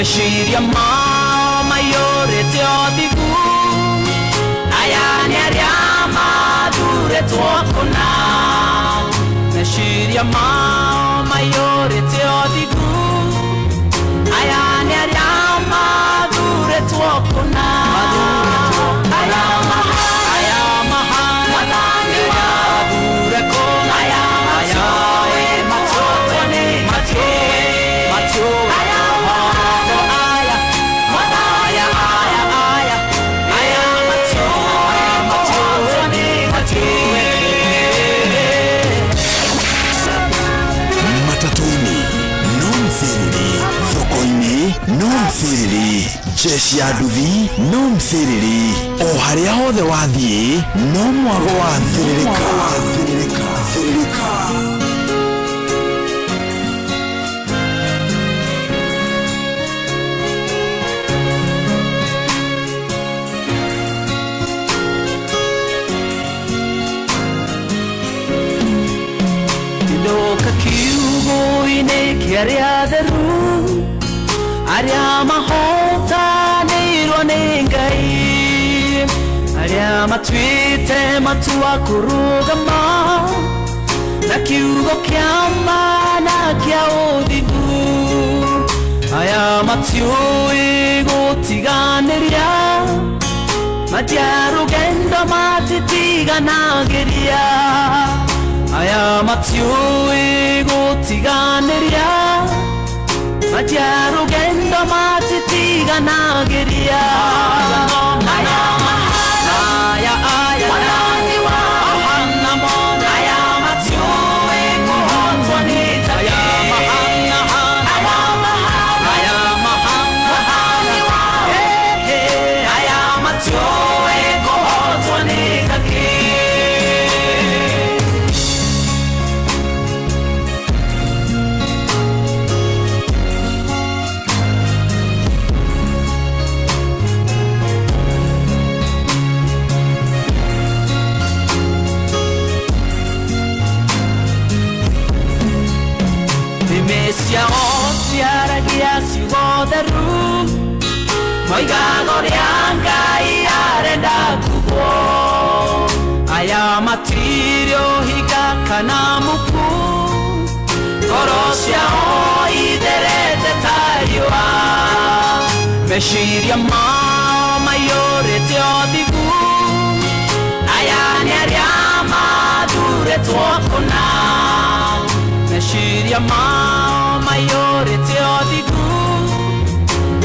Meciria mao maiyũrĩte ũthingu, aya nĩ arĩa mathurĩtwo kũna. Meciria mao maiyũrĩte ũthingu, aya nĩ arĩa mathurĩtwo kũna. Aya aya mahana mathure kũna. Aya matiũĩ matiũĩ nĩ matiũĩ matiũĩ kũhotwo aya aya aya aya aya matiũĩ matiũĩ nĩ matiũĩ. Matatũ-inĩ no msĩrĩrĩ, thoko-inĩ no msĩrĩrĩ, jeshi ya nduthi no msĩrĩrĩ, o harĩa hothe wathiĩ no mwago wa thĩrĩrĩka. Thĩrĩrĩka, thĩrĩrĩka. Ndoka kiugo-inĩ kĩa arĩa atheru, arĩa mahotanĩirwo nĩ Ngai, arĩa matuĩte matua kũrũgama na kiugo kĩa ma na kĩa ũthingu. Aya matiũĩ gũtiganĩria, matiarũgendo matitiganagĩria. Aya matiũĩ gũtiganĩria, matiarũgendo matitiganagĩria. Aya aya aya mahana mona. Aya matiũĩ kũhotwo nĩ aya mahana aya aya mahana aya matiũĩ kũhotwo nĩ takĩ. Nĩmĩ ciao ciaragia ciugo theru, moigaga ũrĩa Ngai arenda kugwo. Aya matirĩ ũhinga kana muku, ngoro ciao itherete ta riũa. Meciria mao maiyũrĩte ũthingu, aya nĩ arĩa mathurĩtwo kũna. Meciria mao maiyũrĩte ũthingu,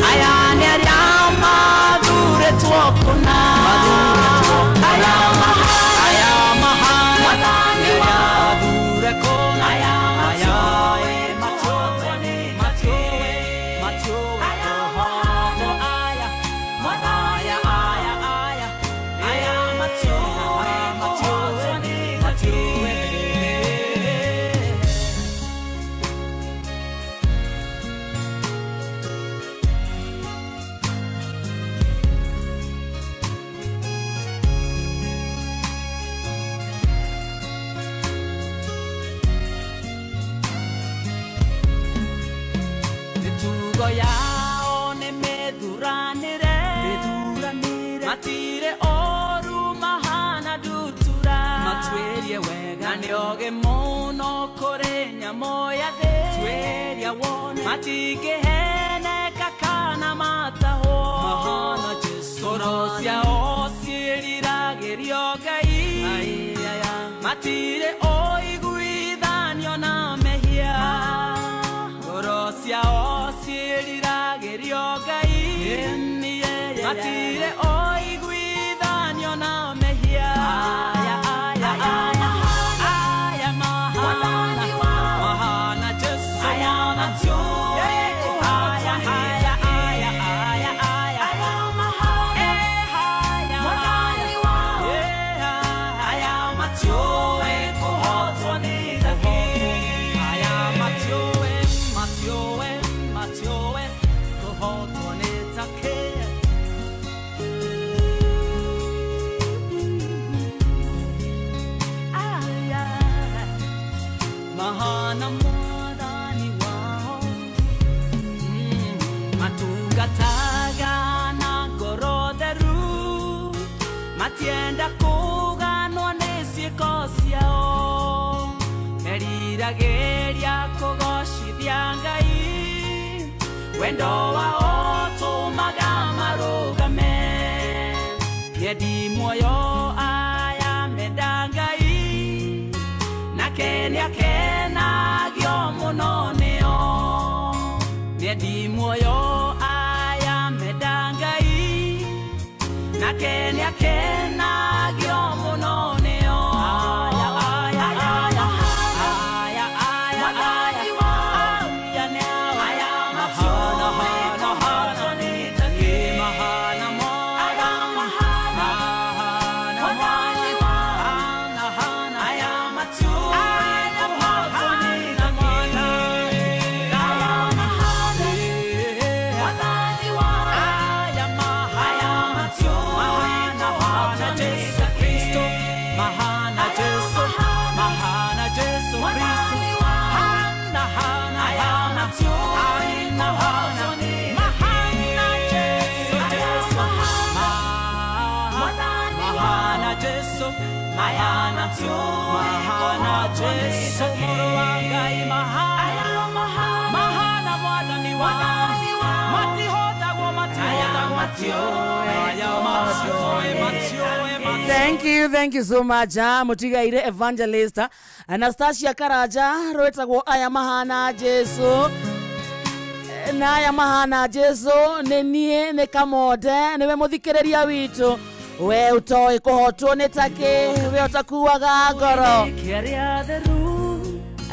aya nĩ arĩa mathurĩtwo kũna. Aya aya mahana mathure kũna. Aya matiũĩ matiũĩ matiũĩ kũhotwo aya aya aya aya aya matiũĩ matiũĩ matiũĩ. Mĩtugo yao nĩ mĩthuranĩre, matirĩ ũru mahana ndutura. Matuĩrie wega na nĩ ogĩ mũno kũrĩ nyamũ ya thĩ. Tuĩria wone matingĩheneka kana matahwo. Mahana Jesũ. Ngoro ciao ciĩriragĩrio Ngai, matirĩ ũiguithanio na mehia. Ngoro ciao ciĩriragĩrio Ngai, matirĩ ũiguithanio na mehia. Aya aya aya aya mahana mahana Jesũ. Aya matiũĩ Matiragĩria kũgocithia Ngai wendo wao ũtũmaga marũgame Nyendi muoyo aya menda Ngai nake nĩakenagio mũno nĩo Nyendi muoyo aya menda Ngai nake nĩakenagio mũno nĩo Aya aya aya aya aya aya aya mahana hana hana mahana aya mahana hana hana hana aya matu aya mahana aya mahana aya mahana matu mahana hana Jesu Kristo mahana Jesu mahana Jesu Kristo hana hana hana hana hana mahana Jesu Jesu mahana Jesu mahana mahana Jesu mũrũ wa Ngai mahana mahana mwathani wa matihotagwo matihotagwo aya matioe matioe. Thank you so much. Mutigaire Evangelist Anastasia Karaja rwetagwo aya mahana Jesu na aya mahana Jesu nĩ niĩ nĩ kamode nĩwe mũthikĩrĩria witũ we ũtoĩ kũhotwo nĩ takĩ we ũtakuaga ngoro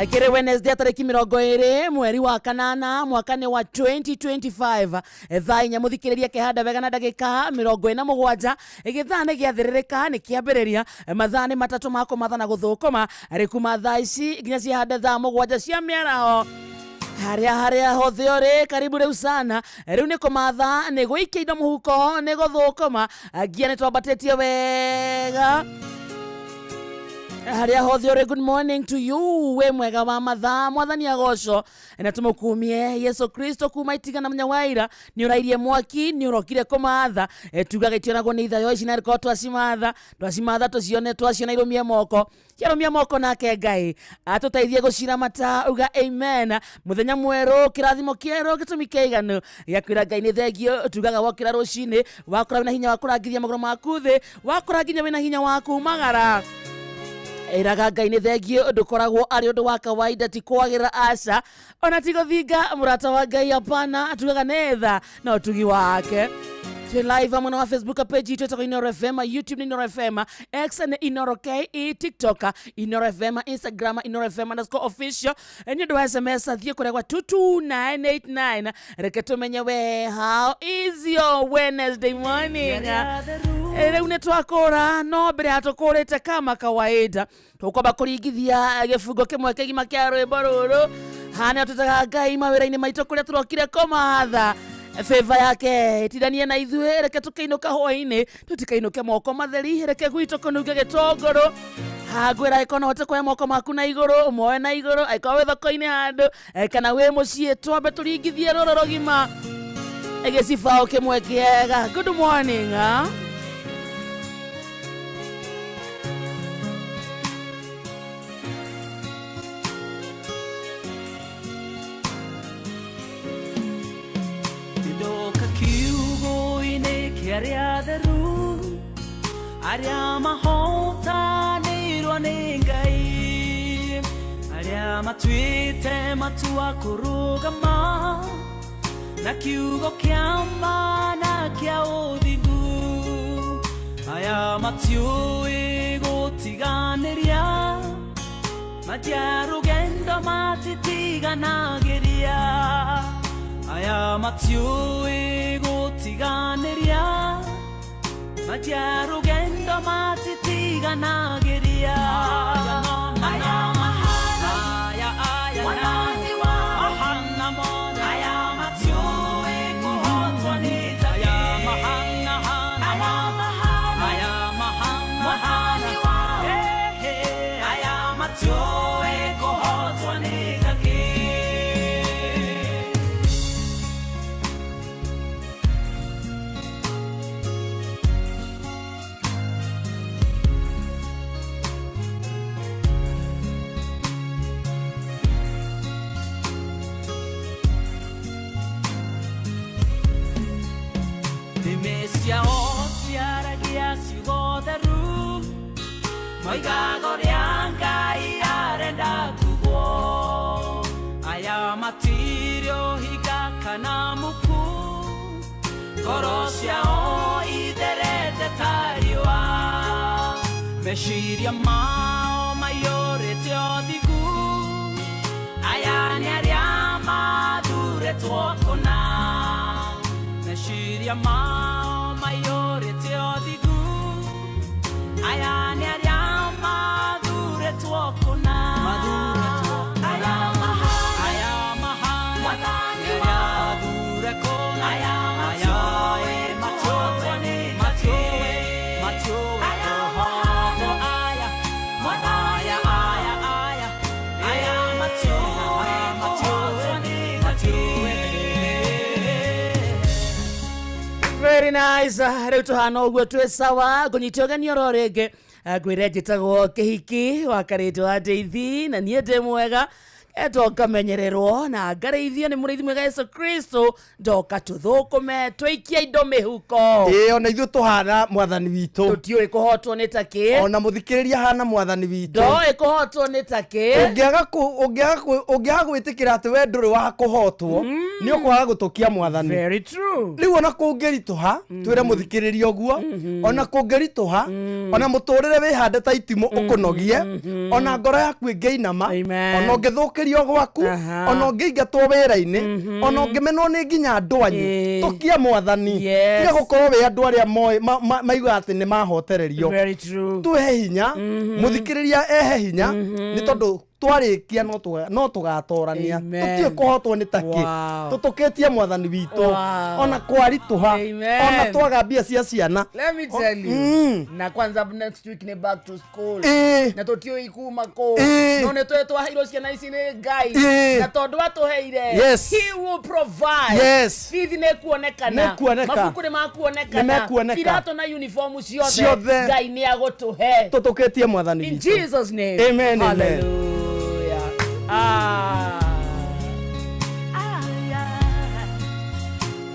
Akere Wednesday tariki 20 mweri wa kanana mwaka ni wa 2025 thaa inya muthikiriria kehanda wega na ndagika 47 githaa nĩ gĩathĩrĩrĩka nĩ kĩambĩrĩria mathaa nĩ matatũ ma kũmatha na gũthũkũma rĩ kuma thaa ici nginya cihande thaa mũgwanja cia mĩaraho haria haria hothe ũrĩ karibu rĩu sana rĩu nĩ kũmatha nĩ gũikia indo mũhuko nĩ gũthũkũma ngia nĩ twambatĩtie wega haria hothe ũrĩ. Good morning to you we mwega wa mathaa mwathani agoco na tũmũkumie Yesu Kristo kuma itigana mũnyawaira nĩ ũrairie mwaki nĩ ũrokire kũmatha tugaga itionagwo nĩ ithayo ici na rĩkorwo twacimatha twacimatha tũcione twaciona irũmie moko ciarũmia moko nake Ngai atũteithie gũciramata uga amen mũthenya mwerũ kĩrathimo kĩerũ gĩtũmi kĩiganu gĩa kwĩra Ngai nĩ thengio tugaga wokĩra rũcinĩ wakora wĩna hinya wa kũrangithia magũrũ maku thĩ wakora nginya wĩna hinya wa kumagara iraga Ngai nĩ thengio ndũkoragwo arĩ ũndũ wa kawaida ti kwagĩra aca ona ti gũthinga mũrata wa Ngai hapana tugaga nĩ tha na ũtugi wake. Twĩ live mwena wa Facebook page itũ ĩtagwo Inoro FM, YouTube nĩ Inoro FM, X nĩ Inoro KE, TikTok Inoro FM, Instagram Inoro FM underscore official. Nĩ ũndũ wa SMS thiĩ kũrĩa gwa 22989 reke tũmenye we how is your Wednesday morning. Rĩu nĩ twakũra no mbere ya tũkũrĩte kama kawaida tũkwamba kũringithia gĩbungo kĩmwe kĩgima kĩa rwĩmbo rũrũ hana tũtaga Ngai mawĩra-inĩ maitũ kũrĩa tũrokire kũmatha favor yake itindanie na ithuĩ reke tũkĩinũka hwaĩ-inĩ tũtikainũke moko matheri reke gwitũ kũnunge gĩtũngũrũ hangwĩra angĩkorwo no ũhote kuoya moko maku na igũrũ ũmoe na igũrũ angĩkorwo wĩ thoko-inĩ handũ kana wĩ mũciĩ twambe tũringithie rũrũ rũgima gĩcibaũ kĩmwe kĩega. Good morning. Ndoka kiugo-inĩ kĩa arĩa atheru arĩa mahotanĩirwo nĩ Ngai arĩa matuĩte matua kũrũgama na kiugo kĩa ma na kĩa ũthingu aya matiũĩ gũtiganĩria matia rũgendo matitiganagĩria aya matiũĩ gũtiganĩria matia rũgendo matitiganagĩria aya mahana aya aya mahana mona aya matiũĩ kũhotwo nĩ aya mahana hana aya mahana aya mahana hana aya matiũĩ kũhotwo nĩ takĩ. Moigaga ũrĩa Ngai arenda kugwo. Aya matirĩ ũhinga kana muku, ngoro ciao itherete ta riũa. Meciria mao maiyũrĩte ũthingu, aya nĩ arĩa mathuurĩtwo kũna. Meciria mao maiyũrĩte ũthingu, aya nĩ arĩa mathuurĩtwo kũna. Aya mahana mwathani wao, aya matiũĩ kũhotwo nĩ takĩ. Aya mahana mwathani wao, aya matiũĩ kũhotwo nĩ takĩ. Very nice. Rĩu tũhana ũguo twĩ sawa ngũnyite ũgeni oro rĩngĩ. Ngwĩre njĩtagwo Kĩhiki wa Karĩndũ wa Ndeithi, na niĩ ndĩ mwega etwo ngamenyererwo na ngarĩithio nĩ mũrĩithi mwega Yesu Kristo, ndoka tũthũkũme tũikie indo mĩhuko. Ĩĩ, ona ithuĩ tũhana mwathani witũ. Tũtiũĩ kũhotwo nĩ takĩ. Ona mũthikĩrĩria hana mwathani witũ. Ndoĩ kũhotwo nĩ takĩ. Ũngĩaga gwĩtĩkĩra atĩ we ndũrĩ wa kũhotwo, nĩ ũkwaga gũtũkia mwathani. Very true. Rĩu ona kũngĩritũha, twĩre mũthikĩrĩria ũguo, ona kũngĩritũha, ona mũtũrĩre wĩhande ta itimũ ũkũnogie, ona ngoro yaku ĩngĩinama, Amen. ona ũngĩthũkĩrio gwaku, ona ũngĩingatwo wĩra-inĩ, ona ũngĩmenwo nĩ nginya andũ anyu, tũkia mwathani. Yes. Tiga gũkorwo wĩ andũ arĩa moĩ maiguaga atĩ nĩ mahotererio. Very true. Tuhe hinya, mũthikĩrĩria ehe hinya, nĩ tondũ twarĩkia no tũgatorania. Amen. Tũtiũĩ kũhotwo nĩ takĩ. Wow. Tũtũkĩtie mwathani witũ. Wow. Ona kwaritũha, Amen. ona twaga mbia cia ciana. Let me tell you. Na kwanza next week ni back to school. Na tũtiũĩ kuma kũ. No nĩ tũĩ twaheirwo ciana ici nĩ Ngai. Na tondũ atũheire, Yes. he will provide. Yes. Bithi nĩ kuonekana. Nĩ kuoneka. Mabuku nĩ makuonekana. Nĩ mekuoneka. Iratũ na uniform ciothe. Ciothe. Ngai nĩ agũtũhe. Tũtũkĩtie mwathani In witũ. Jesus' name. Amen, amen. Hallelujah. Ah. Aya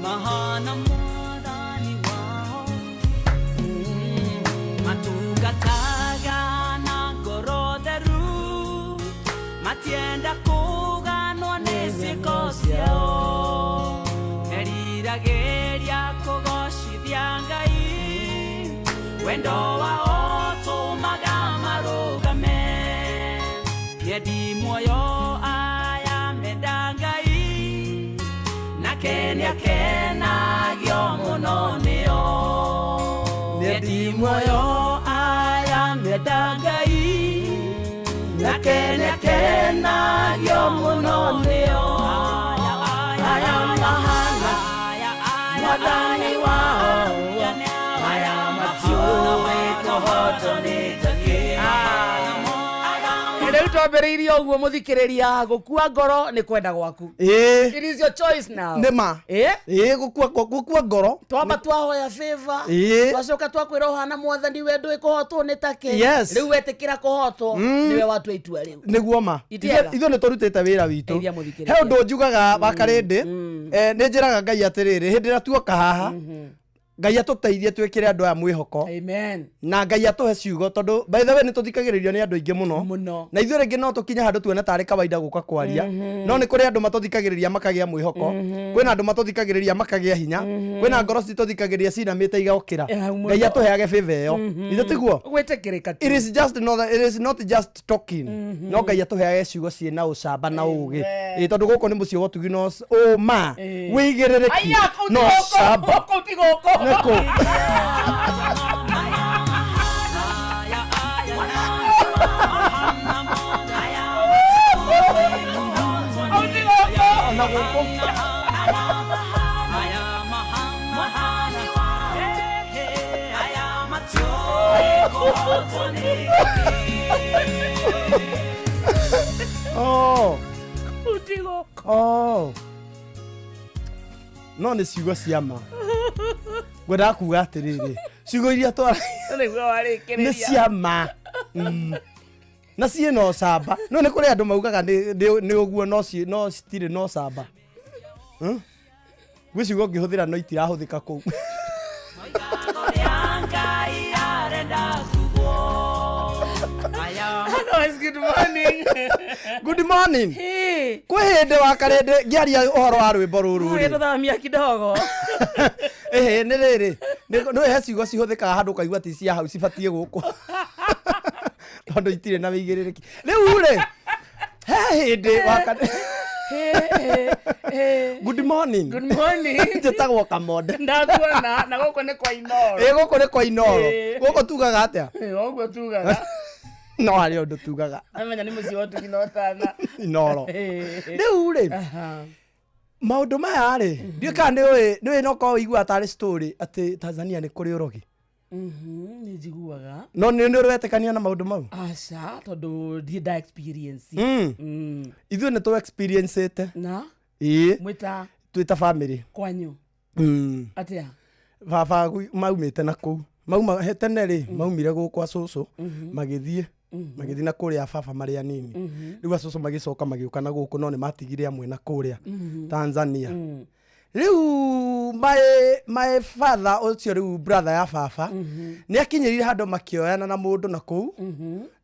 mahana mwathani wao, matungataga na ngoro theru, matienda kũganwo nĩ ciĩko ciao, meriragĩria kũgocithia Ngai, wendo wao tũmaga marũgame. Nĩendi muoyo aya menda Ngai, nake nĩakenagio mũno nĩo. Nĩendi muoyo aya menda Ngai, nake nĩakenagio mũno nĩo. Aya mahana mwathani wao, aya matiũĩ kũhotwo nĩ takĩ. Rĩu twambĩrĩirie ũguo mũthikĩrĩria, gũkua ngoro nĩ kwenda gwaku. Ĩĩ. It is your choice now. Nĩ ma. Ĩĩ. Ĩĩ, gũkua ngoro. Twamba twahoya favor. Ĩĩ. Twacoka twakwĩra ũhana mwathani we ndũĩ kũhotwo nĩ takĩ. Yes. Rĩu wetĩkĩra kũhotwo, nĩwe watua itua rĩu. Nĩguo ma. Itiega. Ithuĩ nĩ tũrutĩte wĩra witũ. Teithia mũthikĩrĩria. He ũndũ njugaga wa Karĩndĩ, nĩ njĩraga Ngai atĩrĩrĩ, hĩndĩ ĩrĩa tuoka haha, Ngai atũteithie twĩkĩre andũ aya mwĩhoko. Amen. Na Ngai atũhe ciugo, tondũ by the way nĩ tũthikagĩrĩrio nĩ andũ aingĩ mũno. Mũno. Na ithuĩ rĩngĩ no tũkinye handũ tuone tarĩ kawaida gũka kwaria, no nĩ kũrĩ andũ matũthikagĩrĩria makagĩa mwĩhoko, kwĩna andũ matũthikagĩrĩria makagĩa hinya, kwĩna ngoro citũthikagĩrĩria cinamĩte igokĩra. Mũno. Ngai atũheage favor ĩyo. Ithe tiguo? Gwĩtĩkĩrĩka tu. It is just not, it is not just talking. No Ngai atũheage ciugo ciĩna ũcamba na ũgĩ. Ĩĩ, tondũ gũkũ nĩ mũciĩ wa ũtugi no ũma wĩigĩrĩrĩki Aya, kũu ti no gũkũ, camba. kũu ti gũkũ. Nĩkũ? Kũu ti gũkũ. Ona gũkũ. Oh. Kũu ti gũkũ. Oh. No nĩ ciugo cia ma. Ngwendaga kuga atĩrĩrĩ, ciugo iria twara Nĩguo warĩkĩrĩria. nĩ cia ma. Na ciĩna ũcamba. No nĩ kũrĩ andũ maugaga nĩ ũguo, no citirĩ na ũcamba. Gwĩ ciugo ũngĩhũthĩra no itirahũthĩka kũu. Good morning. Good morning. Hey. Kwĩ hĩndĩ wa karĩndĩ ngĩaria ũhoro wa rwĩmbo rũrũ rĩ. Tũthamia kidogo. Ĩhĩ nĩ rĩrĩ nĩ he ciugo cihũthĩkaga handũ ũkaigua ti cia hau cibatiĩ gũkũ tondũ itirĩ na wĩigĩrĩrĩki rĩu rĩ he hĩndĩ wa karĩ Hey, hey, hey. Good morning. Good morning. Njĩtagwo Kamonde. Ndakuona na gũkũ nĩ kwa Inoro. Ĩ gũkũ nĩ kwa Inoro. Ĩ. Gũkũ tugaga atĩa? Ĩ, ũguo tugaga. No harĩ ũndũ tugaga. Amenya nĩ mũciĩ wa ũtugi na ũtana. Inoro. Ĩ. Rĩu rĩ Aha. maũndũ maya rĩ ndiũĩ kana nĩũĩ nĩũĩ no korwo ũiguaga tarĩ story atĩ Tanzania nĩ kũrĩ ũrogi. Nĩ njiguaga. No nĩ nĩ ũretĩkania na maũndũ mau? Aca tondũ ndirĩ nda experience. Ithuĩ nĩ tũ experience ĩte. Na Ĩĩ mwĩta twĩ ta family. kwanyu atĩa? Baba maumĩte na kũu mauma he tene rĩ maumire gũkũ acũcũ magĩthiĩ magĩthiĩ na kũrĩa baba marĩ anini rĩu acũcũ magĩcoka magĩũka na gũkũ no nĩ matigire amwe na kũrĩa Tanzania rĩu my father ũcio rĩu brother ya baba nĩ akinyĩrire handũ makĩoyana na mũndũ na kũu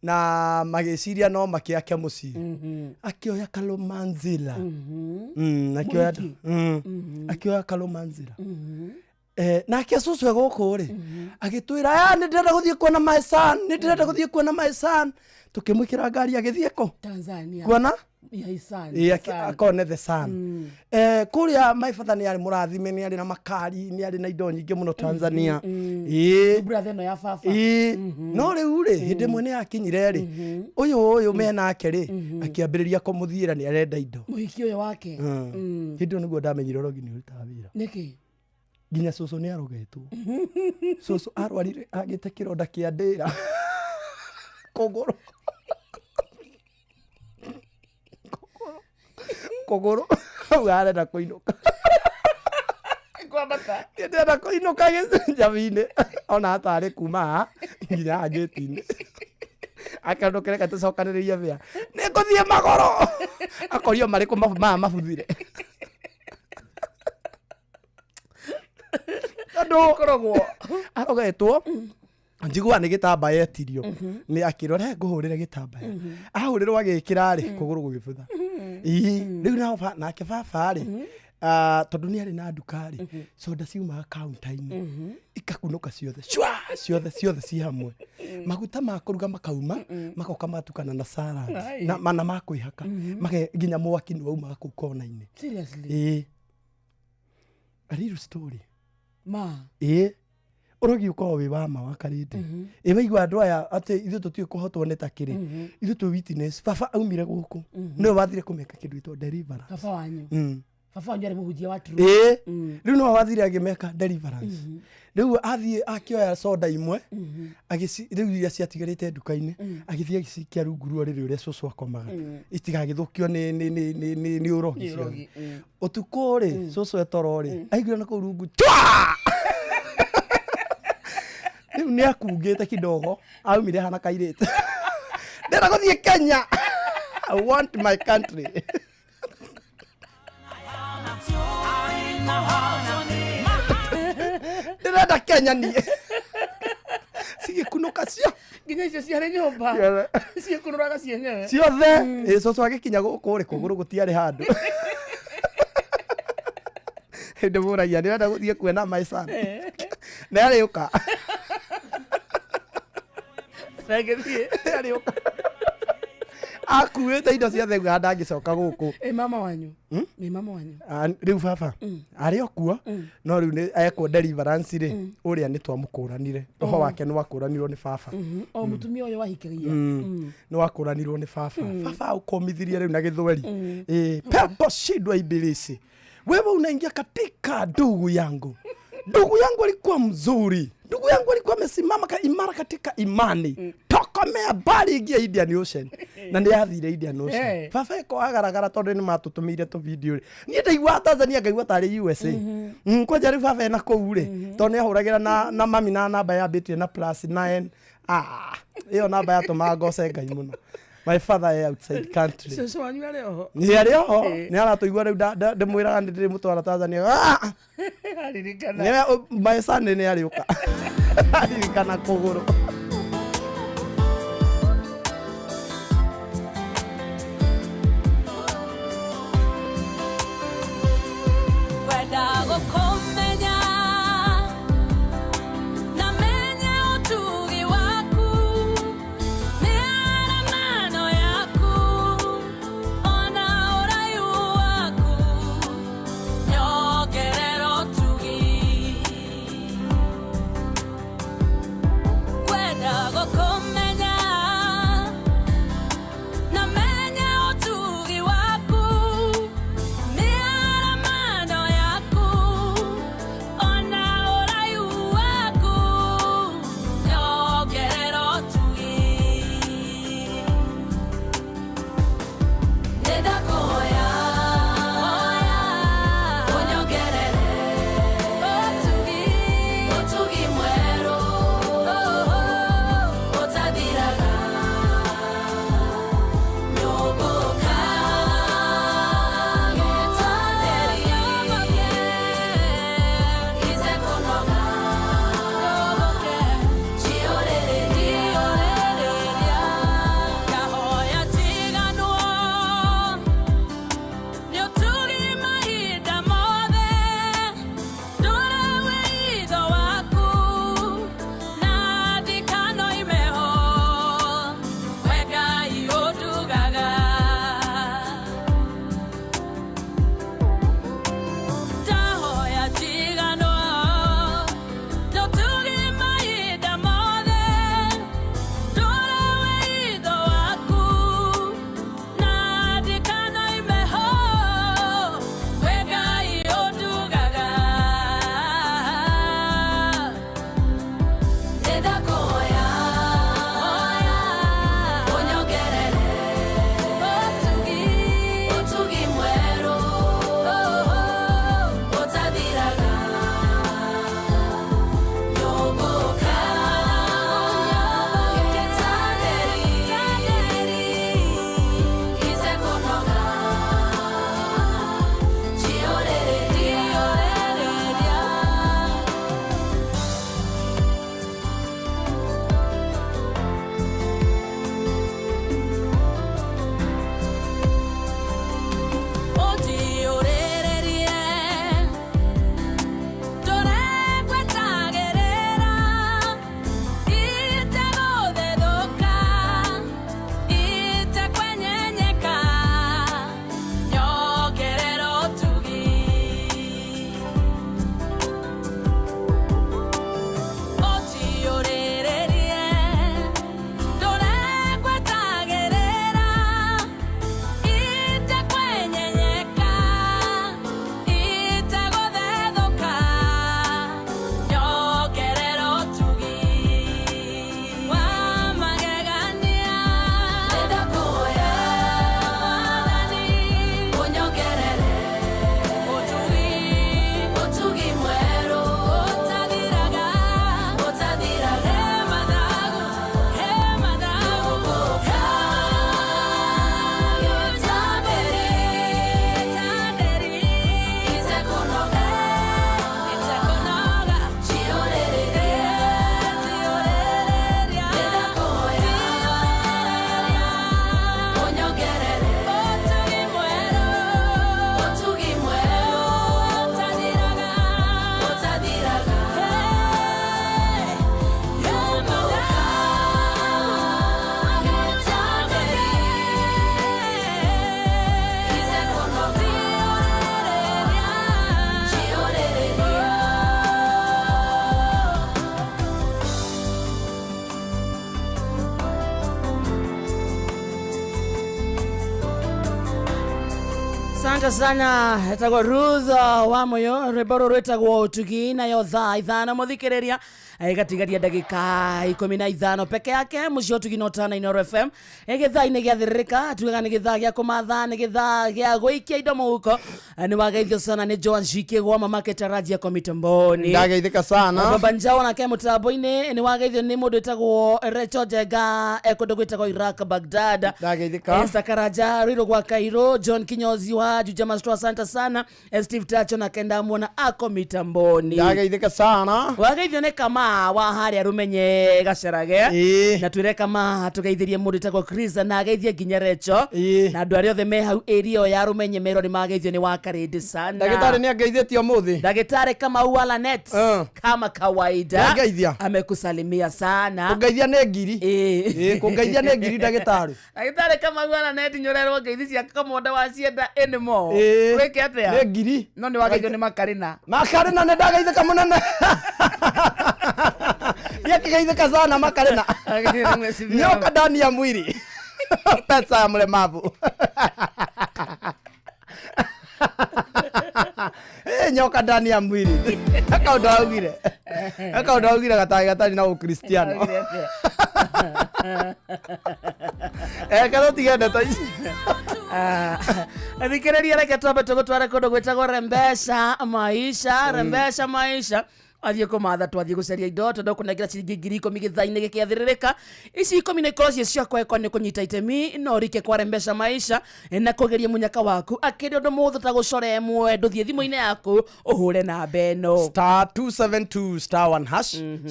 na magĩciria no makĩake mũciĩ akĩoya Kalũmanzila. Akĩoya akĩoya Kalũmanzila. Nake cũcũ e gũkũ rĩ agĩtwĩra "Ah, nĩ ndĩrenda gũthiĩ kuona my son, nĩ ndĩrenda gũthiĩ kuona my son." Tũkĩmwĩkĩra ngari agĩthiĩ kũ Tanzania. kuona Ya Isan. Ĩ, akone the sun. Kũrĩa my father nĩ arĩ mũrathime nĩ arĩ na makari nĩ arĩ na indo nyingĩ mũno Tanzania. Ĩ. Brother ĩno ya baba. Ĩ, no rĩu rĩ hĩndĩ ĩmwe nĩ yakinyire rĩ ũyũ ũyũ menake rĩ akĩambĩrĩria kũmũthiĩra nĩ arenda indo. Mũhiki ũyũ wake. Hĩndĩ ĩyo nĩguo ndamenyire ũrogi nĩ ũrutaga wĩra. Nĩkĩ? Nginya cũcũ nĩ arogetwo. Cũcũ arwarire agĩte kĩronda kĩa ndĩra kũgũrũ kũgũrũ hau arenda kũinũka. Kwambata. Niĩ ndĩrenda kũinũka gĩcanjama-inĩ ona atarĩ kuma haha nginya haha ngĩti-inĩ akandũke reke tũcokanĩrĩrie mbĩa nĩ ngũthiĩ magũrũ akorio marĩkũ maya mabuthire tondũ Korogwo. arogetwo njiguaga nĩ gĩtambaya etirio nĩ akĩrwo re ngũhũrĩre gĩtambaya ahũrĩrwo agĩkĩra rĩ kũgũrũ gũgĩbutha. Ii, rĩu nao nake baba rĩ tondũ nĩ arĩ na nduka rĩ soda ciumaga kaunta-inĩ ikakunũka ciothe cwa ciothe ciothe ci hamwe maguta ma kũruga makauma magoka matukana na salad Ai. na mana ma kwĩhaka nginya mwaki nĩ waumaga kũu kona-inĩ. Seriously. Ĩĩ, a real story. Ma. Ĩĩ, ũrogi ũkoragwo wĩ wa ma wa karĩndĩ. Ĩ waigua andũ aya atĩ ithuĩ tũtiũĩ kũhotwo nĩ ta kĩrĩ ithuĩ twĩ witness baba aumire gũkũ nĩwe wathire kũmeka kĩndũ gĩtwo deliverance. Baba wanyu. Baba wanyu arĩ mũhunjia wa true. Ĩĩ, rĩu nĩwe wathire agĩmeka deliverance. Rĩu athiĩ akĩoya soda imwe rĩu iria ciatigarĩte nduka-inĩ agĩthiĩ agĩcikia rungu rwa rĩrĩ ũrĩa cũcũ akomaga itigagĩthũkio nĩ ũrogi ciothe. Ũtukũ rĩ cũcũ etoro rĩ aiguire na kũu rungu twa rĩu nĩ akungĩte kidogo aumire hana kairĩtu ndĩrenda gũthiĩ Kenya. I want my country. Ndĩrenda Kenya niĩ cigĩkunũka cio Nginya icio ciarĩ nyũmba. Ciothe. Ciĩkunũraga cienyewe. Ciothe. Ĩ cũcũ agĩkinya gũkũ rĩ kũgũrũ gũtiarĩ handũ ndĩmũragia ndĩrenda gũthiĩ kuona my son nĩ arĩũka. Reke thiĩ. Nĩ arĩũka akuĩte indo ciothe guo ndangĩcoka gũkũ. Ĩ mama wanyu. Nĩ mama wanyu. Ah, rĩu baba arĩ o kuo no rĩu nĩ ekwo deliverance rĩ ũrĩa nĩ twamũkũranire roho wake nĩ wakũranirwo nĩ baba. O mũtumia ũyũ wahikĩria. Nĩ wakũranirwo nĩ baba. Baba ũkomithirie rĩu na gĩthweri. Ĩ, pepo shindwa ibilisi wewe unaingia katika ndugu yangu. Ndugu yangu alikuwa mzuri, ndugu yangu alikuwa amesimama imara katika imani. Tokomea mbali, ingia Indian Ocean. Na nĩ athire Indian Ocean. Baba eko agaragara tondũ nĩ matũtũmĩire tũ video rĩ niĩ ndaigua Tanzania ngaigua tarĩ USA. Kwanja rĩu baba ena kũu rĩ tondũ nĩ ahũragĩra na mami na namba yambĩtie na +9. Ah, ĩyo namba yatũmaga ngoce Ngai mũno. My father e outside country. Cũcũ wanyu arĩ oho. Nĩ arĩ oho nĩ aratũigua rĩu ndĩmwĩraga nĩ ndĩrĩmũtwara Tanzania. Ah! Aririkana. My son nĩ arĩũka aririkana kũgũrũ. Asante sana, etagwo Ruth wa Moyo, rwĩmbo rũrũ rwĩtagwo ũtugi. Nayo thaa 5 mũthikĩrĩria ĩgatigaria ndagĩka 15 peke yake. Mũciĩ ũtugi no tana Inooro FM gĩthaa-inĩ gĩathĩrĩrĩka, tugaga nĩ gĩthaa gĩa kũmatha, nĩ gĩthaa gĩa gũikia indo mũhuko. Nĩ wageithio sana nĩ Joan Shikigwa, mamake Tarajia kwa mitamboni. Ndageithĩka sana. Baba Njao nake mũtambo-inĩ. Nĩ wageithio nĩ mũndũ wĩtagwo Recho Njenga, kũndũ gwĩtagwo Iraq, Baghdad. Ndageithĩka. Esther Karaja Rwiro gwa Kairo, John Kinyozi wa Juja Master, asante sana. Steve Tacho na kenda muona ako mitamboni. Ndageithĩka sana. Wageithio nĩ kama wa harĩa Rumenye Gacarage. Na twĩre kama tũgeithĩrie mũndũ wĩtagwo Chris na ageithie nginya Recho na andũ arĩa othe me hau area ĩyo ya Rumenye, merwo nĩ mageithio nĩ wa Karĩndĩ sana. Ndagĩtarĩ nĩ angeithĩtie ũmũthĩ. Ndagĩtarĩ Kamau wa Lanet, kama kawaida. Nĩangeithia. Amekusalimia sana. Kũngeithia nĩ ngiri. Ĩĩ. Ĩĩ, kũngeithia nĩ ngiri ndagĩtarĩ. Ndagĩtarĩ Kamau wa Lanet, nyũrerwo ngeithi cia kamonda wa cienda anymore. Wĩke atĩa? Nĩ ngiri. No nĩ wageithio nĩ Makarina. Makarina, nĩ ndageithĩka mũnene, nĩakĩgeithĩka sana Makarina. Nyoka ndani ya mwili, pesa ya mlemavu. Eh, nyoka ndani ya mwili, akaũndũ augire, akaũndũ augire gatarĩ gatarĩ na ũkristiano. Eke tũtige ndeto ici. Thikĩrĩria, reke twambe tũgũtware kũndũ gwĩtagwo Rembesha Maisha. Rembesha Maisha, athiĩ kũmatha, twathiĩ gũcaria indo tondũ kũnengera ciringi 10,000 gĩthaa-inĩ gĩkĩathĩrĩrĩka. Ici 10 na ikorwo ciĩ cia kwekwa nĩ kũnyita itemi no rike kwa Rembesha Maisha na kũgeria mũnyaka waku akĩrĩ ũndũ mũhũthũ ta gũcora ĩmwe. Ndũthiĩ thimũ-inĩ yaku ũhũre namba ĩno: *272*1#,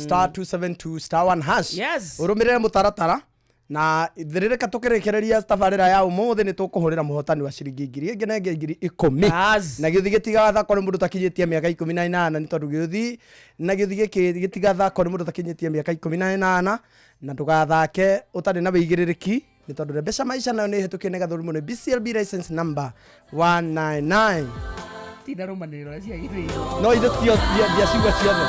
*272*1#. Ũrũmĩrĩre mũtaratara na thĩrĩrĩka. Tũkĩrĩkĩrĩria tabarĩra ya ũmũthĩ nĩ tũkũhũrĩra mũhotani wa ciringi 1,000 ĩngĩ na ĩngĩ 10,000. Na gĩũthi gĩtigathakwo nĩ mũndũ ũtakinyĩtie mĩaka 18, nĩ tondũ gĩũthi na gĩũthi gĩkĩ gĩtigathakwo nĩ mũndũ ũtakinyĩtie mĩaka 18, na ndũgathake ũtarĩ na wĩigĩrĩrĩki, nĩ tondũ Rembesha Maisha nayo nĩ ĩhĩtũkio nĩ gathũrimũ nĩ BCLB license number 199. Tinarũmanĩrĩro ũrĩa ciagĩrĩire. No ithe tio ndiaciuga ciothe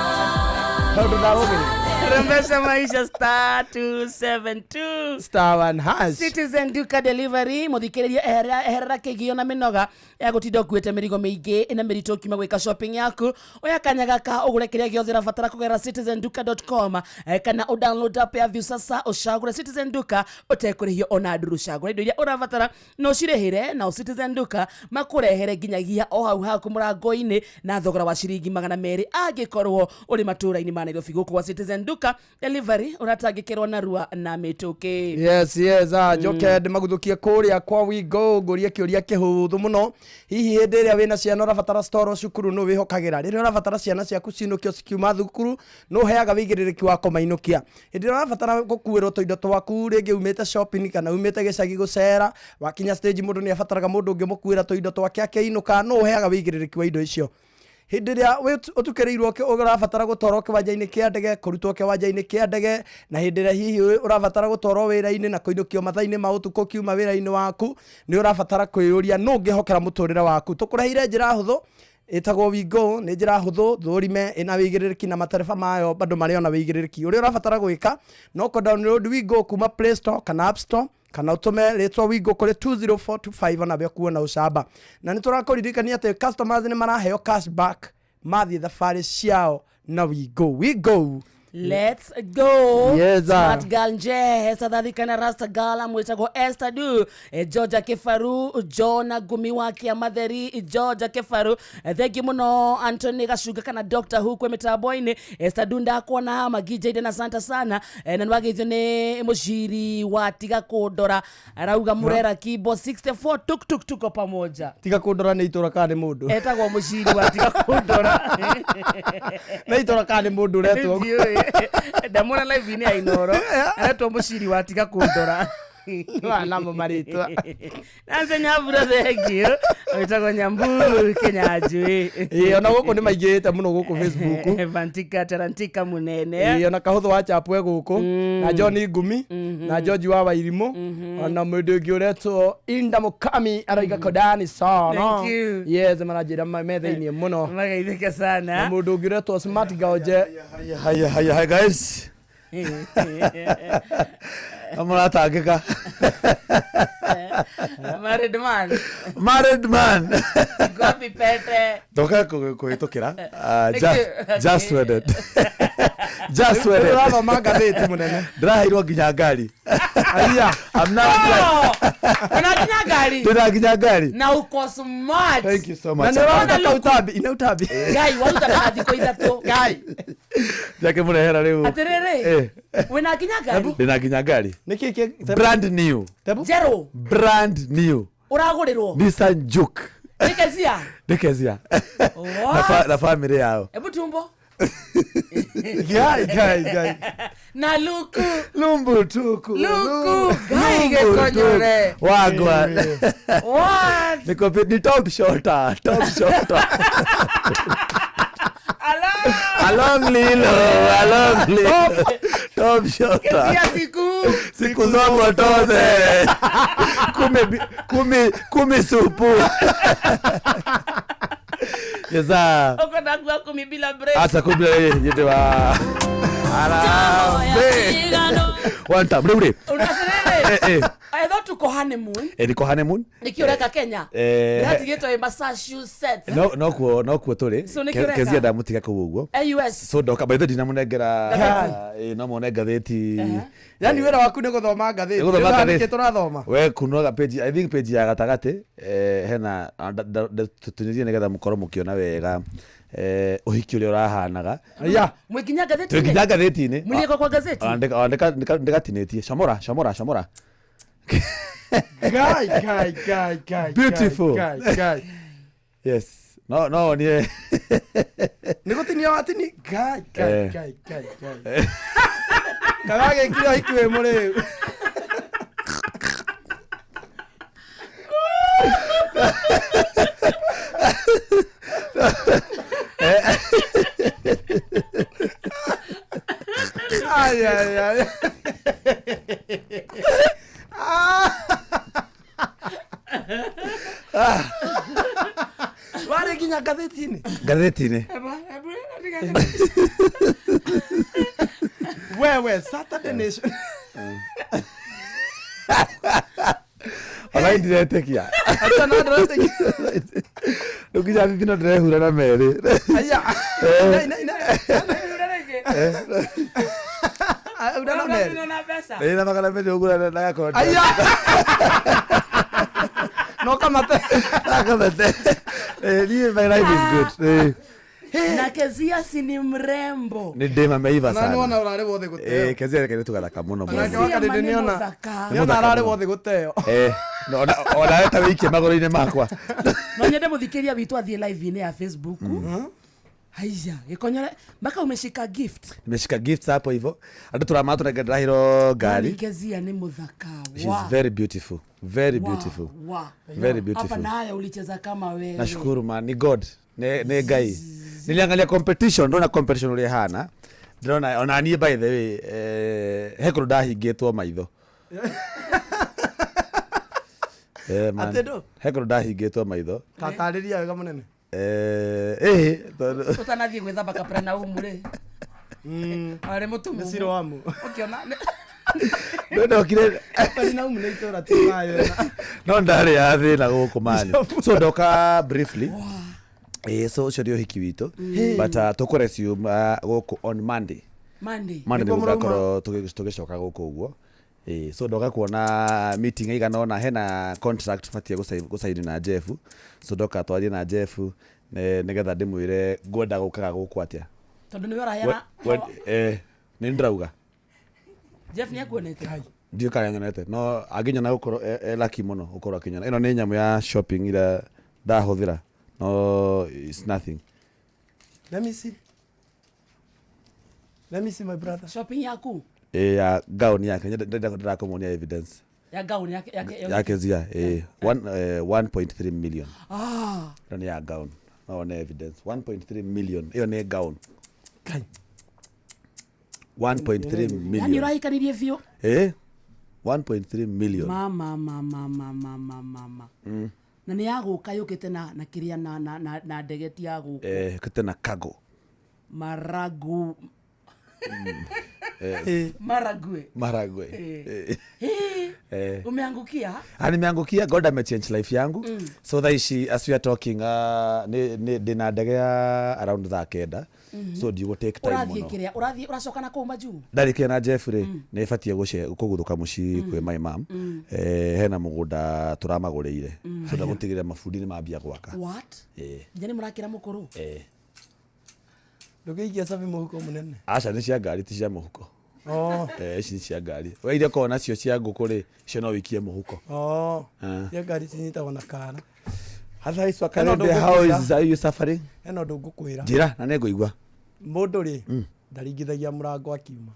tondũ ndagũgĩrĩ. Rembesha Maisha, *272 *1#. Citizen Duka Delivery, muthikiriria, eherera kĩgio na mĩnoga ya gũtinda ũkuĩte mĩrigo mĩingĩ na mĩritũ ũkiuma gwĩka shopping yaku. Oya kanya gaka ũgũre kĩrĩa gĩothe ũrabatara kũgerera citizenduka.com, kana ũdownload app ya Viusasa, ũcagũre Citizen Duka ũtekũrĩhio ona nduru. Cagũra indo iria ũrabatara na ũcirĩhĩre, nao Citizen Duka makũrehere nginyagia o hau haku mũrango-inĩ na thogora wa ciringi 200 angĩkorwo ũrĩ matũũra-inĩ ma Nairobi. Gũkũ gwa Citizen Duka Delivery ũratangĩkĩrwo narua na mĩtũkĩ. Yes, njoke ndĩmaguthukie kũrĩa kwa Wigo, ngũrie kĩũria kĩhũthũ mũno. Hihi hĩndĩ ĩrĩa wĩna ciana ũrabatara citwarwo cukuru, nũ wĩhokagĩra? Rĩrĩa ũrabatara ciana ciaku cinũkio cikiuma thukuru, nũ ũheaga wĩigĩrĩrĩki wa kũmainũkia? Hĩndĩ ĩrĩa ũrabatara gũkuĩrwo tũindo twaku, rĩngĩ umĩte shopping kana umĩte gĩcagi gũcera, wakinya stage mũndũ nĩ abataraga mũndũ ũngĩmũkuĩra tũindo twake akĩinũka, nũ ũheaga wĩigĩrĩrĩki wa indo icio? Hĩndĩ ĩrĩa ũtukĩrĩirwo ũrabatara gũtwarwo kĩwanja-inĩ kĩa ndege, kũrutwo kĩwanja-inĩ kĩa ndege, na hĩndĩ ĩrĩa hihi ũrabatara gũtwarwo wĩra-inĩ na kũinũkio mathaa-inĩ ma ũtukũ ũkiuma wĩra-inĩ waku, nĩ ũrabatara kwĩyũria nũ ũngĩhokera mũtũrĩre waku. Tũkũreheire njĩra hũthũ ĩtagwo Wigo. Nĩ njĩra hũthũ thũrime ĩna wĩigĩrĩrĩki na matereba mayo bado marĩ ona wĩigĩrĩrĩki. Ũrĩa ũrabatara gwĩka no kũ download Wigo kuma Play Store kana App Store, kana ũtũme rĩtwa Wigo kũrĩ 20425, onawe kuona ũcamba. Na nĩ tũrakũririkania atĩ customers nĩ maraheo cashback mathiĩ thabarĩ ciao na Wigo. Wigo. Let's go. Yes, sir. Smart girl nje Esther Thathikana, Rasta girl amwĩtagwo Esther Du, Georgia Kifaru, Jona Gumi wa Kĩamatheri, Georgia Kifaru. Thank you mũno Anthony Gacunga kana Dr. Who kwĩ mĩtambo-inĩ. Esther Du, ndakuona Magi na santa sana. Na nĩwageithio nĩ mũciri wa tiga kũndora, arauga Murera Kibo 64 tuk tuk, tuko pamoja. Tiga kũndora nĩ itũra kana nĩ mũndũ? Etagwo mũciri wa tiga kũndora. Nĩ itũra kana nĩ mũndũ ũretwo? Ndiũĩ. Ndamwona live-inĩ ya Inoro, aretwo mũciri wa tiga kũndora. Namo marĩtwa. Nanse Nyambura, thank you. Wĩtagwo Nyambu Kĩnyanjui. Ĩĩ, ona gũkũ nĩ maingĩhĩte mũno gũkũ Facebook. Vantika Tarantika munene. Ĩĩ, ona kahũthũ wa chapwe gũkũ, na John Ngumi na George wa Wairimũ, ona mũndũ ũngĩ ũretwo Inda Mukami araiga kodani sana. Thank you. Yes, maranjĩra me thĩiniĩ mũno. Magaithĩke Na sana. mũndũ ũngĩ ũretwo Smart Gaoje. Haya, haya, haya, haya, guys. Mũratangĩka. Married man. Married man. Gopi pete. Ndoka kũhĩtũkĩra. Ah, just wedded. Just wedded. Ũrathoma ngathĩti mũnene. Ndĩraheirwo nginya ngari. Aya. I'm now driving. Oh, una nginya ngari. Ndĩna nginya ngari. Na uko smart. Thank you so Na much. nĩ ũraruta kautambi, ina utambi. Ngai waruta na thikũ ithatũ. Ngai. Njakĩmũrehera rĩu. Atĩrĩrĩ. Eh. Wĩna nginya ngari. Ndĩna nginya ngari. Nĩkĩ kĩ Brand new. Tebu? Njerũ. Brand new. Ũragũrĩrwo. Nissan Juke. Nĩ Kezia. Nĩ Kezia. What? Na family yao. Hebu tumbo. Ngai, ngai, ngai. Na luku. Lumbu tuku. Luku. Ngai gĩkonyore. Wagwa. What? Niko ni top shorter, top shorter. Ala. Along lilo, along lilo. Top shorter. Kezia siku. Siku zako toze. Kumi kumi supu. Yesa. Uko na ngua kumi bila break. Asa kubla yende wa. Harambee. One time, rĩu rĩ. Atĩrĩrĩ. Eh eh. I thought tuko honeymoon. Eh niko honeymoon. Nĩkĩo ũreka Kenya? Eh. Ndĩratigĩtwo ĩ Massachusetts. No no kuo no kuo tũrĩ. So nĩkĩo ũreka? Kezia ndamũtiga kũu ũguo. Eh, US. So ndoka by the way ndinamũnengera Ngathĩti. eh no muone ngathĩti. Yani wĩra waku nĩ gũthoma ngathĩti. Nĩ gũthoma Rĩu ngathĩti. nĩkĩ tũrathoma? We kunoga page, I think page ya gatagatĩ hena tũnyurie nĩgetha mũkorwo mũkĩona wega ũhiki ũrĩa ũrahanaga. Aya. Mwĩ nginya ngathĩti-inĩ? Twĩ nginya ngathĩti-inĩ. Mũliekwa kwa gazeti? Ona ndĩgatinĩtie. Camora, camora, camora. Ngai, ngai, ngai, ngai. Beautiful. Ngai, ngai. Yes. No no niĩ Nĩ gũtinia watini. Ngai, ngai, Eh. ngai, ngai, ngai. Kawagĩkire ũhiki wĩ mũrĩu. Ai, ai, ai. Warĩ nginya ngathĩti-inĩ. Ngathĩti-inĩ. Wewe Saturday Nation. Ona ndiretĩkia. Acha na ndĩretĩkia. Rĩu nginya thithino ndĩrehura na merĩ. Aya. Ina ina ina. Ura na merĩ. Ĩĩ na magana merĩ ũguo na gakonda. Aya. No kamate. Akamate. Eh niĩ my life is good. Eh Na Kezia si ni mrembo. nĩ ndĩ mameiva Na sana. nĩwona ũrarĩ wothe gũteo. Eh Kezia reke nĩtũgathaka mũno mũno. Onake Kezia wakati ma nĩ nĩona. mũthaka. Nĩona ararĩ wothe gũteo. Eh no, ona ta wĩikie magũrũ-inĩ makwa. No nyende mũthikĩria witũ athiĩ live-inĩ ya Facebook. Haiya, gĩkonyore mpaka umeshika gift. Nimeshika gifts hapo hivyo. Andũ tũramatũnengera ndĩrahirwo ngari. Kezia nĩ mũthaka. She's Wa. very beautiful. Very Wa, beautiful. wa. Very Hapa beautiful. nayo ulicheza kama wewe. Nashukuru man, ni God. Ni Ngai. Niliangalia competition, ndona competition ũrĩa ĩhana. Ndĩrona ona niĩ by the way he kũndũ ndahingĩtwo maitho. Eh man. Atĩ ndũ? He kũndũ ndahingĩtwo maitho. Tatarĩria wega mũnene. Eh tondũ Ũtanathiĩ gwĩthamba Kapernaumu rĩ. Warĩ mũtumumu. Nĩ Siloamu. Ũkĩona no ndokire Kaperinaumu nĩ itũũra ti mayo. no ndarĩ ya thĩna gũkũ mani. So ndoka briefly. Eh so ũcio nĩ ũhiki witũ. But tũkũ resume gũkũ on Monday. Monday. Monday Nĩguo nĩguo mũrauma? ngakorwo tũgĩcoka gũkũ ũguo. So ndoka kuona meeting ĩigana ũna hena contract batiĩ gũcaini na Jeff. So ndoka twarie na Jeff nĩgetha ndĩmwĩre ngwenda gũkaga gũkũ atĩa. Tondũ nĩwe ũraheana. Nĩ ndĩrauga. Jeff nĩ akuonete. Ndiũĩ kana nyonete no angĩnyona gũkorwo e lucky mũno gũkorwo akĩnyona. Ĩno nĩ nyamũ ya shopping ĩrĩa ndahũthĩra no it's nothing. Let me see. Let me see my brother. Shopping yaku Ya gown yake ndĩrakũmuonia evidence. ya gown yake yake Ya Kezia 1.3 million. Ah, Ĩno nĩ ya gown. No wone evidence 1.3 million. Ĩyo nĩ gown. Kai. 1.3 yani million. ũrahikanirie biũ. 1.3 million. Mama mama mama mama mama. Na nĩ ya gũka yũkĩte na kĩrĩa na ndege ti ya gũkũ. Yũkĩte na cargo. Maragu. Maragwe. Maragwe. Eh. Eh. Umeangukia? Ah, nimeangukia. God amechange life yangu. So thaa ici as we are talking, ndĩna ndege ya around 9:00, so ndigũ take time Ũrathiĩ mũno. kĩrĩa? Ũrathiĩ ũracoka na kũu majuu? Ndarĩkia na Jeff rĩ, nĩ batiĩ kũguthũka mũciĩ kwĩ my mom. Hena mũgũnda tũramagũrĩire, so ndagũtigĩrĩra mabundi nĩ mambia gwaka. What? Eh. Nginya nĩ mũrakĩra mũkũrũ? Eh. Ndũngĩikia cabi mũhuko mũnene. Aca, nĩ cia ngari, ti cia mũhuko. Oh. Eh, ici nĩ cia ngari. We iria ũkoragwo nacio cia ngũkũ rĩ, icio no wĩikie mũhuko. Oh. Ah. Cia ngari cinyitagwo na kara. Otherwise, Hena Wakarende, ũndũ how ngũkwĩra. is, are you suffering? Hena ũndũ ngũkwĩra. Njĩra na nĩngũigua. Mũndũ rĩ, ndaringithagia mũrango akiuma.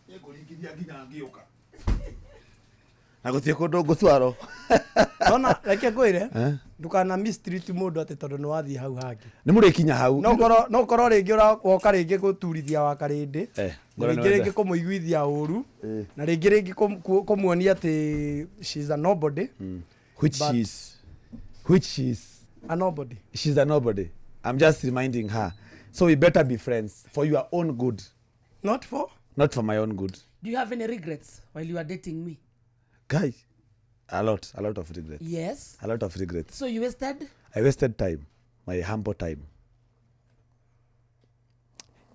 Nĩngũringithia nginya ngĩũka na gũtirĩ kũndũ ngũtwarwo. Ona reke ngwĩre, ndũkana mistreat mũndũ atĩ tondũ nĩ wathiĩ hau hangĩ. Nĩ mũrĩkinya hau. No ũkorwo rĩngĩ woka rĩngĩ gũturithia Wakarĩndĩ, Eh, na ngoro rĩngĩ nĩ rĩngĩ wenda. kũmũiguithia ũru, Eh. na rĩngĩ rĩngĩ kũmuonia atĩ she's a nobody. Which But- she is, which she is. A nobody. She's a nobody. I'm just reminding her, so we better be friends for your own good. Not for Not for my own good. Do you have any regrets while you are dating me? Guy, a lot of regrets. Yes. A lot of regrets. So you wasted? I wasted time, my humble time.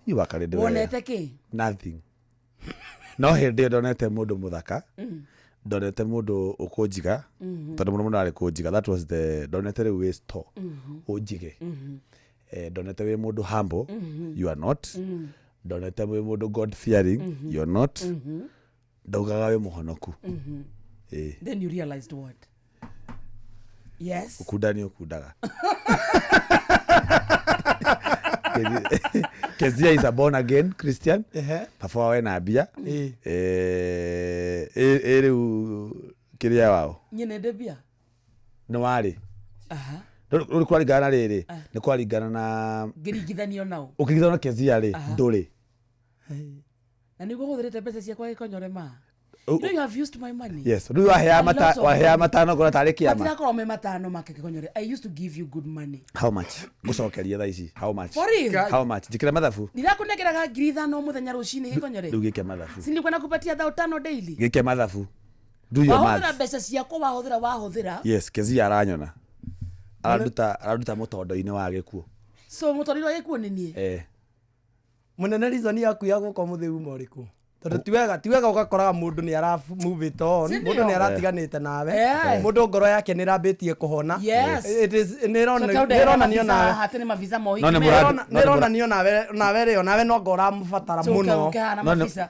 You Wakarĩndĩ wega. Wonete kĩ? Nothing. No hĩndĩ ĩyo ndonete mũndũ mũthaka, ndonete mũndũ ũkũnjiga, tondũ mũno mũno arĩ kũnjiga. That was the, ndonete rĩu wĩ store ũnjige. Eh, ndonete wĩ mũndũ humble, you are not. Ndonete wĩ mũndũ God fearing, you are not. Ndaugaga wĩ mũhonoku. Ĩĩ. Then you realized what? Yes. Ũkunda nĩ ũkundaga. Kezia is a born again Christian. Ehe. Baba wao ena mbia. Ĩĩ. Eh, ĩ rĩu kĩrĩa wao Nyene mbia? nĩ warĩ. Aha. Rĩu kũraringana na rĩrĩ, nĩ kũraringana na Ngĩringithanio nao. ũkĩringithana na Kezia rĩ, ndũrĩ. Na nĩguo hũthĩrĩte mbeca ciakwa gĩkonyore ma. Oh, You know you have used my money. Yes, rĩu wahea A mata lot of wahea money. matano ngona tarĩ kĩama. Matirakorwo me matano make gĩkonyore. I used to give you good money. How much? Ngũcokerie thaa ici. How much? For real? How much? Njĩkĩra mathabu. Ndirakũnengeraga 5,000 mũthenya rũcinĩ gĩkonyore. Rĩu gĩke mathabu. Si nilikuwa nakupatia 5,000 daily. Gĩke mathabu. Do your Wahũthĩra maths. mbeca ciakwa, wahũthĩra wahũthĩra. Yes, Kezia aranyona. Araruta mũtondo-inĩ wa gĩkuũ. So mũtwarĩre wa gĩkuũ nĩ niĩ. Eh. Mũnene, reason yaku ya gũka ũmũthĩ uma ũrĩkũ? Tondũ ti wega ũgakoraga mũndũ nĩ ara move it on, Si ndio? mũndũ nĩ aratiganĩte nawe, Eh. mũndũ ngoro yake nĩ ĩrambĩtie kũhona. Yes. It is nĩ So ĩronanio mavisa nawe. haha, nĩ mavisa No, nĩ mohiki. mũra- Nĩ ĩronanio nawe rĩ, onawe no ngo ũramũbatara mũno. No, no.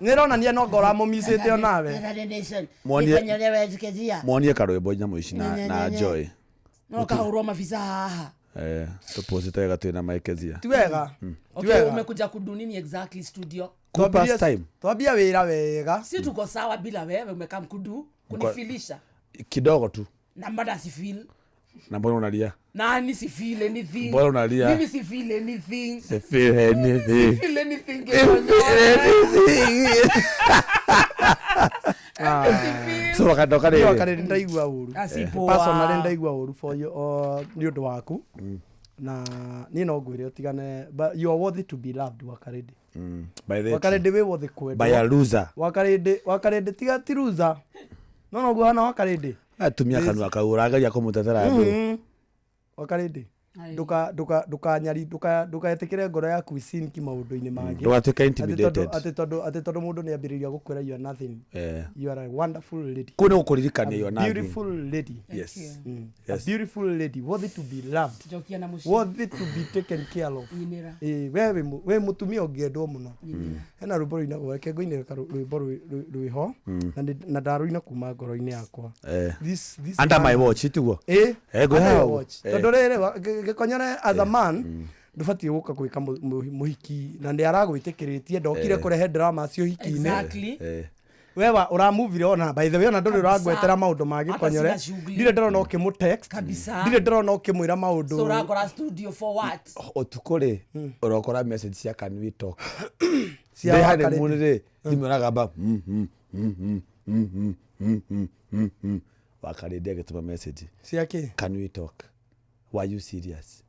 Nĩ ĩronania no ngo ũramũmicĩte onawe. Mwonie karwĩmbo nyamũ ici na Joy. No kahũrwo mavisa haha. Eh, tũpostĩte wega twĩna Mike Kezia. Ti wega. Ti Okay, wega. umekuja kudunini exactly studio? Cool past time. Twambia wĩra wega. Si tuko sawa bila wewe, umekaa mkudu kunifilisha. Kidogo tu. Na mbada si feel. Na mbona unalia? Nani si feel anything? Mbona unalia? Mimi si feel anything. Si feel anything. Feel anything. Anything. So wakandoka Niĩ rĩrĩ. Wakarĩndĩ ndaigua ũru. Ah, si poa. Personally ndaigua ũru for you, nĩ ũndũ waku, na niĩ no ngwĩre ũtigane, but you are worthy to be loved, Wakarĩndĩ. By the Wakarĩndĩ wĩ worthy by kwendwo. a loser. Wakarĩndĩ, Wakarĩndĩ, tiga ti loser, no noguo hana Wakarĩndĩ. Atumia kanua kau ũrageria kũmũtetera andũ. Wakarĩndĩ, Aye. nduka nduka ndukanyari nduka ndukaĩtĩkĩre ngoro yaku icinki maũndũ-inĩ mangĩ. Ndũgatuĩke Atĩ tondũ intimidated. atĩ tondũ mũndũ nĩ ambĩrĩria gũkwĩra you are nothing. Eh. You are a wonderful lady. Kũu nĩ gũkũririkania you are nothing. Beautiful lady. Yes. A Yes. beautiful lady worthy to be loved, Njokia na mũciĩ. worthy to be taken care of. Nyinĩra. Ĩĩ, we wĩ mũtumia ũngĩendwo mũno. Hena rwĩmbo rũinagwo, reke ngũinĩre rwĩmbo rwĩho na ndarũina kuma ngoro-inĩ yakwa. Eh. This Under man- my watch itiguo. Ĩ, Eh, ngwĩhoya under your ũguo. watch. Eh. Tondũ rĩrĩ Gĩkonyore, as a man ndũbatiĩ gũka gwĩka mũhiki na nĩ aragwĩtĩkĩrĩtie, ndokire kũrehe drama cio hiki-inĩ. Exactly. Eh. We wa ũramuvire ona by the way, ona ndũrĩ ũrangwetera maũndũ ma Hata Gĩkonyore. sina shughuli. Ndirĩ ndĩrona ũkĩmũ text. Kabisa. Ndirĩ ndĩrona ũkĩmwĩra maũndũ. So ũrakora studio for what? Ũtukũ rĩ, ũrokora message cia "Can we talk?" Cia Ndĩ Wakarĩndĩ. honeymoon rĩ, thimũ ĩragamba Wakarĩndĩ agĩtũma message. Cia kĩ? "Can we talk? Were you serious?"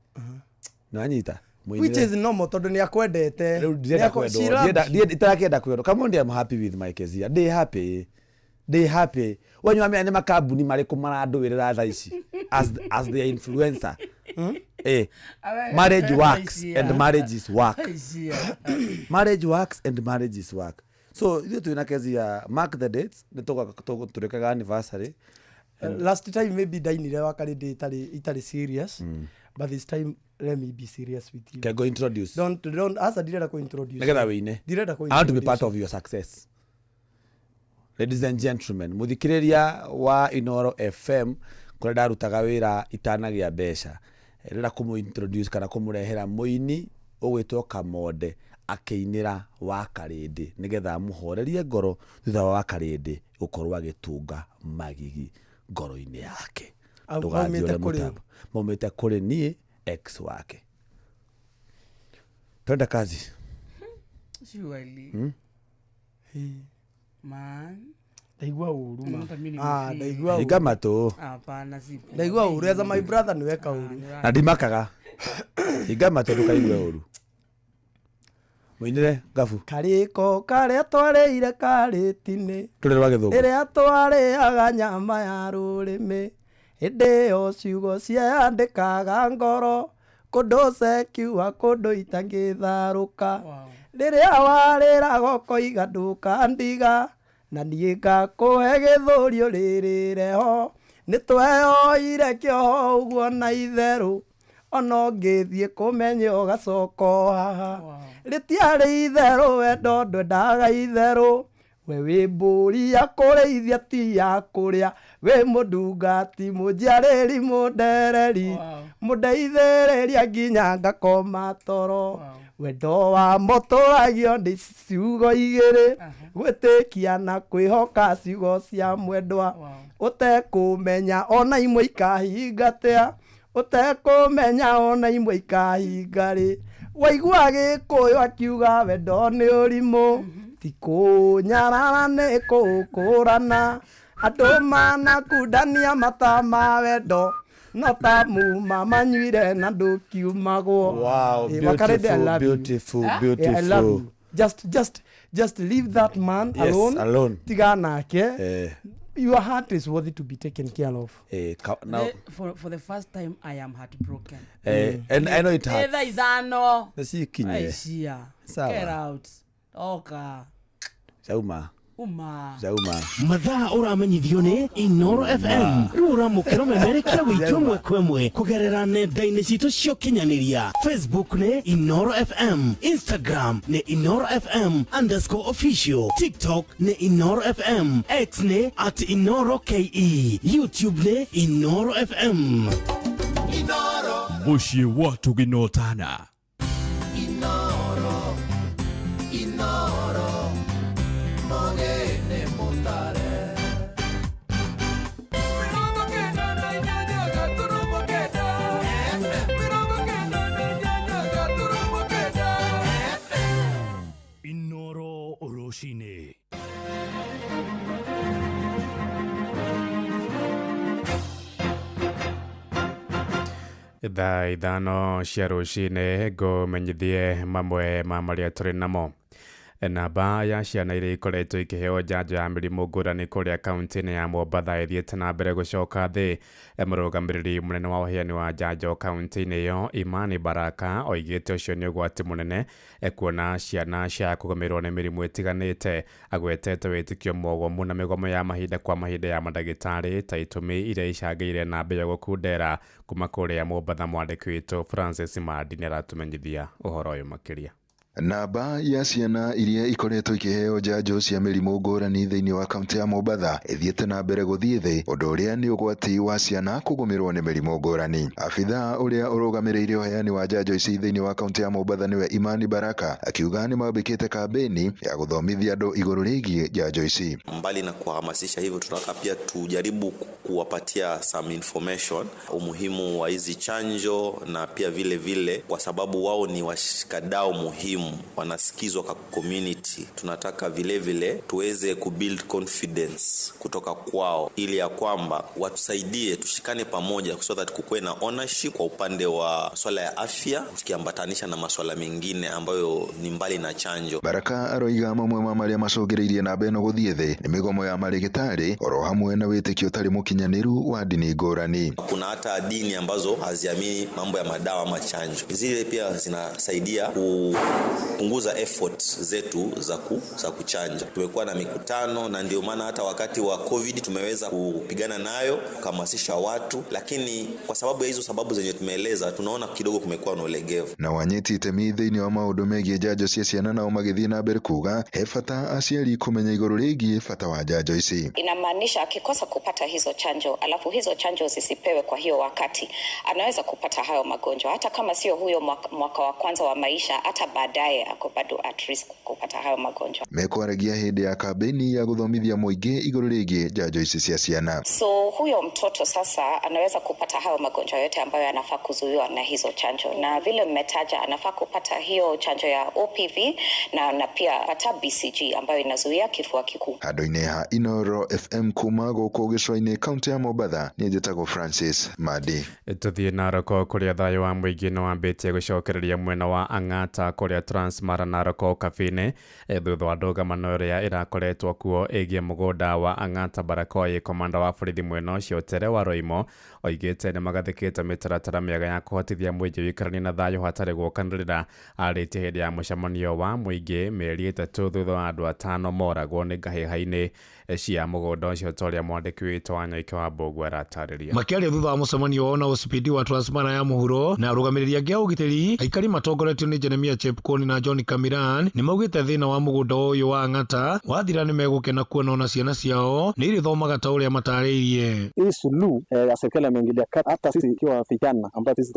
Nĩwanyita? Which is normal tondũ nĩ akwendete. Rĩu ndirenda Nĩ kwendwo. she loves you. Itarakĩenda kwendwo. Come on, I'm happy with my Kezia. Ndĩ happy. Ndĩ happy. Wenyu amenya nĩ makambuni marĩkũ marandũĩrĩra thaa ici as their influencer. Eh, marriage works and marriage is work. Marriage works and marriage is work. So ithuĩ twĩna Kezia, mark the dates, nĩ tũrĩkaga anniversary. Last time maybe ndainire wakarĩ ndĩ itarĩ serious, but this time let me be serious with you. Can go introduce. Don't asa ndirenda kũ introduce. Nĩgetha wĩine. Ndirenda kũ I want to be introduce. part of your success. Ladies and gentlemen, muthikiriria wa Inoro FM kuria ndarutaga wira itanagia mbeca, ndĩrenda kũmũ introduce kana kũmũrehera mũini ũgwĩtwo Kamonde akĩinĩra Wakarĩndĩ nĩgetha amũhorerie ngoro thutha wa Wakarĩndĩ gũkorwo agĩtunga magigi ngoro-inĩ yake. Ndũgathiĩ Maumĩte ũrĩa kũrĩ ũ? mũtambo. Maumĩte kũrĩ niĩ ex wake. Twenda kazi. Surely. Man. Ndaigua ũru ma. Hata mimi Ah, nimefeel. ndaigua ũru. Hinga matũ. Hapana, si poa. Ndaigua ũru as a my brother nĩ weka ũru. Na ndimakaga. Hinga matũ ndũkaigue ũru. Mũinĩre ngabu. Karĩko karĩa twarĩire karĩtinĩ Tũrĩ rwa gĩthũngũ. rĩrĩa twarĩaga nyama ya rũrĩmĩ hĩndĩ ĩyo ciugo ciandĩkaga ngoro kũndũ cekiua kũndũ itangĩtharũka. Wow. Rĩrĩa warĩraga ũkoiga ndũkandiga na niĩ ngakũhe gĩthũri ũrĩrĩre ho nĩ tweyoire kĩoho ũguo na itherũ ona ũngĩthiĩ kũmenya ũgacoka o haha. Wow. Rĩtiarĩ itherũ wendo ndwendaga itherũ we wĩ mbũri ya kũrĩithia ti ya kũrĩa wĩ mũndungati mũnjiarĩri mũndereri. Wow. Mũndeithĩrĩria nginya ngakoma toro. Wow. Wendo wa mũtũragio nĩ ciugo igĩrĩ gwĩtĩkia na kwĩhoka ciugo cia mwendwa. Wow. Ũtekũmenya ona imwe ikahinga atĩa ũtekũmenya ona imwe ikahinga rĩ waigua Gĩkũyũ akiuga wendo nĩ ũrimũ ti kũnyarara nĩ kũkũrana andũ manakundania mata ma wendo no ta muma manyuire na ndũkiumagwo. Wow, Eh, Wakarede, I beautiful, love you. beautiful, Yeah, I love beautiful. you. Just leave that man Yes, alone. alone. Tiga nake. Your heart is worthy to be taken care of. Now, For the first time I am heartbroken. And I know it hurts. Either ithano. Nĩcikinye. Aishia. Sawa. Get out. Oka. Cauma. Uma. Cauma. Mathaa ũramenyithio nĩ Inoro FM rĩu ũramũkĩra ũmemerekia witũ ĩmwe kwa ĩmwe kũgerera nenda-inĩ citũ cia ũkinyanĩria. Facebook nĩ Inoro FM, Instagram nĩ Inoro FM underscore official, TikTok nĩ Inoro FM, X nĩ at Inoro KE, YouTube nĩ Inoro FM. Mũciĩ wa tũginotana. Inoro rũcinĩ. Thaa ithano cia rũcinĩ ngũmenyithie mamwe ma marĩa tũrĩ namo. Namba ya ciana iria ikoretwo ikĩheo njanjo ya mĩrimũ ngũrani kũrĩa kaunti-inĩ ya Mombatha ĩthiĩte na mbere gũcoka thĩ. Mũrũgamĩrĩri mũnene wa ũheani wa njanjo kaunti-inĩ ĩyo Imani Baraka oigĩte ũcio nĩ ũgwati mũnene kuona ciana cia kũgũmĩrwo nĩ mĩrimũ ĩtiganĩte. Agwetete wĩtĩkio mwogomu na mĩgomo ya mahinda kwa mahinda ya mandagĩtarĩ ta itũmi iria icangĩire namba ĩyo gũkundera. Kuma kũrĩa Mombatha mwandĩki witũ Francis Mandi nĩaratũmenyithia ũhoro ũyũ makĩria. Namba ya ciana iria ikoretwo ikĩheo njanjo cia mĩrimũ ngũrani thĩinĩ wa kaunti ya Mombatha ĩthiĩte na mbere gũthiĩ thĩ, ũndũ ũrĩa nĩ ũgwati wa ciana kũgũmĩrwo nĩ mĩrimũ ngũrani. Abithaa ũrĩa ũrũgamĩrĩire ũheani wa njanjo ici thĩinĩ wa kaunti ya Mombatha nĩwe Imani Baraka akiuga nĩ mambĩkĩte kambĩni ya gũthomithia andũ igũrũ rĩgiĩ njanjo ici. Mbali na kuhamasisha hivyo, tunataka pia tujaribu kuwapatia some information umuhimu wa hizi chanjo, na pia vile vile kwa sababu wao ni washikadau muhimu muhimu, wanasikizwa kwa community. Tunataka vile vile tuweze kubuild confidence kutoka kwao, ili ya kwamba watusaidie, tushikane pamoja, so that kukuwe na ownership kwa upande wa swala ya afya, tukiambatanisha na maswala mengine ambayo ni mbali na chanjo. Baraka aroiga mamwe ma marĩa macũngĩrĩirie namba ĩno gũthiĩ thĩ nĩ mĩgomo ya marĩgĩtarĩ oro hamwe na wĩtĩkio ũtarĩ mũkinyanĩru wa ndini ngũrani. Kuna hata dini ambazo haziamini mambo ya madawa ama chanjo, zile pia zinasaidia kupunguza effort zetu za kuchanja. Tumekuwa na mikutano, na ndio maana hata wakati wa COVID tumeweza kupigana nayo, kuhamasisha watu, lakini kwa sababu ya hizo sababu zenye tumeeleza, tunaona kidogo kumekuwa na ulegevu. Na wanyiti itemi thĩinĩ wa maũndũ megiĩ njanjo cia ciana nao magĩthiĩ na mbere kuga he bata aciari kũmenya igũrũ rĩgiĩ bata wa njanjo ici. Inamaanisha akikosa kupata hizo chanjo, alafu hizo chanjo zisipewe kwa hiyo wakati, anaweza kupata hayo magonjwa, hata kama sio huyo mwaka wa kwanza wa maisha, hata baadaye ako bado at risk kupata hayo magonjwa. Mekwaragia hĩndĩ ya kambĩini ya gũthomithia mũingĩ igũrũ rĩgiĩ njanjo ici cia ciana. So huyo mtoto sasa anaweza kupata hayo magonjwa yote ambayo anafaa kuzuiwa na hizo chanjo, na vile mmetaja, anafaa kupata hiyo chanjo ya OPV na pia pata BCG ambayo inazuia kifua kikuu. Handũ-inĩ ha Inoro FM kuma gũkũ gĩcũa-inĩ kaũntĩ ya Mombatha, niĩ njĩtagwo Francis Madi. Tuthiĩ Naroko kũrĩa thayũ wa mũingĩ nĩ wambĩtie gũcokereria mwena wa Ang'ata kũrĩa Transmara Naroko Kabine thutha wa ndũgamano ĩrĩa ĩrakoretwo kuo ĩgiĩ mũgũnda wa Ang'ata Barakoi. Komanda wa borithi mwena ũcio Tere wa Roimo oigĩte nĩ magathĩkĩte mĩtaratara mĩega ya kũhotithia mũingĩ wĩikaranie na thayũ hatarĩ gũkanĩrĩra. Arĩtie hĩndĩ ya mũcemanio wa mũingĩ mĩeri 3 thutha wa andũ 5 moragwo nĩ ngahĩha-inĩ cia mũgũnda ũcio, ta ũrĩa mwandĩki witũ wa Nyaike wa Mbũgũ aratarĩria. Makĩaria thutha wa mũcemanio wao na OCPD wa Transmara ya mũhuro na arũgamĩrĩri angĩ a ũgitĩri, aikari matongoretio nĩ Jeremia Chepkoni na John Kamiran nĩ maugĩte thĩna wa mũgũnda ũyũ wa Ang'ata wathira nĩ megũkena kuona ona ciana ciao nĩ irĩthomaga ta ũrĩa matarĩirie. Hii suluhu ya serikali ameingilia kati, hata sisi ikiwa vijana ambao sisi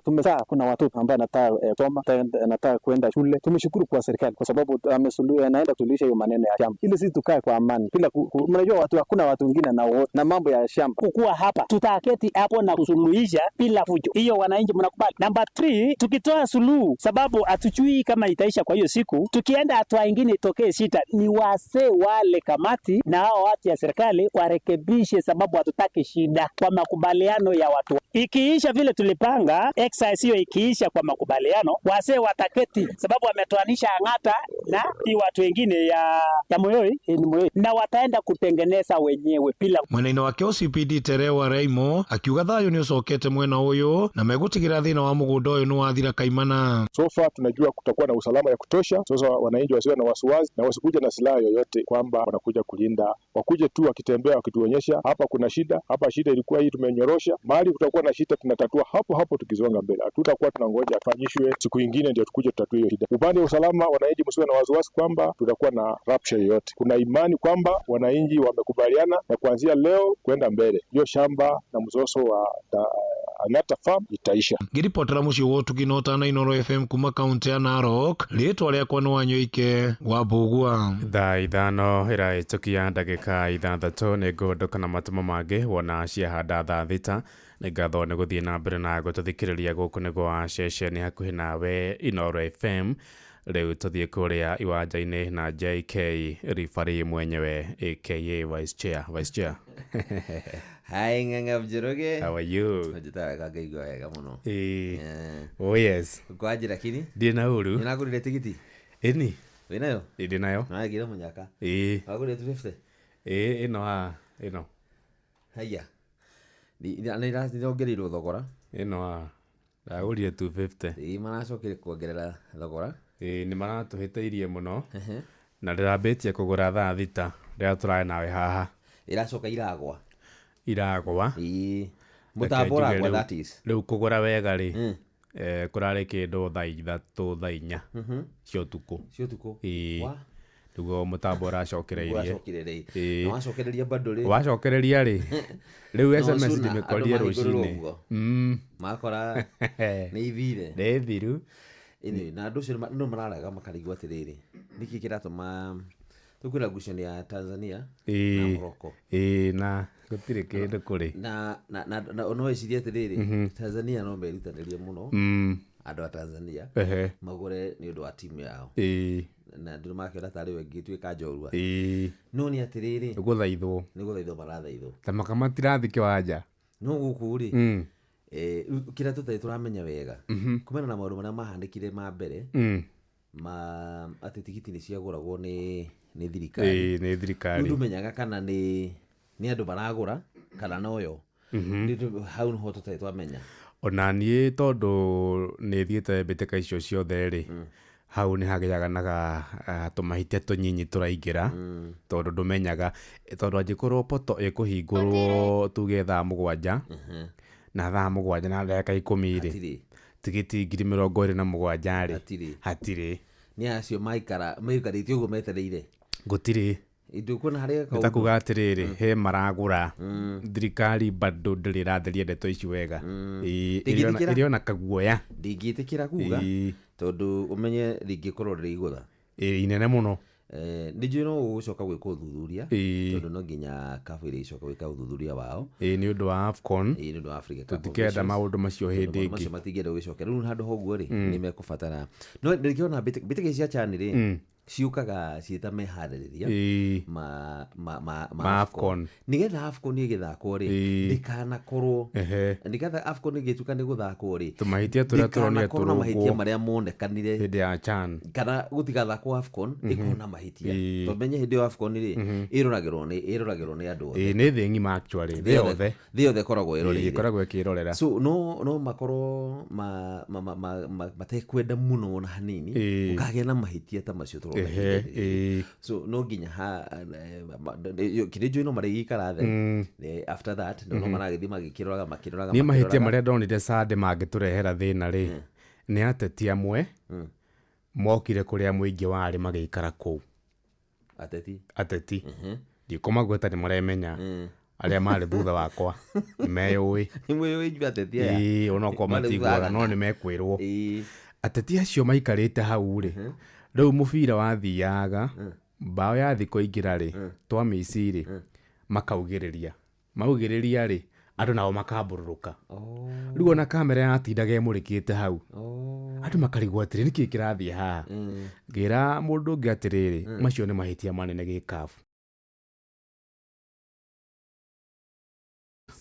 tumezaa, kuna watoto ambao anataka kusoma, anataka kwenda shule. Tumeshukuru kwa serikali kwa sababu anaenda kusuluhisha hiyo maneno ya shamba ili sisi tukae kwa amani bila mnajua watu, hakuna watu wengine na mambo ya shamba. Kukua hapa tutaketi hapo na kusuluhisha bila fujo. Hiyo wananchi mnakubali? Namba 3, tukitoa suluhu sababu hatujui kama itaisha kwa hiyo siku, tukienda hatua nyingine itokee shida, ni wasee wale kamati na hao watu ya serikali warekebishe, sababu hatutaki shida kwa makubaliano ya watu. Ikiisha vile tulipanga exercise hiyo, ikiisha kwa makubaliano, wasee wataketi, sababu wametoanisha Ang'ata na hii watu wengine ya Moyoi, ni Moyoi, na wataenda kutengeneza wenyewe bila. Mwena-inĩ wake OCPD Terewa Raimo akiuga thayũ nĩ ũcokete mwena ũyũ na megũtigĩra thĩna wa mũgũnda ũyũ nĩ wathira kaimana. So far tunajua kutakuwa na usalama ya kutosha. Sasa wananchi wasiwe na wasiwasi na wasikuja na silaha yoyote kwamba wanakuja kulinda, wakuje tu wakitembea wakituonyesha hapa kuna shida, hapa shida ilikuwa hii, tumenyorosha mahali kutakuwa na shida tunatatua hapo hapo tukisonga mbele. Hatutakuwa tunangoja tufanyishwe siku nyingine ndio tukuje tutatue hiyo shida. Upande wa usalama, wananchi msiwe na wasiwasi kwamba tutakuwa na rapture yoyote. Kuna imani kwamba wananchi wamekubaliana na kuanzia leo kwenda mbele hiyo shamba na mzozo wa Ang'ata Farm itaisha. Ngĩribotera mũciĩ wa ũtugi na ũtana Inoro FM kuma kaũntĩ ya Narok, rĩtwa rĩakwa nĩ Wanyoike wa Mbũgua. Thaa 5 ĩrahĩtũkia ndagĩka 6 nĩ ngũndũka na matũmo mangĩ wona ciahanda thaa 6. Nĩ ngatho nĩ gũthiĩ na mbere na gũtũthikĩrĩria gũkũ nĩ gwa ceceni hakuhĩ nawe Inoro FM. Rĩu tũthiĩ kũrĩa iwanja-inĩ na JK rifari mwenyewe aka Vice Chair. Vice Chair. Hi Ng'ang'a Njoroge. How are you? Njitaga wega, ngaigua wega mũno. Oh yes. Kwaje lakini? Ndĩ na ũru. Nĩnagũrire tigiti? Ĩni. Wĩnayo? Ndĩ nayo. Nagĩra mũnyaka. Ĩĩ. Wagũrire 250? Ĩĩ, ĩno haha, ĩno. Haiya. Nĩrongereirwo thogora. Ĩno haha. Ndagũrire 250. Ĩĩ, maracokire kuongerera thogora. Ĩĩ, nĩ maratũhĩtĩirie mũno. Na ndĩrambĩtie kũgũra thaa 6 rĩrĩa tũrarĩ nawe haha. Ĩracoka iragwa. Iragwa. Ĩĩ. Mũtambo ũragwa, that is. Rĩu kũgũra wega rĩ, kũrarĩ kĩndũ thaa 3 thaa 4 cia ũtukũ. Cia ũtukũ. Ĩĩ. Nĩguo mũtambo ũracokereirie. Ũracokereirie. Na wacokereria bado rĩ. Wacokereria rĩ. Rĩu SMS ndĩmĩkorire rũcinĩ. Makora nĩ ithire. Nĩ thiru. Anyway, na andũ acio no mararaga makarigwo atĩrĩrĩ, nĩkĩ kĩratũma tũkwĩra ngucanio ya Tanzania na Morocco. Ĩĩ, na gũtirĩ kĩndũ kũrĩ. Na no wĩcirie atĩrĩrĩ, Tanzania no merutanĩrie mũno. Andũ a Tanzania magũre nĩ ũndũ wa timu yao. Na andũ makĩona tarĩ we ĩngĩtuĩka njorua. No nĩ atĩrĩrĩ, Gũthaithwo. Nĩ gũthaithwo marathaithwo. Ta maka matirathi kĩwanja. No gũkũ rĩ, rĩu kĩrĩa tũtarĩ tũramenya wega kumana na maũndũ marĩa mahanĩkire ma mbere, ma atĩ tigiti nĩ ciagũragwo nĩ thirikari. Ĩĩ, nĩ thirikari. Rĩu ndũmenyaga kana nĩ andũ maragũra kana noyo. Hau nĩho tũtarĩ twamenya. Ona niĩ tondũ nĩ thiĩte mbĩtĩka icio ciothe rĩ, hau nĩ hagĩaga na tũmahĩtia tũnyinyi tũraingĩra, tondũ ndũmenyaga, tondũ angĩkorwo poto ĩkũhingũrwo tuge thaa 7, na thaa 7:10 rĩ, Hatirĩ. Tigiti 27,000 rĩ, Hatirĩ. Hatirĩ. Nĩ acio maikara maikarĩte ũguo metereire. Gũtirĩ. Ndũkuona harĩa Nĩ ta kuga atĩrĩrĩ, he maragũra, thirikari bado ndĩrĩ ĩratheria ndeto ici wega. Ĩĩ, ĩrĩ ona kaguoya. Ndingĩtĩkĩra kuga tondũ ũmenye rĩngĩkorwo rĩrĩ igũtha. Ĩĩ, inene mũno. Nĩ njũĩ no ũgũcoka gwĩka ũthuthuria, tondũ no nginya CAF ĩrĩcoka gwĩka ũthuthuria wao. Ĩĩ, nĩ ũndũ wa AFCON. Ĩĩ, nĩ ũndũ wa Africa Cup of Tũtikenda Nations. maũndũ macio Tondũ hĩndĩ maũndũ ĩngĩ. macio matingĩenda gũgĩcokera rĩu handũ ha ũguo rĩ, nĩ mekũbatara no ndĩkĩona mbĩtĩka cia CHAN rĩ, ciũkaga ciĩta meharĩrĩria ma ma ma Ma AFCON. Nĩgetha AFCON ĩgĩthakwo rĩ, ndĩkanakorwo nĩgetha AFCON ĩgĩtuĩka nĩ gũthakwo rĩ, Tũmahĩtia tũrĩa tũronire ndĩkanakorwo na mahĩtia tũrũngwo marĩa monekanire hĩndĩ ya CHAN. Kana gũtigathakwo AFCON ĩkorwo na mahĩtia, tondũ menye hĩndĩ ĩyo AFCON rĩ, ĩroragĩrwo nĩ andũ othe. Ĩĩ, nĩ thĩ ng'ima actually, thĩ yothe. Thĩ yothe ĩkoragwo ĩroreire. Ĩkoragwo ĩkĩrorera. So no makorwo matekwenda mũno ona hanini gũkagĩa na mahĩtia ta macio tũrona ihinda rĩrĩ. So no nginya ha kĩrĩa njũĩ no marĩgĩikara thĩ. After that no maragĩthiĩ magĩkĩroraga makĩroraga. Niĩ mahĩtia Makĩroraga. marĩa ndonire Sande mangĩtũrehera thĩna rĩ, nĩ ateti amwe mokire kũrĩa mũingĩ warĩ magĩikara kũu. Ateti. Ateti ndikũmagweta, nĩ maremenya, arĩa marĩ thutha wakwa nĩ meyũĩ. Nĩ mwĩyũĩ inyuĩ ateti aya. Ĩĩ, onokorwo Marĩ thutha matiguaga no wa- nĩ mekwĩrwo. Ateti acio maikarĩte hau rĩ, rĩu mũbira wathiaga, mbaũ yathi kũingĩra rĩ, twamici rĩ, makaugĩrĩria, maugĩrĩria rĩ, andũ nao makambũrũrũka. Rĩu ona kamera yatindaga ĩmũrĩkĩte hau, andũ makarigwo atĩrĩ, nĩkĩ kĩrathiĩ haha? Ngĩra mũndũ ũngĩ atĩrĩrĩ, macio nĩ mahĩtia manene gĩkabu,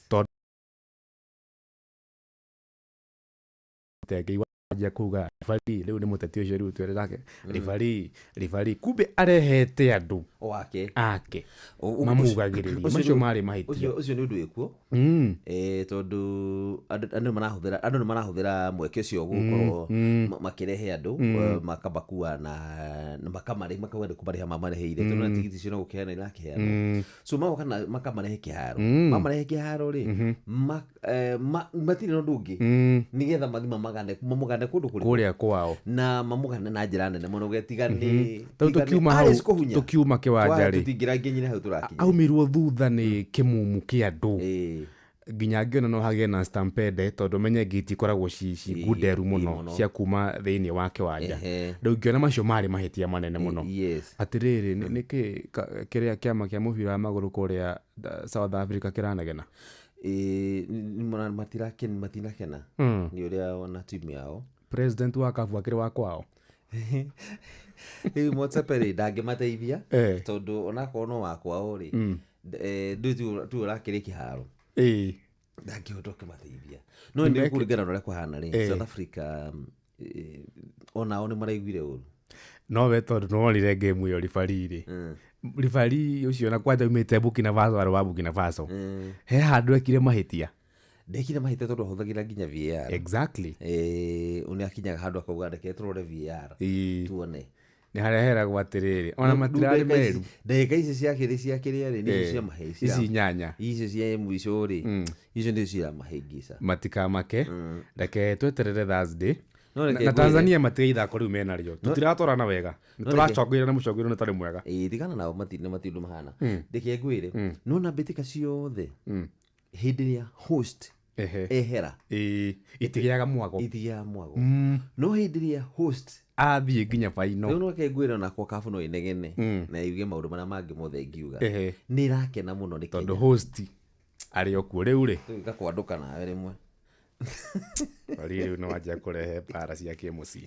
tondũ ngĩigua anjia kuga referee, rĩu nĩ mũteti ũcio rĩu twĩre nake referee, referee, kumbe arehete andũ wake ake mamugagĩrĩria. Macio marĩ mahĩtia. Ũcio nĩ ũndũ wĩkuo. Tondũ andũ nĩ marahũthĩra mweke ũcio gũkorwo makĩrehe andũ, makamakua na makamarĩha, makauga nĩ kũmarĩha mamarĩhĩire, tondũ na tigiti icio no gũkĩheana irakĩheanwo. So magoka na makamarehe kĩharo. Mamarehe kĩharo rĩ, matirĩ na ũndũ ũngĩ, nĩgetha mathi mamagane mamũgane kũndũ kũrĩkũ? Kũrĩa kwao. Na mamũgane na njĩra nene mũno getiga nĩ Tondũ tũkiuma hau, tũkiuma kĩwanja rĩ, tũtingĩranginyire hau tũrakinya. Aumirwo thutha nĩ kĩmumu kĩa andũ nginya ngĩona no hagĩe na stampede, tondũ menye ngĩti ikoragwo ci ngunderu mũno mũno. cia kuma thĩinĩ wa kĩwanja. Rĩu ngĩona macio marĩ mahĩtia manene mũno. Atĩrĩrĩ, nĩkĩ kĩrĩa kĩama kĩa mũbira wa magũrũ kũrĩa South Africa kĩranegena? Ĩĩ, matinakena nĩ ũrĩa ona timu yao. President wa kabu akĩrĩ wa kwao. Rĩu Motsepe rĩ, ndangĩmateithia, tondũ onakorwo no wa kwao rĩ, ndũĩ tu ũrakĩrĩ kĩharo, ndangĩhota kũmateithia, no nĩ kũringana na ũrĩa kũhana rĩ, South Africa onao nĩ maraiguire ũru. No we tondũ nĩwonire game ĩyo, referee rĩ, referee ũcio na kwanja umĩte Burkina Faso, arĩ wa Burkina Faso, he handũ ekire mahĩtia? Ndekire mahĩtia tondũ ahũthagĩra nginya VAR. Nĩ akinyaga handũ akauga, "Reke tũrore VAR tuone." Nĩ harĩa heragwo atĩrĩrĩ, ona matirarĩ meru. Ndagĩka ici cia kĩrĩ cia kĩrĩa rĩ, nĩcio cia mahĩtia. Ici inyanya. Icio cia mũico rĩ, icio nĩcio ciramahĩngĩca. Matikamake, reke tweterere Thursday. No reke Na ngwĩre- Tanzania matige ithako rĩu menarĩo, tũtiratwarana wega, No reke- tũracongĩra na mũcongĩro nĩ tarĩ mwega. Ĩĩ, tigana nao, mati ũndũ mahana. Reke ngwĩre, no na mbĩtĩka ciothe hĩndĩ ĩrĩa host ehera, Ĩĩ, itigĩaga mwago. Itigĩaga mwago. No hĩndĩ ĩrĩa host athiĩ nginya baino, rĩu no reke ngwĩre, onakwa kabu no inegene na yuge maũndũ marĩa mangĩ mothe ingiuga, nĩ ĩrakena mũno nĩ tondũ Kenya. Host arĩ o kuo rĩu rĩ. Tũgĩka kwandũka nawe rĩmwe. Wali rĩu nĩ wanjia kũrehe mbara cia kĩmũciĩ.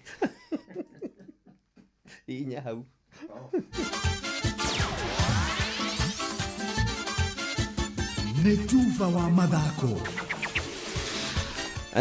Inya hau. Nĩ tuba wa mathako.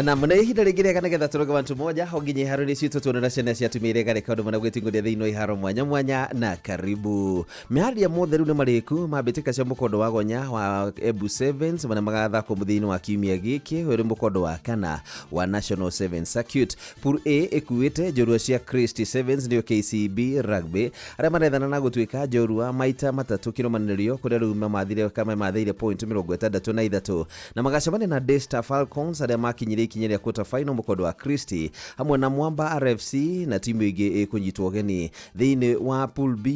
Na mũno ihinda rĩngĩ rĩega nĩgetha tũrũge wantu moja ho nginya iharo-inĩ citũ tuonera ciana cia atumia iria igarĩka ũndũ mũna gwĩtingũria thĩinĩ wa iharo mwanya mwanya na karibu mĩharia mothe rĩu nĩ marĩku mambĩtĩka cia mũkondo wa gonya wa Embu Sevens marĩa magathakwo mũthia-inĩ wa kiumia gĩkĩ ũyũ nĩ mũkondo wa kana wa National Sevens Circuit. Pool A ĩkuĩte njorua cia Christie Sevens nĩyo KCB Rugby arĩa marethana na gũtuĩka njorua maita matatũ kĩrũmanĩrĩrio kũrĩa rĩu mamathire kama mathĩire point 63 na magacemania na Daystar Falcons arĩa makinyire ikinya rĩa quarter final mũkondo wa Christie hamwe na Mwamba RFC na timu ĩngĩ ĩkũnyitwo ũgeni thĩinĩ wa Pool B.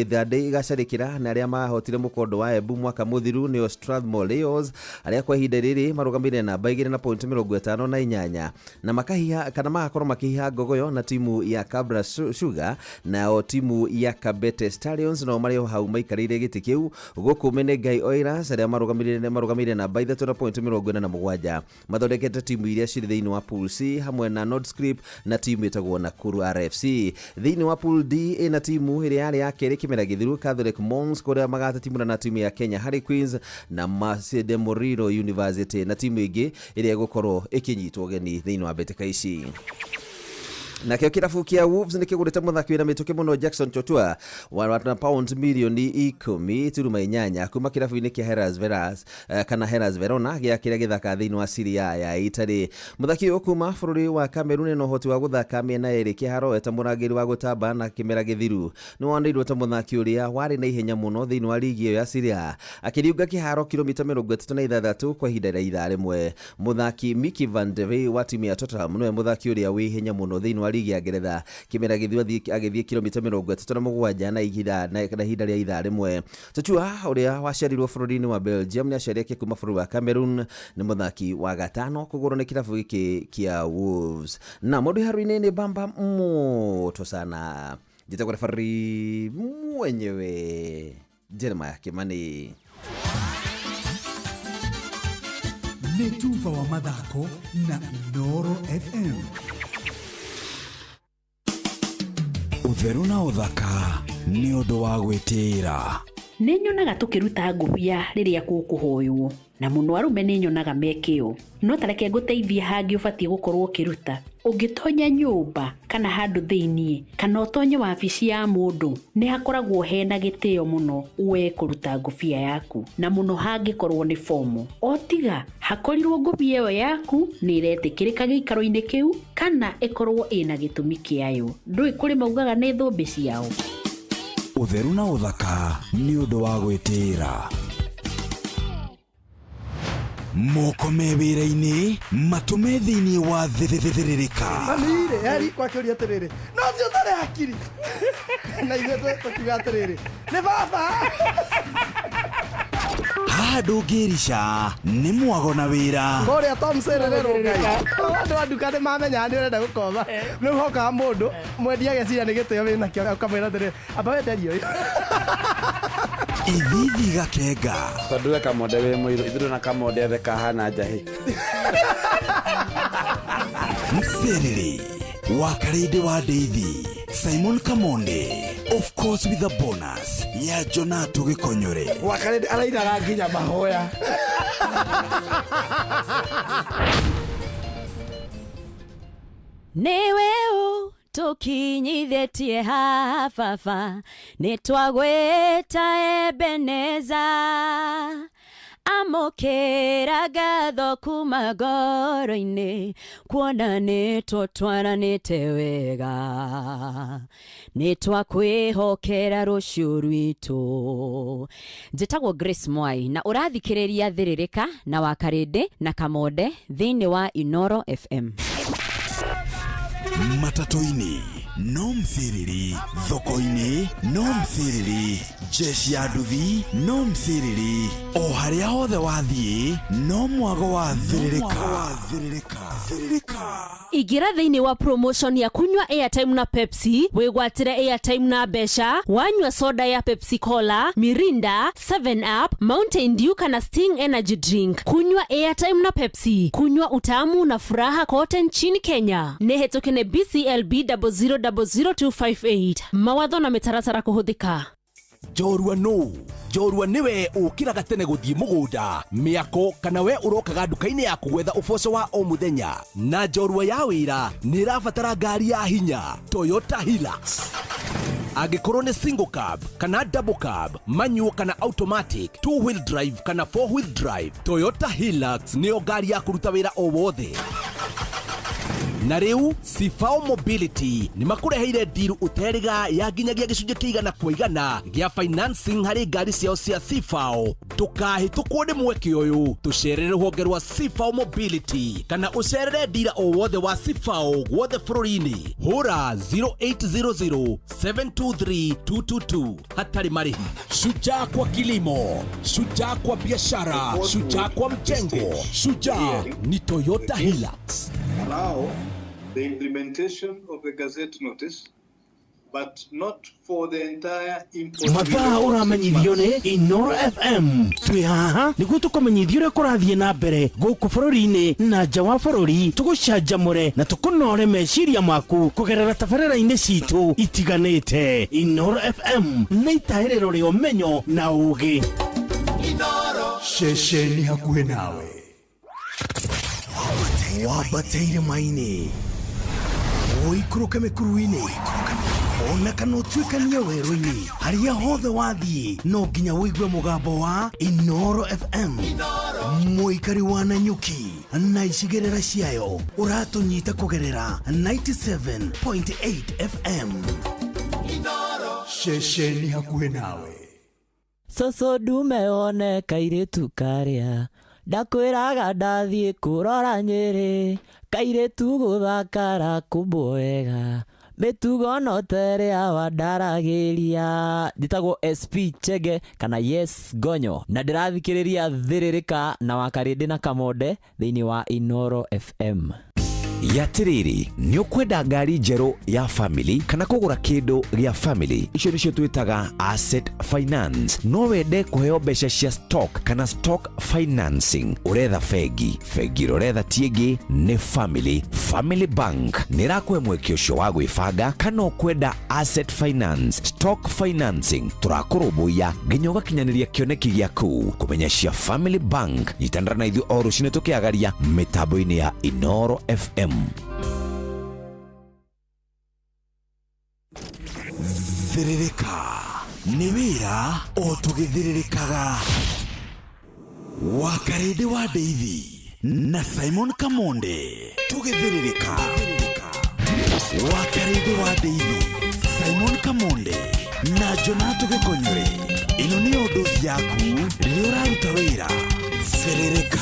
Thande ĩgacarĩkĩra na arĩa mahotire mũkondo wa Embu mwaka mũthiru nĩo Strathmore Leos arĩa kwa ihinda rĩrĩ marũgamĩrĩire namba 2 na point 58 na makahiha kana magakorwo makĩhiha ngogoyo na timu ya Cabra Sugar, nao timu ya Kabete Stallions nao marĩ o hau maikarĩire gĩtĩ kĩu gũkũ Menengai Oilers arĩa marũgamĩrĩire namba 3 na point 47 mathondekete timu iria cirĩ thĩinĩ wa Pool C hamwe na Nordscript na timu ĩtagwo Nakuru RFC. Thĩinĩ wa Pool D ĩna timu ĩrĩa yarĩ ya kerĩ kĩmera gĩthiru Catholic Monks kũrĩa magatatimũra na timu ya Kenya Harry Queens na Masinde Muliro University na timu ĩngĩ ĩrĩa ĩgũkorwo ĩkĩnyitwo ũgeni thĩinĩ wa mbĩtĩka ici. Nakĩo kĩrabu kĩa Wolves nĩ kĩgũrĩte mũthaki wĩna mĩtũkĩ mũno Jackson Chotua wa na pound mirioni 10.8 kuma kĩrabu-inĩ kĩa Hellas Veras kana Hellas Verona gĩa kĩrĩa gĩthaka thĩinĩ wa Serie A ya Italy. Mũthaki ũyũ kuma bũrũri wa Cameroon na ũhoti wa gũthaka mĩena ĩrĩ kĩharo eta mũrangĩri wa gũtamba na kĩmera gĩthiru nĩ wonirwo ta mũthaki ũrĩa warĩ na ihenya mũno thĩinĩ wa ligi ĩyo ya Serie A akĩriunga kĩharo kilomita 36 kwa ihinda rĩa ithaa rĩmwe. Mũthaki Mickey van de Ven wa timu ya Tottenham nĩwe mũthaki ũrĩa wĩ ihenya mũno thĩinĩ wa ligi ya Ngeretha kĩmera gĩthiru agĩthiĩ kilomita 37 na ihinda rĩa ithaa rĩmwe. Tuchua ũrĩa waciarirwo bũrũri-inĩ wa Belgium nĩ aciari ake kuma bũrũri wa Cameroon nĩ mũthaki wa gatano kũgũrwo nĩ kĩrabu gĩkĩ kĩa Wolves. Na mũndũ iharo-inĩ nĩ bamba moto sana njĩtagwo referee mwenyewe Jeremiah Kimani. Nĩ tuba wa mathako na Inooro FM. Ũtheru na ũthaka nĩ ũndũ wa gwĩtĩĩra. Nĩ nyonaga tũkĩruta ngũbia rĩrĩa gũkũhoywo na mũno arũme nĩ nyonaga mekĩo no tareke ngũteithie hangĩ ũbatiĩ gũkorwo ũkĩruta. Ũngĩtonya nyũmba kana handũ thĩiniĩ kana ũtonye wabici ya mũndũ nĩ hakoragwo hena gĩtĩo mũno we kũruta ngũbia yaku na mũno hangĩkorwo nĩ fomo o tiga hakorirwo ngũbia ĩyo yaku nĩ ĩretĩkĩrĩka gĩikaro-inĩ kĩu kana ĩkorwo ĩna gĩtũmi kĩayo. Ndũĩ kũrĩ maugaga nĩ thũmbĩ ciao. Ũtheru na ũthaka nĩ ũndũ wa gwĩtĩĩra. Moko me wĩra-inĩ matũme thĩinĩ wa thĩrĩrĩka. Mami-rĩ eri kwakĩũria atĩrĩrĩ no ũcio ũtarĩ hakiri na ithuĩ tũkiuga atĩrĩrĩ nĩ baba. Haha ndũngĩrica nĩ mwago na wĩra. Kũrĩa Tom Serere Rũngai andũ a nduka nĩ mamenyaga nĩ ũrenda gũkoma rĩu hokaga mũndũ mwendia ageciria nĩ gĩtĩo wĩnakĩo ũkamwĩra atĩrĩrĩ amba wenderie ũyũ. Ithithi gakenga tondũ we kamonde wĩ mũirũ ithuĩ na kamonde ethe kahana njahĩ. Mserere wa Karĩndĩ wa Ndeithi Simon Kamonde of course with a bonus ya Jonato Gĩkonyore. Wa Karĩndĩ arainaga nginya mahoya. Nĩwe ũ tũkinyithĩtie haha baba nĩ twagwĩta Ebeneza amũkĩra ngatho kuma ngoro-inĩ kuona nĩ tũtwaranĩte wega nĩ twakwĩhokera rũciũ rwitũ. Njĩtagwo Grace Mwai na ũrathikĩrĩria Thĩrĩrĩka na Wakarĩndĩ na Kamonde thĩinĩ wa Inooro FM. Matatũ-inĩ, No mthiriri thoko-inĩ, no mthiriri jeshi ya nduthi, no mthiriri o harĩa hothe wathiĩ, no mwago wa thĩrĩrĩka. Ingĩra thĩinĩ wa promotion ya kunywa airtime na Pepsi, wĩgwatĩre airtime na mbeca wanyua soda ya Pepsi Cola, Mirinda, 7 Up, Mountain Dew kana Sting Energy Drink. Kunywa airtime na Pepsi, kunywa utamu na furaha kote nchini Kenya. Nĩ hetũke nĩ BCLB 0000258. Mawatho na mĩtaratara kũhũthĩka. Njorua nũ? Njorua nĩwe ũkĩraga tene gũthiĩ mũgũnda, mĩako kana we ũrokaga nduka-inĩ yaku gwetha ũboco wa o mũthenya. Na njorua ya wĩra nĩ ĩrabatara ngari ya hinya, Toyota Hilux. Angĩkorwo nĩ single cab kana double cab, manual kana automatic, two wheel drive kana four wheel drive, Toyota Hilux nĩyo ngari ya kũruta wĩra o wothe. Na rĩu Sifao Mobility nĩ makũreheire ndiru ũterĩga ya nginyagia gĩcunjĩ kĩa 100% gĩa financing harĩ ngari ciao cia Sifao. Ndũkahĩtũkwo nĩ mweke ũyũ, tũcerere rũhonge rwa Sifao Mobility kana ũcerere ndira o wothe wa Sifao guothe bũrũri-inĩ. Hũra 0800 723 222 hatarĩ marĩhi. Shujaa kwa kilimo, shujaa kwa biashara, shujaa kwa mjengo, shujaa ni Toyota Hilux. Allow the implementation of the Gazette notice, but not for the entire import. Mathaa ũramenyithio nĩ Inoro FM. Twĩ haha nĩguo tũkũmenyithie ũrĩa kũrathiĩ na mbere gũkũ bũrũri-inĩ na nja wa bũrũri, tũgũcanjamũre na tũkũnore meciria maku kũgerera tabarĩra-inĩ citũ itiganĩte. Inoro FM nĩ itahĩrĩro rĩa ũmenyo na ũũgĩ. Ceceni hakuhĩ nawe, wambate irĩma-inĩ, ũikũrũke mĩkuru-inĩ, ona kana ũtuĩkanie werũ-inĩ, harĩa hothe wathiĩ no nginya ũigue mũgambo wa Inoro FM. Mũikari wa Nanyuki na icigĩrĩra ciayo ũratũnyita kũgerera 97.8 FM. Ceceni hakuhĩ nawe. Cũcũ ndume wone kairĩtu karĩa ndakwĩraga ndathiĩ kũrora Nyĩrĩ, kairĩtu gũthakara kũmbwo wega, mĩtugo no ta ĩrĩa wandaragĩria. Njĩtagwo SP Chege kana Yes Gonyo na ndĩrathikĩrĩria Thĩrĩrĩka na Wakarĩndĩ na Kamonde thĩinĩ wa Inoro FM. Yatiriri, nĩ ũkwenda ngari njerũ ya family kana kũgũra kĩndũ gĩa family, icio nĩcio twĩtaga asset finance. No wende kũheo mbeca cia stock kana stock financing. Ũretha bengi, bengi ĩrĩa ũretha ti ĩngĩ nĩ Family. Family Bank nĩ ĩrakũhe mweke ũcio wa gwĩbanga kana ũkwenda asset finance, stock financing, tũrakũrũmbũiya nginya ũgakinyanĩria kĩoneki gĩaku. Kũmenya cia Family Bank, nyitanĩra na ithuĩ o rũcinĩ tũkĩagaria mĩtambo-inĩ ya Inoro FM. Thĩrĩrĩka nĩ wĩra o tũgĩthĩrĩrĩkaga. Wakarĩndĩ wa Ndeithi na Simon Kamonde tũgĩthĩrĩrĩka. Wakarĩndĩ wa Ndeithi, Simon Kamonde na Jonato Gĩkonyore. Ĩno nĩyo ndozi yaku rĩrĩa ũraruta wĩra. Thĩrĩrĩka.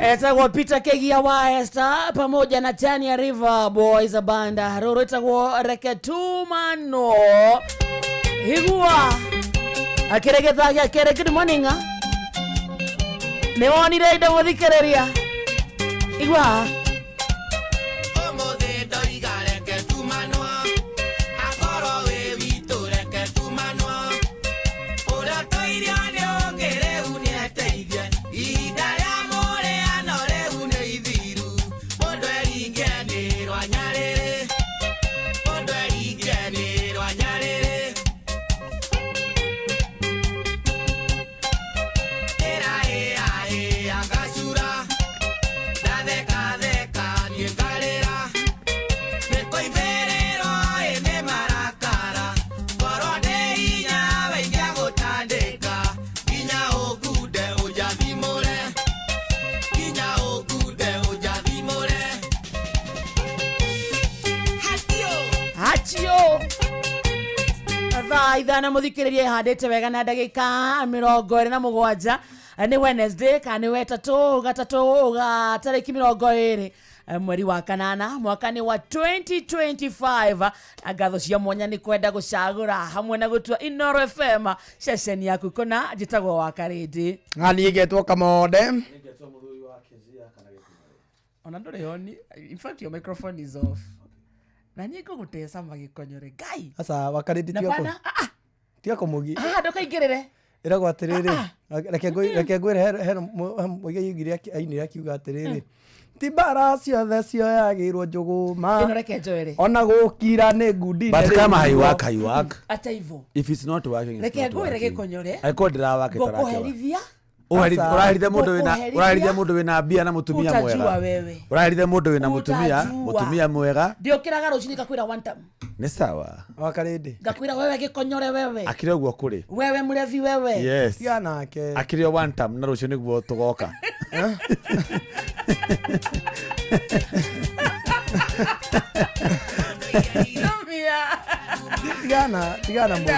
Etagwo Peter Kegia wa Esther pamoja na Tania River Boys Banda. Roro etagwo Reketumano. Higua. Akiregetha gĩa kere good morning. Nĩ wonire indo mũthikĩrĩria. Igua. Ithana muthikiriria ihandite wega na ndagika 27 ni Wednesday kana ni wetatũ gatatũ ga tariki 20 mweri wa kanana mwaka ni wa 2025. Ngatho cia mwanya ni kwenda gucagura hamwe na gutua Inoro FM ceceni yaku kona njitagwo wa Karindi ngani getwo Kamonde ona nduri oni. In fact your microphone is off na niĩ ngũgũteca magĩkonyore ngai. Aca Wakarindi tiga kũmũgi. Ndũkaingĩrĩre. Ĩragwo atĩrĩrĩ, reke ngwĩre he mũigai augire ainire akiuga atĩrĩrĩ, ti mbara ciothe cioyagĩrwo njũgũma. Ĩno reke njoere. Ona gũkira nĩ ngundi. But kama haiwork, haiwork. Ata hivyo. If it's not working, it's reke not ngwĩre working. gĩkonyore. Angĩkorwo ndĩrawake ngũkũherithia. Ũraherithia mũndũ wĩna ũraherithia mũndũ wĩna mbia na mũtumia mwega. Utajua wewe. Ũraherithia mũndũ wĩna mũtumia mwega. Ndiũkĩraga rũcinĩ ngakwĩra one time. Nĩ sawa. Wakarindi. Ngakwĩra wewe gĩkonyore wewe. Akĩrĩ ũguo kũrĩ. Wewe mũrevi wewe. Yes. Tiga nake. Akĩrĩ o one time na rũciũ nĩguo tũgoka. Tigana tigana mũndũ.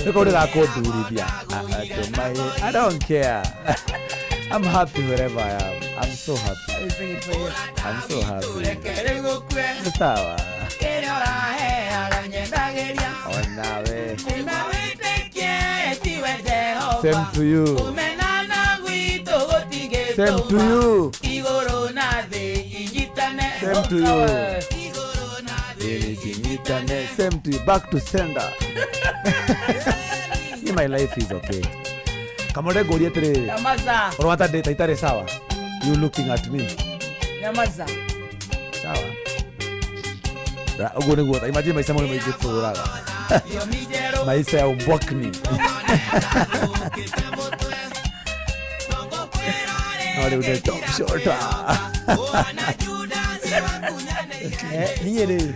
Nĩkũo ndĩrakũndurithia. I don't care. I'm happy wherever I am. I'm so happy. I'm so happy. Nĩ sawa. Onawe. Same to you. Same to you. Same to you. Same to you. Back to sender. My life is okay. Kamore ngũrie atĩrĩrĩ. Nyamaza. Ũrona ta itarĩ sawa? You looking at me. Nyamaza. Sawa. Ũguo nĩguo imagine maica marĩa maingĩ tũraga. Maisha ya umbwakni. No rĩu nĩ top shota. Niĩ rĩ.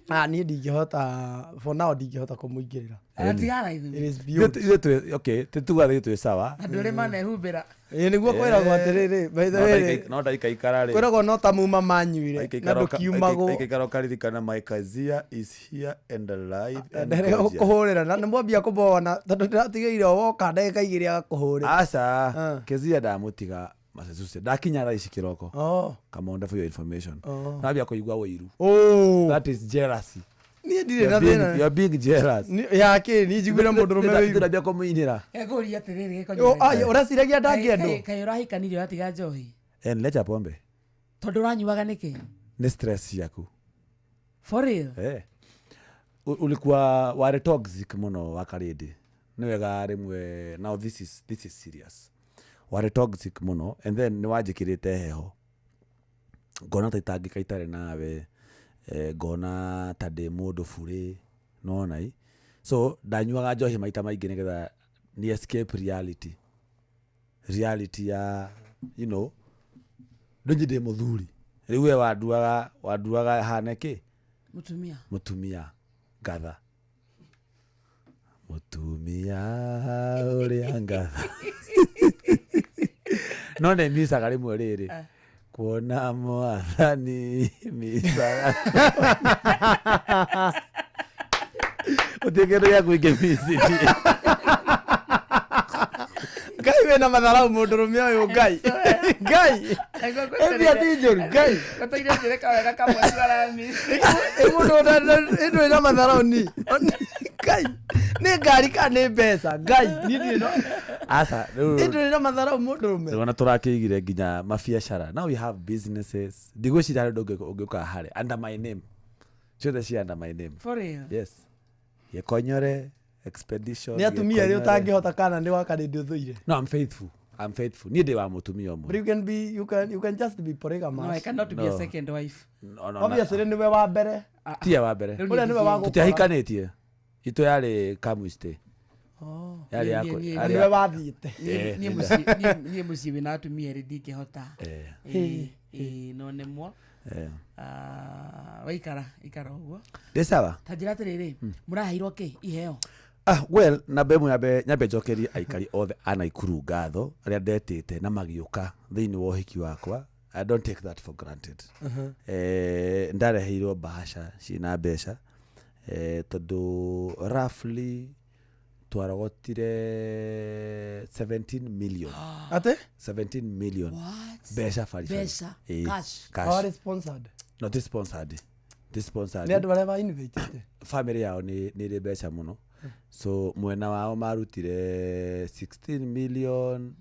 Niĩ ndingĩhota for now ndingĩhota kũmũingĩrĩra. Tigana ithuĩ. It is beyond. Ithuĩ okay, tuga ithuĩ twĩ sawa. Andũ arĩa manehumbĩra. Ĩĩ nĩguo kwĩragwo atĩrĩrĩ, by the way No ndaikaikara rĩ. kwĩragwo no ta muma manyuire na ndũkiumagwo. Ikaikara ũkaririkana my Kazia is here and alive and Nderega gorgeous. gũkũhũrĩra na nĩmwambia kũmona tondũ ndĩratigĩire o woka ndagĩka igĩrĩ agakũhũrĩra. Aca, Kezia ndamũtiga Massachusetts. Ndakinya thaa ici kĩroko. Kamonda for your information. Nambia kũigua ũiru. That is jealousy. Niĩ ndirĩ na thĩna. You are being jealous. Yakĩ niĩ njiguire mũndũrũme wĩiru. Ndĩrambia kũmũinĩra. Ngũria atĩrĩrĩ gĩkonyore. Ũreciragia ndangĩendwo? Kaĩ ũrahikanirie ũratiga njohi? Nĩlecha pombe. Tondũ ũranyuaga nĩkĩ? Nĩ stress ciaku. For real? Ulikuwa warĩ toxic mũno Wakarindi. Nĩ wega rĩmwe now this is serious. Warĩ toxic mũno and then nĩ wanjĩkĩrĩte heho. Ngona ta itangĩka itarĩ nawe. Ngona ta ndĩ mũndũ burĩ nona i. So ndanyuaga njohi maita maingĩ nĩgetha ni escape reality. Reality ya you know ndũnyi ndĩ mũthuri. Rĩu we wanduaga hane kĩ? Mũtumia. Mũtumia ngatha. Mũtumia ũrĩa ngatha. No nĩ micaga rĩmwe rĩrĩ. Kuona mwathani misara gũtirĩ kĩndũ gĩa kũingĩ Misiri. Ngai wĩna matharau mũndũ rũme ũyũ Ngai. Ngai. Ĩmbia ti njũru Ngai. Gataire njĩre kawega kamwe tuaramici. Ĩ mũndũ ĩndũ ĩna matharau ni. Ngai. Nĩ ngari kana nĩ mbeca Ngai. Niĩ ndirĩ na Aca, rĩu ĩndũ ĩna matharau mũndũ rũme. rĩu ona tũrakĩigire nginya mabiacara now we have businesses ndigwĩciria harĩ ũndũ ũngĩũka harĩ under my name ciothe ci under my name For real? Yes, Gĩkonyore expedition. Nĩ atumia erĩ Gĩkonyore. ũtangĩhota kana nĩ waka ndĩ ũthũire. No, I'm faithful, I'm faithful. Niĩ ndĩ wa mũtumia ũmwe. But you can be you can just be polygamous. No, I cannot be a No. second wife. No, no, no. Obviously nĩwe wa mbere. Tiye wa mbere. Ũrĩa nĩwe wa gũkora. Tũtiahikanĩtie, itũ yarĩ kamwiste. Oh. Yarĩ Niĩ- yako niĩ- Na yarĩ nĩwe wathiĩte. Eh, Niĩ nĩ niĩ mũciĩ wĩna atumia erĩ ndingĩhota. Eh. Ĩĩ, ĩĩ, no nemwo. Eh. Ah, waikara ikara ũguo. Ndĩ sawa. Ta njĩra atĩrĩrĩ, mũraheirwo kĩ iheo? Ah, well, namba ĩmwe nyambe njokerie aikari othe a Naikuru ngatho arĩa ndetĩte na magĩũka thĩinĩ wa ũhiki wakwa. I don't take that for granted. Eh, ndareheirwo bahasha ciĩna mbeca, eh, tondũ roughly twarogotire 17 million. Atĩ? 17 million. What? Mbeca baribari. Mbeca, Ĩĩ, cash. cash. Warĩ sponsored. No, ti sponsored. Ti sponsored. Nĩ andũ arĩa ma invitĩte. Family yao nĩ ĩrĩ mbeca mũno, so mwena wao marutire 16 million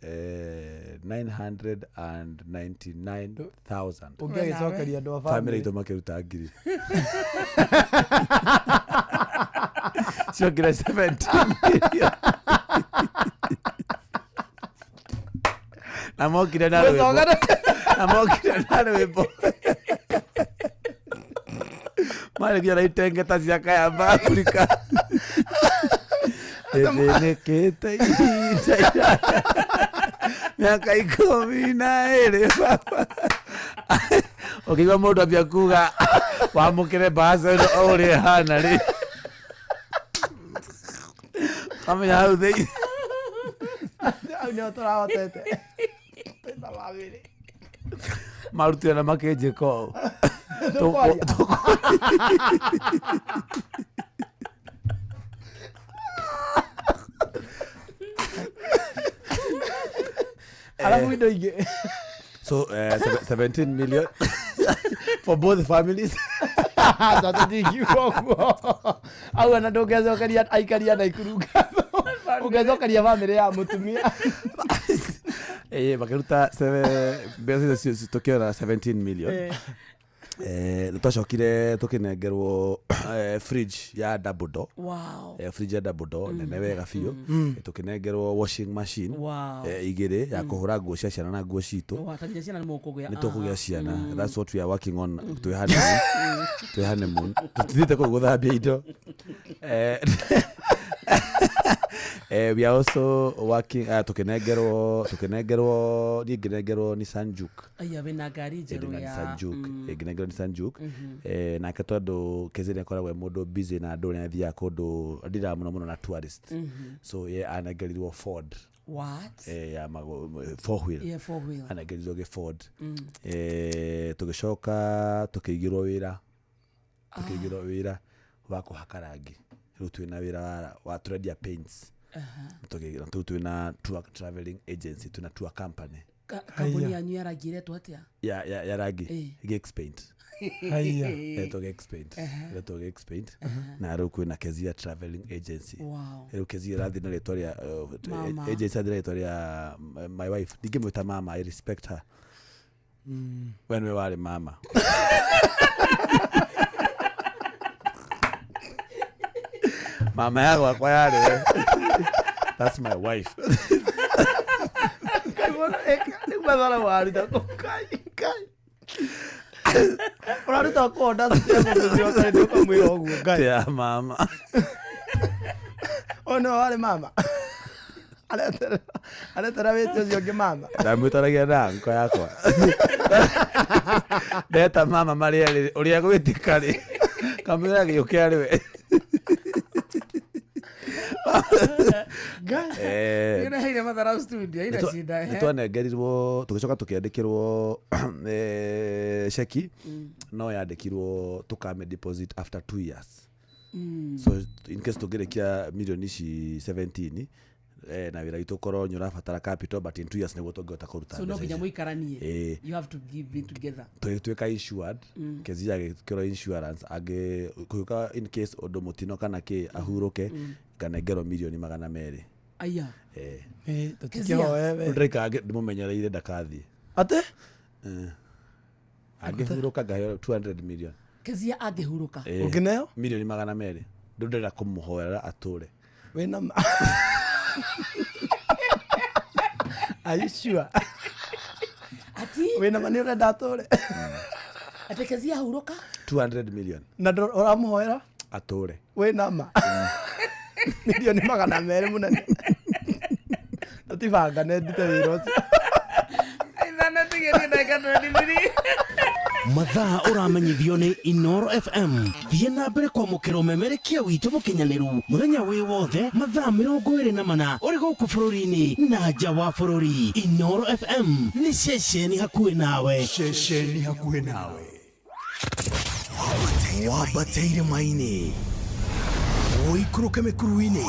999,000. Ũngĩagĩcokeria andũ a family family. itũ makĩruta ngiri ciokire 17 million na mokire na rwĩmbo na mokire na rwĩmbo marĩ nginya na itengeta cia Kayamba Afrika ĩthĩnĩkĩte ihinda iraya mĩaka 12 baba ũkĩigua mũndũ ambia kuga wamũkĩre mbaca ĩno o ũrĩa ĩhana rĩ kamenya hau thĩinĩ. Hau nĩho tũrahotete. Twĩna family. Marutire na makĩnjĩka ũũ. Tũkwaria. Arabu indo ingĩ. So 17 million for both families. Tata ndingiuga ũguo. Au ona ndũngĩcokeria aikari a Naikuru ngatho. Ũngĩcokeria bamĩrĩ ya mũtumia. Eh, makĩruta mbeca icio tũkĩona 17 million. Eh. Eh, nĩ twacokire tũkĩnengerwo fridge ya double door. Wow. Fridge ya double door nene wega biũ. Tũkĩnengerwo washing machine Wow. igĩrĩ ya kũhũra nguo cia ciana na nguo citũ. Wa, ta nginya ciana nĩ mũkũgĩa. Nĩ tũkũgĩa Aha. ciana. That's what we are working on. Twĩ honeymoon, twĩ honeymoon, tũtithiĩte kũu gũthambia indo. We are also working, tũkĩnengerwo niĩ ngĩnengerwo Nissan Juke. Aya wĩna ngari njerũ Ndĩna ya Nissan Juke. Ngĩnengerwo Nissan Juke. Mhm. Nake tondũ Kezi nĩ akoragwo e mũndũ busy na andũ nĩ athiaga kũndũ ndiraga mũno mũno na tourist. So ye anengerirwo Ford. What? Ya four wheel. Yeah, four wheel. Anengerirwo gĩ Ford. Tũgĩcoka tũkĩigĩrwo wĩra, tũkĩigĩrwo wĩra wa kũhaka rangi. Rĩu twĩna wĩra wa tũrendia paints. Rĩu twĩna tour traveling agency, twĩna tour company. Kambuni yanyu ya rangi ĩretwo atĩa? Ya rangi. Eh. Geeks Paint. Haiya. Ĩretwo Geeks Paint. Ĩretwo Geeks Paint. Na rĩu kwĩna Kezia Traveling Agency. Wow. Rĩu Kezia ĩrathiĩ na rĩtwa rĩa Mama. agency ĩrathiĩ na rĩtwa rĩa my wife. Ndingĩmwĩta mama, I respect her. We nĩwe warĩ mama. Mama ya gwakwa yarĩ we. That's my wife. Ngai mũno, nĩ matharau waruta kũ? Ngai, Ngai. Ũraruta kũ audacity ya kũmwĩra ũkamwĩra ũguo Ngai. Ya mama. Ũyũ nĩwe warĩ mama. Aretera wĩti ũcio ũngĩ mama. Ndamwĩtaragia na nko yakwa ndeta mama marĩ erĩ ũrĩa gwĩtĩka rĩ kamwĩra gĩũke arĩ we. Eh, Nĩũreheire matharau studio ina shida nä twanengerirwo tå gä coka tå kä andä kä rwo ceki no yandä kirwo tå kame deposit after 2 years. So in case tå ngä rä kia milioni ici 17 na wä ra witå korwo nä å rabatara capital, but in 2 years nä guo tå ngä hota kå ruta So no mbeca nginya icio. mũikaranie. Ĩĩ. You have to give it together. Tũgĩtuĩka insured. Kezia agĩkĩrwo insurance angĩ kũgĩũka in case ũndũ mũtino kana kĩ ahurũke, nganengerwo milioni 200. Aya. Eh. Tũtikĩhoe we. Rĩu ndĩraikara ndĩmũmenyereire ndakathiĩ. Atĩ? Eh. Angĩhurũka ngaheo 200 million. Kezia angĩhurũka. Eh, Ũngĩneo? Milioni 200. Rĩu ndĩrenda kũmũhoera atũre. Wĩna ma? Are you sure? Ati? Wĩna ma nĩ ũrenda atũre? Atĩ Kezia ahurũka? 200 million. Na ũramũhoera? Atũre. Wĩna ma? Milioni 200 mũnene. Tũtibangane ndute wĩra ũcio. Ithano tigĩrie ndagĩka 23. Mathaa ũramenyithio nĩ Inoro FM. Thiĩ na mbere kwamũkĩra ũmemerekia witũ mũkinyanĩru mũthenya wĩ wothe mathaa 24 ũrĩ gũkũ bũrũri-inĩ na nja wa bũrũri. Inoro FM nĩ ceceni hakuhĩ nawe. Ceceni hakuhĩ nawe. Wambateire maini, ũikũrũke mĩkuru-inĩ,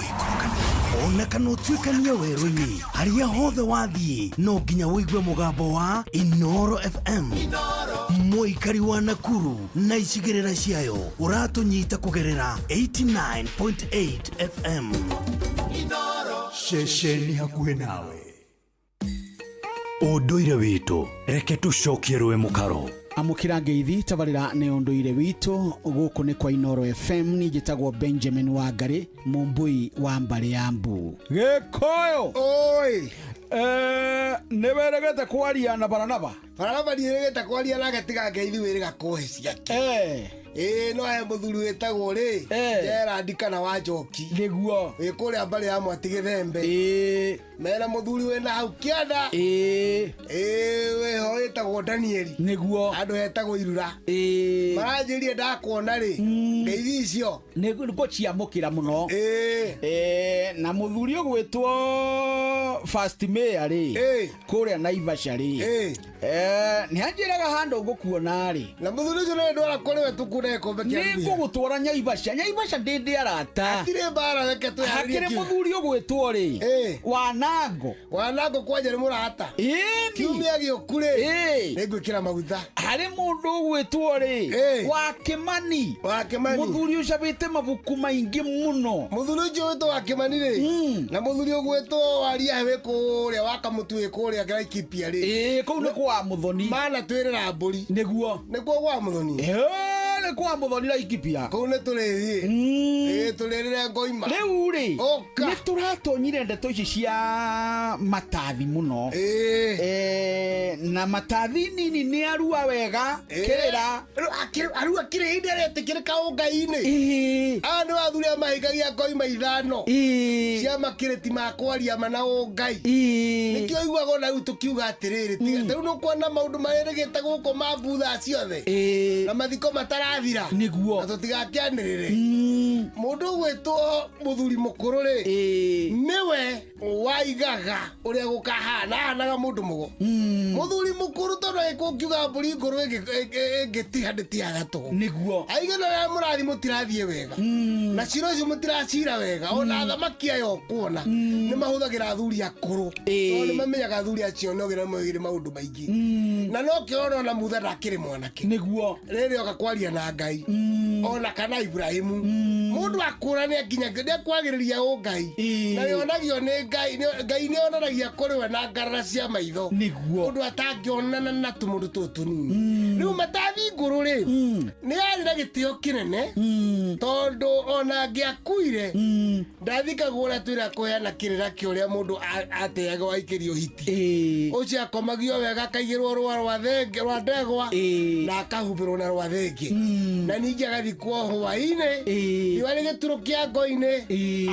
ona kana ũtuĩkanie werũ-inĩ, harĩa hothe wathiĩ no nginya ũigue mũgambo wa Inoro FM. Mũikari wa Nakuru na icigĩrĩra ciayo, ũratũnyita kũgerera 89.8 FM. Ceceni hakuhĩ nawe. Ũndũire witũ, reke tũcokie rũĩ mũkaro. Amũkĩra ngeithi tabarĩra nĩ ũndũire witũ. Gũkũ nĩ kwa Inoro FM. Niĩ njĩtagwo Benjamin Wangari, mũmbui wa mbarĩ ya mbu. Gĩkũyũ. Oi. Nĩ wĩrĩgĩte kwaria na Baranaba? Baranaba ndiĩrĩgĩte kwaria nake tiga ngeithi wĩrĩga kũhe ciake. Ĩĩ, no he mũthuri wĩtagwo rĩ Gerard kana wa Njoki. Nĩguo. Wĩ kũrĩa mbarĩ ya Mwati Gĩthembe. Mena mũthuri wĩna hau kĩanda. Ĩĩ. Ĩĩ, wĩho wĩtagwo Danieli. Nĩguo. Handũ hetagwo Irura. Maranjĩrie ndakuona rĩ. Ngeithi icio. Nĩ ngũciamũkĩra mũno. Ĩĩ. Na mũthuri ũgwĩtwo First Mayor rĩ kũrĩa Naivasha rĩ, nĩ anjĩraga handũ ngũkuona rĩ. Na mũthuri ũcio nĩ ndwara kũrĩ we tũkune gĩkombe kĩa Nĩ mbia. ngũgũtwara Nyaivasha. Nyaivasha ndĩ ndĩ arata. Hatirĩ mbara, reke twĩharĩrie Hakĩrĩ kiu. mũthuri ũgwĩtwo rĩ Wanango. Wanango kwanja nĩ mũrata. Ĩni. Kiumia gĩũku rĩ. Nĩ ngwĩkĩra maguta. Harĩ mũndũ ũgwĩtwo rĩ wa Kĩmani. Wa Kĩmani. Mũthuri ũcabĩte mabuku maingĩ mũno. Mũthuri ũcio wĩtwo wa Kĩmani rĩ na mũthuri ũgwĩtwo Wariahe wĩ kũrĩa wa Kamũtu wĩ kũrĩa Laikipia rĩ. Ĩĩ, kũu nĩ kwa Mũthoni. Mana twĩrĩra mbũri. Nĩguo. Nĩkuo gwa Mũthoni. Ĩĩ, nĩ kwa Mũthoni Laikipia. Kũu nĩ tũrĩthiĩ. Ĩĩ, tũrĩrĩre ngoima. Rĩu rĩ Ũka. nĩ tũratonyire ndeto ici cia matathi mũno. Na matathi nini nĩ arua wega kĩrĩra. Arua kĩrĩ hĩndĩ aretĩkĩrĩka ũngai-inĩ. Aya nĩ athuri a mahingagia ngoima 5 cia makĩrĩti ma kwaria ma na ũngai. Nĩkĩo iguaga ona rĩu tũkiuga atĩrĩrĩ, tiga rĩu nĩũkuona maũndũ marĩrĩgĩte gũkũ ma mbutha ciothe na mathiko matarathira. Nĩguo. Na tũtigakĩanĩrĩre. Mũndũ ũgwĩtwo mũthuri mũkũrũ rĩ nĩwe waigaga ũrĩa gũkahana, ahanaga mũndũ mũgo. Mũthuri mũkũrũ tondũ agĩkũngiuga mbũri ngũrũ ĩngĩtiha ndĩtihaga tũgũ. Nĩguo. Aigana ũrĩa mũrathiĩ mũtirathiĩ wega na cira ũcio mũtiracira wega, ona athamaki aya ũkuona nĩ mahũthagĩra athuri akũrũ tondũ nĩ mamenyaga athuri acio no gĩra moigire maũndũ maingĩ na no kĩona ona mutha ndakĩrĩ mwanake. Nĩguo. Rĩrĩ oka kwaria na Ngai ona kana Ibrahimu, mũndũ akũra nĩ akinya nĩ akwagĩrĩria ũngai na yonagio nĩ Ngai. Ngai nĩ onanagia kũrĩ we na ngarara cia maitho. Nĩguo. Ũndũ atangĩonana na tũmũndũ tũtũ tũnini. Rĩu matathi ngũrũ rĩ nĩ yarĩ na gĩtĩo kĩnene tondũ ona angĩakuire ndathikagwo ũrĩa twĩra kũheana kĩrĩra kĩa ũrĩa mũndũ ateaga waikĩrio hiti. Ũcio akomagio wega, akaigĩrwo rũa rwa thenge rwa ndegwa na akahumbĩrwo na rwa thenge na ningĩ agathikwo hwaĩ-inĩ riũa. Arĩ gĩturo kĩa ngo-inĩ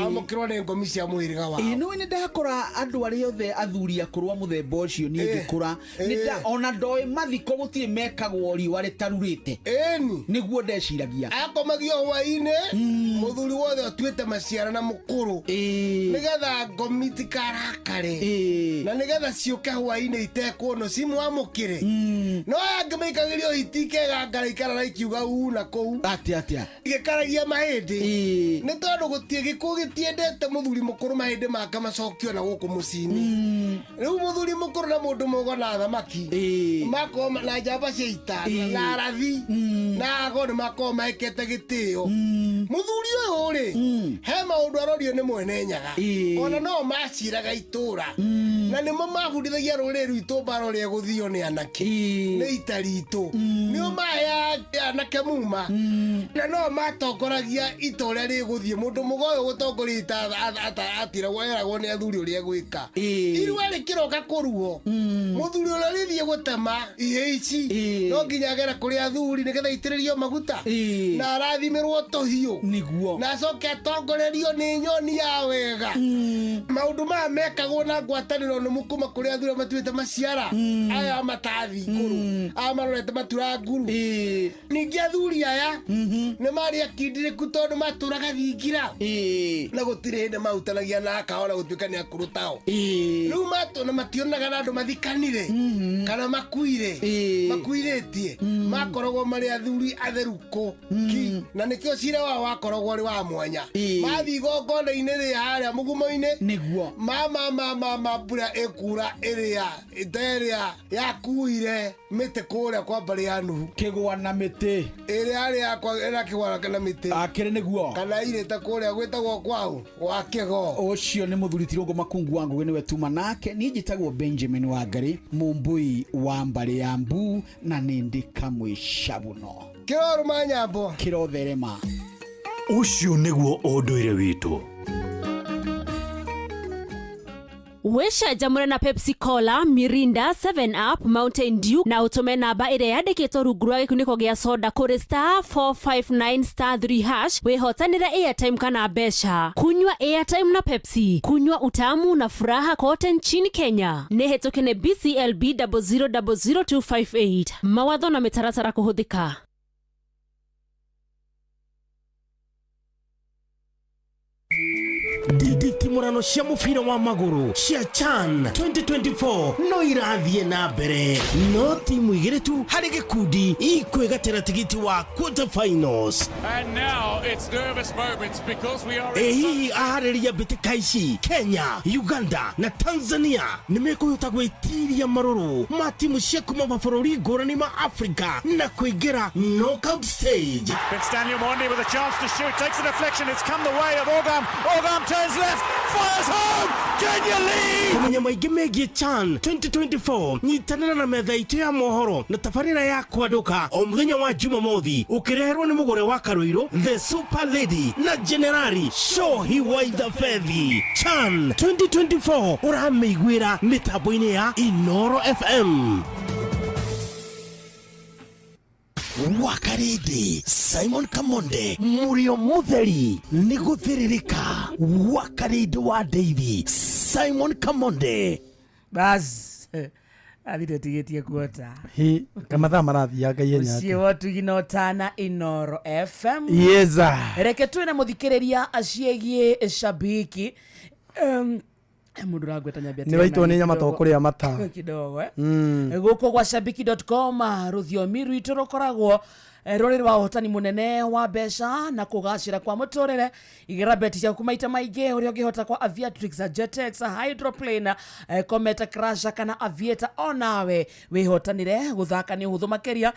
amũkĩrwo nĩ ngomi cia mũhĩrĩga wao. Ĩĩ nĩũĩ nĩ ndakora andũ arĩa othe athuri akũrũ a mũthemba ũcio niĩ ngĩkũra nĩ nda- ona ndoĩ mathiko gũtirĩ mekagwo riũa rĩtarurĩte. Ĩni. Nĩguo ndeciragia. Akomagio hwainĩ mũthuri wothe ũtuĩte maciara na mũkũrũ nĩgetha ngomi itikarakare na nĩgetha ciũke hwainĩ itekuonwo cimwamũkĩre. No aya angĩ maikagĩrio hiti ikegangara ikarara ikiuga uu na kũu. Atĩa atĩa? Gĩkaragia mahĩndĩ nĩ tondũ gũtirĩ gĩkuũ gĩtiendete mũthuri mũkũrũ mahĩndĩ make macokio na gũkũ mũciĩ-inĩ. Rĩu mũthuri mũkũrũ na mũndũ mũgo na thamaki makorwo na njamba cia ita na arathi na ago nĩ makorwo mahekete gĩtĩo. Mũthuri ũyũ rĩ he maũndũ arorio nĩ mwene Nyaga ona no maciraga itũra na nĩmo mabundithagia rũrĩrĩ rwitũ mbara ũrĩa ĩgũthio nĩ anake nĩ ita ritũ nĩo maheaga anake muma na no matongoragia ita ũrĩa rĩgũthiĩ. Mũndũ mũgo ũyũ gũtongoria ita atiragwo eragwo nĩ athuri ũrĩa egwĩka. Irua rĩkĩroka kũruo mũthuri ũrĩa rĩthiĩ gũtema ihĩ ici no nginya agere kũrĩ athuri nĩgetha aitĩrĩrio maguta na arathimĩrwo tũhiũ nĩguo na acoke atongorerio nĩ nyoni ya wega. Maũndũ maya mekagwo na ngwatanĩro nũmu kuma kũrĩ athuri arĩa matuĩte maciara aya matathi ikũrũ aya marorete matura nguru. Ningĩ athuri aya nĩ marĩ akindĩrĩku tondũ matũraga thingira na gũtirĩ hĩndĩ mahutanagia na aka ona gũtuĩka nĩ akũrũ tao. Rĩu matũ na mationaga na andũ mathikanire kana makuire makuirĩtie makoragwo marĩ athuri atheru kũ ki na nĩkĩo cira wao wakoragwo ũrĩ wa mwanya. Mathiĩ igongona-inĩ rĩ harĩa mũgumo-inĩ nĩguo mama mama ma mbura ĩkura ĩrĩa ĩta ĩrĩa yakuire mĩtĩ kũrĩa kwa mbarĩ ya Nuhu kĩgwa na mĩtĩ ĩrĩa yarĩ yakwa ĩrĩa kĩgwa na mĩtĩ akĩrĩ nĩguo kana irĩte kũrĩa gwĩtagwo kwao gwa kĩgo. Ũcio nĩ mũthuri Tirũngũ Makungu wa Ngũgĩ nĩwe tuma nake. Niĩ njĩtagwo Benjamin Wangari mũmbũi wa mbarĩ ya Mbu na nĩ ndĩ kamwe cabuno. Kĩrorũma nyambo. Kĩrotherema. Ũcio nĩguo ũndũire witũ. Wĩcanjamũre na Pepsi Cola, Mirinda, 7 Up, Mountain Dew na ũtũme namba ĩrĩa yandĩkĩtwo rungu rwa gĩkunĩko gĩa soda kũrĩ star 459 star 3 hash wĩhotanĩre airtime kana mbeca. Kunywa airtime na Pepsi, kunywa utamu na furaha kote nchini Kenya. Nĩ hĩtũke nĩ BCLB 0000258. Mawatho na mĩtaratara kũhũthĩka. Nditimũrano cia mũbira wa magũrũ cia CHAN 2024 no irathiĩ na mbere no timu igĩrĩ tu harĩ gĩkundi ikwĩgatĩra tigiti wa quarter finals. And now it's nervous moments because we are Ĩ hihi aharĩria mbĩtĩka ici Kenya, Uganda na Tanzania nĩ mekũhota gwĩtiria marũrũ ma timu cia kuma mabũrũri ngũrani ma Afrika na kũingĩra knockout stage? It's Daniel Mondi with a chance to shoot, takes a deflection, it's come the way of Orgam. Orgam turns left, fires home! Kenya lead! Kũmenya maingĩ megiĩ CHAN 2024 nyitanĩra na metha itũ ya mohoro na tabarĩra ya kwandũka o mũthenya wa Jumamothi ũkĩreherwo nĩ mũgũre wa Karũirũ The Super Lady na Generali Shohi Waithabethi. CHAN 2024 ũramĩiguĩra mĩtambo-inĩ ya Inoro FM. Wakarindi Simon Kamonde Murio Mutheri nĩ gũthĩrĩrĩka. Wakarindi wa David Simon Kamonde. Bas athire tigĩtie kuota. Hi kamathaa marathianga ihenya. Mũciĩ wa ũtugi na ũtana Inoro FM. Yeza. Reke twĩ na mũthikĩrĩria aciĩgiĩ shabiki mũndũ ũrangweta nyambia. Nĩ waitwo nĩ nyama to kũrĩa mata. Kidogo eh? Gũkũ gwa shabiki.com rũthiomi rwitũ rũkoragwo rũrĩ rwa ũhotani mũnene wa mbeca na kũgacĩra kwa mũtũrĩre. Igĩra beti ciaku maita maingĩ ũrĩa ũngĩhota kwa Aviatrix, Jetex, Hydroplane, Comet Crasher kana Aviator onawe wĩhotanĩre. Gũthaka nĩ ũhũthũ makĩria.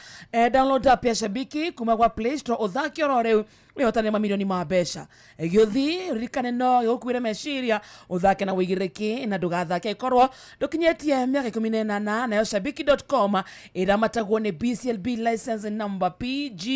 Download app ya Shabiki kuma kwa Play Store ũthake oro rĩu wĩhotanĩre mamirioni ma mbeca. Gĩũthi ririkane no gĩgũkuĩre meciria ũthake na wĩigĩrĩrĩki na ndũgathake ĩkorwo ndũkinyĩtie mĩaka 18. Nayo shabiki.com ĩramatagwo nĩ BCLB license number PG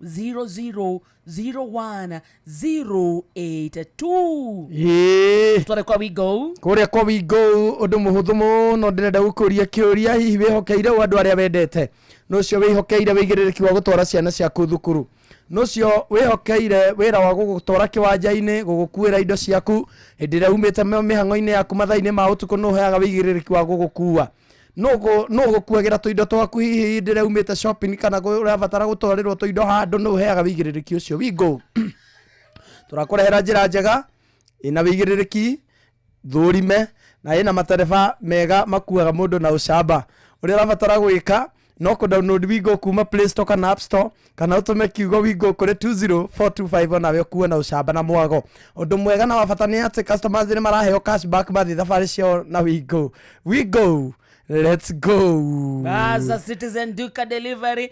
0001082. Ĩĩ. Tware kwa Wigo. Kũrĩa kwa Wigo ũndũ mũhũthũ mũno ndĩrenda gũkũria kĩũria hihi wĩhokeire ũ andũ arĩa wendete no ũcio wĩhokeire wĩigĩrĩrĩki wa gũtwara ciana ciaku thukuru. Nũcio wĩhokeire wĩra wa gũgũtwara kĩwanja-inĩ, gũgũkuĩra indo ciaku hĩndĩ ĩrĩa umĩte mĩhang'o-inĩ yaku mathaa-inĩ ma ũtukũ, nũ ũheaga wĩigĩrĩrĩki wa gũgũkua? Nũ ũgũkuagĩra tũindo twaku hihi hĩndĩ ĩrĩa umĩte shopping kana ũrabatara gũtwarĩrwo tũindo handũ, nũ ũheaga wĩigĩrĩrĩki ũcio? Wingo tũrakũrehera njĩra njega ĩna wĩigĩrĩrĩki thũrime na ĩna matereba mega makuaga mũndũ na ũcamba. Ũrĩa ũrabatara gwĩka no kũ download Wingo kuma Play Store kana App Store, kana ũtũme kiugo Wingo kũrĩ 20425, onawe ũkuo na ũcamba na mwago. Ũndũ mwega na wa bata nĩ atĩ customers nĩ maraheo cashback mathiĩ thabarĩ ciao na Wingo. Wingo, let's go. Gaza Citizen Duka Delivery.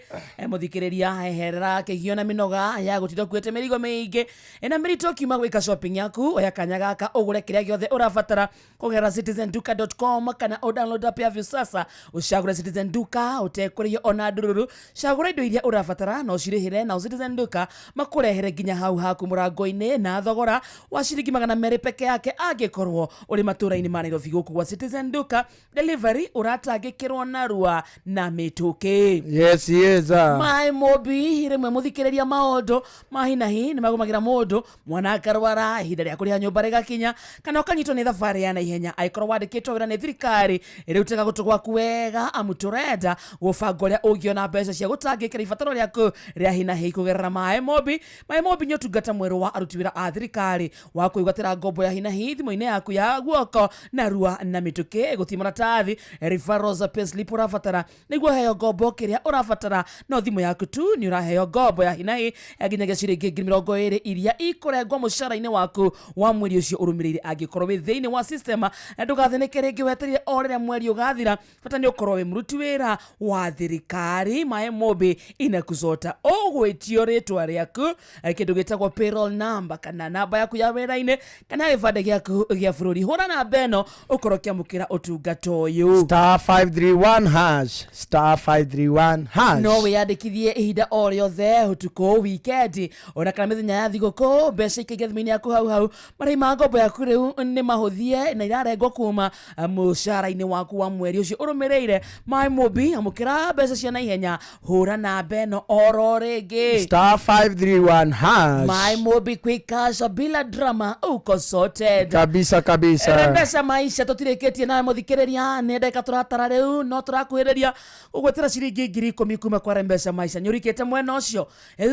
Muthikiriria, eherera kĩgio na mĩnoga ya gũtinda ũkuĩte mĩrigo mĩingĩ ĩna mĩritũ ũkiuma gwĩka shopping yaku. Oya kanya gaka ũgũre kĩrĩa gĩothe ũrabatara kũgerera citizenduka.com kana o download app ya Viusasa, ũcagũre Citizen Duka ũtekũrĩhio ona ndururu. Cagũra indo iria ũrabatara na ũcirĩhĩre, na Citizen Duka makũrehere nginya hau haku mũrango-inĩ na thogora wa ciringi 200 peke yake angĩkorwo ũrĩ matũra-inĩ ma Nairobi. Gũkũ gwa Citizen Duka Delivery ũratangĩkĩrwo narua na mĩtũkĩ. Yes, yes. Maĩ mobi rĩmwe mũthikĩrĩria, maũndũ ma hi na hi nĩ magũmagĩra mũndũ, mwana akarwara, ihinda rĩa kũrĩha nyũmba rĩgakinya, kana ũkanyitwo nĩ thabarĩ ya naihenya. Angĩkorwo wandĩkĩtwo wĩra nĩ thirikari, rĩu tega gũtũ gwaku wega, amu tũrenda gũbanga ũrĩa ũngĩona mbeca cia gũtangĩkĩra ibataro rĩaku rĩa hi na hi kũgerera Maĩ Mobi. Maĩ Mobi nĩ ũtungata mwerũ wa aruti wĩra a thirikari wa kwĩgwatĩra ngombo ya hi na hi thimũ-inĩ yaku ya guoko narua na mĩtũkĩ. Gũtirĩ maratathi, referrals, payslip ũrabatara nĩguo heo ngombo. Kĩrĩa ũrabatara no thimũ yaku tu, nĩ ũraheo ngombo ya hi na hi ya nginyagia ciringi 20,000 iria ikũrengwo mũcara-inĩ waku wa mweri ũcio ũrũmĩrĩire angĩkorwo wĩ thĩinĩ wa system. Na ndũgathĩnĩke rĩngĩ wetereire o rĩrĩa mweri ũgathira, bata nĩ ũkorwo wĩ mũruti wĩra wa thirikari. Maĩ Mobi inakuzota ũgwĩtio rĩtwa rĩaku, kĩndũ gĩtagwo payroll number kana namba yaku ya wĩra-inĩ kana gĩbandĩ gĩaku gĩa bũrũri. Hũra namba ĩno ũkorwo ũkĩamũkĩra ũtungata ũyũ: *531#, *531#. No wĩyandĩkithie ihinda o rĩothe, ũtukũ, wikendi, ona kana mĩthenya ya thigũkũ. Mbeca ikaingĩra thimũ-inĩ yaku hau hau. Marĩhi ma ngombo yaku rĩu nĩ mahũthie na irarengwo kuma mũcara-inĩ waku wa mweri ũcio ũrũmĩrĩire. Maĩ Mobi, amũkĩra mbeca cia naihenya. Hũra namba ĩno oro rĩngĩ: *531#. Maĩ Mobi, quick cash bila drama, uko sorted. Kabisa kabisa. Rembesha Maisha tũtirĩkĩtie nawe mũthikĩrĩria, nĩ ndagĩka tũratara rĩu, no tũrakuhĩrĩria ũgwetera ciringi 10,000 kuma kwa Rembesha Maisha. Nĩ ũrikĩte mwena ũcio.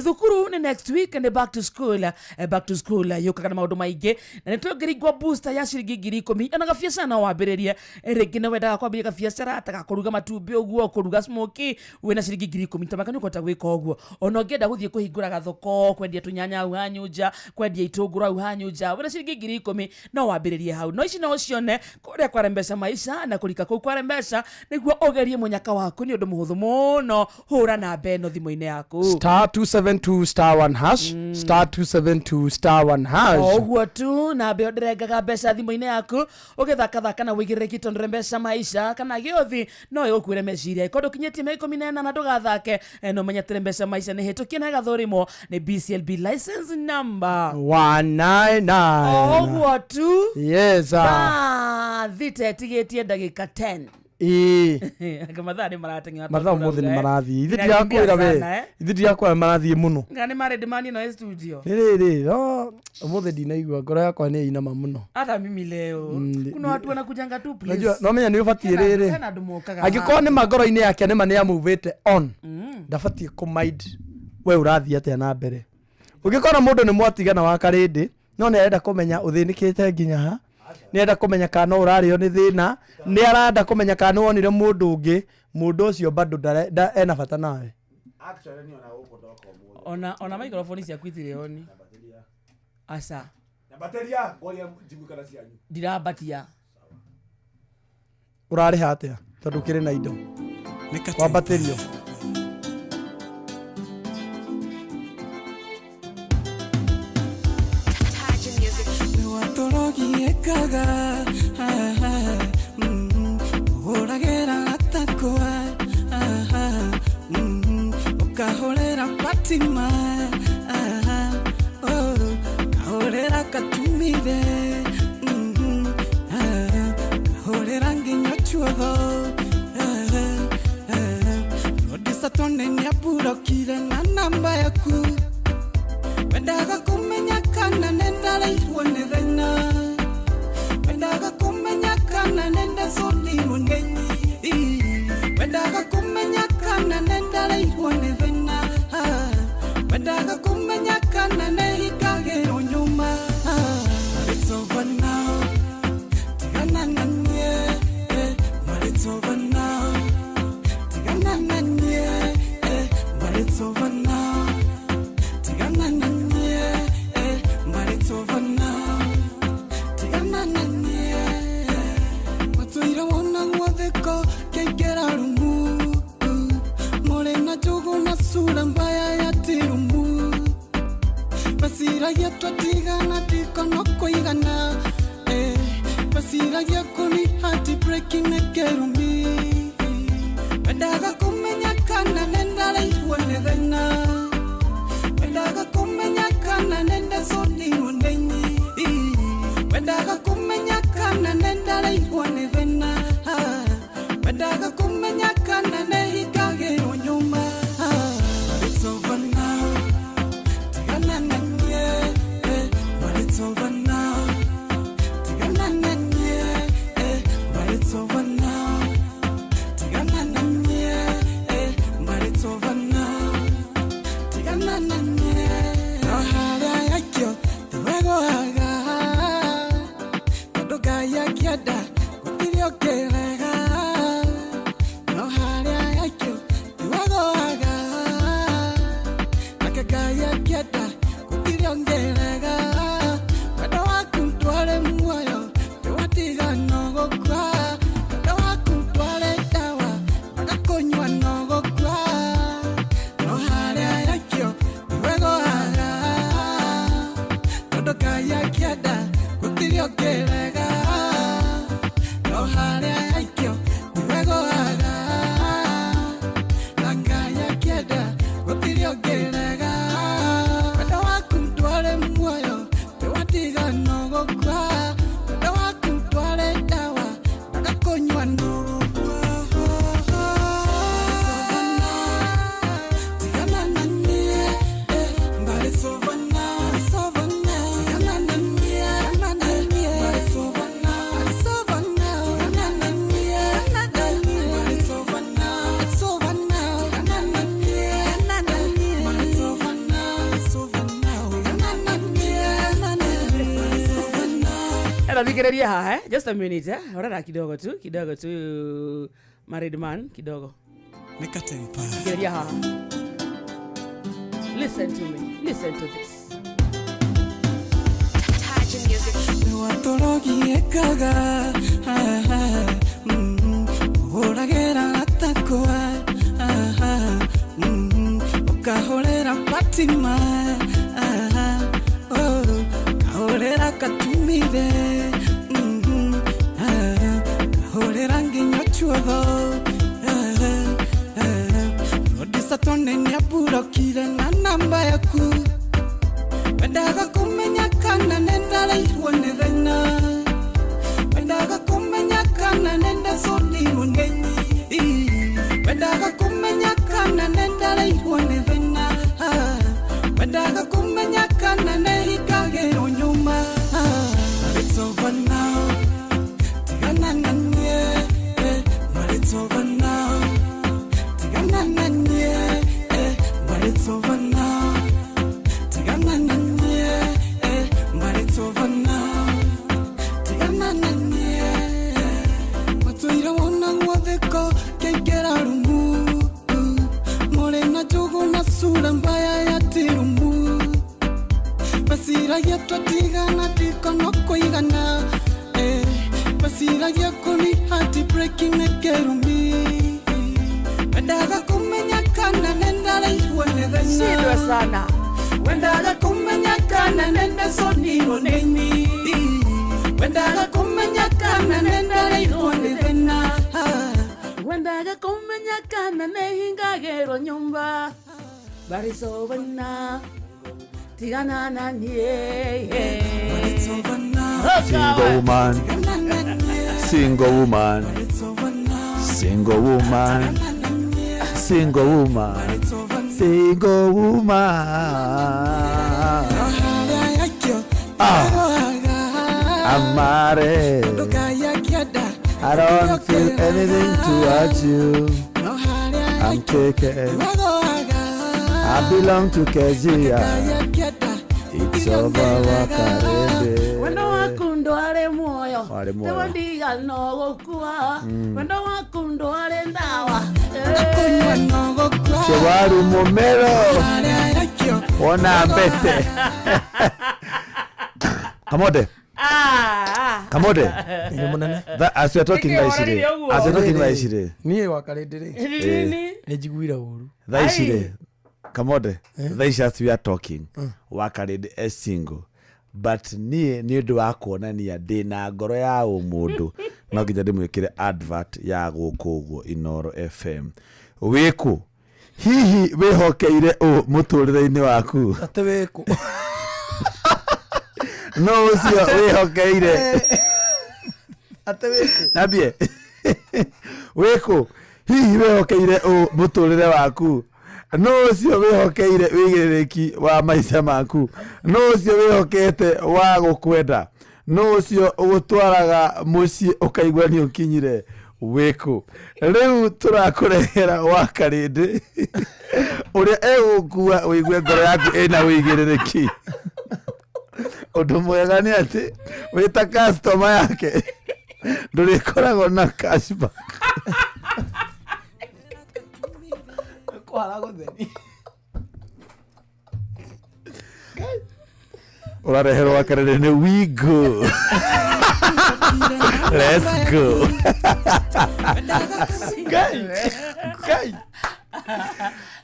Thukuru nĩ next week, nĩ back to school. Back to school yũkaga na maũndũ maingĩ, na nĩ twongereirwo booster ya ciringi 10,000. Ona gabiacara no wambĩrĩrie. Rĩngĩ nĩ wendaga kwambĩrĩria gabiacara ta gakũruga matumbĩ ũguo, kũruga smoky, wĩna ciringi 10,000 tamaka nĩ ũkũhota gwĩka ũguo. Ona ũngĩenda gũthiĩ kũhingũra gathoko, kwendia tũnyanya hau hanyu nja, kwendia itũngũrũ hau hanyu nja, wĩna ciringi 10,000 no wambĩrĩrie hau. No ici no ũcione kũrĩa kwa Rembesha Maisha, na kũrika kũu kwa Rembesha nĩguo ũgerie mũnyaka waku nĩ ũndũ mũhũthũ mũno. Hũra namba ĩno thimũ-inĩ yaku: *272*1#, *272*1#. O ũguo tu, namba ĩyo ndĩrengaga mbeca thimũ-inĩ yaku ũgĩthakathaka na wĩigĩrĩrĩki, tondũ Rembesha Maisha kana gĩothi no ĩgũkuĩre meciria. Ĩkorwo ndũkinyĩtie mĩaka 18, ndũgathake. No menye atĩ Rembesha Maisha nĩ hĩtũkie na ĩgathũrimwo nĩ BCLB license number 199. O ũguo tu. Yes. Thaa 6 ĩtigĩtie ndagĩka 10. Ĩĩ. Anga mathaa nĩ marateng'era. Mathaa ũmũthĩ nĩ marathiĩ, ithe ndirakwĩra we, ithe ndirakwĩra marathiĩ mũno. Nga nĩ marendemani ĩno ĩ studio. Nĩ rĩrĩ, no ũmũthĩ ndinaigua ngoro yakwa nĩ ĩinama mũno. Hata mimi leo kuna watu wanakujanga tu, please. Najua no menya nĩ ũbatiĩ rĩrĩ, Hena andũ mokaga. Angĩkorwo nĩ ma ngoro-inĩ yake nĩ ma nĩ amuvĩte on, ndabatiĩ kũmind we ũrathiĩ atĩa na mbere. Ũngĩkora mũndũ nĩ mwatigana wa karĩndĩ, no nĩ arenda kũmenya ũthĩnĩkĩte nginya ha, nĩ arenda kũmenya kana no ũrarĩo nĩ thĩna, nĩ arenda kũmenya kana nĩ wonire mũndũ ũngĩ, mũndũ ũcio bado ena bata nawe. Ona microphone ciaku itirĩ on, aca. Nyambatĩria ngoria njigue kana cianyu. Ndirambatia. Ũrarĩha atĩa tondũ ũkĩrĩ na indo wambatĩrio? Watorogiekaga ũragĩra atakwa, ũkahũrĩra Fatima, kahũrĩra katumire, kahũrĩra nginya chuotho. Rodisatone nĩaburokire na namba yaku. Wendaga kũmenya kana nĩndareirwo nĩ thĩna. Wendaga kũmenya kana nĩndaconirwo nĩ nyi. Wendaga kũmenya kana nĩndareirwo nĩ thĩna. Wendaga kũmenya kana nĩhingagĩrwo nyũmba. But it's over now. Tigana na niĩ, eh, but it's over now. Tigana na niĩ, eh, but it's over now. Tigana na niĩ, eh, but it's over now. Tigana na niĩ. Matũire wona gwathĩko kĩingĩra rumu. Mũrĩ na njũgũ na sura mbaya ya tirumu. Meciragia twatigana ndikono kũigana. Eh, meciragia kũni heartbreak nĩ kĩrumi. Wendaga kũmenya kana nĩndareirwo nĩ thĩna. Wendaga kũmenya kana nĩndaconirwo nĩ nyi. Wendaga kũmenya kana nĩndareirwo nĩ thĩna. Wendaga kũmenya kana nĩhingagĩrwo nyũmba. But it's over now. Tigana na niĩ, eh, but it's over now. Tigana na niĩ, eh, but it's over now. Tigana na niĩ, eh, but it's over now. Tigana na niĩ. No harĩa yakio tiwegũaga. Tondũ Ngai akĩenda gũtirĩ ũkĩrega. No harĩa yakio tiwegũaga. Nake Ngai akĩenda gũtirĩ ũngĩrega. Wendo waku ndwarĩ muoyo ndĩwatiga no gũkua. Wendo waku ndwarĩ ndawa ndagakũnyua no gũkua. No harĩa yakio tiwegũaga. Tondũ Ngai akĩenda gũtirĩ ũngĩrega. No harĩa yakio tiwegũaga. Na Ngai akĩenda gũtirĩ ũngĩrega. Wendo waku ndwarĩ muoyo ndĩwatiga no gũkua. Wendo waku ndwarĩ ndawa ndagakũnyua no gũkua. Tigana na niĩ, eh, but it's over now. It's over now. Tigana na niĩ, eh, but it's over now. It's over now. Tigana na niĩ, eh, but it's over now. It's over now. Tigana na niĩ, eh, but it's over now. It's over now. Tigana na niĩ, eh, but it's over now. Ena thikĩrĩria haha eh? Just a minute eh? Orera kidogo tu, kidogo tu, married man kidogo. Nikatempa. Thikĩrĩria haha. Listen to me. Listen to this. Nĩwatũrogiĩkaga ũhũragĩra atakwa ũkahũrĩra Fatima oh, kahũrĩra katumire kahũrĩra nginya chuotho Rodisatone nĩamburokire na namba yaku. Wendaga kũmenya kana nĩndareirwo nĩ thĩna. Wendaga kũmenya kana nĩndaconirwo nĩ nyi. Wendaga kũmenya kana nĩndareirwo nĩ thĩna. Wendaga kũmenya kana nĩhingagĩrwo nyũmba. But it's over now. Tigana na niĩ, eh, but it's over now. Tigana na niĩ, eh, but it's over now. Tigana na niĩ, eh, but it's over now. Tigana na niĩ. Matũire wona gwathĩko kĩingĩra rumu. Mũrĩ na njũgũ na sura mbaya ya tirumu. Meciragia twatigana ndikono kũigana. Eh, meciragia kũni heartbreak nĩ kĩrumi. Wendaga kũmenya kana nĩndareirwo nĩ thĩna. Shindwe sana. Wendaga kũmenya kana nĩndaconirwo nĩ nyi. Wendaga kũmenya kana nĩndareirwo nĩ thĩna. Wendaga kũmenya kana nĩhingagĩrwo nyũmba. But it's over now. Tigana na niĩ. But it's over now. Single woman, single woman, single woman, single woman. Single woman. Ah. I'm married. I don't feel anything towards you. I'm taken. I belong to Kezia. It's over Wakarende. Wendo waku ndware muoyo Warĩ muoyo. Tewandiga no gũkua Wendo waku ndware ndawa Chewaru Momero. Wona mbete. Kamode. Kamode. That, as we are talking Nĩkĩ thaa ici rĩ. woranire ũguo? As we are talking thaa ici rĩ. Niĩ wakarĩndĩ rĩ Nini? nĩ njiguire ũru. Thaa ici rĩ. Kamode. Thaa ici as we are talking. Wakarĩndĩ e single. But niĩ nĩ ũndũ wa kuonania ndĩna ngoro ya ũmũndũ no nginya ndĩmwĩkĩre advert ya gũkũ ũguo Inoro FM. Wĩkũ? Hihi wĩhokeire ũ mũtũrĩre-inĩ waku? Atĩ wĩkũ? No ũcio wĩhokeire. Atĩ wĩkũ? Nambie. Wĩkũ? Hihi wĩhokeire ũ mũtũrĩre waku? No ũcio wĩhokeire wĩigĩrĩrĩki wa maica maku? No ũcio wĩhokete wa gũkwenda? No ũcio ũgũtwaraga mũciĩ ũkaigua nĩ ũkinyire? Wĩkũ? Rĩu tũrakũrehera wa karĩndĩ ũrĩa egũkua ũigue ngoro yaku ĩna wĩigĩrĩrĩki. Ũndũ mwega nĩ atĩ wĩ ta customer yake ndũrĩkoragwo na cashback. Kũhara gũtheri. Ũrareherwo wa karĩndĩ nĩ we go. Let's go. Ngai. Ngai.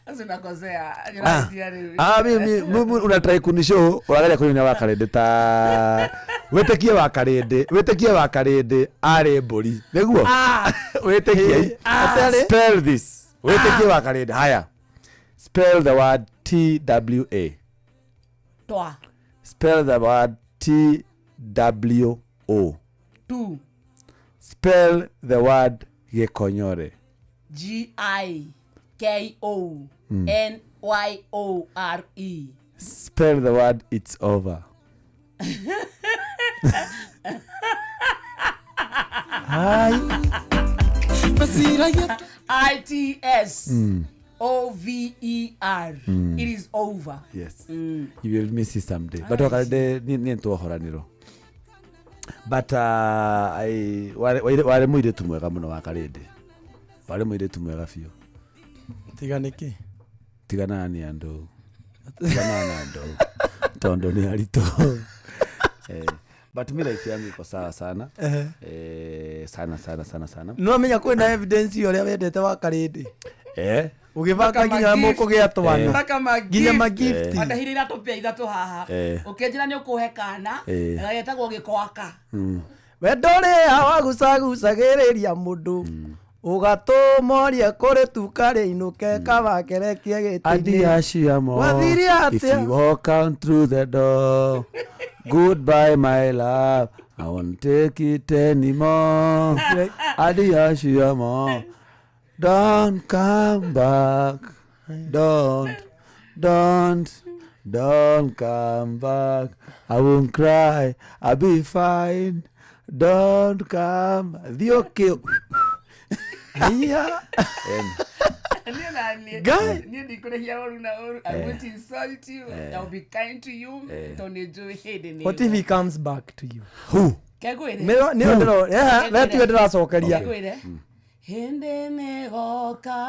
Sasa unakosea Ah, ah, mimi unatry kunishow ũrageria kũnina wa karĩndĩ ta wĩtĩkie wa karĩndĩ wĩtĩkie wa karĩndĩ arĩ mbũri nĩguo wĩtĩkie spell this wĩtĩkie wa karĩndĩ haya spell the word T W A Twa spell the word T W O Tu spell the word gĩkonyore G I K O N Y O R E spell the word it's over Hai. I T S O V E R It is over. Yes. You will miss it someday. But wakarĩndĩ niĩ nĩtwohoranĩrwo but warĩ mũirĩtu mwega mũno wakarĩndĩ warĩ mũirĩtu mwega biũ Tiga nĩkĩ? tiganaga nĩ andũ tiganaga na andũ tondũ nĩ aritũ. Eh, but mi life yangu iko sawa sana. Ehe. Eh, sana sana sana sana. No amenya kwĩna evidence ya ũrĩa wendete wakarĩndĩ. Eh. Ũgĩbanga nginya mũkũgĩa twana. Mpaka magift. Nginya magift. Wandehire iratũ pia ithatũ haha Eh. ũkĩnjĩra nĩ ũkũhe kana Eh. getagwo gĩkwaka Wendo ũrĩa wagucagucagĩrĩria mũndũ ũgatũmoria kũrĩ tuka rĩinũke kabakerekie gĩtĩ-inĩ. Adiashiamo. Wathire If atĩa? you walk out through the door, goodbye, my love. I won't take it anymore. Adiashiamo. Don't come back. Don't come back. I won't cry. I'll be fine. Don't come. Thiĩ Haiya. Niĩ na niĩ Guy. niĩ ndikũrĩhia ũru na ũru. I won't insult you. I'll be kind to you tondũ nĩ njũĩ hĩndĩ nĩ What if he comes back to you? Who? Kengwĩre. Nĩyo nĩyo ndĩro eh we tiwe ndĩracokeria. Kengwĩre. Hĩndĩ nĩgoka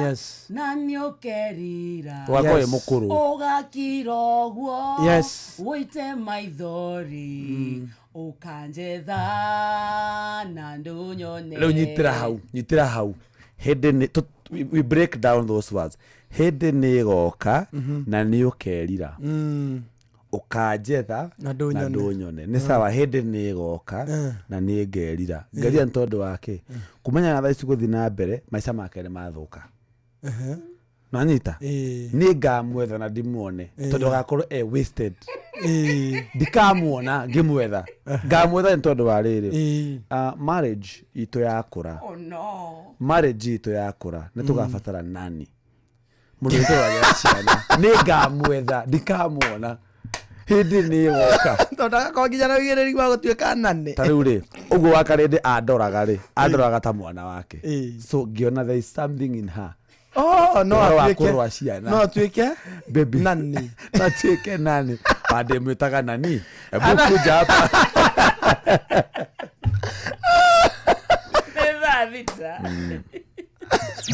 Yes. na nĩũkerira Ũgakorwo wĩ mũkũrũ. ũgakira ũguo Yes. ũite maithori ũkanjetha na ndũnyone Rĩu nyitĩra hau nyitĩra hau hĩndĩ nĩ we break down those words hĩndĩ nĩ ĩgoka na nĩ ũkerira ũkanjetha Na ndũnyone. ndũnyone nĩ sawa hĩndĩ nĩ ĩgoka na nĩ ngerira ngerira nĩ tondũ wa kĩ kumenya na thaa ici gũthiĩ na mbere maica make nĩ mathũka nanyita nĩ ngamwetha na ndimuone tondũ agakorwo e wasted ndikamuona ngĩmwetha ngamwetha nĩ tondũ wa rĩrĩ. Ah, marriage itũ yakũra Oh no. Marriage itũ yakũra nĩ tũgabatara nani Mũndũ wĩtũragĩra ciana nĩ ngamwetha, ndikamuona hĩndĩ nĩ woka. Tondũ agakorwo nginya na ũigĩrĩri wa gũtuĩka nane. Ta rĩu rĩ, ũguo wakarĩndĩ andoraga rĩ, andoraga ta mwana wake, so ngĩona there is something in her. Oh, no Ũhoro wa atuĩke kũrũa ciana. No atuĩke baby nani. No atuĩke nani wandĩmwĩtaga nani, hebu kuja hapa. Nĩ thaa 6.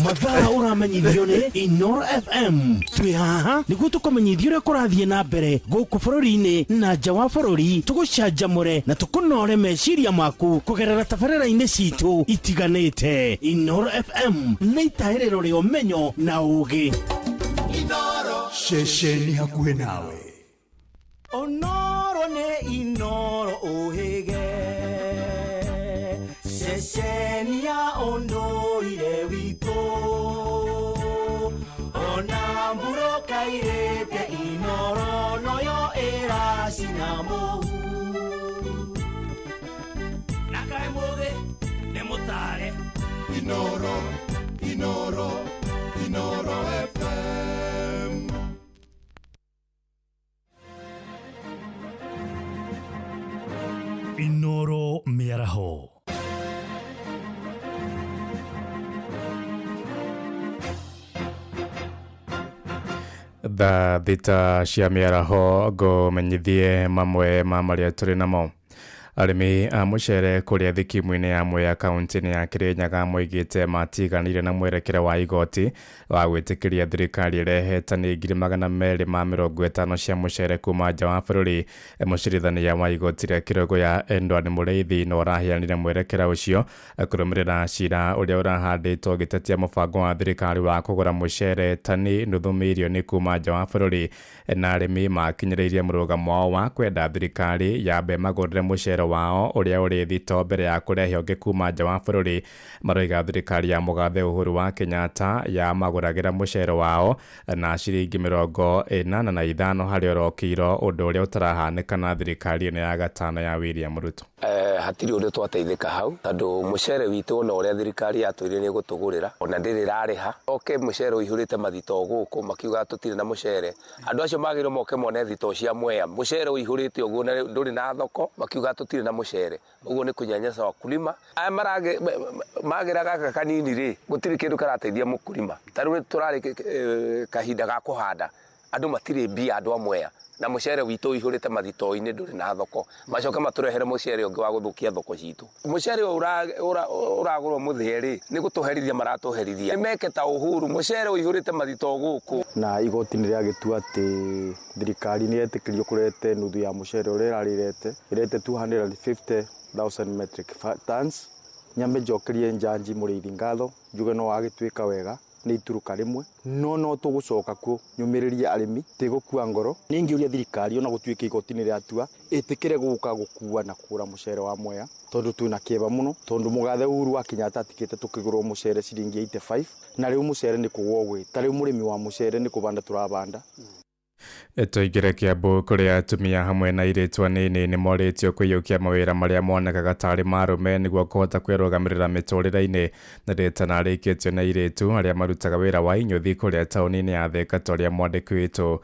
Mathaa ũramenyithio nĩ Inoro FM. Twĩ haha nĩguo tũkũmenyithia ũrĩa kũrathiĩ na mbere gũkũ bũrũri-inĩ na nja wa bũrũri, tũgũcanjamũre na tũkũnore meciria maku kũgerera tabarĩra-inĩ citũ itiganĩte. Inoro FM nĩ itahĩrĩro rĩa ũmenyo na ũgĩ. Ceceni hakuhĩ nawe. Onoro nĩ Inoro ũhĩge, ceceni ya ũndũire witũ, ona mburoka irĩte Inoro noyo ĩracina mũhu. Na kaĩ mũgĩ nĩ mũtare. Inoro, Inoro, Inoro FM. Inoro mĩaraho. Thaa 6 cia mĩaraho, ngũmenyithie mamwe ma marĩa tũrĩ namo. Arĩmi a mũcere kũrĩa thikimu-inĩ ya Mwea kaunti-inĩ ya Kĩrĩnyaga moigĩte matiganĩire na mwerekera wa igoti wa gwĩtĩkĩria thirikari ĩrehe tani 250,000 cia mũcere kuma nja wa bũrũri. Mũcirithania wa igoti rĩa Kĩrũgũ ya Edward Mũrĩithi no ũraheanire mwerekera ũcio kũrũmĩrĩra cira ũrĩa ũrahandĩtwo ũgĩtetia mũbango wa thirikari wa kũgũra mũcere tani 500,000 kuma nja wa bũrũri, na arĩmi makinyĩrĩirie mũrũgamo wao wa kwenda thirikari yambe magũrĩre mũcere wao ũrĩa ũrĩ thito mbere ya kũrehe ũngĩ kuma nja wa bũrũri. Maroiga thirikari ya mũgathe Uhuru wa Kenyatta yamagũragĩra mũcere wao na ciringi 85 harĩ oro kiro, ũndũ ũrĩa ũtarahanĩka na thirikari ĩno ya gatano ya William Ruto. Hatirĩ ũndũ twateithĩka hau tondũ mũcere witũ ona ũrĩa thirikari yatwĩrire nĩ ĩgũtũgũrĩra ona ndĩrĩ ĩrarĩha. Oke mũcere ũihũrĩte mathito gũkũ makiuga tũtirĩ na mũcere. Andũ acio magĩrĩirwo moke mone thito cia Mwea, mũcere ũihũrĩte ũguo na ndũrĩ na thoko, makiuga tũtirĩ na mũcere. Ũguo nĩ kũnyanyasa wakulima. Aya magĩra gaka kanini rĩ, gũtirĩ kĩndũ karateithia mũkulima. Ta rĩu tũrarĩ kahinda ga kũhanda, andũ matirĩ mbia, andũ a Mwea, na mũcere witũ ũihũrĩte mathito-inĩ ndũrĩ na thoko. Macoke matũrehere mũcere ũngĩ wa gũthũkia thoko citũ. Mũcere ũyũ ũragũrwo mũthĩe rĩ, nĩ gũtũherithia maratũherithia. Nĩ meke ta Uhuru, mũcere ũihũrĩte mathito gũkũ. Na igoti nĩ rĩagĩtua atĩ thirikari nĩ yetĩkĩrio kũrete nuthu ya mũcere ũrĩa ĩrarĩrete, ĩrete 250,000 metric tons. Nyambe njokerie njanji Mũrĩithi ngatho, njuge no agĩtuĩka wega nĩ ituruka rĩmwe, no tũgũcoka kuo nyũmĩrĩrie arĩmi tĩgũkua ngoro. Ningĩũria thirikari ona gũtuĩka igoti nĩ rĩatua ĩtĩkĩre gũka gũkua na kũgũra mũcere wa Mwea, tondũ twĩna kĩeva mũno, tondũ mũgathe Uhuru wa Kenyatta atigĩte tũkĩgũrwo mũcere ciringi 85, na rĩu mũcere nĩ kũgũa ũgwĩ. Ta rĩu mũrĩmi wa mũcere nĩ kũbanda tũrabanda. Tũingĩre Kĩambu kũrĩa atumia hamwe na airĩtu anini nĩ morĩtio kũiyũkia mawĩra marĩa monekaga tarĩ ma arũme nĩguo kũhota kwĩrũgamĩrĩra mĩtũrĩre-inĩ. Na rĩtana rĩikĩtio nĩ airĩtu arĩa marutaga wĩra wa inyuthi kũrĩa taũni-inĩ ya Thika, ta ũrĩa mwandĩki witũ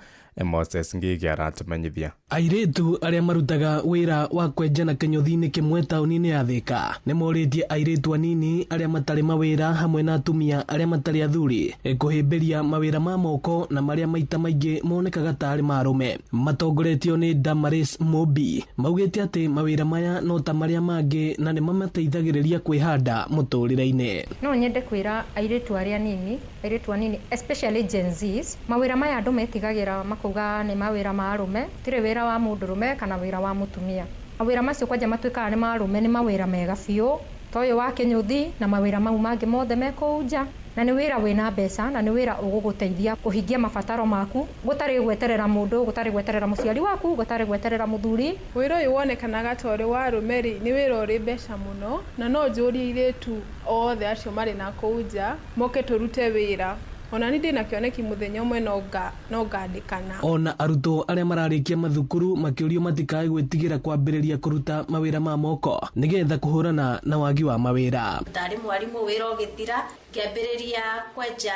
Moses Ngigi aratumenyithia. Airĩtu arĩa marutaga wĩra wa kwenjana kĩnyũthi-inĩ kĩmwe taũni-inĩ ya Thika nĩ morĩtie airĩtu anini arĩa matarĩ mawĩra hamwe na atumia arĩa matarĩ athuri kũhĩmbĩria mawĩra ma moko na marĩa maita maingĩ monekaga tarĩ ma arũme. Matongoretio nĩ Damaris Mobi maugĩte atĩ mawĩra maya no ta marĩa mangĩ na nĩ mamateithagĩrĩria kwĩhanda mũtũrĩre-inĩ. No nyende kwĩra airĩtu arĩa anini, airĩtu anini especially Gen Zs, mawĩra maya andũ metigagĩra makauga nĩ mawĩra ma arũme, tirĩ wĩra wa mũndũrũme kana wĩra wa mũtumia. Mawĩra macio kwanja matuĩkaga nĩ ma arũme, nĩ mawĩra mega biũ ta ũyũ wa kĩnyũthi na mawĩra mau mangĩ mothe me kũu nja, na nĩ wĩra wĩna mbeca na nĩ wĩra ũgũgũteithia kũhingia mabataro maku gũtarĩ gweterera mũndũ, gũtarĩ gweterera mũciari waku, gũtarĩ gweterera mũthuri. Wĩra ũyũ wonekanaga ta ũrĩ wa arũme rĩ, nĩ wĩra ũrĩ mbeca mũno, na no njũrie airĩtu othe acio marĩ na kũu nja moke tũrute wĩra. Ona ni ndĩna kĩoneki mũthenya ũmwe no ngandĩkana. Ona arutwo arĩa mararĩkia mathukuru makĩũrio matikae gwĩtigĩra kwambĩrĩria kũruta mawĩra ma moko nĩgetha kũhũrana na wagi wa mawĩra. Ndarĩ mwarimũ wĩra ũgĩthira, ngĩambĩrĩria kwenja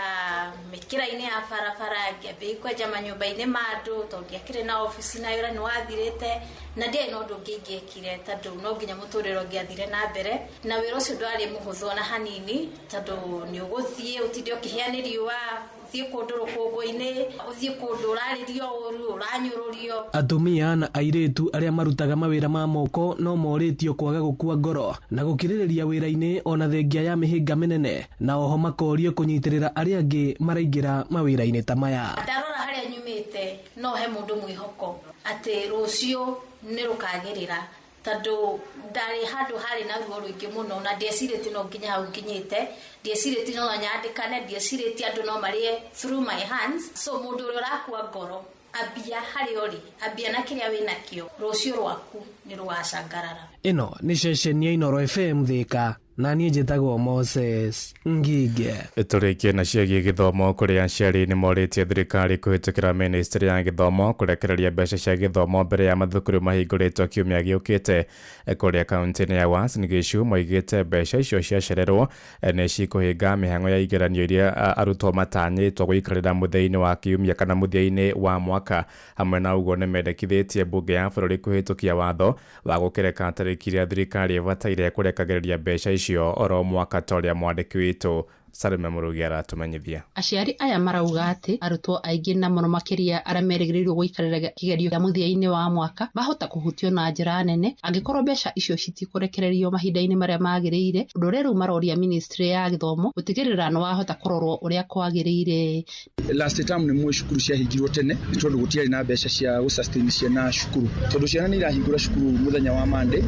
mĩkĩra-inĩ ya barabara, ngĩambĩrĩria kwenja manyũmba-inĩ ma andũ tondũ ndiakĩrĩ na obici na wĩra nĩ wathirĩte, na ndiarĩ na ũndũ ũngĩ ingĩekire tondũ no nginya mũtũrĩre ũngĩathire na mbere, na wĩra ũcio ndwarĩ mũhũthũ ona hanini tondũ nĩ ũgũthiĩ ũtinde ũkĩhĩa nĩ riũa, ũthiĩ kũndũ rũkũngũ-inĩ, ũthiĩ kũndũ ũrarĩrio ũru, ũranyũrũrio. Atumia na airĩtu arĩa marutaga mawĩra ma moko no morĩtio kwaga gũkua ngoro na gũkirĩrĩria wĩra-inĩ ona thengia ya mĩhĩnga mĩnene, na oho makorio kũnyitĩrĩra arĩa angĩ maraingĩra mawĩra-inĩ ta maya. Ndarora harĩa nyumĩte no he mũndũ mwĩhoko atĩ rũciũ nĩ rũkagĩrĩra, tondũ ndarĩ handũ harĩ na ruo rũingĩ mũno na ndiecirĩtie no nginya hau nginyĩte, ndiecirĩtie no nyandĩkane, ndiecirĩtie andũ no marĩe through my hands. So mũndũ ũrĩa ũrakua ngoro, ambia harĩa ũrĩ, ambia na kĩrĩa wĩnakĩo, rũciũ rwaku nĩ rũgacangarara. Ĩno nĩ ceceni ya Inooro FM Thika, na niĩ njĩtagwo Moses Ngige. Tũrĩkie na ciĩgiĩ gĩthomo kũrĩa aciari nĩ morĩtie thirikari kũhĩtũkĩra ministry ya gĩthomo kũrekereria mbeca cia gĩthomo mbere ya mathukuru mahingũrĩtwo kiumia gĩũkĩte. Kũrĩa kaunti-inĩ ya Uasin Gishu moigĩte mbeca icio ciacererwo nĩ cikũhinga mĩhang'o ya igeranio iria arutwo matanyĩtwo gũikarĩra mũthia-inĩ wa kiumia kana mũthia-inĩ wa mwaka. Hamwe na ũguo nĩ mendekithĩtie mbunge ya bũrũri kũhĩtũkia watho wa gũkĩreka tarĩki iria thirikari ĩbataire kũrekagĩrĩria mbeca icio oro mwaka ta ũrĩa mwandĩki witũ Salome Mũrugi aratũmenyithia. Aciari aya marauga atĩ arutwo aingĩ na mũno makĩria arĩa merĩgĩrĩirwo gũikarĩra kĩgerio kĩa mũthia-inĩ wa mwaka mahota kũhutio na njĩra nene angĩkorwo mbeca icio citikũrekererio mahinda-inĩ marĩa magĩrĩire, ũndũ ũrĩa rĩu maroria ministry ya gĩthomo gũtigĩrĩra nĩ wahota kũrorwo ũrĩa kwagĩrĩire. Last term nĩ mwe cukuru ciahingirwo tene nĩ tondũ gũtiarĩ na mbeca cia gũ-sustain ciana cukuru, tondũ ciana nĩ irahingũra cukuru mũthenya wa Monday,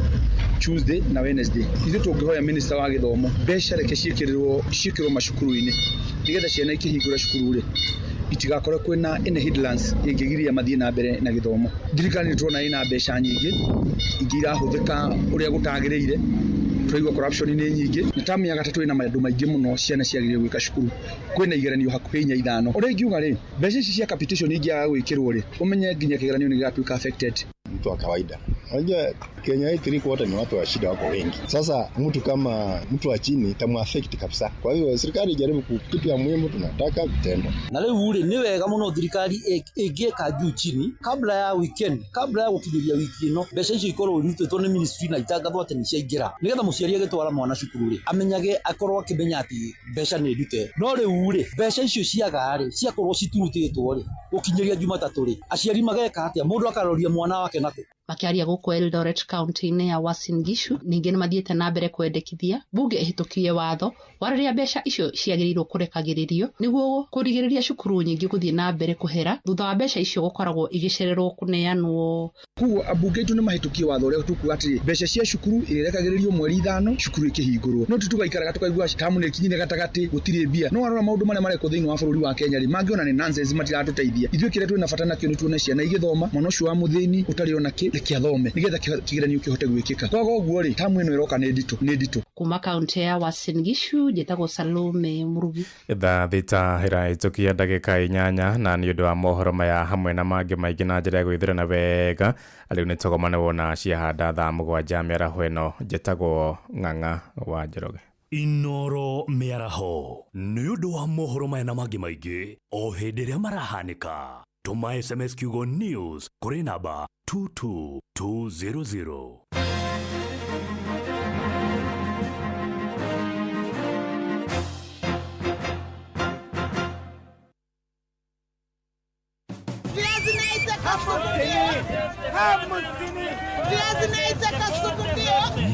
Tuesday na Wednesday. Ithuĩ tũngĩhoya minister wa gĩthomo mbeca reke ciĩkĩrĩrwo macukuru-inĩ nĩgetha ciana ikĩhingũra cukuru rĩ itigakorwo kwĩna any hindrance ĩngĩgiria mathiĩ na mbere na gĩthomo. Thirikari nĩ tũrona ĩna mbeca nyingĩ ingĩ irahũthĩka ũrĩa gũtagĩrĩire, tũraigua corruption nĩ nyingĩ, na tamu ya gatatũ ĩna maũndũ maingĩ mũno ciana ciagĩrĩire gwĩka cukuru, kwĩna igeranio hakuhĩ 4 5. Ũrĩa ingiuga rĩ, mbeca ici cia capitation ingĩaga gwĩkĩrwo rĩ, ũmenye nginya kĩgeranio nĩ gĩgatuĩka affected. Mtu wa kawaida. Unajua Kenya hii 3/4 ni watu wa shida wako wengi. Sasa mtu kama mtu wa chini itamuaffect kabisa. Kwa hiyo serikali ijaribu kitu ya muhimu, tunataka vitendo. Na rĩu rĩ nĩ wega mũno thirikari ĩngĩka juu chini kabla ya weekend, kabla ya gũkinyĩria wiki ĩno, mbeca icio ikorwo irutĩtwo nĩ ministry na itangathwo atĩ nĩ ciaingĩra, nĩgetha mũciari agĩtwara mwana cukuru rĩ amenyage, akorwo akĩmenya atĩ mbeca nĩ ndute. No rĩu rĩ mbeca icio ciaga rĩ, ciakorwo citirutĩtwo rĩ, gũkinyĩria Jumatatũ rĩ, aciari mageka atĩa? Mũndũ akaroria mwana wake nakũ? Makĩaria gũkũ Eldoret kaunti-inĩ ya Uasin Gishu, ningĩ nĩ mathiĩte na mbere kwendekithia bunge ĩhĩtũkie watho wa rĩrĩa mbeca icio ciagĩrĩirwo kũrekagĩrĩrio nĩguo kũrigĩrĩria cukuru nyingĩ gũthiĩ na mbere kũhera thutha wa mbeca icio gũkoragwo igĩcererwo kũneanwo. Koguo ambunge aitũ nĩ mahĩtũkie watho ũrĩa tũkuga atĩrĩ, mbeca cia cukuru irekagĩrĩrio mweri 5 cukuru ikĩhingũrwo. No ti tũgaikaraga tũkaigua tamu nĩ ĩkinyire gatagatĩ gũtirĩ mbia. No warora maũndũ marĩa marekwo thĩinĩ wa bũrũri wa Kenya rĩ, mangĩona nĩ nonsense, matiratũteithia. Ithuĩ kĩrĩa twĩna bata nakĩo nĩ tuone ciana igĩthoma, mwana ũcio wa mũthĩni ũtarĩ ona kĩ reke athome nĩgetha kĩgeranio kĩhote gwĩkĩka. Kwaga ũguo rĩ, tamu ĩno ĩroka nĩ nditũ, nĩ nditũ. Kuma kaunti ya Uasin Gishu njĩtagwo Salome Mũrugi. Thaa 6 ĩrahĩtũkia ndagĩka 8, na nĩ ũndũ wa mohoro maya hamwe na mangĩ maingĩ na njĩra ya gwĩthurana wega, rĩu nĩ tũgomane wona ciahanda thaa 7 mĩaraho ĩno. Njĩtagwo Ng'ang'a wa Njoroge. Inooro mĩaraho nĩ ũndũ wa mohoro maya na mangĩ maingĩ o hĩndĩ ĩrĩa marahanĩka. Tũma SMS kiugo news kũrĩ namba 22200.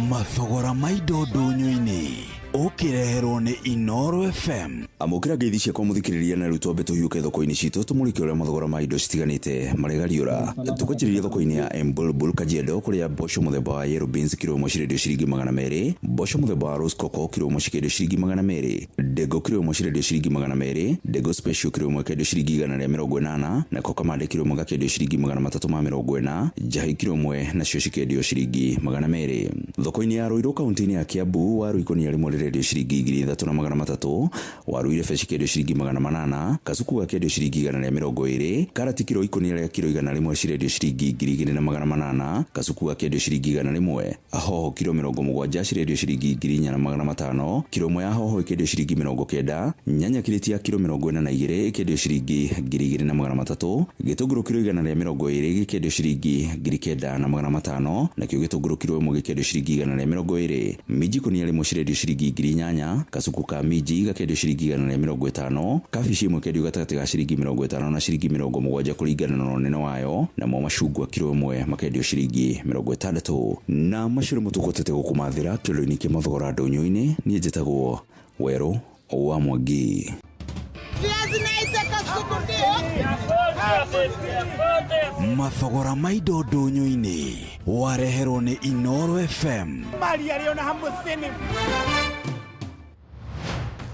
Mathogora ma indo ndũnyũ-inĩ ũkĩreherwo nĩ Inooro FM. Amũkĩra ngeithi ciakwa mũthikĩrĩria na rĩu twambe tũhiũke thoko-inĩ citũ tũmũrĩke ũrĩa mathogora ma indo citiganĩte maregariũra. Tũkwanjĩrĩria thoko-inĩ ya Embulbul Kajiado kũrĩa mboco mũthemba wa yellow beans kiro ĩmwe cirendio ciringi 200, mboco mũthemba wa rose coco kiro ĩmwe cikĩendio ciringi 200, ndengũ kiro ĩmwe cirendio ciringi 200, ndengũ special kiro ĩmwe ĩkendio ciringi 180, nako kamande kiro ĩmwe gakĩendio ciringi 340, njahi kiro ĩmwe nacio cikĩendio ciringi 200. Thoko-inĩ ya Ruiru kaunti-inĩ ya Kiambu waru ikũnia rĩmwe rĩrendio ciringi 3,300, waru irebe cikĩendio ciringi 800, kacuku gakĩendio ciringi 120, karati kiro ikũnia rĩa kiro 100 cirendio ciringi 2,800, kacuku gakĩendio ciringi 100, hoho kiro 70 cirendio ciringi 4,500, kiro ĩmwe ya hoho ĩkĩendio ciringi 90, nyanya kirĩti ya kiro 42 ĩkĩendio ciringi 2,300, gĩtũngũrũ kiro 120 gĩkĩendio ciringi 9,500, nakĩo gĩtũngũrũ kiro ĩmwe gĩkĩendio ciringi 120, minji ikũnia rĩmwe cirendio ciringi 8,000, kacuku ka minji gakĩendio ciringi 150, kabici ĩmwe ĩkĩendio gatagatĩ ga ciringi 50 na ciringi 70 kũringana na ũnene wayo, namo macungwa kiro ĩmwe makendio ciringi 60. Na macio nĩmo tũkũhotete gũkũmathĩra kĩoro-inĩ kĩa mathogora ndũnyũ-inĩ. Niĩ njĩtagwo Werũ wa Mwangi. Mathogora ma indo ndũnyũ-inĩ wareherwo nĩ Inoro FM. Mari arĩ ona 50.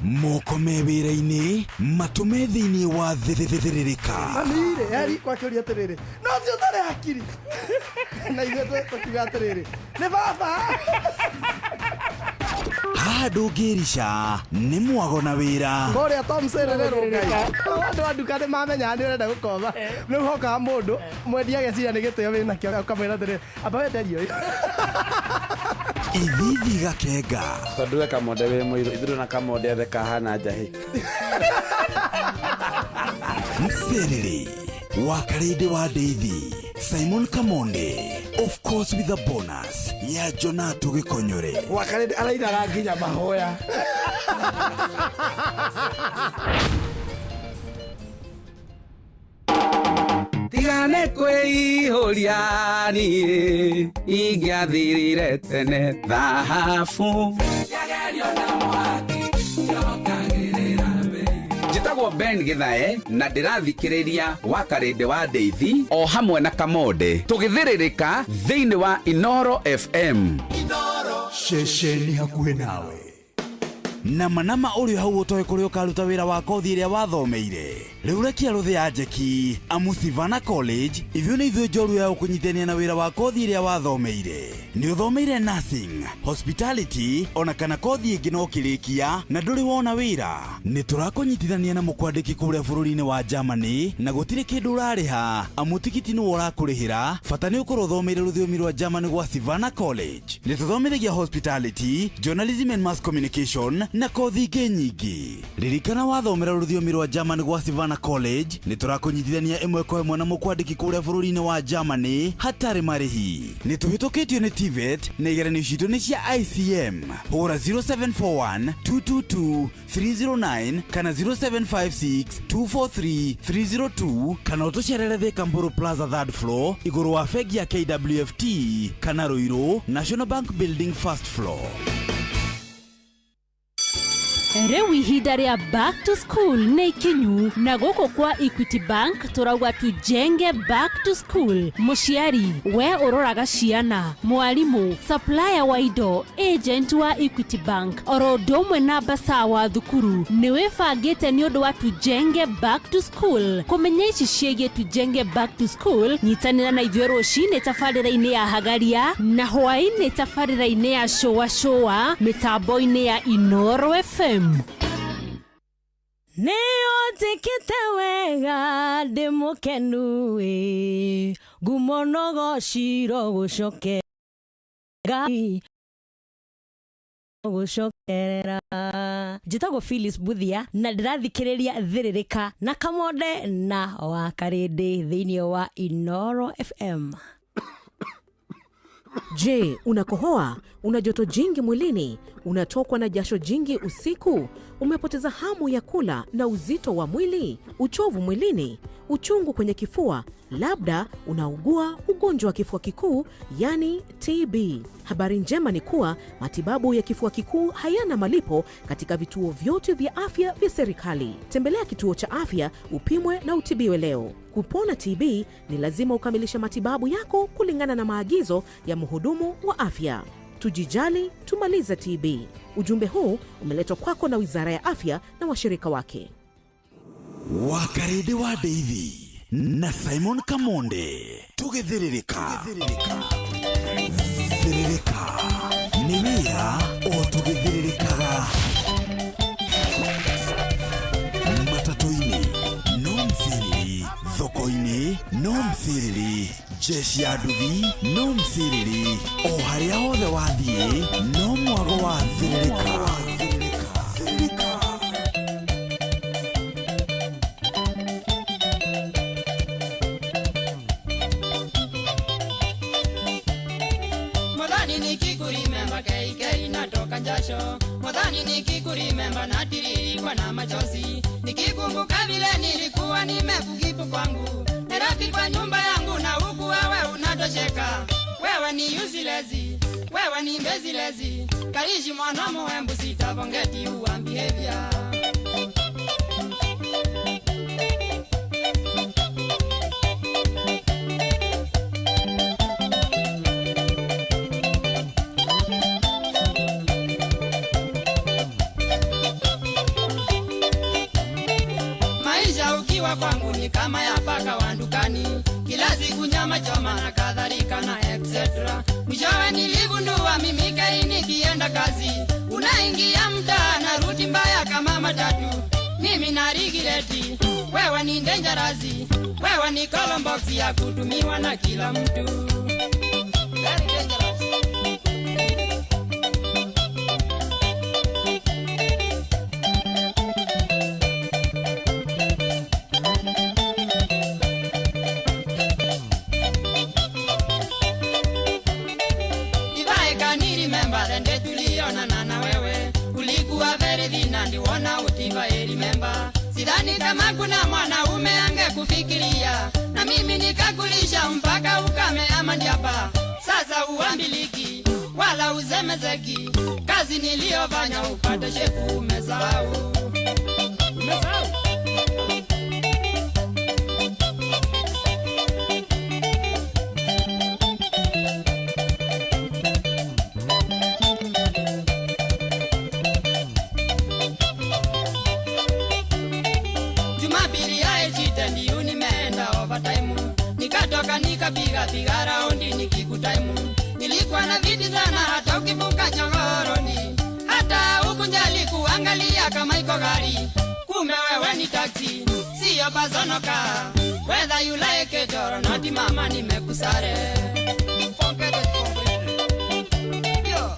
Moko me wĩra-inĩ matũme thĩinĩ wa thĩthĩrĩrĩka. Mami-rĩ, yari kwakĩũria atĩrĩrĩ, no ũcio ũtarĩ hakiri. Na ithuĩ tũkiuga atĩrĩrĩ, nĩ baba. Haha ndũngĩrica nĩ mwago na wĩra. Kũrĩa Tom Serere Rũngai. Andũ a nduka nĩ mamenyaga nĩ ũrenda gũkomba. Rĩu hokaga mũndũ mwendia ageciria nĩ gĩtĩo wĩnakĩo ũkamwĩra atĩrĩrĩ, amba wenderie ũyũ. Ithithi gakenga. Tondũ we Kamonde wĩ mũirũ, ithuĩ na Kamonde othe kahana njahĩ. Mserere wa Karĩndĩ wa Ndeithi, Simon Kamonde, of course with a bonus ya Jonato Gĩkonyore. Wa Karĩndĩ arainaga nginya mahoya. Tigane kwĩihũria niĩ ingĩathirire tene thahabu. Njĩtagwo Ben Githae na ndĩrathikĩrĩria wa Karĩndĩ wa Ndeithi o hamwe na Kamonde tũgĩthĩrĩrĩka thĩinĩ wa Inoro FM. Ceceni hakuhĩ nawe. Nama nama ũrĩ hau ũtoĩ kũrĩa ũkaruta wĩra wa kothi ĩrĩa wathomeire. Rĩu rekia rũthĩ ya njeki amu Sivana College ithuĩ nĩ ithuĩ njorua ya gũkũnyitithania na wĩra wa kothi ĩrĩa wathomeire. Nĩ ũthomeire nursing, hospitality ona kana kothi ĩngĩ no ũkĩrĩkia na ndũrĩ wona wĩra. Nĩ tũrakũnyitithania na mũkwandĩki kũrĩa bũrũri-inĩ wa Germany na gũtirĩ kĩndũ ũrarĩha amu tigiti nĩwe ũrakũrĩhĩra, bata nĩ ũkorwo ũthomeire rũthiomi rwa Germany gwa Sivana College. Nĩ tũthomithagia hospitality, journalism and mass communication na kothi ingĩ nyingĩ. Ririkana wathomera rũthiomi rwa Germany gwa Sivana College nĩ tũrakũnyitithania ĩmwe kwa ĩmwe na mũkwandĩki kũrĩa bũrũri-inĩ wa Germany hatarĩ marĩhi. Nĩ tũhĩtũkĩtio nĩ TVET na igeranio citũ nĩ cia ICM. Hũra 0741 222 309 kana 0756 243 302 kana ũtũcerere Thika Mburu Plaza third floor igũrũ wa bengi ya KWFT kana Ruiru National Bank Building first floor. Rĩu ihinda rĩa back to school nĩ ikinyu na gũkũ kwa Equity Bank tũrauga tujenge back to school. Mũciari we ũroraga ciana, mwarimũ, supplier wa indo, agent wa Equity Bank oro ũndũ ũmwe na mbaca wa thukuru nĩ wĩbangĩte nĩ ũndũ wa tujenge back to school. Kũmenya ici ciĩgiĩ tujenge back to school, nyitanĩra na ithuĩ rũcinĩ tabarĩra-inĩ ya Hagaria na hwaĩ-inĩ tabarĩra-inĩ ya Shũa Shũa mĩtambo-inĩ ya Inoro FM. Nĩ ũnjĩkĩte wega ndĩ mũkenu ĩ, ngumo no gociro gũcokerera. Njĩtagwo Phyllis Buthia na ndĩrathikĩrĩria Thĩrĩrĩka na Kamonde na wa Karĩndĩ thĩinĩ wa Inoro FM. Je, unakohoa? Una joto jingi mwilini? Unatokwa na jasho jingi usiku? Umepoteza hamu ya kula na uzito wa mwili? Uchovu mwilini? Uchungu kwenye kifua? Labda unaugua ugonjwa wa kifua kikuu, yani TB. Habari njema ni kuwa matibabu ya kifua kikuu hayana malipo katika vituo vyote vya afya vya serikali. Tembelea kituo cha afya upimwe na utibiwe leo. Kupona TB ni lazima ukamilishe matibabu yako kulingana na maagizo ya mhudumu wa afya. Tujijali, tumalize TB. Ujumbe huu umeletwa kwako na Wizara ya Afya na washirika wake. Wakarĩndĩ wa Ndeithi na Simon Kamonde tũgĩthĩrĩrĩka. Thĩrĩrĩka Nĩ wĩra o tũgĩthĩrĩrĩkaga. Matatũ-inĩ no mcirĩrĩ, thoko-inĩ no mcirĩrĩ, jeshi ya nduthi no mcirĩrĩ, o harĩa hothe wathiĩ no mwago wa thĩrĩrĩka. Modhani nikikurimemba keikei natoka jasho. Modhani nikikurimemba natiririkwa na machozi. Nikikumbuka vile nilikuwa nimekukipu kwangu Nairobi kwa nyumba yangu na huku wewe unatosheka. Wewe ni useless, wewe ni mbezilezi. Karishi mwana muembu sitavongeti uwa behavior. Maisha ukiwa kwangu ni kama ya paka wa dukani, kila siku nyama choma na kadhalika na etc. Mwishowe niligundua mimi kai nikienda kazi, unaingia mtaa na ruti mbaya kama matatu. Mimi na rigireti, wewe ni dangerous, wewe ni column box ya kutumiwa na kila mtu. Very dangerous. If I can remember the day tulionana na wewe, ulikuwa very thin and worn out if I remember. Sidhani kama kuna mwanaume angekufikiria, na mimi nikakulisha mpaka ukame ama ndiapa. Sasa uambiliki wala usemezeki, kazi niliyofanya upate shepu umesahau. Umesahau. Jumapili ya echite ndiyo nimeenda overtime. Nikatoka nikapiga piga raundi nikikutaimu. Nilikuwa na viti sana hata ukivuka chogoroni. Hata ukunjali kuangalia kama iko gari. Kumbe wewe ni taxi, siyo personal car. Whether you like it or not, mama nimekusare. Forget it completely. Yo.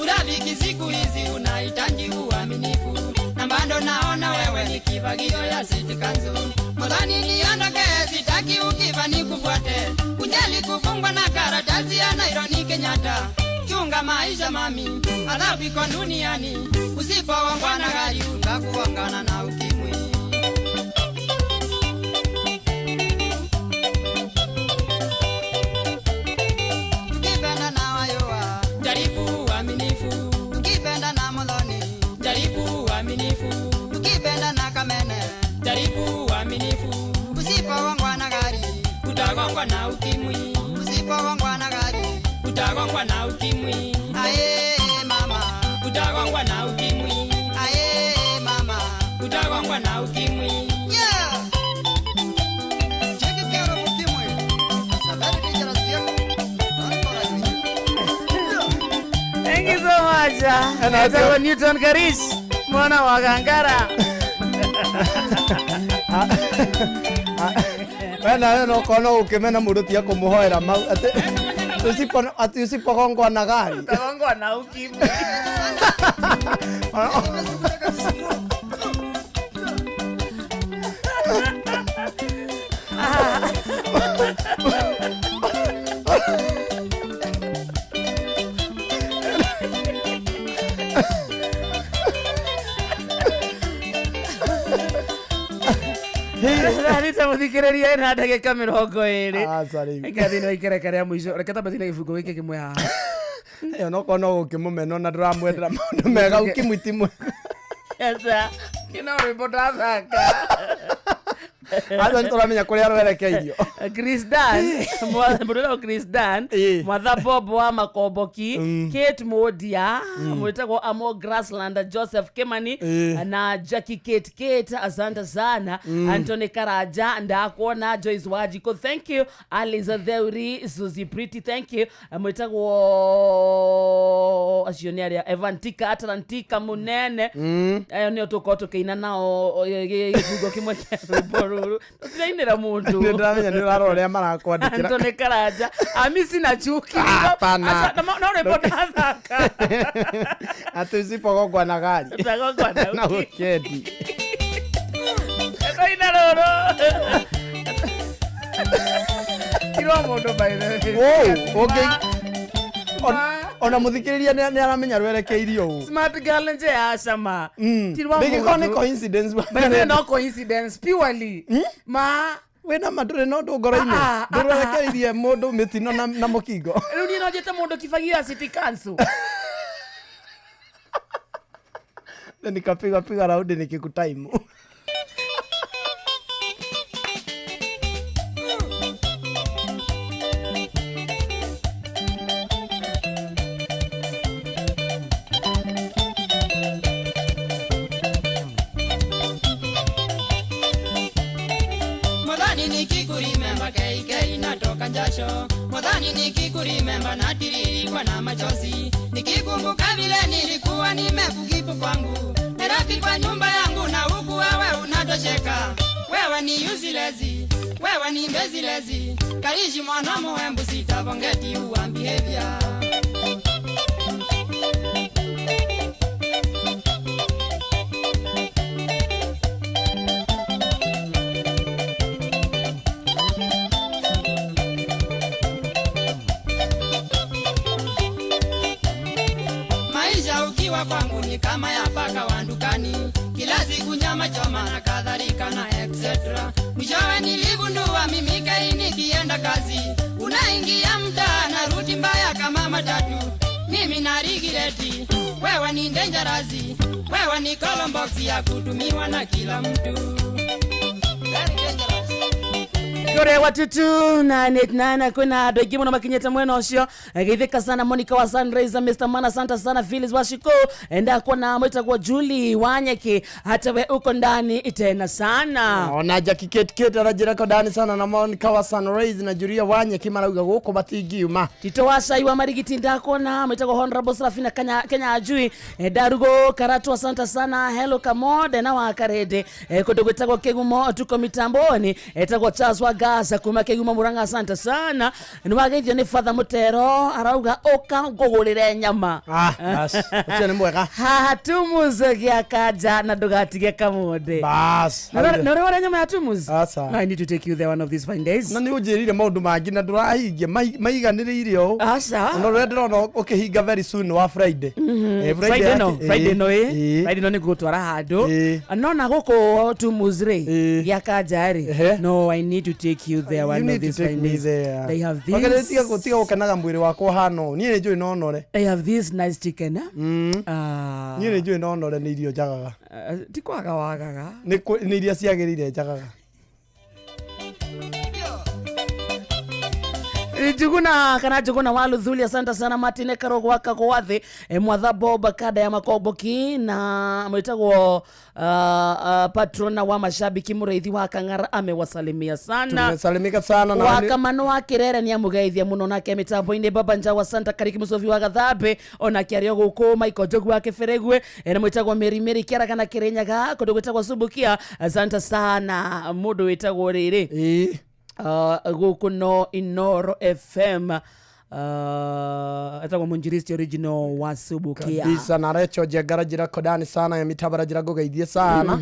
Urafiki siku hizi unahitaji uaminifu, na bado naona wewe ni kifagio ya city council. Modhani niondoke, sitaki ukifa nikufuate. Unjali kufungwa na karatasi ya Nairobi Kenyatta. Chunga maisha mami, adhabu iko duniani. Usipoongwa na gari utakuongana na ukimwi. Tukipenda na wayoa, jaribu uaminifu. Tukipenda na Modhoni, jaribu uaminifu. Tukipenda na Kamene, jaribu uaminifu. Usipoongwa na gari, utagongwa na ukimwi. Usipoongwa na gari, utagongwa na ukimwi. Aye mama, utagongwa na ukimwi. Aye mama, utagongwa na ukimwi. Yeah. Take care of ukimwi. It's a very dangerous vehicle. Don't for Thank you so much. Anaitwa Newton Karish, mwana wa Gangara. We nawe no korwo no ũkĩmena mũndũ tiga kũmũhoera mau atĩ atĩ usipogongwa na gari Utagongwa na ukimwi. Rarita muthikiriria ina ndagika 20. Ika thĩinĩ wa ikereka rĩa mũico. Reke tambe thĩinĩ gĩbungo gĩkĩ kĩmwe haha. Ĩyo no korwo no ũkĩmũmena ona ndũramwendera maũndũ mega ukimwi ti mwega. Aca, kĩno rwĩmbo ndathaka. Aca nĩ tũramenya kũrĩa rwerekeirio. Chris Dan, mũndũ Chris Dan, Mwatha Bob wa Makomboki, Kate Modia, mwĩtagwo Amo Grassland, Joseph Kimani na Jackie Kate Kate, asante sana. Anthony Karaja, ndakuona. Joyce Wajiko, thank you. Aliza Theuri, Suzy Pretty, thank you. Mwĩtagwo acio nĩ arĩa Evantika Atlantika Munene. Ayo nĩo tũkorwo tũkĩina nao gĩbungo kĩmwe kĩa rwĩmbo rũrũ. Tũtirainĩra mũndũ. Nĩ ndĩramenya nĩ ũrarora ũrĩa marakwandĩkĩra. Anthony Karaja, ami sina chuki. Hapana. No rwĩmbo ndathaka. Ati usipogongwa na gari. Utagongwa na wikendi. Tũina rũrũ. Tirwa mũndũ by the way. Wow, okay. Ona muthikiriria nĩ aramenya rwerekeirio ũũ. Smart girl nje ya cama. Tirwa mũndũ. Nĩ coincidence. By the way, no coincidence purely. Ma wĩna ma ndũrĩ na ũndũ ngoro-inĩ. Ndũrwerekeirie mũndũ mĩtino na mũkingo. Rĩu niĩ no njĩte mũndũ kibagio ya city council. Na nikapiga piga raundi nikikutaimu. Modhani nikikurimemba natiririkwa na machozi, nikikumbuka vile nilikuwa nimekukipu kwangu Nairobi kwa nyumba yangu, na huku wewe unatosheka. Wewe ni useless, wewe ni mbezilezi, kaishi mwana muhembu sitabongeti uwa behavior. Kwangu ni kama ya paka wa dukani, kila siku nyama choma na kadhalika na etc. Mwishowe niligundua mimi kai nikienda kazi, unaingia mtaa na ruti mbaya kama matatu. Mimi na rigireti, wewe ni dangerous, wewe ni column box ya kutumiwa na kila mtu. Very dangerous. Kore watutu 989 kwina andũ aingĩ mũno makinyĩte mwena ũcio. Geithĩka sana Monica wa Sunrise, Mr. Mana, santa sana Phyllis Washiko, enda kuona mwitagwo Julie Wanyeki, hata we uko ndani tena sana. Ona Jackie Kate Kate arajira ko ndani sana na Monica wa Sunrise na Julia Wanyeki marauga gũkũ matingiuma. Tito wa Cai wa Marigiti ndakona mwitagwo Honorable Serafina Kenya, Kenya Ajui, Darugo Karatu, asante sana. Hello Kamode na Wakarede, kũndũ gwĩtagwo Kĩgumo tuko mitamboni, etagwo Charles wa Gaza kuma Kĩgumo Murang'a, asante sana. Nĩwageithio nĩ Father Mutero arauga ũka ngũgũrĩre nyama. Bas ũcio nĩ mwega. Haha Tumuzo gĩa Kanja na ndũgatige Kamonde. Bas. Na ũrĩa nyama ya Tumuzo? I need to take you there one of these fine days. Na nĩ ũnjĩrire maũndũ mangĩ na ndũrahingia maiganĩrĩire ũũ. Aca. Na ũrĩa ndĩrona ũkĩhinga very soon wa Friday. Friday no, Friday no Friday no nĩngũgũtwara handũ. No na gũkũ Tumuzo rĩ gĩa Kanja rĩ. No, I need to take you there one of these fine days. They have this. Okay, tiga gũkenaga mwĩrĩ wakwa hana ũũ. Niĩ nĩ njũĩ no nore. They have this nice chicken. Niĩ nĩ njũĩ no nore nĩ irio njagaga. Ti kwaga wagaga. Nĩ iria ciagĩrĩire njagaga. Njuguna kana Njuguna wa Luthuli, asante sana. Martin Karogo wa Kagwathi, Mwatha Bob kada ya Makomboki na mwitagwo patrona wa mashabiki Mũrĩithi wa Kang'ara amewasalimia sana. Tumesalimika sana na Wakamano wa Kirere ni amugeithia muno nake mitambo-inĩ. Baba Njawa Santa Kariki Musofi wa Gathambe ona kĩario gũkũ Michael Njogu wa Kĩberegwe na mwitagwo Mary Mary Kĩaraga na Kĩrĩnyaga kũndũ gwĩtagwo Subukia, asante sana. Mũndũ wĩtagwo rĩrĩ gũkũ no Inoro FM etagwo Munjiristi original wa Subukia kabisa na Recho Njengara njira kodani sana ya mitabara njira ngũgeithie sana.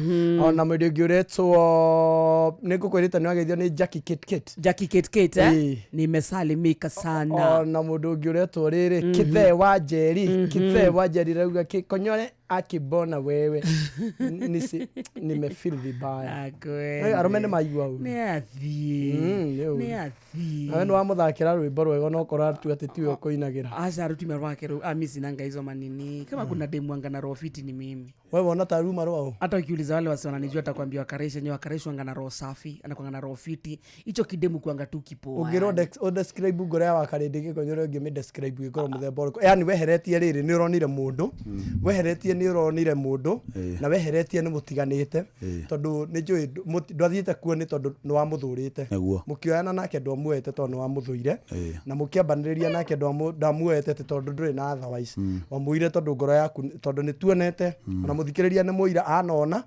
Ona mũndũ ũngĩ ũretwo nĩ ngũkwĩrĩte nĩ wageithio nĩ Jackie Kate Kate. Jackie Kate Kate nimesalimika sana. Ona mũndũ ũngĩ ũretwo rĩrĩ Kithee wa Njeri, Kithee wa Njeri rauga kĩkonyore Akibona wewe nisi nimefeel vibaya. Arũme nĩ maigua ũru. Nĩ athiĩ. Nĩ ũru. Nĩ athiĩ. Nawe nĩ wamũthakĩra rwĩmbo rwega no korwo atua atĩ tiwe ũkũinagĩra. Aca rutima rwake rũu amisi nanga hizo manini kama kuna demu wanga na roho fiti ni mimi. Wewe wona ta ruma rwao. Hata ukiuliza wale wasi wananijua atakwambia wakaresha nyewe wakareshwa anga na roho safi anakuanga na roho fiti hicho kidemu kuanga tu kipoa. Ũngĩrwo o describe ngoro ya Wakarĩndĩ gĩkũyũ ũngĩ describe gĩkorwo mũthemba ũrĩkũ? Yani weheretie rĩrĩ nĩ ũronire mũndũ, weheretie nĩ ũronire mũndũ na weheretie nĩ mũtiganĩte tondũ nĩ njũĩ ndwathiĩte kuo nĩ tondũ nĩ wamũthũrĩte. Mũkĩoyana nake ndwamuoete tondũ nĩ wamũthũire na mũkĩambanĩrĩria nake ndwamuoete tondũ ndũrĩ na otherwise. Wamuire tondũ ngoro yaku tondũ nĩ tuonete ona mũthikĩrĩria nĩ mũira anona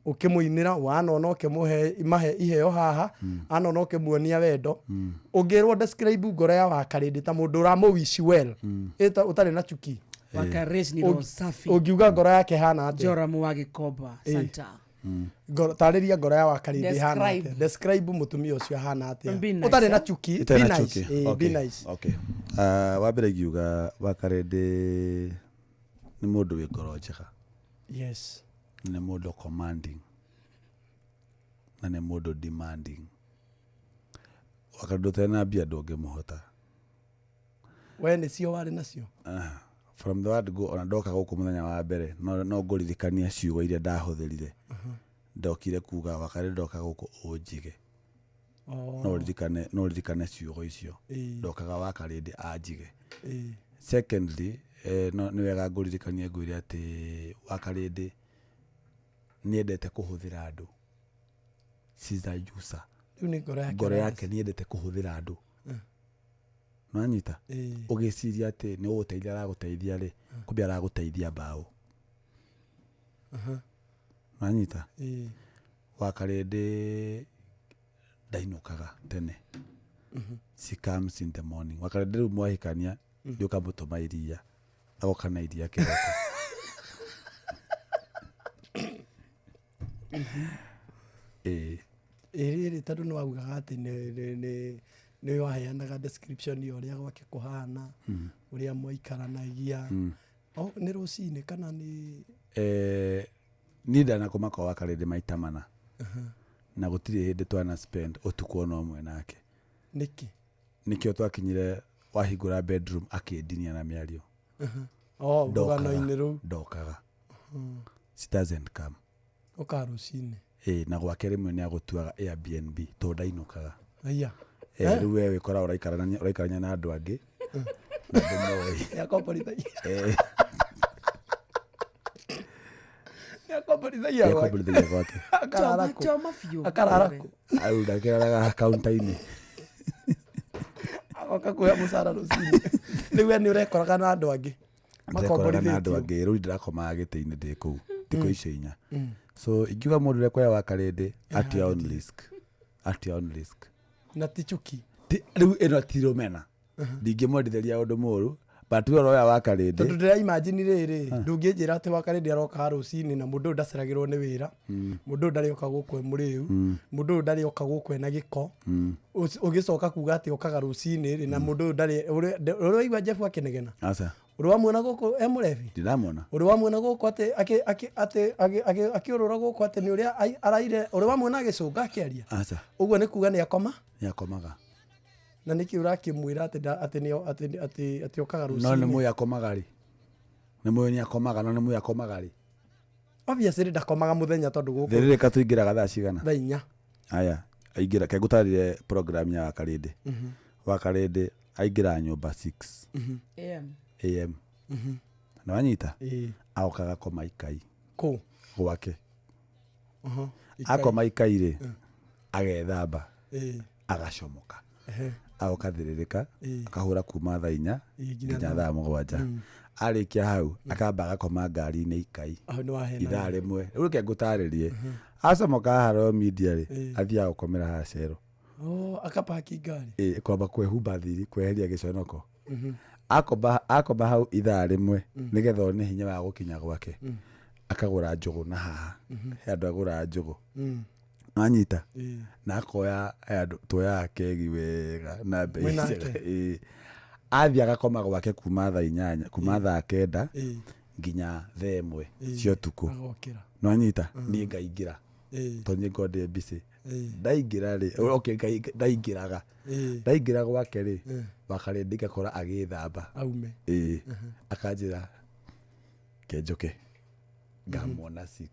ũkĩmũinĩra wanona ũkĩmũhe mahe iheo haha anona ũkĩmuonia wendo. Ũngĩrwo describe ngoro ya Wakarĩndĩ ta mũndũ ũramũwish well ũtarĩ na chuki. Wakaresh ni roho safi. Ũngiuga ngoro yake hana atĩa? Joramu wa Gĩkomba Santa. Tarĩria ngoro ya Wakarĩndĩ hana atĩa? Describe mũtumia ũcio hana atĩa? Ũtarĩ na chuki. Be nice. Be nice. Okay. Wa mbere ingiuga Wakarĩndĩ nĩ mũndũ wĩ ngoro njega. Yes. Nĩ mũndũ commanding na nĩ mũndũ demanding. Wakarĩndĩ ũtarĩ na mbia ndũngĩmũhota. We nĩcio warĩ nacio? From the word go ona ndoka gũkũ mũthenya wa mbere no ngũririkania ciugo iria ndahũthĩrire. Ndokire kuga Wakarĩndĩ ndoka gũkũ ũnjige. No ũririkane ciugo icio. Ndokaga Wakarĩndĩ anjige. Secondly, no nĩ wega ngũririkanie ngwĩre atĩ Wakarĩndĩ nĩendete kũhũthĩra andũ. She's a user. Ngoro yake nĩendete kũhũthĩra andũ. Nĩwanyita? Ũgĩciria atĩ nĩ ũgũteithia aragũteithia rĩ, kumbe aragũteithia mbaũ. Nĩwanyita? Wakarĩndĩ ndainũkaga tene. She comes in the morning. Wakarĩndĩ rĩu mwahikania nĩ ũkamũtũma iria. Agoka na iria kĩroko. Ĩrĩ tondũ nĩ waugaga atĩ nĩ waheanaga description ya ũrĩa gwake kũhana, ũrĩa mwaikaranagia. Nĩ rũcinĩ kana nĩ Niĩ ndanakoma kwa Wakarĩndĩ maita mana. Na gũtirĩ hĩndĩ twana spend ũtukũ ona ũmwe nake. Nĩkĩ? Nĩkĩo twakinyire wahingũra bedroom akĩndinia na mĩario. Rũgano-inĩ rũu. Ndokaga. She doesn't come. Ũkaga rũcinĩ. Na gwake rĩmwe nĩ agũtuaga Airbnb tondũ ndainũkaga. Aya. Rĩu we wĩkoraga ũraikarania na andũ angĩ na ndũmoĩ. Nĩakomborithagia gwake. Choma biũ. Akarara kũ? Au ndakĩraraga kaunta-inĩ. Agoka kuoya mũcara rũcinĩ. Rĩu we nĩ ũrekoraga na andũ angĩ. Ndĩrekoraga na andũ angĩ rĩu ndĩrakomaga gĩtĩ-inĩ ndĩ kũu thikũ icio 4. So ingiuga mũndũ ũrĩa kuoya Wakarĩndĩ at your own risk. At your own risk. Na ti chuki. Rĩu ĩno ti rũmena. Ndingĩmwendithĩria ũndũ mũũru but we ũroya Wakarĩndĩ. Tondũ ndĩra imagine rĩrĩ ndũngĩnjĩra atĩ Wakarĩndĩ aroka rũcinĩ na mũndũ ũyũ ndaceragĩrwo nĩ wĩra, mũndũ ũyũ ndarĩoka gũkũ e mũrĩu, mũndũ ũyũ ndarĩoka gũkũ ena gĩko. Ũgĩcoka kuga atĩ okaga rũcinĩ rĩ na mũndũ ũyũ ndarĩ ũrĩa waigua Jeff akĩnegena. Aca. Ũrĩa wamuona gũkũ e mũrebi? Ndiramuona. Ũrĩa wamuona gũkũ atĩ akĩũrũra gũkũ atĩ nĩ ũrĩa araire, ũrĩa wamuona agĩcũnga akĩaria. Aca. Ũguo nĩ kuga nĩ akoma? Nĩ akomaga. Na nĩkĩ ũrakĩmwĩra atĩ okaga rũcinĩ? No nĩ mũĩ akomaga rĩ. Nĩ mũĩ nĩ akomaga, no nĩ mũĩ akomaga rĩ. Obviously ndakomaga mũthenya tondũ gũkũ. Thĩrĩrĩka tũingĩraga thaa cigana? Thaa 4. Aya, aingĩra ke ngũtarĩrie program ya Wakarĩndĩ. Wakarĩndĩ aingĩra nyũmba 6 AM. Na wanyita? Agoka gakoma ikai. Kũ? Gwake. Akoma ikai rĩ, agethamba, agacomoka. Agoka thĩrĩrĩka, akahũra kuma thaa 4 nginya thaa 7. Arĩkia hau, akamba agakoma ngari-inĩ ikai. Ithaa rĩmwe. Rĩu reke ngũtarĩrie. Acomoka haha Royal Media rĩ, athiaga gũkomera haha cero. Akapaki ngari. Kwamba kwĩhumba thiri, kweheria gĩconoko. Akoma hau ithaa rĩmwe nĩgetha one hinya wa gũkinya gwake. Akagũra njũgũ na haha. He andũ agũraga njũgũ. Nanyita? Na akoya andũ tuoyaga kegi wega na mbei njega. Athiĩ agakoma gwake kuma thaa 8, kuma thaa 9 Nginya thaa 1 Ĩĩ. cia ũtukũ. Agokĩra. Nĩwanyita? Niĩ ngaingĩra. Tondũ niĩ ngoragwo ndĩ busy. Ndaingĩra rĩ, okay, ndaingĩraga. Ndaingĩra gwake rĩ, wakarĩndĩ ngakora agĩthamba. Aume. Ĩĩ. Akanjĩra kenjoke. Ngamwona 6.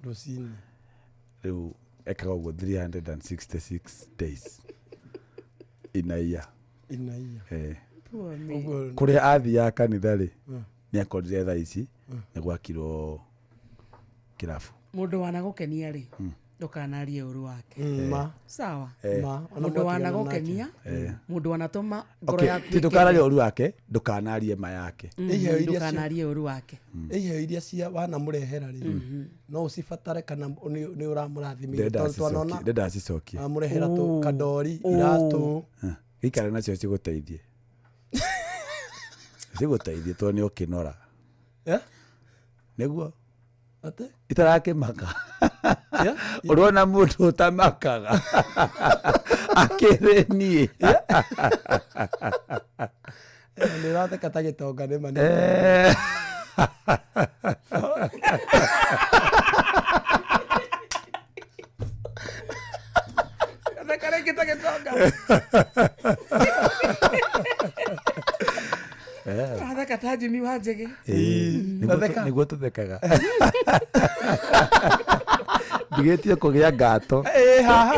Rũcinĩ. Rĩu ekaga ũguo 366 days in a year. In a year. Eh. Poor me. Ũguo- Kũrĩa athiaga kanitha rĩ, nĩ akorire thaa ici nĩ gwakirwo kĩrabu. Mũndũ wanagũkenia rĩ, ndũkanarie ũru wake. Ma. Sawa. Eh. Ma. Ona Mũndũ mwatigana wanagũkenia, Eh. mũndũ wanatũma ngoro Okay, yaku ti ndũkanarie ũru wake, ndũkanarie ma yake. Iheo iria ndũkanarie ũru wake. Iheo iria cia wanamũrehera rĩ, no ũcibatare kana nĩ ũramũrathimire? Ndenda Tondũ twanona acicokie, ndenda acicokie. amũrehera tũ kandori, iratũ. Gĩikare nacio cigũteithie. Cigũteithie tondũ nĩ ũkĩnora. Eh? Nĩguo? Atĩ? Itarakĩmaka. Ũrona mũndũ ũtamakaga akĩrĩ niĩ. Nĩ ũratheka ta gĩtonga nĩ ma nĩ. Eh. Theka rĩngĩ ta gĩtonga. Eh. Ũratheka ta Jimmy wa Njĩgĩ. Ĩĩ, nĩguo tũthekaga. Ndigĩtie kũgĩa ngato. Ĩĩ, haha.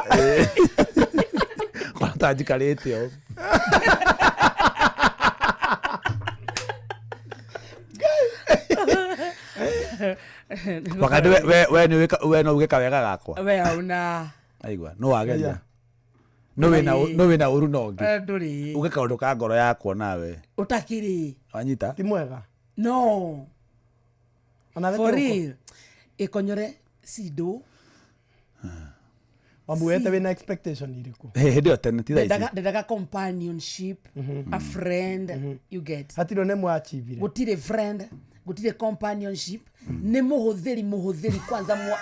Kwana ta njikarĩte ũũ. Wakati we nĩ we no uge kawega gakwa. We hauna. Aigua, no wageria. No wĩna no wĩna ũru na ũngĩ. Eh, ndũrĩ. Uge kaũndũ ka ngoro yakwa nawe. Ũtakĩrĩ. Wanyita? Ti mwega. No. Ona For kĩroko. real. Ĩkonyore cindo. Wamuete wĩna expectation irĩkũ? Hĩndĩ ĩyo tene ti thaa ici. Ndendaga companionship, a friend, you get. Hatirĩ nĩ mwachivire. Gũtirĩ friend, gũtirĩ companionship, nĩ mũhũthĩri mũhũthĩri kwanza mwa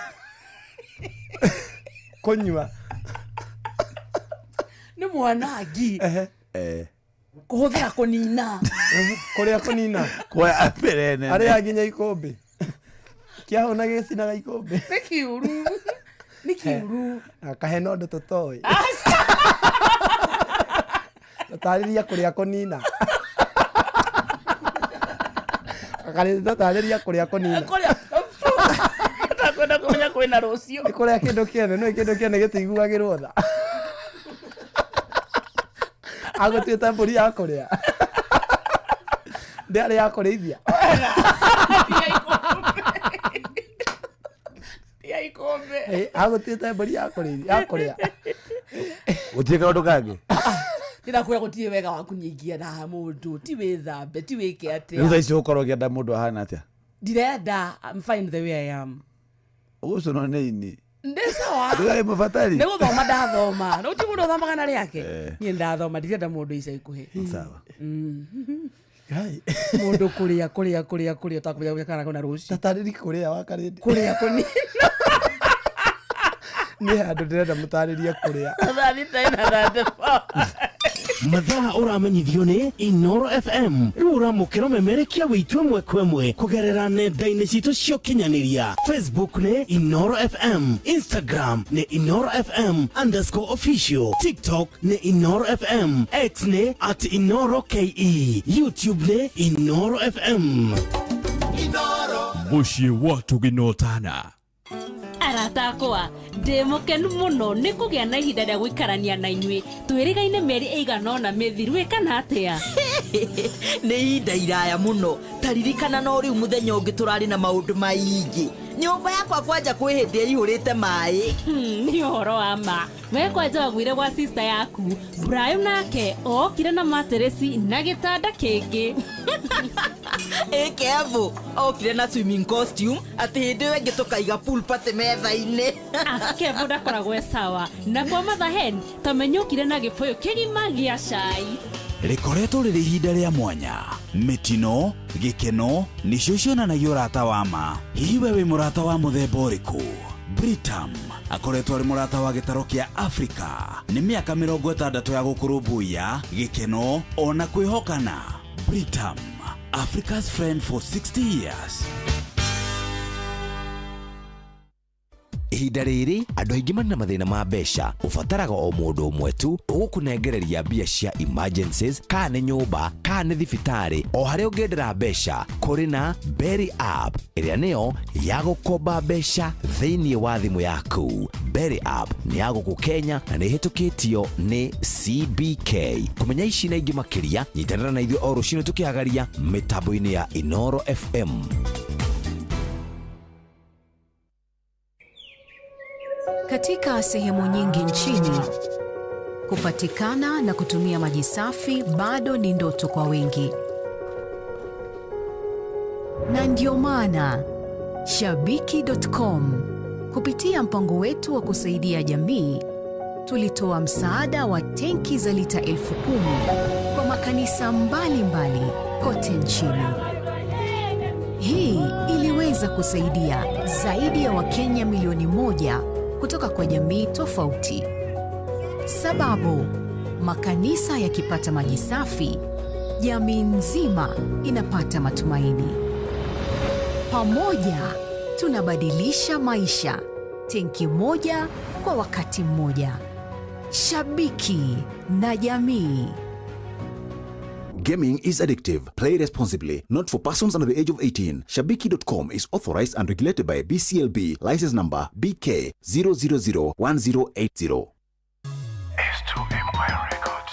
Kũnyua. nĩ mwanangi. Eh. Kũhũthĩra kũnina. Kũrĩa kũnina. Kwa mbere nene. Arĩa nginya ikũmbĩ. Kĩahũna gĩcinaga ikũmbĩ. Nĩ kĩũru. Nĩ kĩũru. Akahe na ũndũ tũtoĩ. Tatarĩria kũrĩa kũnina. Tatarĩria kũrĩa kũnina. Kũrĩa ndakwenda kũmenya kwĩna rũciũ. Nĩ kũrĩa kĩndũ kĩene, nĩ kĩndũ kĩene gĩtiguagĩrwo tha. Agũtuĩte mbũri ya kũrĩa. Ndĩarĩ ya kũrĩithia. Tia ikũmbĩ. Ĩ, agũtuĩte mbũri ya kũrĩithia, ya kũrĩa. Gũtirĩ kaũndũ kangĩ. Ndĩrakwĩra gũtirĩ wega waku nĩingĩenda mũndũ, ti wĩthambe, ti wĩke Rĩu thaa atĩa. ici ũkorwo ũkĩenda mũndũ ahana atĩa? Ndirenda, I'm fine the way I am. Ũgũcũnwo nĩ ini. Ndĩ sawa. Ndũrarĩ mũbatari. Nĩ gũthoma ndathoma. Nĩ gũtirĩ mũndũ ũthomaga na rĩake. Eh. Niĩ ndathoma, ndirenda mũndũ ica ikuhĩ. Sawa. Mũndũ kũrĩa kũrĩa kũrĩa kũrĩa ũtakũmenya kũrĩa kana kwĩna rũciũ. Tatarĩri kũrĩa wakarĩndĩ. Kũrĩa kũnina. Nĩ handũ ndĩrenda mũtarĩrie kũrĩa. Thaa thita ina 34. Mathaa ũramenyithio nĩ Inoro FM. Rĩu ũramũkĩra ũmemerekia wĩitũ ĩmwe kwa ĩmwe kũgerera nenda-inĩ citũ cia ũkinyanĩria. Facebook nĩ Inoro FM, Instagram nĩ Inoro FM underscore official, TikTok nĩ Inoro FM, X nĩ at Inoro KE, YouTube nĩ Inoro FM. Mũciĩ wa Tũginotana. Arata akwa, ndĩ mũkenu mũno nĩ kũgĩa na ihinda rĩa gũikarania na inyuĩ. Twĩrĩgaine mĩeri ĩigana ũna mĩthiru, ĩ kana atĩa? Nĩ ihinda iraya mũno. Ta ririkana no rĩu mũthenya ũngĩ tũrarĩ na maũndũ maingĩ. Nyũmba yakwa kwanja kwĩ hĩndĩ ĩihũrĩte maĩ. Nĩ ũhoro wa ma. We kwanja waguire gwa sister yaku. Brian nake okire na materesi na gĩtanda kĩngĩ. Ĩ Kevo okire na swimming costume atĩ hĩndĩ ĩyo ĩngĩ tũkaiga pool party metha-inĩ. Kevo ndakoragwo e sawa. Na kwa Mother Hen tamenyũkire na gĩbũyũ kĩgima gĩa cai. Rĩkoretwo rĩrĩ ihinda rĩa mwanya. Mĩtino, gĩkeno nĩcio cionanagia ũrata wa ma. Hihi we wĩ mũrata wa mũthemba ũrĩkũ? Britam akoretwo arĩ mũrata wa gĩtaro kĩa Afrika nĩ mĩaka 60 ya gũkũrũmbũiya, gĩkeno ona kwĩhokana. Britam Africa's friend for 60 years. Ihinda rĩrĩ andũ aingĩ marĩ na mathĩna ma mbeca. Ũbataraga o mũndũ ũmwe tu ũgũkũnengereria mbia cia emergencies, kana nĩ nyũmba kana nĩ thibitarĩ, o harĩa ũngĩendera mbeca. Kũrĩ na Berry App ĩrĩa nĩyo ya gũkomba mbeca thĩinĩ wa thimũ yaku. Berry App nĩ ya gũkũ Kenya na nĩ ĩhĩtũkĩtio nĩ CBK. Kũmenya ici na ingĩ makĩria, nyitanĩra na ithuĩ o rũcinĩ tũkĩhagaria mĩtambo-inĩ ya Inoro FM. Katika sehemu nyingi nchini, kupatikana na kutumia maji safi bado ni ndoto kwa wengi. Na ndio maana Shabiki.com kupitia mpango wetu wa kusaidia jamii tulitoa msaada wa tenki za lita 10,000 kwa makanisa mbalimbali kote nchini. Hii iliweza kusaidia zaidi ya Wakenya milioni 1 kutoka kwa jamii tofauti. Sababu, makanisa yakipata maji safi, jamii nzima inapata matumaini. Pamoja tunabadilisha maisha, tenki moja kwa wakati mmoja. Shabiki na jamii. Gaming is addictive. Play responsibly. Not for persons under the age of 18. Shabiki.com is authorized and regulated by BCLB. License number BK 0001080. S2 Empire Records.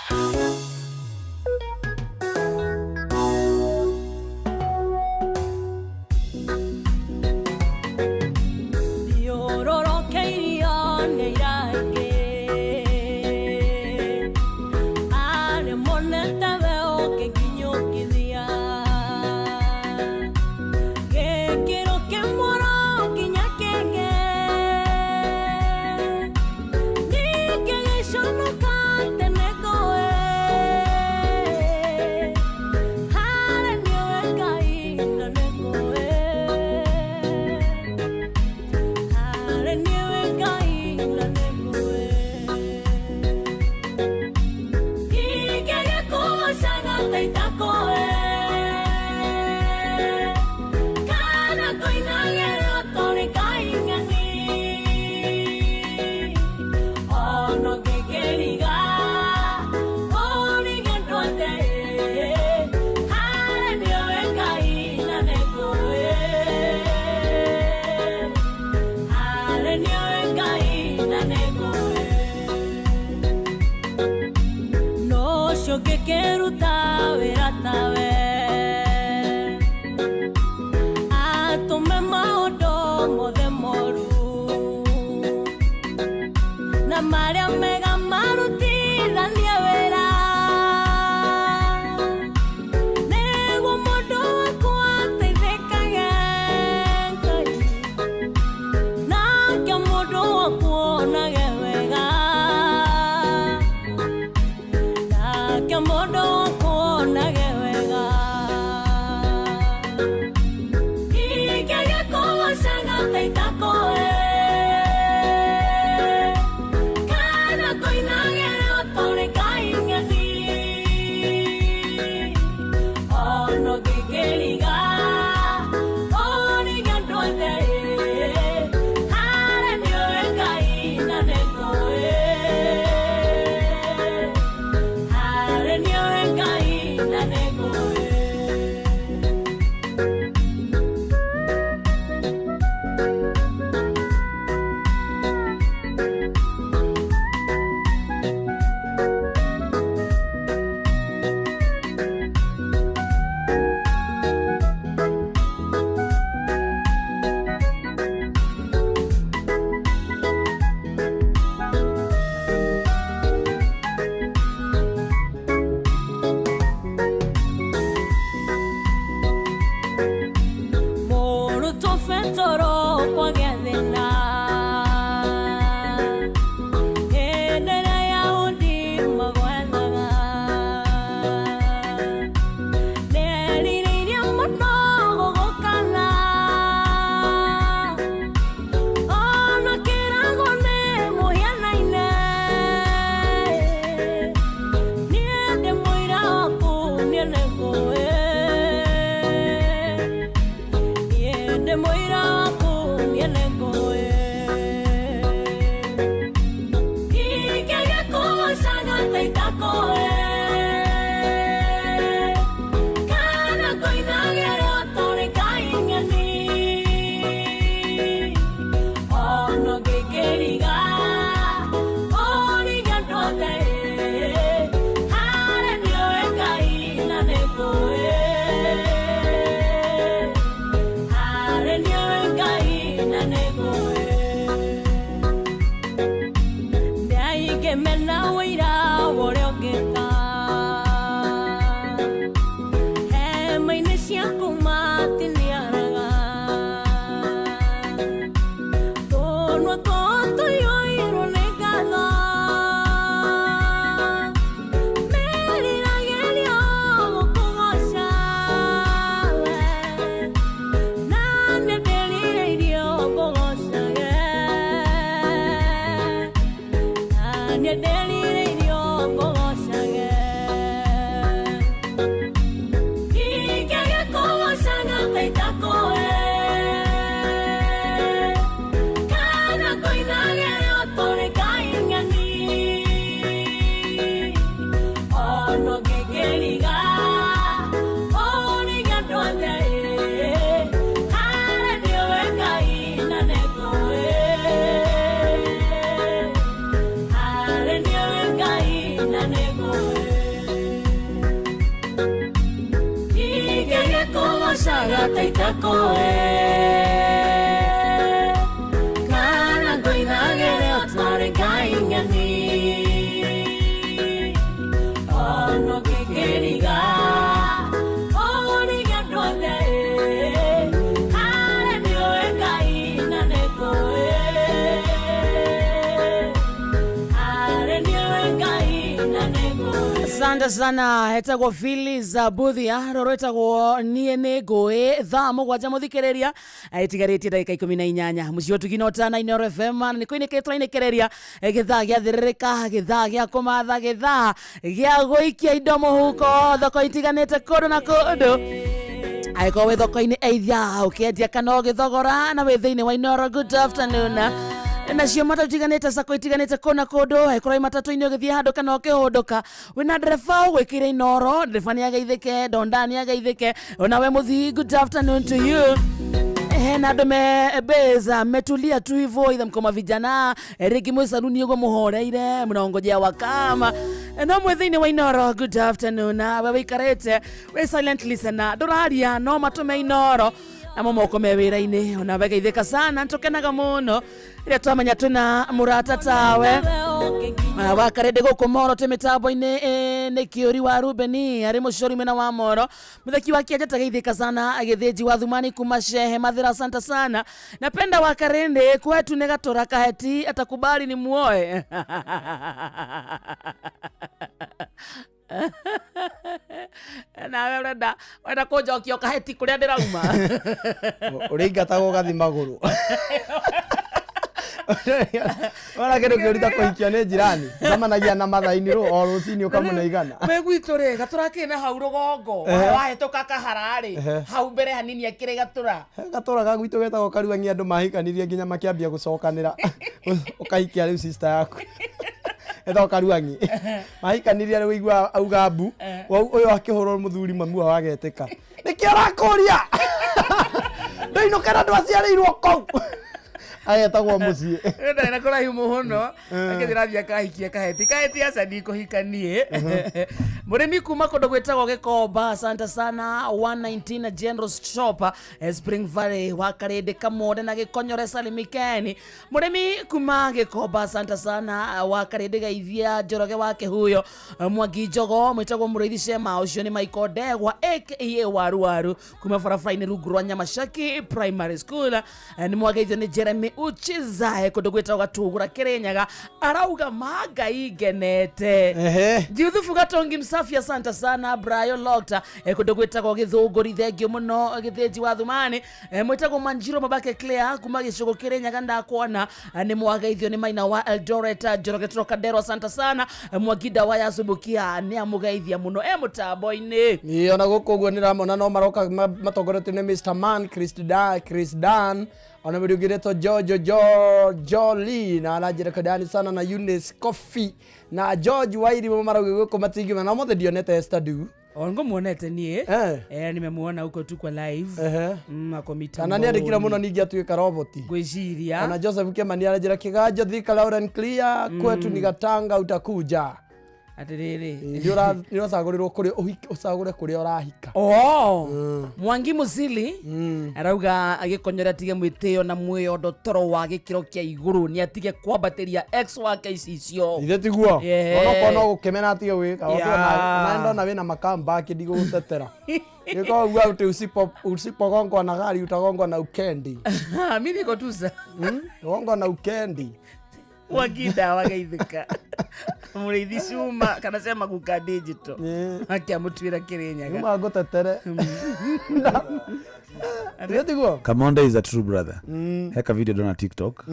Ngĩmena ũira ũrĩa ũngĩka hema-inĩ ciaku matiniaraga tũnua twao tũiyũirwo nĩ ngatho meriragĩria gũkũgooca we na nĩ ndĩrirĩirie ngũgoocage na nĩ ndĩrirĩirie ngũgoocage ingĩaga kũgoocaga ta itakũĩ kana kũinagĩra tũrĩ kaing'ani ono ngĩkĩriga ũrĩa andũ othe harĩ nĩwe Ngai na nĩngũĩ harĩ nĩwe Ngai na nĩngũĩ ingĩaga kũgoocaga ta itakũĩ kana ngũinagĩra tũrĩ kaing'ani ono ngĩkĩriga ũrĩa andũ othe harĩ nĩwe Ngai na nĩngũĩ harĩ nĩwe Ngai na nĩngũĩ. Asante sana etagwo Phyllis Buthia rũrũ ĩtagwo niĩ nĩ ngũĩ thaa 7 mũthikĩrĩria ĩtigarĩtie ndagĩka 18 mũciĩ ũtugi na ũtana Inooro FM na nĩ kũinĩkĩrĩtwo tũrainĩkĩrĩria gĩthaa gĩa thĩrĩrĩka gĩthaa gĩa kũmatha gĩthaa gĩa gũikia indo mũhuko thoko itiganĩte kũndũ na kũndũ angĩkorwo wĩ thoko-inĩ either ũkĩendia kana ũgĩthogora na wĩ thĩinĩ wa Inooro good afternoon nacio matatũ itiganĩte sako itiganĩte kũna kũndũ angĩkorwo wĩ matatũ-inĩ ũgĩthiĩ handũ kana ũkĩhũndũka wĩna ndereba ũgwĩkĩire Inooro ndereba nĩ ageithĩke ndonda nĩ ageithĩke ona we mũthii good afternoon to you. Hena andũ me beza metulia tu hivyo itha mkoma vijana rĩngĩ mwĩ saluni ũguo mũhoreire mnaongojea wakama no mwĩ thĩinĩ wa Inooro good afternoon we wĩikarĩte wĩ silent listener ndũraria no matũme Inooro namo moko me wĩra-inĩ ona we geithĩka sana nĩtũkenaga mũno rĩrĩa twamenya twĩna mũrata tawe wakarĩndĩ gũkũ Moro twĩ mĩtambo-inĩ nĩ kĩũri wa Rubeni arĩ mũcori mwena wa Moro mũtheki wa kĩanja tageithĩka sana agĩthĩnji wa Thumani kuma Shehe Mathira asante sana napenda wakarĩndĩ kwetu nĩ gatũra kaheti atakubali ni muoe nawe urenda wenda kũnjokia kaheti kũrĩa ndĩrauma ũrĩingatagwo ũgathiĩ magũrũ Wona kĩndũ kĩũru ta kũhikio nĩ jirani ũcemanagia na mathaini rũ o rũcinĩ ũkamũne igana wĩ gwitũ rĩ gatũra kĩ na hau rũgongo wahĩtũka kahara rĩ hau mbere hanini akĩrĩ gatũra gatũra ga gwitũ getagwo Karuang'i andũ mahikanirie nginya makĩambia gũcokanĩra ũkahikia rĩu sister yaku etagwo Karuang'i mahikanirie rĩu igua auga mbu ũyũ akĩhũrwo mũthuri mami wao agetĩka nĩkĩ ũrakũria ndũinũke na ndwaciarĩirwo kũu agetagwo mũciĩ ndarĩ na kũraihu mũno akĩthiĩ akahikia kaheti kaheti aca ndikũhika niĩ mũrĩmi kuma kũndũ gwĩtagwo Gĩkomba asante sana 119 General Shop Spring Valley wa Karĩndĩ Kamonde na Gĩkonyore Salimikeni mũrĩmi kuma Gĩkomba asante sana wa Karĩndĩ Geithia Njoroge wa Kĩhuyo Mwangi Njogo mwĩtagwo Mũrĩithi Shema ũcio nĩ Michael Ndegwa aka Waru Waru kuma barabara-inĩ rungu rwa Nyamacaki Primary School nĩ mwageithio nĩ Jeremy Uchiza kũndũ gwĩtagwo Gatũgũra Kĩrĩnyaga arauga mangai ngenete Juthufu Gatongi Msafi asante sana Brian Lokta kũndũ gwĩtagwo Gĩthũngũri thengio mũno Gĩthĩnji wa Thumani mwĩtagwo Manjiro Mabake Claire kuma gĩcũgũ Kĩrĩnyaga ndakuona nĩ mwageithio nĩ Maina wa Eldoret Njoroge Trocadero asante sana Mwagida wa Yasubukia nĩ amũgeithia mũno e mũtambo-inĩ Ĩĩ ona gũkũ ũguo nĩramona no maroka matongoretio nĩ Mr Man Chris Dan ona mũndũ ũngĩ ũretwo Jojo Jolie na aranjĩra kadani sana na Eunice Coffee na George Wairi marauga gũkũ matingiuma na mothe ndionete Esther Du Ngũmuonete niĩ nimemuona huko tu kwa live ako mitambo kana nĩandĩkire mũno ningĩ atuĩka roboti ngwĩciria ona Joseph Kimani aranjĩra kĩganjo Thika loud and clear kwetu ni Gatanga utakuja Atiriri. Nĩ ũracagũrĩrwo kũrĩa ũcagũre kũrĩa ũrahika. Oh. Mwangi Musili arauga agĩkonyora atige mwĩtĩo na mwĩyondo toro wa gĩkĩro kĩa igũrũ nĩ atige kwambatĩria ex wake icicio. Ithe tiguo. Yeah. Onokorwo no gũkĩmena atige gwĩka. Yeah. Na ndona wĩna makambaki ndigũgũtetera. Gĩkorwo uga atĩ usipogongwa na gari utagongwa na ukendi. Mimi niko tu sa. Gongwa na ukendi. Waginda wagaithika. Mũrĩithi cuma kana cia maguka digital. Akĩamũtuĩra Kĩrĩnyaga. Nĩma ngũtetere. Ithe tiguo. Kamonde is a true brother. Heka video ndona TikTok.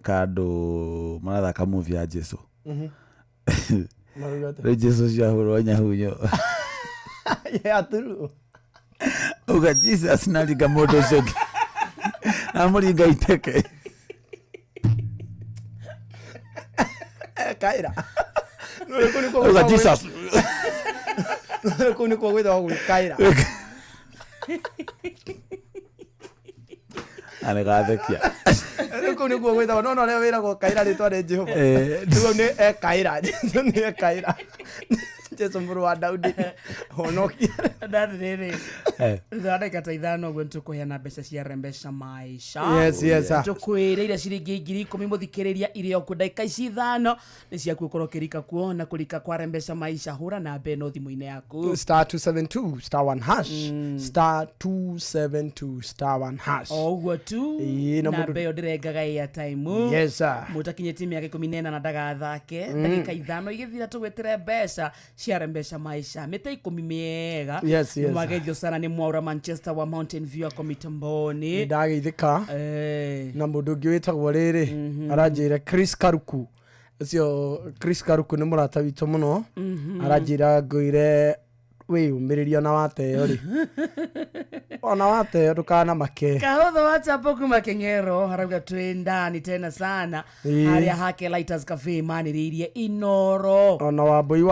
Kandũ marathaka movie ya Jesu. Marauga atĩa? Rĩu Jesu ciahũrwo nyahunyo. Yeah, true. Uga Jesus naringa mũndũ ũcio ũngĩ. Amũringa iteke. Kaira. Uga Jesus. Kũu nĩkuo gwĩtagwo gwĩkaĩra. Anĩgathekia. Rĩu kũu nĩkuo gwĩtagwo no ũrĩa wĩragwo kaĩra rĩtwa rĩ Jehova. Rĩu nĩ ekaĩra. Jesu nĩ ekaĩra. Jesu mũrũ wa Daudi. Honokia. Ndatĩrĩrĩ. Thutha wa ndagĩka ta 5 ũguo nĩtũkũheana mbeca cia Rembesha Maisha. Yes, yes, sir. Tũkwĩrĩire ciringi 10,000 mũthikĩrĩria irĩ o kuo ndagĩka ici 5 nĩ ciaku ũkorwo ũkĩrika kuo na kũrika kwa Rembesha Maisha hũra namba ĩno thimũ-inĩ yaku. Star 272 star 1 hash. Star 272 star 1 hash. O ũguo tu. Ĩĩ, na mũndũ- Namba ĩyo ndĩrengaga airtime. Yes, sir. Mũtakinyĩtie mĩaka 18 na ndagathake. Ndagĩka 5 igĩthira tũgwĩtĩre mbeca cia Rembesha Maisha mĩtĩ 10 mĩega. Yes, yes. Nĩmwageithio sana nĩ Mwaura Manchester wa Mountain View ako mitamboni. Nĩndageithĩka. Na mũndũ ũngĩ wĩtagwo rĩrĩ aranjĩra Chris Karuku. Ũcio Chris Karuku nĩ mũrata witũ mũno. Aranjĩra ngũire wĩyũmĩrĩrie ona wateo rĩ. Ona wateo ndũkanamake. Kahotho wa chapo kuma Keng'ero harauga twĩ ndani tena sana. Harĩa hake Lighters Cafe manĩrĩirie Inoro. Ona wambui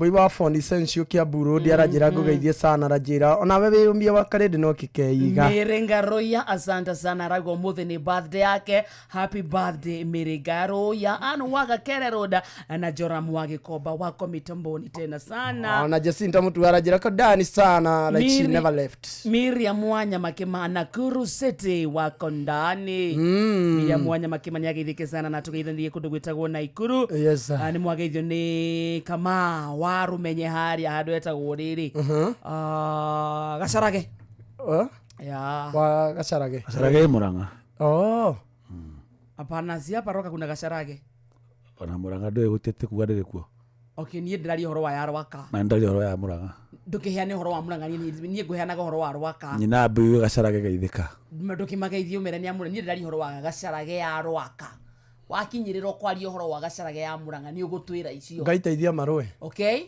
wa Phone Essential Kiambu Road aranjĩra ngũgeithie sana aranjĩra onawe wĩyũmie wa karĩndĩ no kĩkeiga. Miringa Roya asante sana arauga ũmũthĩ nĩ birthday yake. Happy birthday Miringa Roya anu waga Kere Road na Joram wa Gĩkomba wako mitamboni tena sana. Ona Jacinta Mutu aranjĩra ko ndani sana like she never left. Miriam Mwanya Makima Nakuru City wako ndani. Miriam Mwanya Makima nĩageithĩke sana na tũgeithanirie kũndũ gwĩtagwo Naikuru. Yes, sir. Nĩ mwageithio nĩ Kama wa Rũmenye harĩa handũ etagwo rĩrĩ. Gacarage. Ya. Wa Gacarage. Gacarage ĩ Mũrang'a. Oh. Hapana, si hapa Roka kuna Gacarage. Ona Mũrang'a ndũĩ gũtĩte kuga ndĩrĩ kuo. Okay, niĩ ndĩraria ũhoro wa ya Rwaka. Na ndaria ũhoro ya Mũrang'a. Ndũkĩheane ũhoro wa Mũrang'a, niĩ ngũheanaga ũhoro wa Rwaka. Nyina mbui Gacarage geithĩka. Ndũkĩmageithie ũmere nĩ amũre, niĩ ndĩraria ũhoro wa Gacarage ya Rwaka. Wakinyĩrĩra ũkwaria ũhoro wa Gacarage ya Mũrang'a nĩ ũgũtwĩra icio. Ngai teithia marũe. Okay?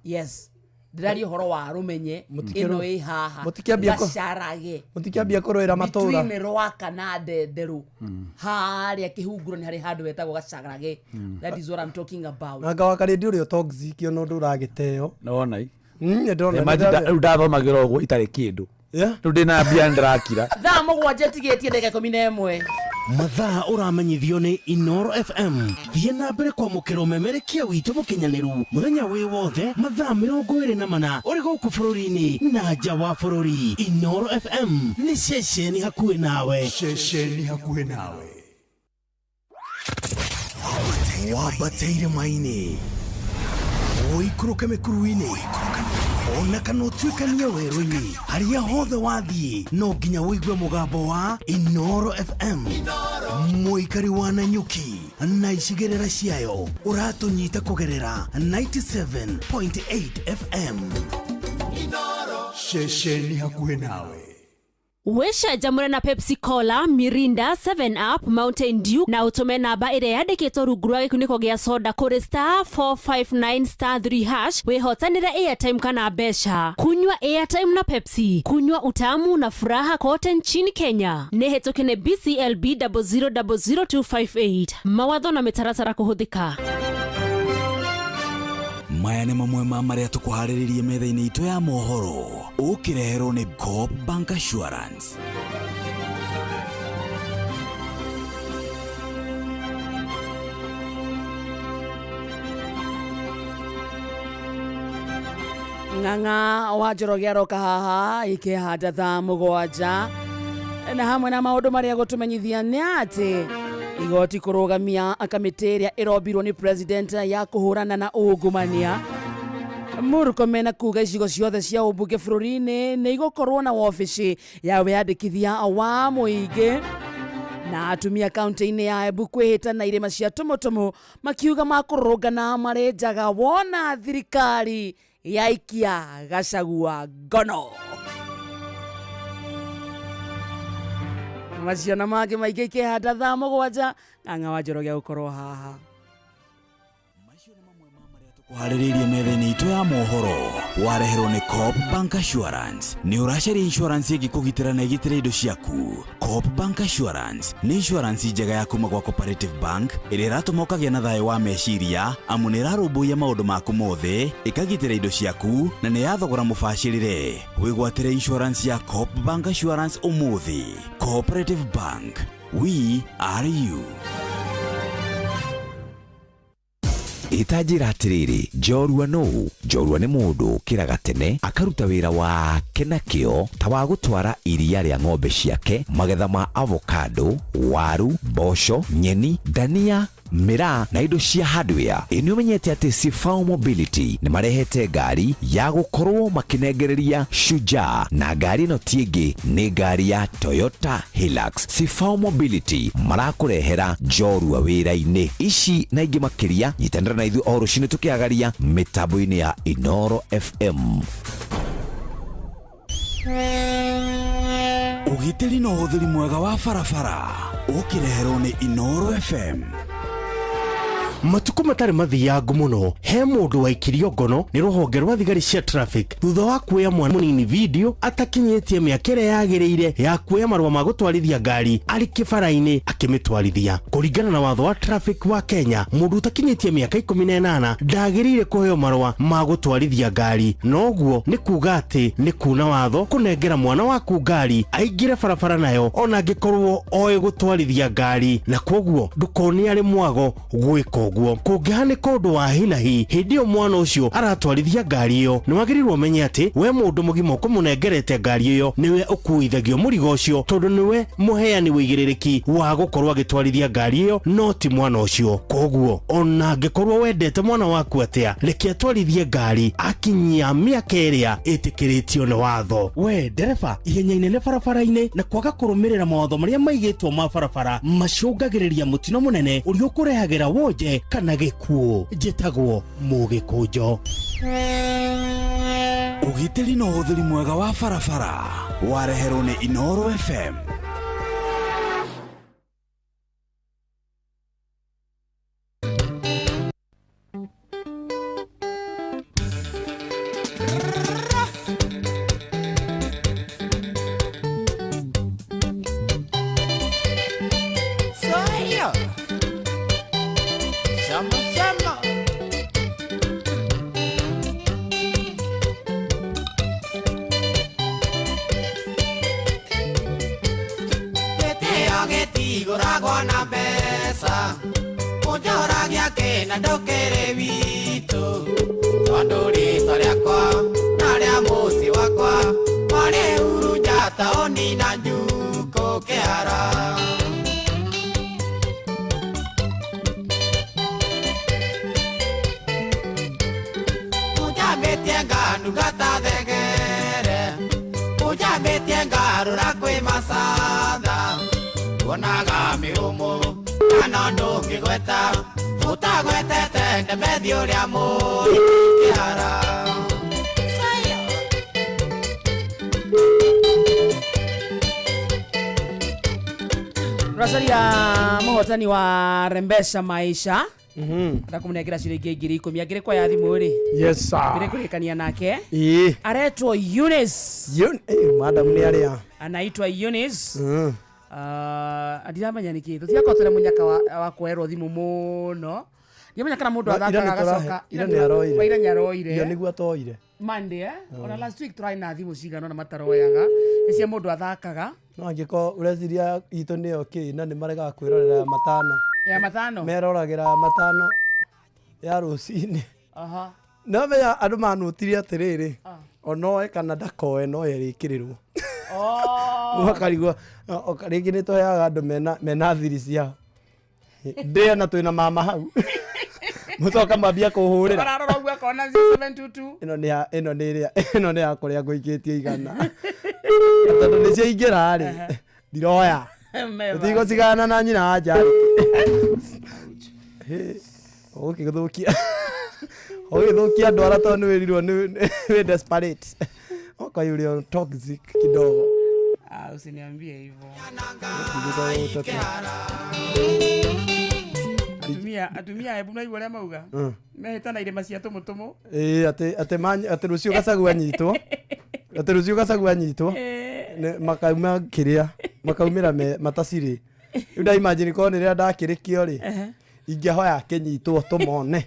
Yes. Ndĩraria ũhoro wa Rũmenye ĩno ĩ haha. Gacarage. Mũtikĩambia kũrũĩra matũra. Between Rwaka na Ndenderũ. Harĩa Kĩhunguro nĩ harĩ handũ hetagwo Gacarage. That is what I'm talking about. Anga wa karĩndĩ ũrĩa toxic ona ũndũ ũragĩteo. Nĩwona i? Nĩndona. Rĩu ndathomagĩra ũguo itarĩ kĩndũ. Rĩu ndĩna mbia ndĩrakira. Thaa 7 tigĩtie ndagĩka 11. Mathaa ũramenyithio nĩ Inoro FM. Thiĩ na mbere kwamũkĩra ũmemerekia witũ mũkinyanĩru mũthenya wĩ wothe mathaa 24 ũrĩ gũkũ bũrũri-inĩ na nja wa bũrũri. Inoro FM nĩ ceceni hakuhĩ nawe. Ceceni hakuhĩ nawe. Wambatĩire maĩ-inĩ, ũikũrũke mĩkuru-inĩ, ona kana ũtuĩkanie werũ-inĩ, harĩa hothe wathiĩ no nginya ũigue mũgambo wa Inoro FM. Mũikari wa Nanyuki na icigĩrĩra ciayo ũratũnyita kũgerera 97.8 FM. Ceceni hakuhĩ nawe. Wĩcanjamũre na Pepsi Cola, Mirinda, 7 Up, Mountain Dew na ũtũme namba ĩrĩa yandĩkĩtwo rungu rwa gĩkunĩko gĩa soda kũrĩ star 459 star 3 hash wĩhotanĩre airtime kana mbeca. Kunywa airtime na Pepsi, kunywa utamu na furaha kote nchini Kenya. Nĩ hĩtũke nĩ BCLB 0000258. Mawatho na mĩtaratara kũhũthĩka. Maya nĩ mamwe ma marĩa tũkũharĩrĩrie metha-inĩ itũ ya mohoro ũkĩreherwo nĩ Coop Bank Assurance. Ng'ang'a wa Njoroge aroka haha ikĩhanda thaa 7 na hamwe na maũndũ marĩa gũtũmenyithia nĩ atĩ igoti kũrũgamia kamĩtĩ ĩrĩa ĩrombirwo nĩ president ya kũhũrana na ungumania. Murkomen kuga icigo ciothe cia ũmbunge bũrũri-inĩ nĩ igũkorwo na wabici ya wĩyandĩkithia wa mũingĩ. Na atumia kaunti-inĩ ya Embu kwĩhĩta na irĩma cia Tumutumu makiuga makũrũrũngana marĩ njaga wona thirikari yaikia Gachagua ngono. Macio na mangĩ maingĩ ikĩhanda thaa 7. Ng'ang'a wa Njoroge gũkorwo haha. Kuharĩrĩirie metha-inĩ itũ ya mohoro wareherwo nĩ Coop Bank Assurance. Nĩ ũracaria insurance ĩngĩkũgitĩra na ĩgitĩre indo ciaku. Coop Bank Assurance nĩ insurance njega ya kuma gwa Cooperative Bank ĩrĩa ĩratũma ũkagĩa na thayũ wa meciria amu nĩ ĩrarũmbũiya maũndũ maku mothe, ĩkagitĩra indo ciaku na nĩ ya thogora mũbacĩrĩre. Wĩgwatĩre insurance ya Coop Bank Assurance ũmũthĩ. Cooperative Bank, we are you. Itanjĩra atĩrĩrĩ, njorua nũũ? Njorua nĩ mũndũ ũkĩraga tene akaruta wĩra wake na kĩo ta wa gũtwara iria rĩa ng'ombe ciake, magetha ma avocado, waru, mboco, nyeni, dania, mĩraa na indo cia hardware. Ĩ nĩ ũmenyete atĩ Sifao Mobility nĩ marehete ngari ya gũkorwo makĩnengereria Shujaa, na ngari ĩno ti ĩngĩ nĩ ngari ya Toyota Hilux. Sifao Mobility marakũrehera njorua wĩra-inĩ ici na ingĩ makĩria. Nyitanĩra na ithuĩ o rũcinĩ tũkĩagaria mĩtambo-inĩ ya Inoro FM. Ũgitĩri na ũhũthĩri mwega wa barabara ũkĩreherwo nĩ Inoro FM. Matukũ matarĩ mathiangu mũno he mũndũ waikirio ngono nĩ rũhonge rwa thigari cia traffic thutha wa kuoya mwana mũnini video atakinyĩtie mĩaka ĩrĩa yagĩrĩire ya kuoya marũa ma gũtwarithia ngari arĩ kĩbara-inĩ akĩmĩtwarithia. Kũringana na watho wa traffic wa Kenya, mũndũ ũtakinyĩtie mĩaka 18 ndagĩrĩire kũheo marũa ma gũtwarithia ngari, noguo nĩ kuga atĩ nĩ kuna watho kũnengera mwana waku ngari aingĩre barabara nayo ona angĩkorwo oĩ gũtwarithia ngari, na kwoguo ndũkone arĩ mwago gwĩka ũguo. Kũngĩhanĩka ũndũ wa hinahi hĩndĩ ĩyo mwana ũcio aratwarithia ngari ĩyo, nĩ wagĩrĩirwo ũmenye atĩ we mũndũ mũgima ũkũmũnengerete ngari ĩyo nĩwe ũkuithagio mũrigo ũcio, tondũ nĩwe mũheani wĩigĩrĩrĩki wa gũkorwo agĩtwarithia ngari ĩyo no ti mwana ũcio. Koguo ona angĩkorwo wendete mwana waku atĩa, reke atwarithie ngari akinyia mĩaka ĩrĩa ĩtĩkĩrĩtio nĩ watho. We ndereba, ihenya inene barabara-inĩ na kwaga kũrũmĩrĩra mawatho marĩa maigĩtwo ma barabara macũngagĩrĩria mũtino mũnene ũrĩa ũkũrehagĩra wonje kana gĩkuũ. Njĩtagwo Mũgĩkũnjo. Ũgitĩri na ũhũthĩri mwega wa barabara wareherwo nĩ Inoro FM. Rosalia muhotani wa Rembesha Maisha ndakumunengera ciringi 10,000 angĩrĩ kwa ya thimũ rĩ. Yes sir. Mbere kũrĩkania nake. Ĩĩ. Aretwo Eunice. Madam nĩ arĩa. Anaitwa Eunice. Ndiramenya nĩkĩ tũtigakorwo twĩna mũnyaka wa kuoerwo thimũ mũno. Ndiramenya kana mũndũ athakaga agacoka. Ira nĩ aroire. Ira nĩ aroire. Ira nĩguo atoire. Monday ona last week tũrarĩ na thimũ cigana ona mataroyaga. Nĩ cia mũndũ athakaga. No angĩkorwo ũreciria itũ nĩyo kĩ na nĩ maregaga kwĩrorera ya matano. Ya matano? Meroragĩra ya matano ya rũcinĩ. Aha. No menya andũ manũtirie atĩrĩrĩ, onoe kana ndakoe no erĩkĩrĩrwo. Ũkarigwo rĩngĩ nĩ tũheaga andũ mena thiri ciao. Ndĩana twĩna mama hau. Mũcoka mwambia kũhũrĩra. Ararora ũguo akona 0722. Ĩno nĩ ya ĩno nĩ ĩrĩa ĩno nĩ ya kũrĩa ngũikĩtie igana. Tondũ nĩ ciaingĩra rĩ, ndiroya. Tũtigũcigana na nyina wa Njarĩki. Ũgũkĩthũkia. Ũgĩthũkia ndwara tondũ nĩ wĩrirwo nĩ wĩ desperate. Oka yule toxic kidogo. Ah, usiniambie hivyo. Atumia hebu naigua ũrĩa mauga. Mehĩtana irĩma cia tũmũtũmũ. Ĩĩ atĩ atĩ atĩ rũciũ Gachagua anyitwo. Atĩ rũciũ Gachagua anyitwo. Makauma kĩrĩa, makaumĩra matacirĩ. Rĩu nda imagine korwo nĩ rĩrĩa ndakĩrĩkio rĩ, ingĩhoya akĩnyitwo tũmone.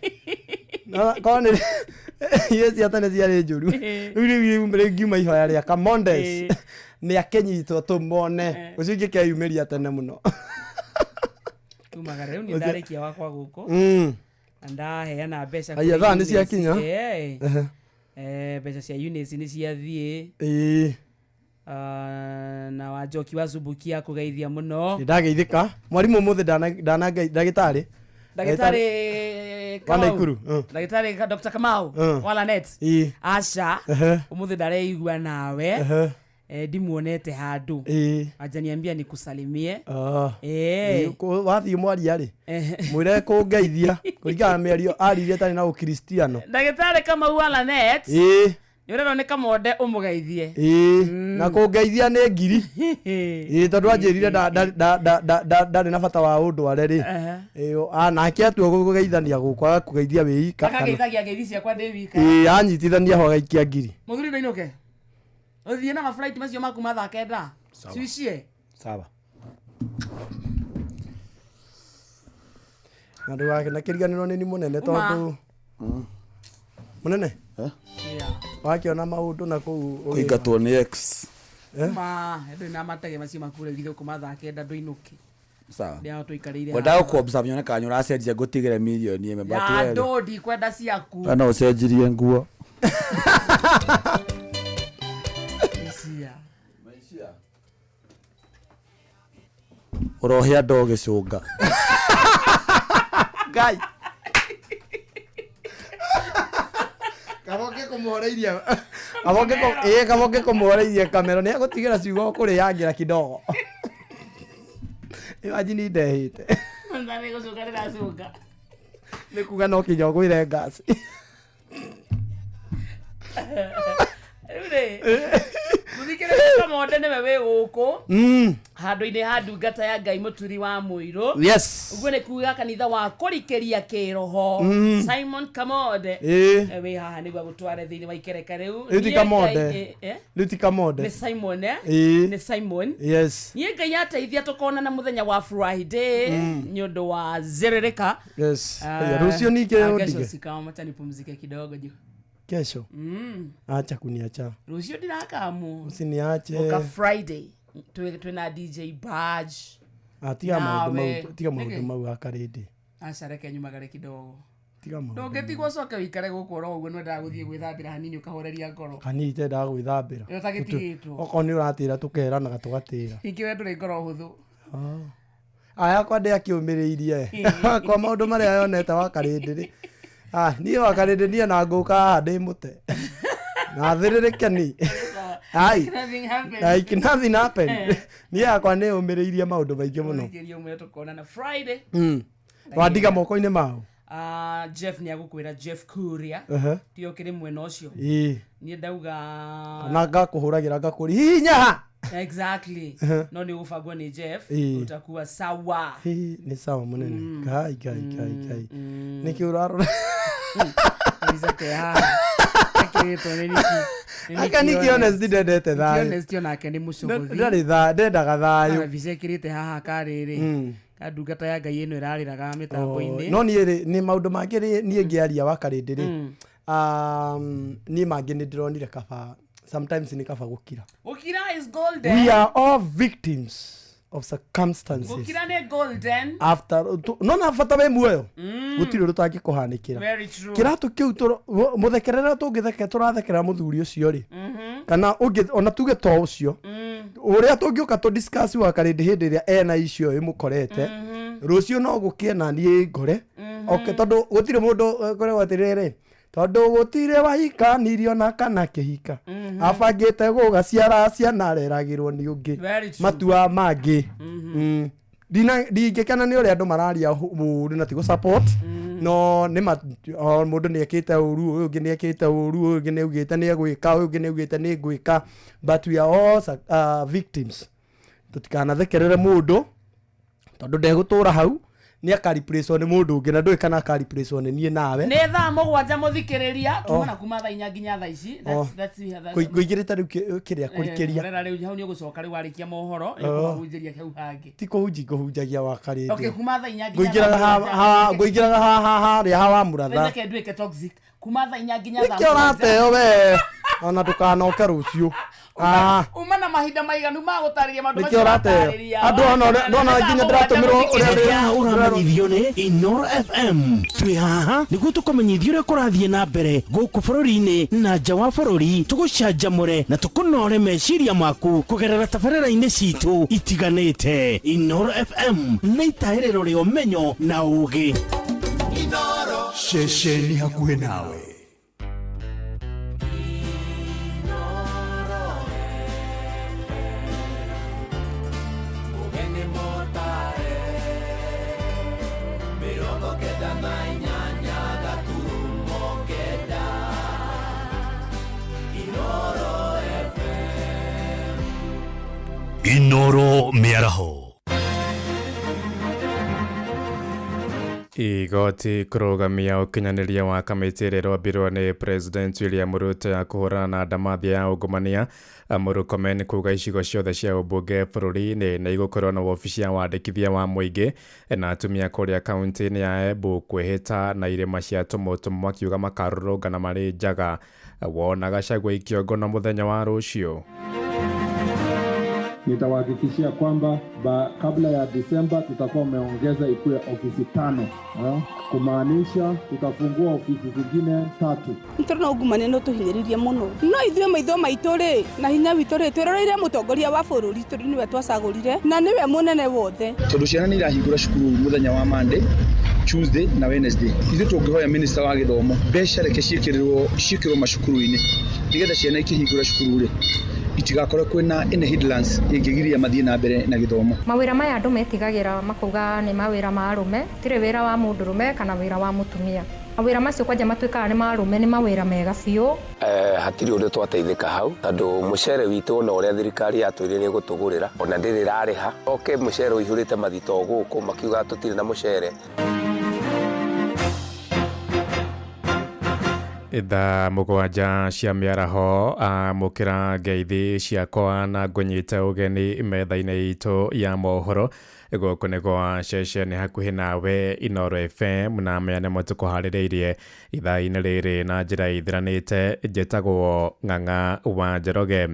Korwo nĩ irio cia tene ciarĩ njũru. Rĩu rĩu ngiuma ihoya rĩa Kamondes. Nĩ akĩnyitwo tũmone. Ũcio ingĩkeyumĩria tene mũno. Tumagara rĩu nĩ ndarĩkia wakwa gũkũ. Na ndaheana mbeca Aya, kũrĩ thaa nĩ Eunice. ciakinya? Mbeca cia Eunice nĩ ciathiĩ. Na Wanjoki wa Zumbukia kũgeithia mũno. Nĩ ndageithĩka. Mwarimũ ũmũthĩ ndagĩtarĩ. Ndagĩtarĩ Wa Kamau. Naikuru. Ndagĩtarĩ Dr. Kamau wa Lanet. Aca ũmũthĩ ndareigua nawe. Ndimuonete handũ. Anjaniambia nikusalimie. Wathiĩ mwaria rĩ, mwĩre kũngeithia kũringana na mĩario aririe ĩtarĩ na ũkristiano. Ndagĩtarĩ Kamau wa Lanet. Nĩ ũrerwo nĩ Kamonde ũmũgeithie. Na kũngeithia nĩ ngiri. Tondũ anjĩrire ndarĩ na bata wa ũndware rĩ. Nake atua gũgeithania gũkũ agakũgeithia wĩ ika. Akageithagia ngeithi ciakwa ndĩ wika. Anyitithania ho agaikia ngiri. Mũthuri ndũinũke. Ũthiĩ na maflight macio maku ma thaa kenda. Ciicie. Sawa. Na ndũgakĩriganĩrwo nĩ ni mũnene tondũ mũnene wakĩona maũndũ na kũu Kũingatwo nĩ ex. Ma, ndũrĩ na matege macio maku ũrerire kuma thaa kenda ndũinũke. Sawa. Ndĩa tũikarĩire. Ngwendaga gũkũ observe nyone kana nĩũracenjia ngũtigĩre mirioni ĩmwe but Ya we rĩ, ndũ ndikwenda ciaku. we no ũcenjirie nguo. Icia. Ũrohe andũ ũgĩcũnga. Ngai. Kaboke kũmũhoreirie. Kaboke kaboke kũmũhoreirie kamera nĩ egũtigĩra ciugo kũrĩangĩra kidogo. Imagine ndehĩte. Ndarĩ gũcũnga ndĩracũnga. Nĩ kuga no kinya ũgwĩre ngaci. Rĩu rĩ, mũthikĩrĩria Kamonde nĩwe wĩ gũkũ. Handũ-inĩ ha ndungata ya Ngai mũturi wa mũirũ. Yes. Ũguo nĩ kuga kanitha wa kũrikĩria kĩroho. Simon Kamonde. Wĩ haha nĩguo agũtware thĩinĩ wa ikereka rĩu. Rĩu ti Niĩ Kamonde. Ngai, Rĩu ti Kamonde. Nĩ Simon, eh? Nĩ Simon. Yes. Niĩ Ngai ateithia tũkonana mũthenya wa Friday nĩ ũndũ wa zerereka. Yes. Aya, rũciũ ningĩ Kesho ũndige. sikama acha nipumzike kidogo jo. Kesho. Acha kuniacha. Rũciũ ndirakamu. Usiniache. Oka Friday twĩna DJ Badge. Tiga maũndũ Nawe. mau, tiga maũndũ Nĩkĩ? mau akarĩndĩ. Aca reke nyumagare kidogo. Tiga maũndũ. Ndũngĩtigwo ũcoke ũikare gũkũ oro ũguo nĩwendaga gũthiĩ gwĩthambĩra hanini ũkahoreria ngoro. Kanini itendaga gwĩthambĩra. Ĩyo ta gĩtigĩtwo. Okorwo nĩ ũratĩra tũkeranaga tũgatĩra. Ningĩ we ndũrĩ ngoro hũthũ. Aya kwa ndĩ akĩũmĩrĩirie. Kwa maũndũ marĩa yonete wakarĩndĩ rĩ. Niĩ wakarĩndĩ niĩ na ngũka haha ndĩ mũte. Na thĩrĩrĩke ni. Ai. Nothing happened. Like nothing happened. Niĩ yakwa nĩ ũmĩrĩirie maũndũ maingĩ mũno. Mũthikĩrĩria ũmwe tũkonana Friday. Wandiga moko-inĩ mao. Jeff nĩ agũkwĩra Jeff Kuria. Tiyo kĩrĩ mwena ũcio. Niĩ ndauga Kana ngakũhũragĩra ngakũria hihinya. Exactly. No nĩ ũgũbangwo nĩ Jeff. Utakuwa sawa. Nĩ sawa mũnene. Ngai ngai ngai ngai. Nĩkĩ ũrarora? Eliza ke haha. Ekĩrĩtwo nĩ Niki. Aka Niki honest ndendete thayũ. Honest onake nĩ mũcũgũthi. Ndarĩ tha ndendaga thayũ. Kana mbica ĩkĩrĩte haha karĩrĩ. Ka ndungata ya Ngai ĩno ĩrarĩraga mĩtambo-inĩ. No niĩ rĩ nĩ maũndũ mangĩ rĩ niĩ ngĩaria wa karĩndĩ rĩ. Niĩ mangĩ nĩ ndĩronire kaba sometimes nĩ kaba gũkira. Gũkira is golden. We are all victims. of circumstances. Gũkira nĩ golden. After nona bata we muoyo gũtirĩ ũndũ ũtangĩkũhanĩkĩra. Very true. Kĩratũ kĩu mũthekerera tũngĩtheke tũrathekera mũthuri ũcio rĩ, kana ũngĩ ona tuge to ũcio ũrĩa tũngĩũka tũ discuss wa karĩndĩ hĩndĩ ĩrĩa ena icio ĩmũkorete rũciũ no gũkĩe na niĩ ngore. Okay, tondũ gũtirĩ mũndũ koragwo atĩrĩrĩ, tondũ gũtirĩ wahikanirio na kana kĩhika abangĩte gũgaciara ciana areragĩrwo nĩ ũngĩ matua mangĩ. Ndingĩkena nĩ ũrĩa andũ mararia ũru na ti gũ support, no nĩ mũndũ nĩ ekĩte ũru, ũyũ ũngĩ nĩ ekĩte ũru, ũyũ ũngĩ nĩ augĩte nĩ egwĩka, ũyũ ũngĩ nĩ augĩte nĩ ngwĩka, but we are all victims. Tũtikanathekerere mũndũ tondũ ndegũtũra hau, nĩ akareplacewo nĩ mũndũ ũngĩ na ndũĩ kana akareplacewo nĩ niĩ nawe. Nĩ thaa 7 mũthikĩrĩria, tuma na kuma thaa 4 nginya thaa ici. Kũingĩrĩte rĩu kĩrĩa kũrikĩria. Rĩu rĩu hau nĩ ũgũcoka rĩu warĩkia mohoro, nĩũkũmahunjĩria hau hangĩ. Ti kũhunjia ngũhunjagia wa karĩndĩ. Okay, kuma thaa 4 nginya ngũingĩraga haha harĩa hawa mũratha. Reke nduĩke toxic. Kuma thaa 4 nginya thaa 7. Nĩkĩo ũrateo we? Ona ndũkanoke rũciũ. Uma na mahinda maiganu ma gũtarĩria maũndũ macio ũratarĩria. Andũ ona ndona nginya ndĩratũmĩrwo ũrĩa ũramenyithio nĩ Inoro FM. Twĩ haha nĩguo tũkũmenyithia ũrĩa kũrathiĩ na mbere gũkũ bũrũri-inĩ na nja wa bũrũri, tũgũcanjamũre na tũkũnore meciria maku kũgerera tabarĩra-inĩ citũ itiganĩte. Inoro FM nĩ itahĩrĩro rĩa ũmenyo na ũũgĩ. Ceceni hakuhĩ nawe. Inoro mĩaraho. Igoti kũrũgamia ũkinyanĩria wa kamĩtĩ ĩrĩa ĩrombirwo nĩ President William Ruto ya kũhũrana na ndamathia ya ungumania. Murkomen kuga icigo ciothe cia ũmbunge bũrũri-inĩ nĩ igũkorwo na wabici ya wandĩkithia wa mũingĩ, na atumia kũrĩa kaunti-inĩ ya Embu kwĩhĩta na irĩma cia Tũmũtũmũ makiuga makarũrũngana marĩ njaga. Wona Gachagua ikĩongo na mũthenya wa rũciũ. Nitawahakikishia kwamba kabla ya Disemba tutakuwa umeongeza ikuwe ofisi 5, kumaanisha tutafungua ofisi zingine 3. Nitũrona ungumania no tũhinyĩrĩrie mũno, no ithuĩ maitho maitũ rĩ na hinya witũ rĩ twĩroreire mũtongoria wa bũrũri tondũ nĩwe twacagũrire na nĩwe mũnene wothe. Tondũ ciana nĩ irahingũra cukuru mũthenya wa Monday, Tuesday na Wednesday, ithuĩ tũngĩhoya minister wa gĩthomo mbeca reke ciĩkĩrwo macukuru-inĩ nĩgetha ciana ikĩhingũra cukuru rĩ itigakorwo kwĩna any hindrance ĩngĩgiria mathiĩ na mbere na gĩthomo. Mawĩra maya andũ metigagĩra makauga nĩ mawĩra ma arũme, tirĩ wĩra wa mũndũrũme kana wĩra wa mũtumia. Mawĩra macio kwanja matuĩkaga nĩ ma arũme, nĩ mawĩra mega biũ. Hatirĩ ũndũ twateithĩka hau tondũ mũcere witũ ona ũrĩa thirikari yatwĩrire nĩ ĩgũtũgũrĩra ona ndĩrĩ ĩrarĩha. Oke mũcere ũihũrĩte mathito gũkũ makiuga tũtirĩ na mũcere. Ithaa 7 cia mĩaraho, amũkĩra ngeithi ciakwa na ngũnyite ũgeni metha-inĩ itũ ya mohoro. Gũkũ nĩ gwa ceceni hakuhĩ nawe Inoro FM, na maya nĩmo tũkũharĩrĩirie ithaa-inĩ rĩrĩ na njĩra ithiranĩte. Njĩtagwo Ng'ang'a wa Njoroge.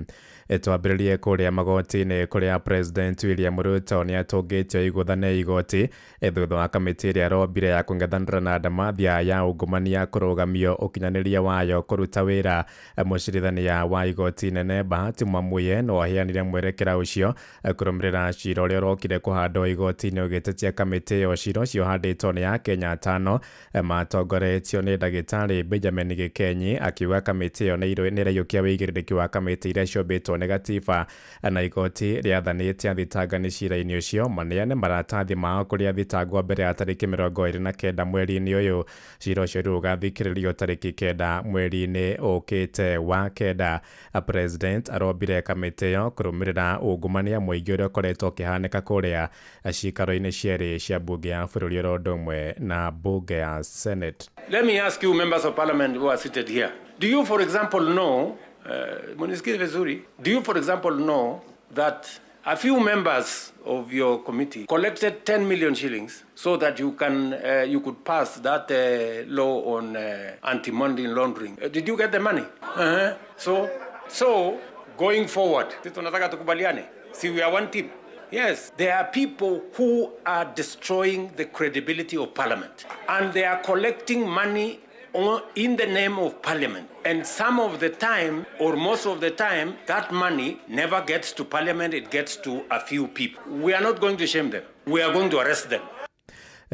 Twambĩrĩrie kũrĩa magoti-inĩ kũrĩa President William Ruto nĩ atũngĩtio igũtha nĩ igoti thutha wa kamĩtĩ ĩrĩa arombire ya kũng'ethanĩra na ndamathia ya ungumania kũrũgamio ũkinyanĩria wayo kũruta wĩra. Mũcirithania wa igoti inene Bahati Mwamuye no aheanire mwerekera ũcio kũrũmĩrĩra cira ũrĩa ũrokire kũhandwo igoti-inĩ ũgĩtetia kamĩtĩ ĩyo. Cira ũcio ũhandĩtwo nĩ Akenya 5 matongoretio nĩ ndagĩtarĩ Benjamin Gĩkenyi, akiuga kamĩtĩ ĩyo nĩ ĩraiyũkia wĩigĩrĩrĩki wa kamĩtĩ iria ciũmbĩtwo nĩ gatiba na igoti rĩathanĩte athitangani cira-inĩ ũcio maneane maratathi mao kũrĩ athitangwo mbere ya tarĩki 29 mweri-inĩ ũyũ. Cira ũcio rĩu ũgathikĩrĩrio tarĩki 9 mweri-inĩ ũkĩte wa 9. President arombire kamĩtĩ ĩyo kũrũmĩrĩra ungumania mũingĩ ũrĩa ũkoretwo ũkĩhanĩka kũrĩa ciikaro-inĩ cierĩ cia mbunge ya bũrũri oro ũndũ ũmwe na mbunge ya Senate. Let me ask you, members of parliament who are seated here, do you for example know, munisikize vizuri, do you for example know that a few members of your committee collected 10 million shillings so that you can you could pass that law on anti-money laundering? Did you get the money? So going forward, tunataka tukubaliane, si we are one team. Yes, there are people who are destroying the credibility of Parliament, and they are collecting money in the name of Parliament. And some of the time, or most of the time, that money never gets to Parliament, it gets to a few people. We are not going to shame them. We are going to arrest them.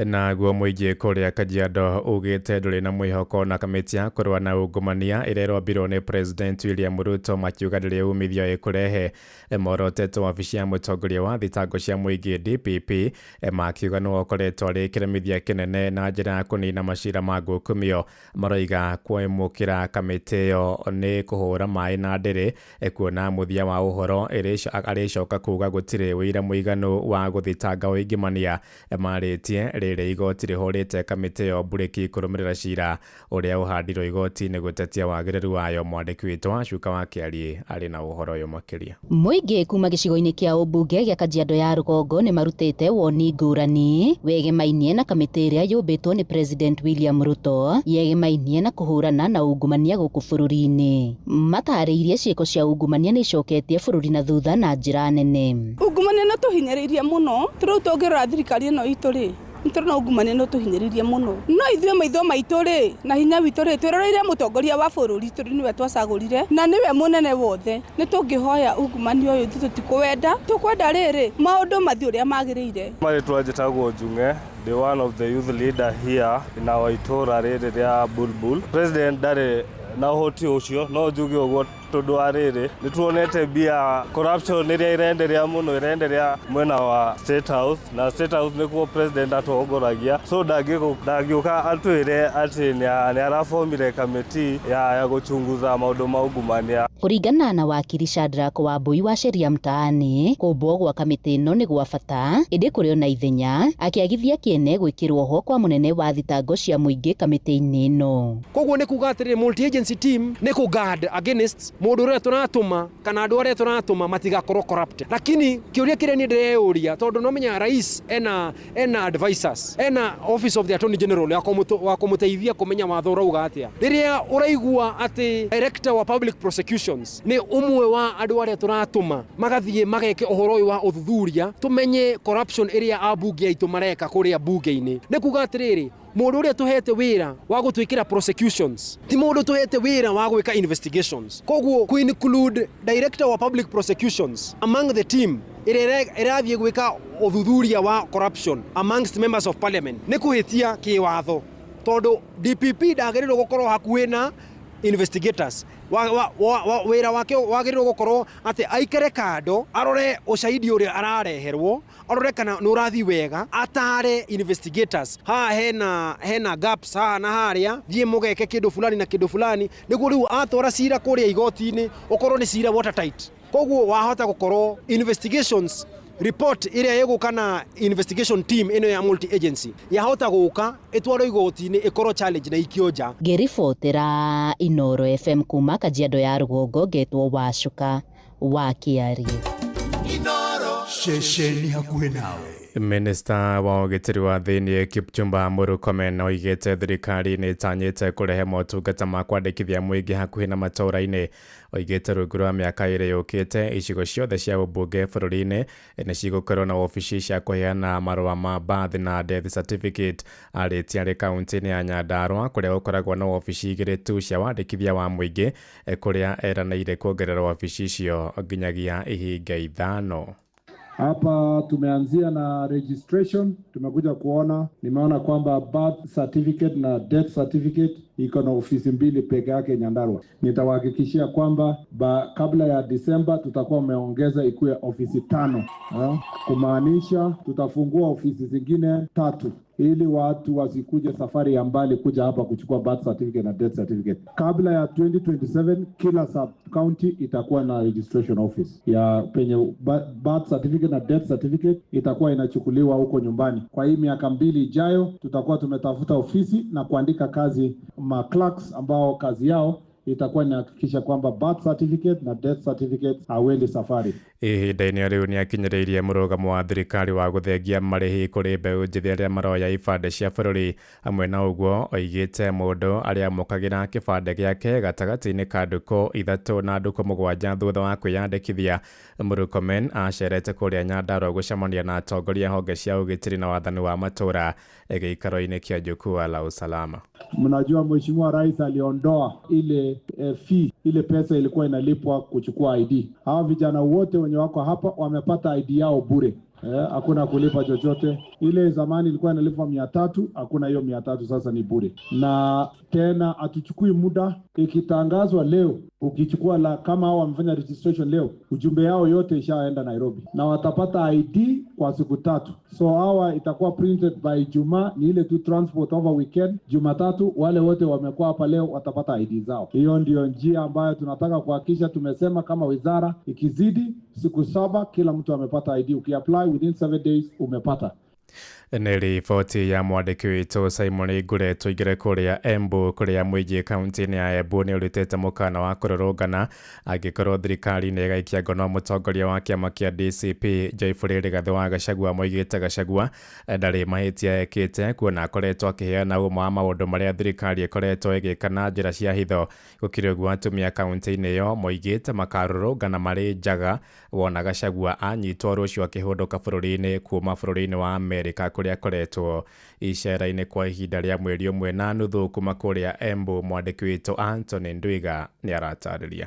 Naguo mũingĩ kũrĩa Kajiado ugĩte ndũrĩ na mwĩhoko na kamĩtĩ ya kũrũa na ungumania ĩrĩa ĩrombirwo nĩ President William Ruto makiuga ndĩrĩ umithio ĩkũrehe. Morotete wabici ya mũtongoria wa thitango cia mũingĩ DPP makiuga nĩwe ũkoretwo arĩ kĩremithia kĩnene na njĩra ya kũnina macira ma ngukumio. Maroiga kwĩmũkĩra kamĩtĩ ĩyo nĩ kũhũra maĩ na ndĩrĩ, kuona mũthia wa ũhoro arĩcoka kuga gũtirĩ ũira mũiganu wa gũthitanga ũingĩmania. Marĩtie rĩrĩ igoti rĩhũrĩte kamĩtĩ ĩyo mburĩki kũrũmĩrĩra cira ũrĩa ũhandirwo igoti-inĩ gũtetia wagĩrĩru wayo. Mwandĩki witũ Wacuka wa Kĩariĩ arĩ na ũhoro ũyũ makĩria. Mũingĩ kuma gĩcigo-inĩ kĩa ũmbunge gĩa Kajiado ya rũgongo nĩ marutĩte woni ngũrani wegemainie na kamĩtĩ ĩrĩa yũmbĩtwo nĩ President William Ruto yegemainie na kũhũrana na ungumania gũkũ bũrũri-inĩ. Matarĩirie ciĩko cia ungumania nĩ icoketie bũrũri na thutha na njĩra nene. Ungumania no tũhinyĩrĩirie mũno tũrĩu tũngĩrora thirikari ĩno itũ rĩ, nĩtũrona ungumania no tũhinyĩrĩirie mũno, no ithuĩ maitho maitũ rĩ na hinya witũ rĩ, twĩroreire mũtongoria wa bũrũri tondũ nĩwe twacagũrire na nĩwe mũnene wothe. Nĩ tũngĩhoya ungumania ũyũ ithuĩ tũtikũwenda, tũkwenda rĩrĩ maũndũ mathiĩ ũrĩa magĩrĩire. Marĩtwa njĩtagwo Njung'e, the one of the youth leader here in our itũra rĩrĩ rĩa Bulbul. President ndarĩ na ũhoti ũcio, no njuge ũguo tondũ wa rĩrĩ nĩ tuonete mbia corruption ĩrĩa ĩrenderea mũno, ĩrenderea mwena wa State House, na State House nĩkuo president atongoragia, so ndangĩũka atwĩre atĩ nĩ arabomire kamĩtĩ ya gũchunguza maũndũ ma ungumania. Kũringana na wakiri Shadrack Wambui wa Sheria Mtaani, kũmbwo gwa kamĩtĩ ĩno nĩ gwa bata ĩndĩ kũrĩ ona ithenya akĩagithia kĩene gwĩkĩrwo ho kwa mũnene wa thitango cia mũingĩ kamĩtĩ-inĩ ĩno. Koguo nĩ kuga atĩrĩrĩ, multi agency team nĩ kũ guard against mũndũ ũrĩa tũratũma kana andũ arĩa tũratũma matigakorwo corrupt. Lakini kĩũria kĩrĩa niĩ ndĩreyũria, tondũ no menya rais ena advisors, ena office of the attorney general wa kũmũteithia kũmenya watho ũrauga atĩa. Rĩrĩa ũraigua atĩ director wa public prosecutions nĩ ũmwe wa andũ arĩa tũratũma magathiĩ mageke ũhoro ũyũ wa ũthuthuria tũmenye corruption ĩrĩa ambunge aitũ mareka kũrĩa bunge-inĩ, nĩ kuga atĩrĩrĩ, mũndũ ũrĩa tũhete wĩra wa gũtwĩkĩra prosecutions ti mũndũ tũhete wĩra wa gwĩka investigations. Koguo ku include director wa public prosecutions among the team ĩrĩa ĩrathiĩ gwĩka ũthuthuria wa corruption amongst members of parliament nĩ kũhĩtia kĩwatho, tondũ DPP ndagĩrĩirwo gũkorwo hakuhĩ na investigators. Wĩra wake wagĩrĩirwo gũkorwo atĩ aikare kando, arore ushahidi ũrĩa arareherwo, arore kana nĩ ũrathiĩ wega, atare investigators haha hena gaps haha na harĩa, thiĩ mũgeke kĩndũ fulani na kĩndũ fulani, nĩguo rĩu atwara cira kũrĩa igoti-inĩ ũkorwo nĩ cira watertight. Koguo wahota gũkorwo investigations report ĩrĩa ĩgũka na investigation team ĩno ya multi agency yahota gũka ĩtwarwo igoti-inĩ ĩkorwo challenge na ikio nja. Ngĩribotera Inoro FM kuma Kajiado ya rũgongo, ngetwo Wacuka wa Kĩariĩ. Ceceni hakuhĩ nawe. Minista wa ũgitĩri wa thĩinĩ Kipchumba Murkomen oigĩte thirikari nĩ ĩtanyĩte kũrehe motungata ma kwandĩkithia mũingĩ hakuhĩ na matũũra-inĩ. Oigĩte rungu rwa mĩaka ĩrĩ yũkĩte icigo ciothe cia ũmbunge bũrũri-inĩ nĩ cigũkorwo na wabici cia kũheana marũa ma birth na death certificate. Arĩtie arĩ kaunti-inĩ ya Nyandarua kũrĩa gũkoragwo na wabici igĩrĩ tu cia wandĩkithia wa mũingĩ, kũrĩa eranĩire kuongerera wabici icio nginyagia ihinga 5. Hapa tumeanzia na registration, tumekuja kuona, nimeona kwamba birth certificate na death certificate iko na ofisi mbili peke yake Nyandarua. Nitawahakikishia kwamba kabla ya Disemba tutakuwa umeongeza ikuwe ofisi 5. Kumaanisha tutafungua ofisi zingine 3 ili watu wasikuje safari ya mbali kuja hapa kuchukua birth certificate na death certificate. Kabla ya 2027 kila sub county itakuwa na registration office ya penye birth certificate na death certificate itakuwa inachukuliwa huko nyumbani. Kwa hii miaka 2 ijayo tutakuwa tumetafuta ofisi na kuandika kazi ma clerks ambao kazi yao itakuwa inahakikisha kwamba birth certificate na death certificate hawendi safari. Ihinda-inĩ rĩu nĩakinyĩrĩirie mũrũgamo wa thirikari wa gũthengia marĩhi kũrĩ mbeũ njĩthĩ arĩa maroya ibandĩ cia bũrũri. Hamwe na ũguo oigĩte mũndũ arĩa amũkagĩra kĩbandĩ gĩake gatagatĩ-inĩ ka ndukũ 3 na ndukũ 7 thutha wa kwĩyandĩkithia. Murkomen acerete kũrĩa Nyandarua gũcemania na atongoria honge cia ũgitĩri na wathani wa matũũra gĩikaro-inĩ kĩa Jukwaa la Usalama. Mnajua Mheshimiwa Rais aliondoa ile fee, ile pesa ilikuwa inalipwa kuchukua ID. Hawa vijana wote wenye wako hapa wamepata ID yao bure. Hakuna kulipa chochote. Ile zamani ilikuwa inalipwa 300, hakuna hiyo 300, sasa ni bure. Na tena hatuchukui muda, ikitangazwa leo, ukichukua la kama hao wamefanya registration leo, ujumbe yao yote ishaenda Nairobi na watapata ID kwa siku 3. So hawa itakuwa printed by Ijumaa, ni ile tu transport over weekend. Jumatatu wale wote wamekuwa hapa leo watapata ID zao. Hiyo ndio njia ambayo tunataka kuhakikisha. Tumesema kama wizara, ikizidi siku 7 kila mtu amepata ID. Ukiapply within 7 days umepata. Nĩ riboti ya mwandĩki witũ Simon Ngure. Tũingĩre kũrĩa Embu kũrĩa mũingĩ kaunti-inĩ ya Embu nĩ ũrutĩte mũkana wa kũrũrũngana angĩkorwo thirikari nĩ ĩgaikia ngono mũtongoria wa kĩama kĩa DCP Geoffrey Rigathĩ wa Gachagua. Moigĩte Gachagua ndarĩ mahĩtia ekĩte kuona akoretwo akĩheana ũma wa maũndũ marĩa thirikari ĩkoretwo ĩgĩka na njĩra cia hitho. Gũkĩrĩ ũguo atumia kaunti-inĩ ĩyo moigĩte makarũrũngana marĩ njaga wona Gachagua anyitwo rũciũ akĩhũndũka bũrũri-inĩ kuma bũrũri-inĩ wa Amerika kũrĩa akoretwo icera-inĩ kwa ihinda rĩa mweri 1.5 kuma kũrĩa Embu. Mwandĩki witũ Anthony Ndwiga nĩ aratarĩria.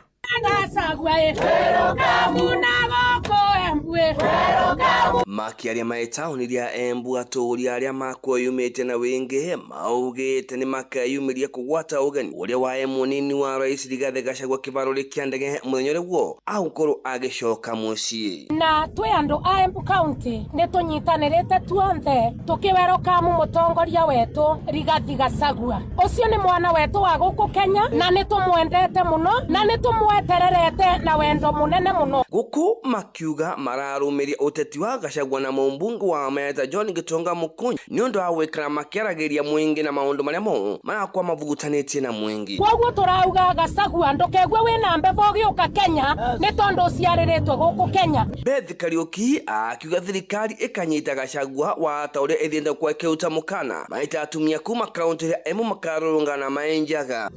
Makĩaria marĩ taũni rĩa Embu, atũũri arĩa makwĩyumĩte na wĩngĩ maugĩte nĩ makeyumĩria kũgwata ũgeni ũrĩa wa mũnini wa rais Rigathĩ Gachagua kĩbarũrĩ kĩa ndege mũthenya ũrĩa guo agũkorwo agĩcoka mũciĩ. Na twĩ andũ a Embu County nĩ tũnyitanĩrĩte tuonthe tũkĩwerokamu mũtongoria wetũ Rigathĩ Gachagua. Ũcio nĩ mwana wetũ wa gũkũ Kenya na nĩ tũmwendete mũno na nĩ tũmwetererete na wendo mũnene mũno. Gũkũ makiuga mararũmĩria ũteti wa Gachagua na mũmbunge wa Meta John Gitonga Mukunyi nĩ ũndũ wa gwĩkara makĩaragĩria mũingĩ na maũndũ marĩa mo marakorwo mavugutanĩtie na mũingĩ. Koguo tũrauga Gachagua ndũkegue wĩna mbebo ũgĩũka Kenya nĩ tondũ ũciarĩrĩtwo gũkũ Kenya. Beth Kariuki akiuga thirikari ĩkanyita Gachagua wa ta ũrĩa ĩthiĩte kwa ĩkĩruta mũkana maita atumia kuma kaunti ya Embu makarũrũngana maĩ njaga.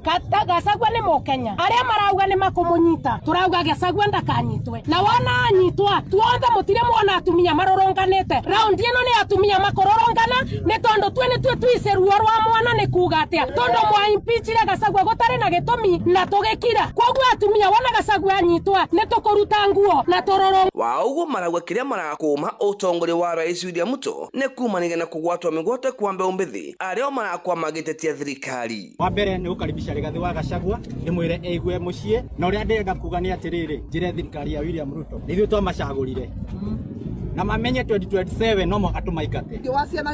Gachagua nĩ mũkenya, arĩa marauga nĩ makũmũnyita, tũrauga Gachagua ndakanyitwe, na wona anyitwa tuothe mũtirĩ muona atumia marũrũnganĩte. Raundi ĩno nĩ atumia makũrũrũngana nĩ tondũ twe nĩ twe twice ruo rwa mwana nĩ kuga atĩa, tondũ mwa impeachire Gachagua gũtarĩ na gĩtũmi na tũgĩkira. Koguo atumia wona Gachagua anyitwa nĩ tũkũruta nguo na tũrũrũ. Wa ũguo marauga kĩrĩa marakũma ũtongoria wa Rais William Ruto nĩ kumanĩria na kũgwatwo mĩgwate kwa mbeũ mbĩthĩ arĩa marakwa magĩtetia thirikari. Wa mbere nĩ gũkaribisha Rigathĩ wa Gachagua ndĩmwĩre eigue mũciĩ, na ũrĩa ndĩrenda kuga nĩ atĩrĩrĩ, njĩre thirikari ya William Ruto nĩ ithuĩ twamacagũrire na mamenye 2027 no mũhaka tũmaingate. Wa ciana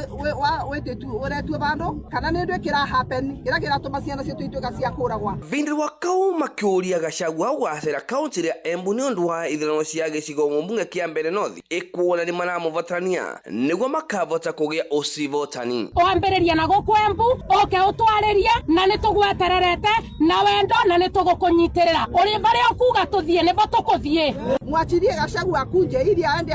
wĩtĩtu ũretwo vandũ kana nĩ ndũ kĩra happen kĩrĩa kĩratũma ciana citũ ituĩka cia kũragwa. Vindi wa kau makĩũria Gachagua gwacera kaunti ya Embu nĩ ũndũ wa ithurano cia gĩcigo mũmbunge kĩa Mbere North ĩkuona nĩ maramũbatarania nĩguo makavota kũgĩa ũcivotani. Wambĩrĩria na gũkũ Embu ũke ũtwarĩrie na nĩ tũgwetererete na wendo na nĩ tũgũkũnyitĩrĩra ũrĩ barĩa ũkuga tũthiĩ nĩbo tũkũthiĩ. Mwachilie Gachagua akunje ili aende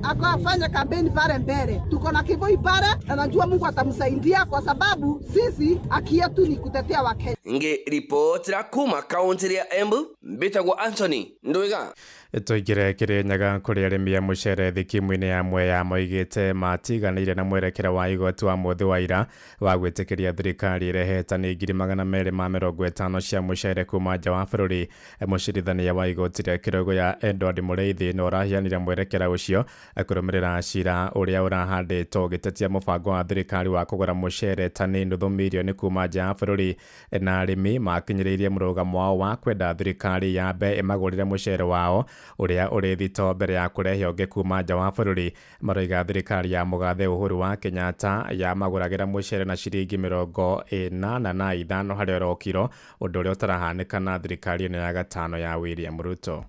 akafanya kampeni pale mbele. Tuko na Kivoi pale na najua Mungu atamsaidia kwa sababu sisi haki yetu ni kutetea Wakenya. Nge ripoti la kuma kaunti ya Embu mbitagwo Anthony Ndwiga. Tũingĩre Kĩrĩnyaga kũrĩa arĩmi a mũcere thikimu-inĩ ya Mwea moigĩte matiganĩire na mwerekera wa igoti wa mũthĩ wa ira wa gwĩtĩkĩria thirikari ĩrehe tani 250 cia mũcere kuma nja wa bũrũri. Mũcirithania wa igoti rĩa Kĩrũgũ ya Edward Mũrĩithi nĩ ũrahianire mwerekera ũcio kũrũmĩrĩra cira ũrĩa ũrahandĩtwo ũgĩtetia mũbango wa thirikari wa kũgũra mũcere tani 0.5 mirioni kuma nja ya bũrũri, na arĩmi makinyĩrĩirie mũrũgamo wao wa kwenda thirikari yambe ĩmagũrĩre mũcere wao ũrĩa ũrĩ thito mbere ya kũrehe ũngĩ kuma nja wa bũrũri. Maroiga thirikari ya mũgathe Uhuru wa Kenyatta yamagũragĩra mũcere na ciringi 85 harĩ oro kiro, ũndũ ũrĩa ũtarahanĩka na thirikari ĩno ya gatano ya William Ruto.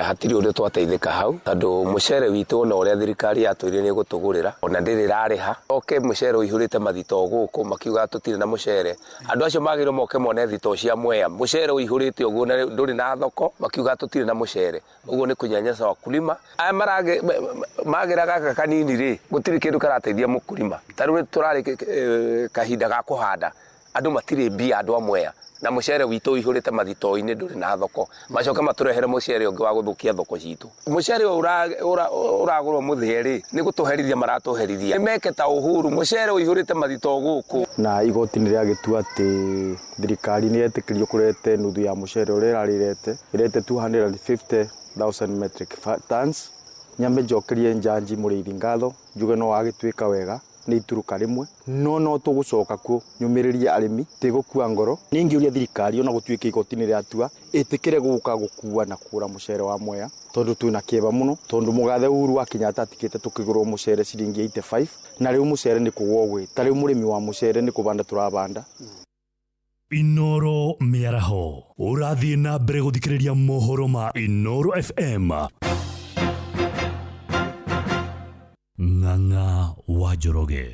Hatirĩ ũndũ twateithĩka hau tondũ mũcere witũ ona ũrĩa thirikari yatwĩrire nĩ ĩgũtũgũrĩra ona ndĩrĩ ĩrarĩha. Oke mũcere ũihũrĩte mathito gũkũ makiuga tũtirĩ na mũcere. Andũ acio magĩrĩirwo moke mone thito cia Mwea, mũcere ũihũrĩte ũguo na ndũrĩ na thoko, makiuga tũtirĩ na mũcere. Ũguo nĩ kũnyanyasa wakulima. Aya magĩra gaka kanini rĩ, gũtirĩ kĩndũ karateithia mũkulima. Ta rĩu tũrarĩ kahinda ga kũhanda, andũ matirĩ mbia, andũ a Mwea, na mũcere witũ ũihũrĩte mathito-inĩ ndũrĩ na thoko. Macoke matũrehere mũcere ũngĩ wa gũthũkia thoko citũ. Mũcere ũyũ ũragũrwo mũthĩe rĩ, nĩ gũtũherithia maratũherithia. Nĩ meke ta Uhuru, mũcere ũihũrĩte mathito gũkũ. Na igoti nĩ rĩagĩtua atĩ thirikari nĩ yetĩkĩrio kũrete nuthu ya mũcere ũrĩa ĩrarĩrete, ĩrete 250,000 metric tons. Nyambe njokerie njanji Mũrĩithi ngatho, njuge no agĩtuĩka wega nĩ ituruka rĩmwe, no tũgũcoka kuo nyũmĩrĩrie arĩmi tĩgũkua ngoro. Ningĩ thirikari ona gũtuĩka igoti nĩ rĩatua ĩtĩkĩre gũka gũkua na kũgũra mũcere wa Mwea, tondũ twĩna kĩeba mũno, tondũ mũgathe Uhuru wa Kenyatta atigĩte tũkĩgũrwo mũcere ciringi 85, na rĩu mũcere nĩ kũgũa gwĩ ta rĩu mũrĩmi wa mũcere nĩ kũbanda tũrabanda. Inoro mĩaraho ũrathiĩ na mbere gũthikĩrĩria mohoro ma Inoro FM. Ng'ang'a wa Njoroge.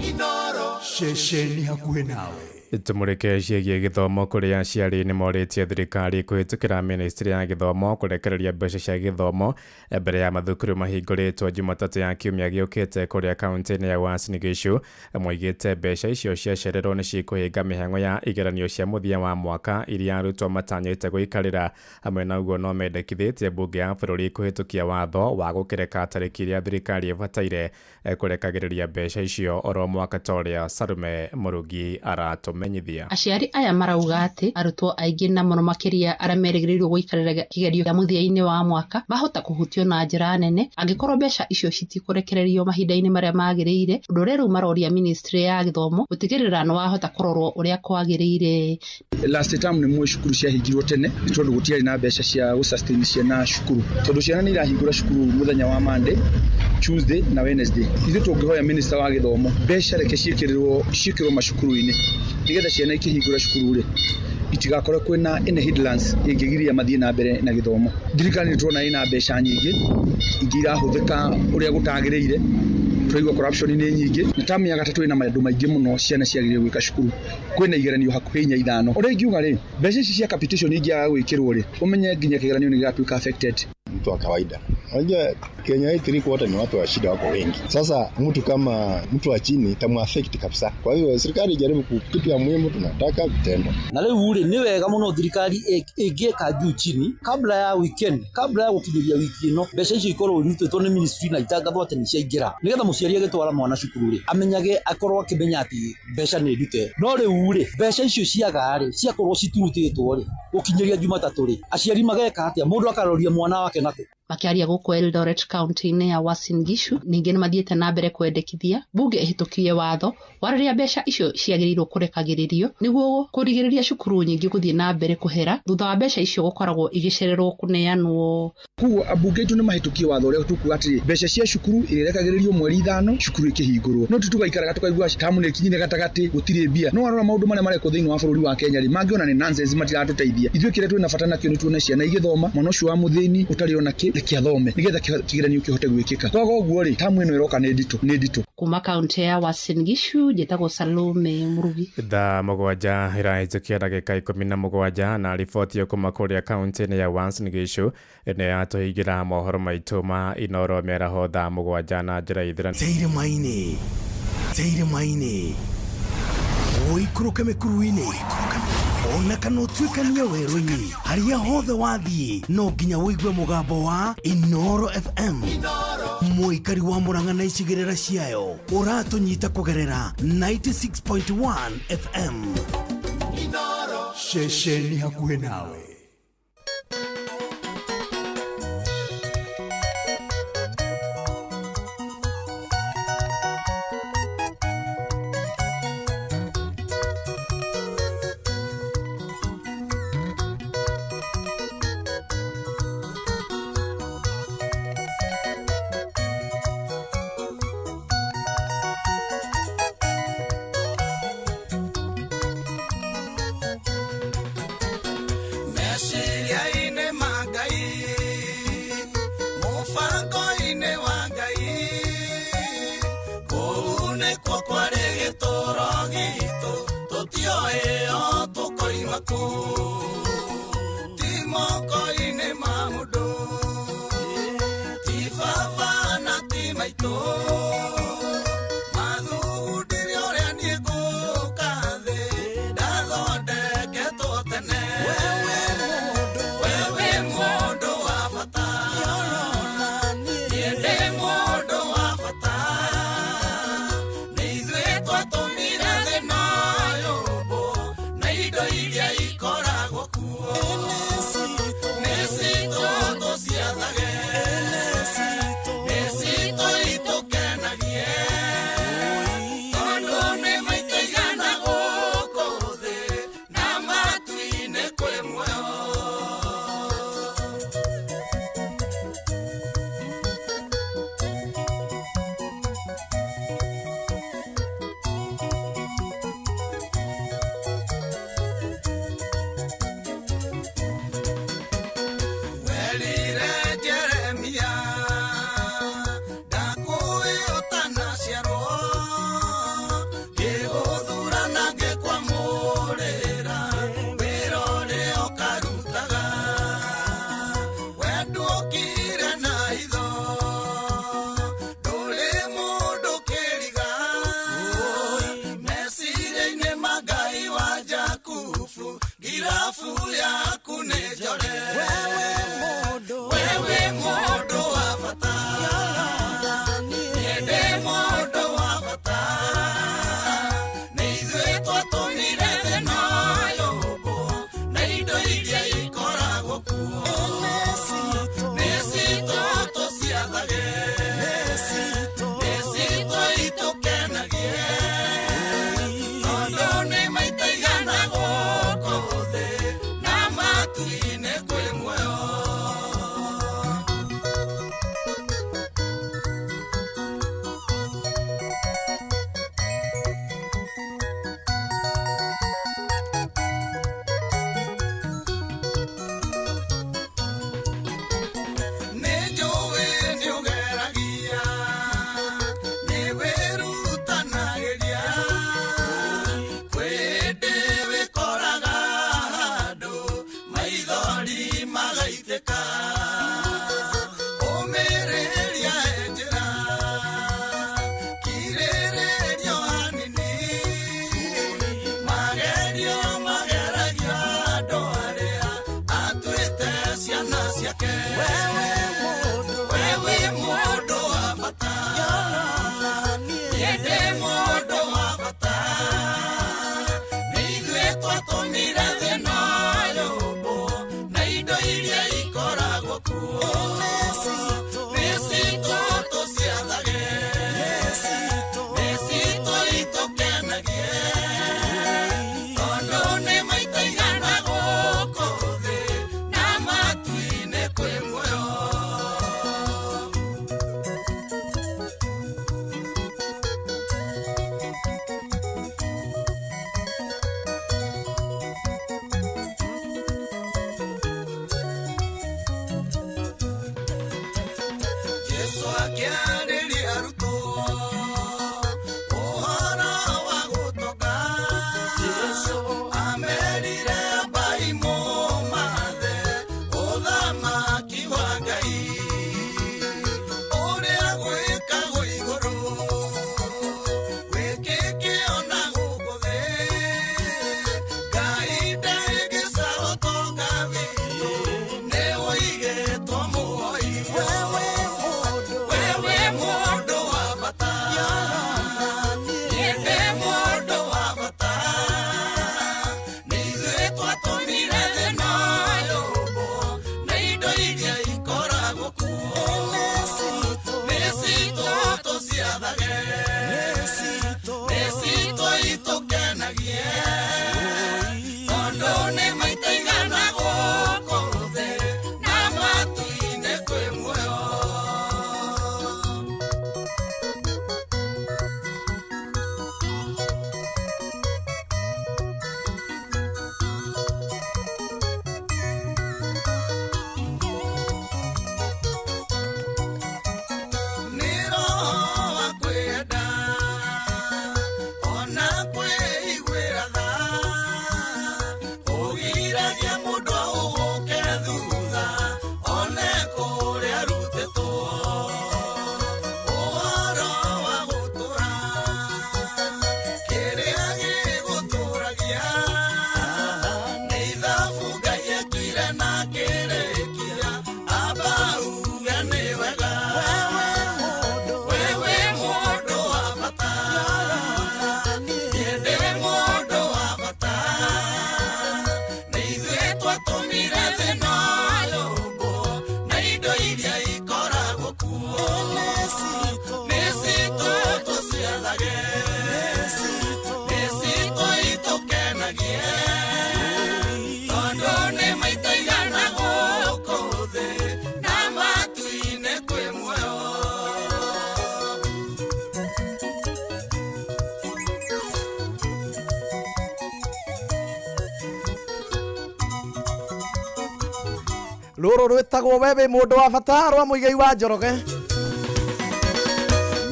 Inoro ceceni hakuhĩ nawe. Tũmũrĩke ciĩgiĩ gĩthomo kũrĩa aciari nĩ morĩtie thirikari kũhĩtũkĩra ministry ya gĩthomo kũrekereria mbeca cia gĩthomo mbere ya mathukuru mahingũrĩtwo Jumatatũ ya kiumia gĩũkĩte kũrĩa kaunti-inĩ ya Uasin Gishu. Moigĩte mbeca icio ciacererwo nĩ cikũhinga mĩhang'o ya igeranio cia mũthia wa mwaka iria arutwo matanyĩte gũikarĩra. Hamwe na ũguo no mendekithĩtie mbunge ya bũrũri kũhĩtũkia watho wa gũkĩreka tarĩki iria thirikari ĩbataire kũrekagĩrĩria mbeca icio oro mwaka ta ũrĩa Salume Mũrugi aratũmenyithia. Aciari aya marauga atĩ arutwo aingĩ na mũno makĩria arĩa merĩgĩrĩirwo gũikarĩra kĩgerio kĩa mũthia-inĩ wa mwaka mahota kũhutio na njĩra nene angĩkorwo mbeca icio citikũrekererio mahinda-inĩ marĩa magĩrĩire, ũndũ ũrĩa rĩu maroria ministry ya gĩthomo gũtigĩrĩra nĩ wahota kũrorwo ũrĩa kwagĩrĩire. Last term nĩ mwe cukuru ciahingirwo tene nĩ tondũ gũtiarĩ na mbeca cia gũ sustain ciana cukuru, tondũ ciana nĩ irahingũra cukuru mũthenya wa Monday, Tuesday na Wednesday. Ithuĩ tũngĩhoya minister wa gĩthomo mbeca reke ciĩkĩrwo macukuru-inĩ nĩgetha ciana ikĩhingũra cukuru rĩ itigakorwo kwĩna any hindrance ĩngĩgiria mathiĩ na mbere na gĩthomo. Thirikari nĩ tũrona ĩna mbeca nyingĩ ingĩ irahũthĩka ũrĩa gũtagĩrĩire, tũraigua corruption nĩ nyingĩ, na tamu ya gatatũ ĩna maũndũ maingĩ mũno ciana ciagĩrĩirwo gwĩka cukuru. Kwĩna igeranio hakuhĩ 4 5. Ũrĩa ingiuga rĩ, mbeca ici cia capitation ingĩaga gwĩkĩrwo rĩ, ũmenye nginya kĩgeranio nĩ gĩgatuĩka affected. Mtu wa kawaida. Unajua Kenya hii 3/4 ni watu wa shida wako wengi. Sasa mtu kama mtu wa chini itamuaffect kabisa. Kwa hiyo serikali ijaribu kitu ya muhimu, tunataka vitendo. Na rĩu rĩ nĩ wega mũno thirikari ĩngĩka juu chini kabla ya weekend, kabla ya gũkinyĩria wiki ĩno, mbeca icio ikorwo irutĩtwo nĩ ministry na itangathwo atĩ nĩ ciaingĩra, nĩgetha mũciari agĩtwara mwana cukuru rĩ amenyage, akorwo akĩmenya atĩ mbeca nĩ ndute. No rĩu rĩ mbeca icio ciaga rĩ, ciakorwo citirutĩtwo rĩ gũkinyĩria Jumatatũ rĩ, aciari mageka atĩa? Mũndũ akaroria mwana wake nakũ? Makĩaria gũkũ Eldoret kaunti-inĩ ya Uasin Gishu, ningĩ nĩ mathiĩte na mbere kwendekithia bunge ĩhĩtũkie watho wa rĩrĩa mbeca icio ciagĩrĩirwo kũrekagĩrĩrio nĩguo kũrigĩrĩria cukuru nyingĩ gũthiĩ na mbere kũhera thutha wa mbeca icio gũkoragwo igĩcererwo kũneanwo. Koguo ambunge aitũ nĩ mahĩtũkie watho ũrĩa tũkuga atĩrĩ, mbeca cia cukuru irekagĩrĩrio mweri 5 cukuru ikĩhingũrwo. No tũgaikaraga tũkaigua tamu nĩ ikinyire gatagatĩ gũtirĩ mbia. No warora maũndũ marĩa marekwo thĩinĩ wa bũrũri wa Kenya rĩ, mangĩona nĩ nonsense, matiratũteithia. Ithuĩ kĩrĩa twĩna bata nakĩo nĩ tuone ciana igĩthoma, mwana ũcio wa mũthĩni ũtarĩ ona kĩ reke athome nĩgetha kĩgeranio kĩhote gwĩkĩka. Kwaga ũguo rĩ, tamu ĩno ĩroka nĩ nditũ, nĩ nditũ. Kuma kaunti ya Uasin Gishu, njĩtagwo Salome Mũrugi. Thaa 7 ĩrahĩtũkia ndagĩka 17 na riboti kuma kũrĩa kaunti-inĩ ya Uasin Gishu nĩ yatũhingĩra mohoro maitũ ma Inoro mĩaraho thaa 7 na njĩra ithira. Teire-maini, teire-maini, ũikũrũke mĩkuru-inĩ, ona kana ũtuĩkanie werũ-inĩ, harĩa hothe wathiĩ no nginya ũigue mũgambo wa Inoro FM. Mũikari wa Murang'a na icigĩrĩra ciayo ũratũnyita kũgerera 96.1 FM. Ceceni hakuhĩ nawe. waku ti moko-inĩ ma mũndũ ti baba na ti maitũ mathugundire ũrĩa niĩ ngũka thĩ ndathondeketwo tene wewe mũndũ wa bata niĩ ndĩ mũndũ wa bata nĩ ithuĩ twatũmire thĩna yũmbwo na indo iria ikoragwo kuo nĩ citũ tũciathage nĩ citũ itũkenagie tondũ nĩ maita igana gũkũ thĩ na matu-inĩ kwĩ muoyo. Werire Jeremia ndakũĩ ũtanaciarwo ngĩgũthura na ngĩkwamũrĩra wĩra ũrĩa ũkarutaga wenduokire na hitho ndũrĩ mũndũ kĩriga meciria-inĩ ma Ngai wa Jakubu ngirabu yaku nĩ njore wewe mũndũ wa bata niĩ ndĩ mũndũ wa bata nĩ ithuĩ twatũmire thĩna yũmbwo na indo iria ikoragwo kuo nĩ citũ tũciathage nĩ citũ itũkenagie tondũ nĩ maita igana gũkũ thĩ na matu-inĩ kwĩ muoyo. Nĩ njũĩ nĩ ũgeragia nĩ wĩrutanagĩria kwĩ hĩndĩ wĩkoraga handũ maithori magaitĩka ũmĩrĩria he njĩra kirĩrĩrio hanini magerio mageragio andũ arĩa atuĩte ciana ciake wewe mũndũ wa bata niĩ ndĩ mũndũ wa bata nĩ ithuĩ twatũmire thĩna yũmbwo na indo iria ikoragwo kuo nĩ citũ tũciathage nĩ citũ itũkenagie tondũ nĩ maita igana gũkũ thĩ na matu-inĩ kwĩ muoyo. Rũrũ rwĩtagwo we wĩ mũndũ wa bata rwa Mũigai wa Njoroge.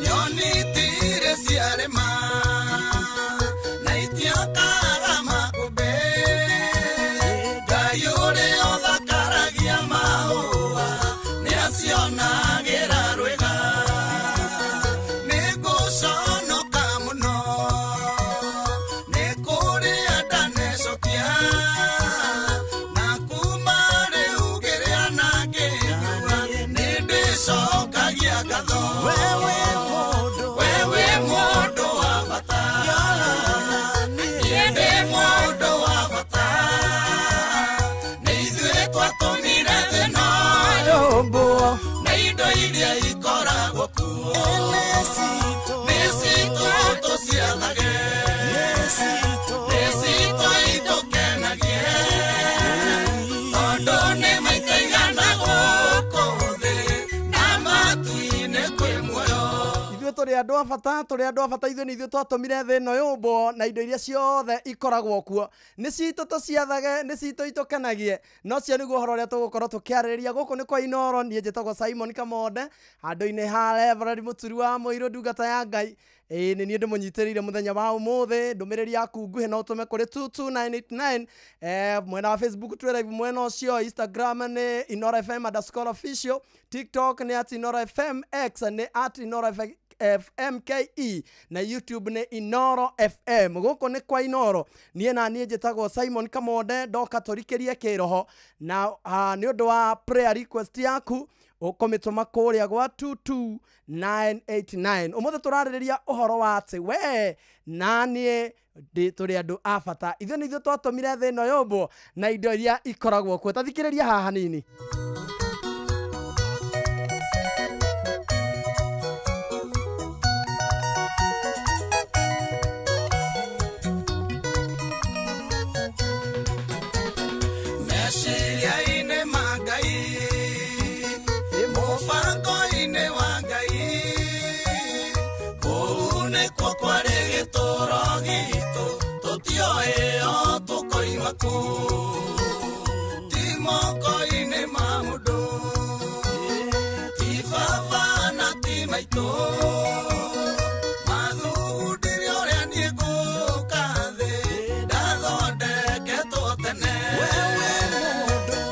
Nyoni tire ciarĩma na itiokaga makũmbĩ. Ngai ũrĩa ũthakaragia mahũa nĩacionagĩra rwĩga. Nĩngũconoka mũno nĩ kũrĩa ndanecokia na kuma rĩu ngĩrĩa na ngĩnyua nĩndĩcokagia ngatho. Wewe mũndũ wa bata, niĩ ndĩ mũndũ wa bata, nĩ ithuĩ twatũmire thĩ ĩno yũmbwo na indo iria ikoragwo kuo nĩ citũ tũciathage, nĩ citũ itũkenagie, tondũ nĩ maita igana gũkũ thĩ na matu-inĩ kwĩ muoyo. Ithuĩ tũrĩ andũ a bata, tũrĩ andũ a bata, ithuĩ nĩ ithuĩ twatũmire thĩ ĩno yũmbwo na indo iria ciothe ikoragwo kuo nĩ citũ tũciathage, nĩ citũ itũkenagie. No cio nĩguo ũhoro ũrĩa tũgũkorwo tũkĩarĩrĩria gũkũ nĩ kwa Inooro. Niĩ njĩtagwo Simon Kamonde, handũ-inĩ ha Reverend Mũturi wa Mũirũ, ndungata ya Ngai. Ĩĩ nĩ niĩ ndĩmũnyitĩrĩire mũthenya wa ũmũthĩ. Ndũmĩrĩri yaku nguhĩ no ũtũme kũrĩ 22989. Mwena wa Facebook twĩ live mwena ũcio, Instagram nĩ Inooro FM underscore official, TikTok nĩ at Inooro FM, X nĩ at Inooro FMKE na YouTube nĩ Inooro FM. Gũkũ nĩ kwa Inooro. Niĩ na niĩ njĩtagwo Simon Kamonde, ndoka tũrikĩrie kĩroho na nĩ ũndũ wa prayer request yaku ũkũmĩtũma kũrĩa gwa 22989. Ũmũthĩ tũrarĩrĩria ũhoro wa atĩ we na niĩ tũrĩ andũ a bata, ithuĩ nĩ ithuĩ twatũmire thĩ ĩno yũmbwo na indo iria ikoragwo kuo. Ta thikĩrĩria haha hanini. Meciria-inĩ ma Ngai, mũbango-inĩ wa Ngai, kũu nĩkuo kwarĩ gĩtũũro gitũ, tũtioĩ o tũkoima kũ. Ti moko-inĩ ma mũndũ, ti baba na ti maitũ, mathugundire ũrĩa niĩ ngũka thĩ, ndathondeketwo tene.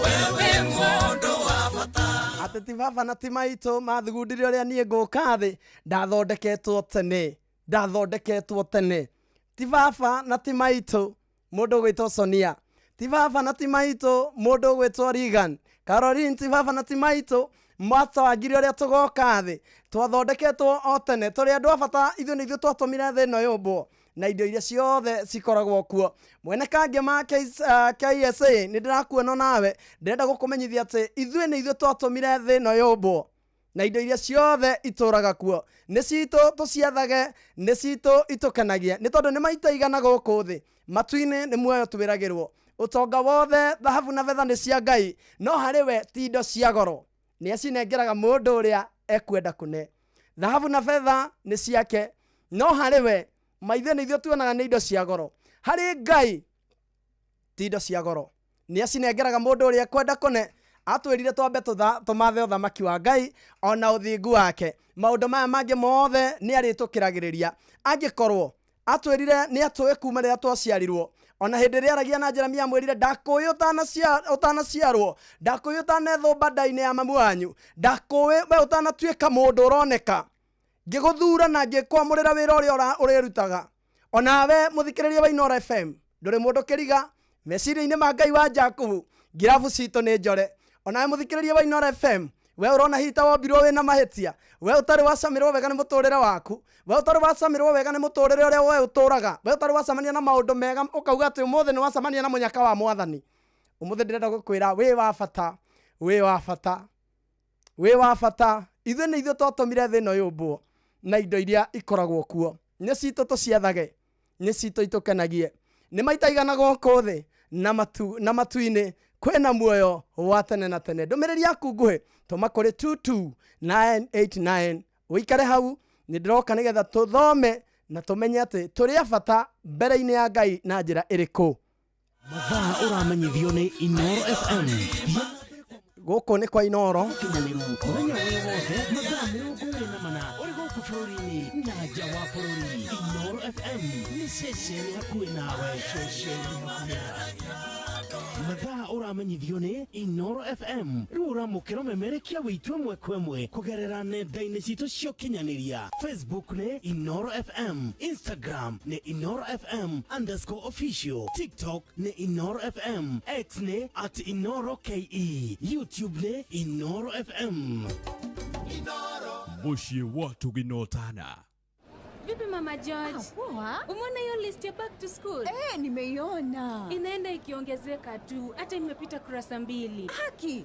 Wewe mũndũ wa bata. Atĩ ti baba na ti maitũ mathugundire ũrĩa niĩ ngũka thĩ, ndathondeketwo tene, ndathondeketwo tene. Ti baba na ti maitũ mũndũ ũgwĩtwo Sonia, ti baba na ti maitũ mũndũ ũgwĩtwo Regan Caroline, ti baba na ti maitũ matwangire ũrĩa tũgoka thĩ, twathondeketwo o tene. Tũrĩ andũ a bata, ithuĩ nĩ ithuĩ twatũmire thĩ ĩno yũmbwo na indo iria ciothe cikoragwo kuo. Mwene Kangema KSA, nĩ ndĩrakuona nawe, ndĩrenda gũkũmenyithia atĩ ithuĩ nĩ ithuĩ twatũmire thĩ ĩno yũmbwo na indo iria ciothe itũraga kuo nĩ citũ tũciathage, nĩ citũ itũkenagie, nĩ tondũ nĩ maita igana gũkũ thĩ matu-inĩ nĩ muoyo twĩragĩrwo. Ũtonga wothe thahabu na betha nĩ cia Ngai, no harĩ we ti indo cia goro, nĩ acinengeraga mũndũ ũrĩa ekwenda kũne. Thahabu na betha nĩ ciake, no harĩ we maithe nĩ ithuĩ tuonaga nĩ indo cia goro, harĩ Ngai ti indo cia goro, nĩ acinengeraga mũndũ ũrĩa ekwenda kũne. Atwĩrire twambe tũmathe ũthamaki wa Ngai ona ũthingu wake, maũndũ maya mangĩ mothe nĩ arĩtũkĩragĩrĩria. Angĩkorwo atwĩrire nĩ atũĩ kuma rĩrĩa twaciarirwo, ona hĩndĩ ĩrĩa aragia na Jeremia amwĩrire ndakũĩ ũtanaciarwo, ndakũĩ ũtanethũmba nda-inĩ ya mamu wanyu, ndakũĩ we ũtanatuĩka mũndũ ũroneka, ngĩgũthura na ngĩkwamũrĩra wĩra ũrĩa ũrĩrutaga. Onawe mũthikĩrĩria wa Inooro FM, ndũrĩ mũndũ kĩriga meciria-inĩ ma Ngai wa Jakubu, ngirabu citũ nĩ njore. Onawe mũthikĩrĩria wa Inooro FM, we ũrona hihi ta wombirwo wĩna mahĩtia, we ũtarĩ wacamirwo wega nĩ mũtũrĩre waku, we ũtarĩ wacamirwo wega nĩ mũtũrĩre ũrĩa we ũtũraga, we ũtarĩ wacemania na maũndũ mega ũkauga atĩ ũmũthĩ nĩ wacemania na mũnyaka wa mwathani. Ũmũthĩ ndĩrenda gũkwĩra wĩ wa bata, wĩ wa bata, wĩ wa bata. Ithuĩ nĩ ithuĩ twatũmire thĩ ĩno yũmbwo na indo iria ikoragwo kuo nĩ citũ tũciathage, nĩ citũ itũkenagie. Nĩ maita igana gũkũ thĩ na matu-inĩ kwĩna muoyo wa tene na tene. Ndũmĩrĩri yaku nguhĩ tũma kũrĩ 22989. Ũikare hau, nĩ ndĩroka nĩgetha tũthome na tũmenye atĩ tũrĩ a bata mbere-inĩ ya Ngai na njĩra ĩrĩkũ. Mathaa ũramenyithio nĩ Inooro FM. Gũkũ nĩ kwa Inoro. Kinyanĩru mũthenya wĩ wothe mathaa 24 ũrĩ gũkũ bũrũri-inĩ na nja wa bũrũri. Inoro FM nĩ ceceni hakuhĩ nawe. Ceceni hakuhĩ nawe. Mathaa ũramenyithio nĩ Inoro FM. Rĩu ũramũkĩra ũmemerekia witũ ĩmwe kwa ĩmwe kũgerera nenda-inĩ citũ cia ũkinyanĩria. Facebook nĩ Inoro FM, Instagram nĩ Inoro FM _official, TikTok nĩ Inoro FM, X nĩ @InoroKE, YouTube nĩ Inoro FM. Mũciĩ wa Tuginotana. Vipi Mama George? Poa. Umeona hiyo list ya back to school? Nimeiona. Inaenda ikiongezeka tu, hata imepita kurasa 2. Haki.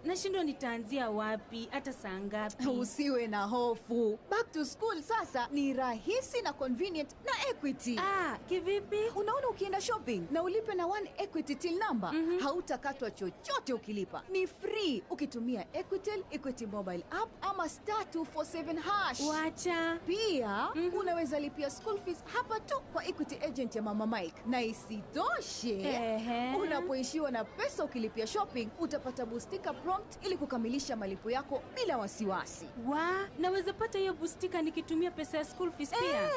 Nashindwa nitaanzia wapi, hata saa ngapi? Usiwe na hofu. Back to school sasa ni rahisi na convenient na Equity. Kivipi? Unaona ukienda shopping na ulipe na One Equity till number, hautakatwa chochote ukilipa. Ni free ukitumia Equitel, Equity mobile app ama *247#. Wacha. Pia unaweza lipia school fees hapa tu kwa Equity agent ya Mama Mike. Na isitoshe, unapoishiwa na pesa ukilipia shopping, utapata bustika prompt ili kukamilisha malipo yako bila wasiwasi. Naweza pata hiyo bustika nikitumia pesa ya school fees pia?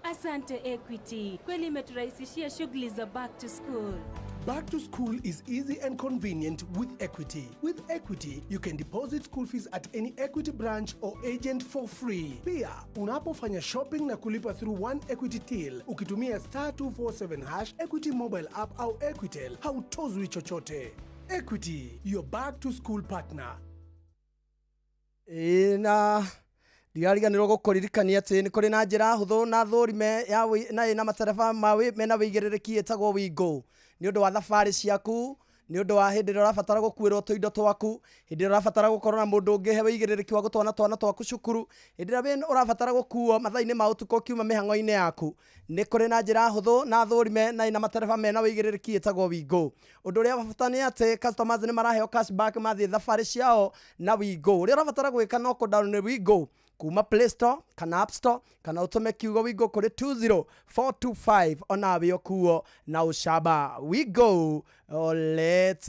Asante Equity. Kweli imeturahisishia shughuli za back to school. Back to school is easy and convenient with Equity. With Equity, you can deposit school fees at any Equity branch or agent for free. Pia, unapofanya shopping na kulipa through One Equity Till, ukitumia *247# Equity mobile app au Equitel, hautozwi chochote. Equity, your back to school partner. Na ndiriganĩrwo gũkũririkania atĩ nĩ kũrĩ na njĩra hũthũ na thũrime ya na ĩna matereba mena wĩigĩrĩrĩki ĩtagwo Wingo. Nĩ ũndũ wa thabarĩ ciaku, nĩ ũndũ wa hĩndĩ ĩrĩa ũrabatara gũkuĩrwo tũindo twaku, hĩndĩ ĩrĩa ũrabatara gũkorwo na mũndũ ũngĩ he wĩigĩrĩrĩki wa gũtwana twana twaku cukuru, hĩndĩ ĩrĩa ũrabatara gũkuo mathaa-inĩ ma ũtukũ ũkiuma mĩhang'o-inĩ yaku, nĩ kũrĩ na njĩra hũthũ na thũrime na ĩna matereba mena wĩigĩrĩrĩki ĩtagwo Wingo. Ũndũ ũrĩa wa bata nĩ atĩ customers nĩ maraheo cashback mathiĩ thabarĩ ciao na Wingo. Ũrĩa ũrabatara gwĩka no kũ download Wingo kuma Play Store kana App Store kana utume kiugo Wingo kuri 20425 onawe ukuo na ucamba. We go, let's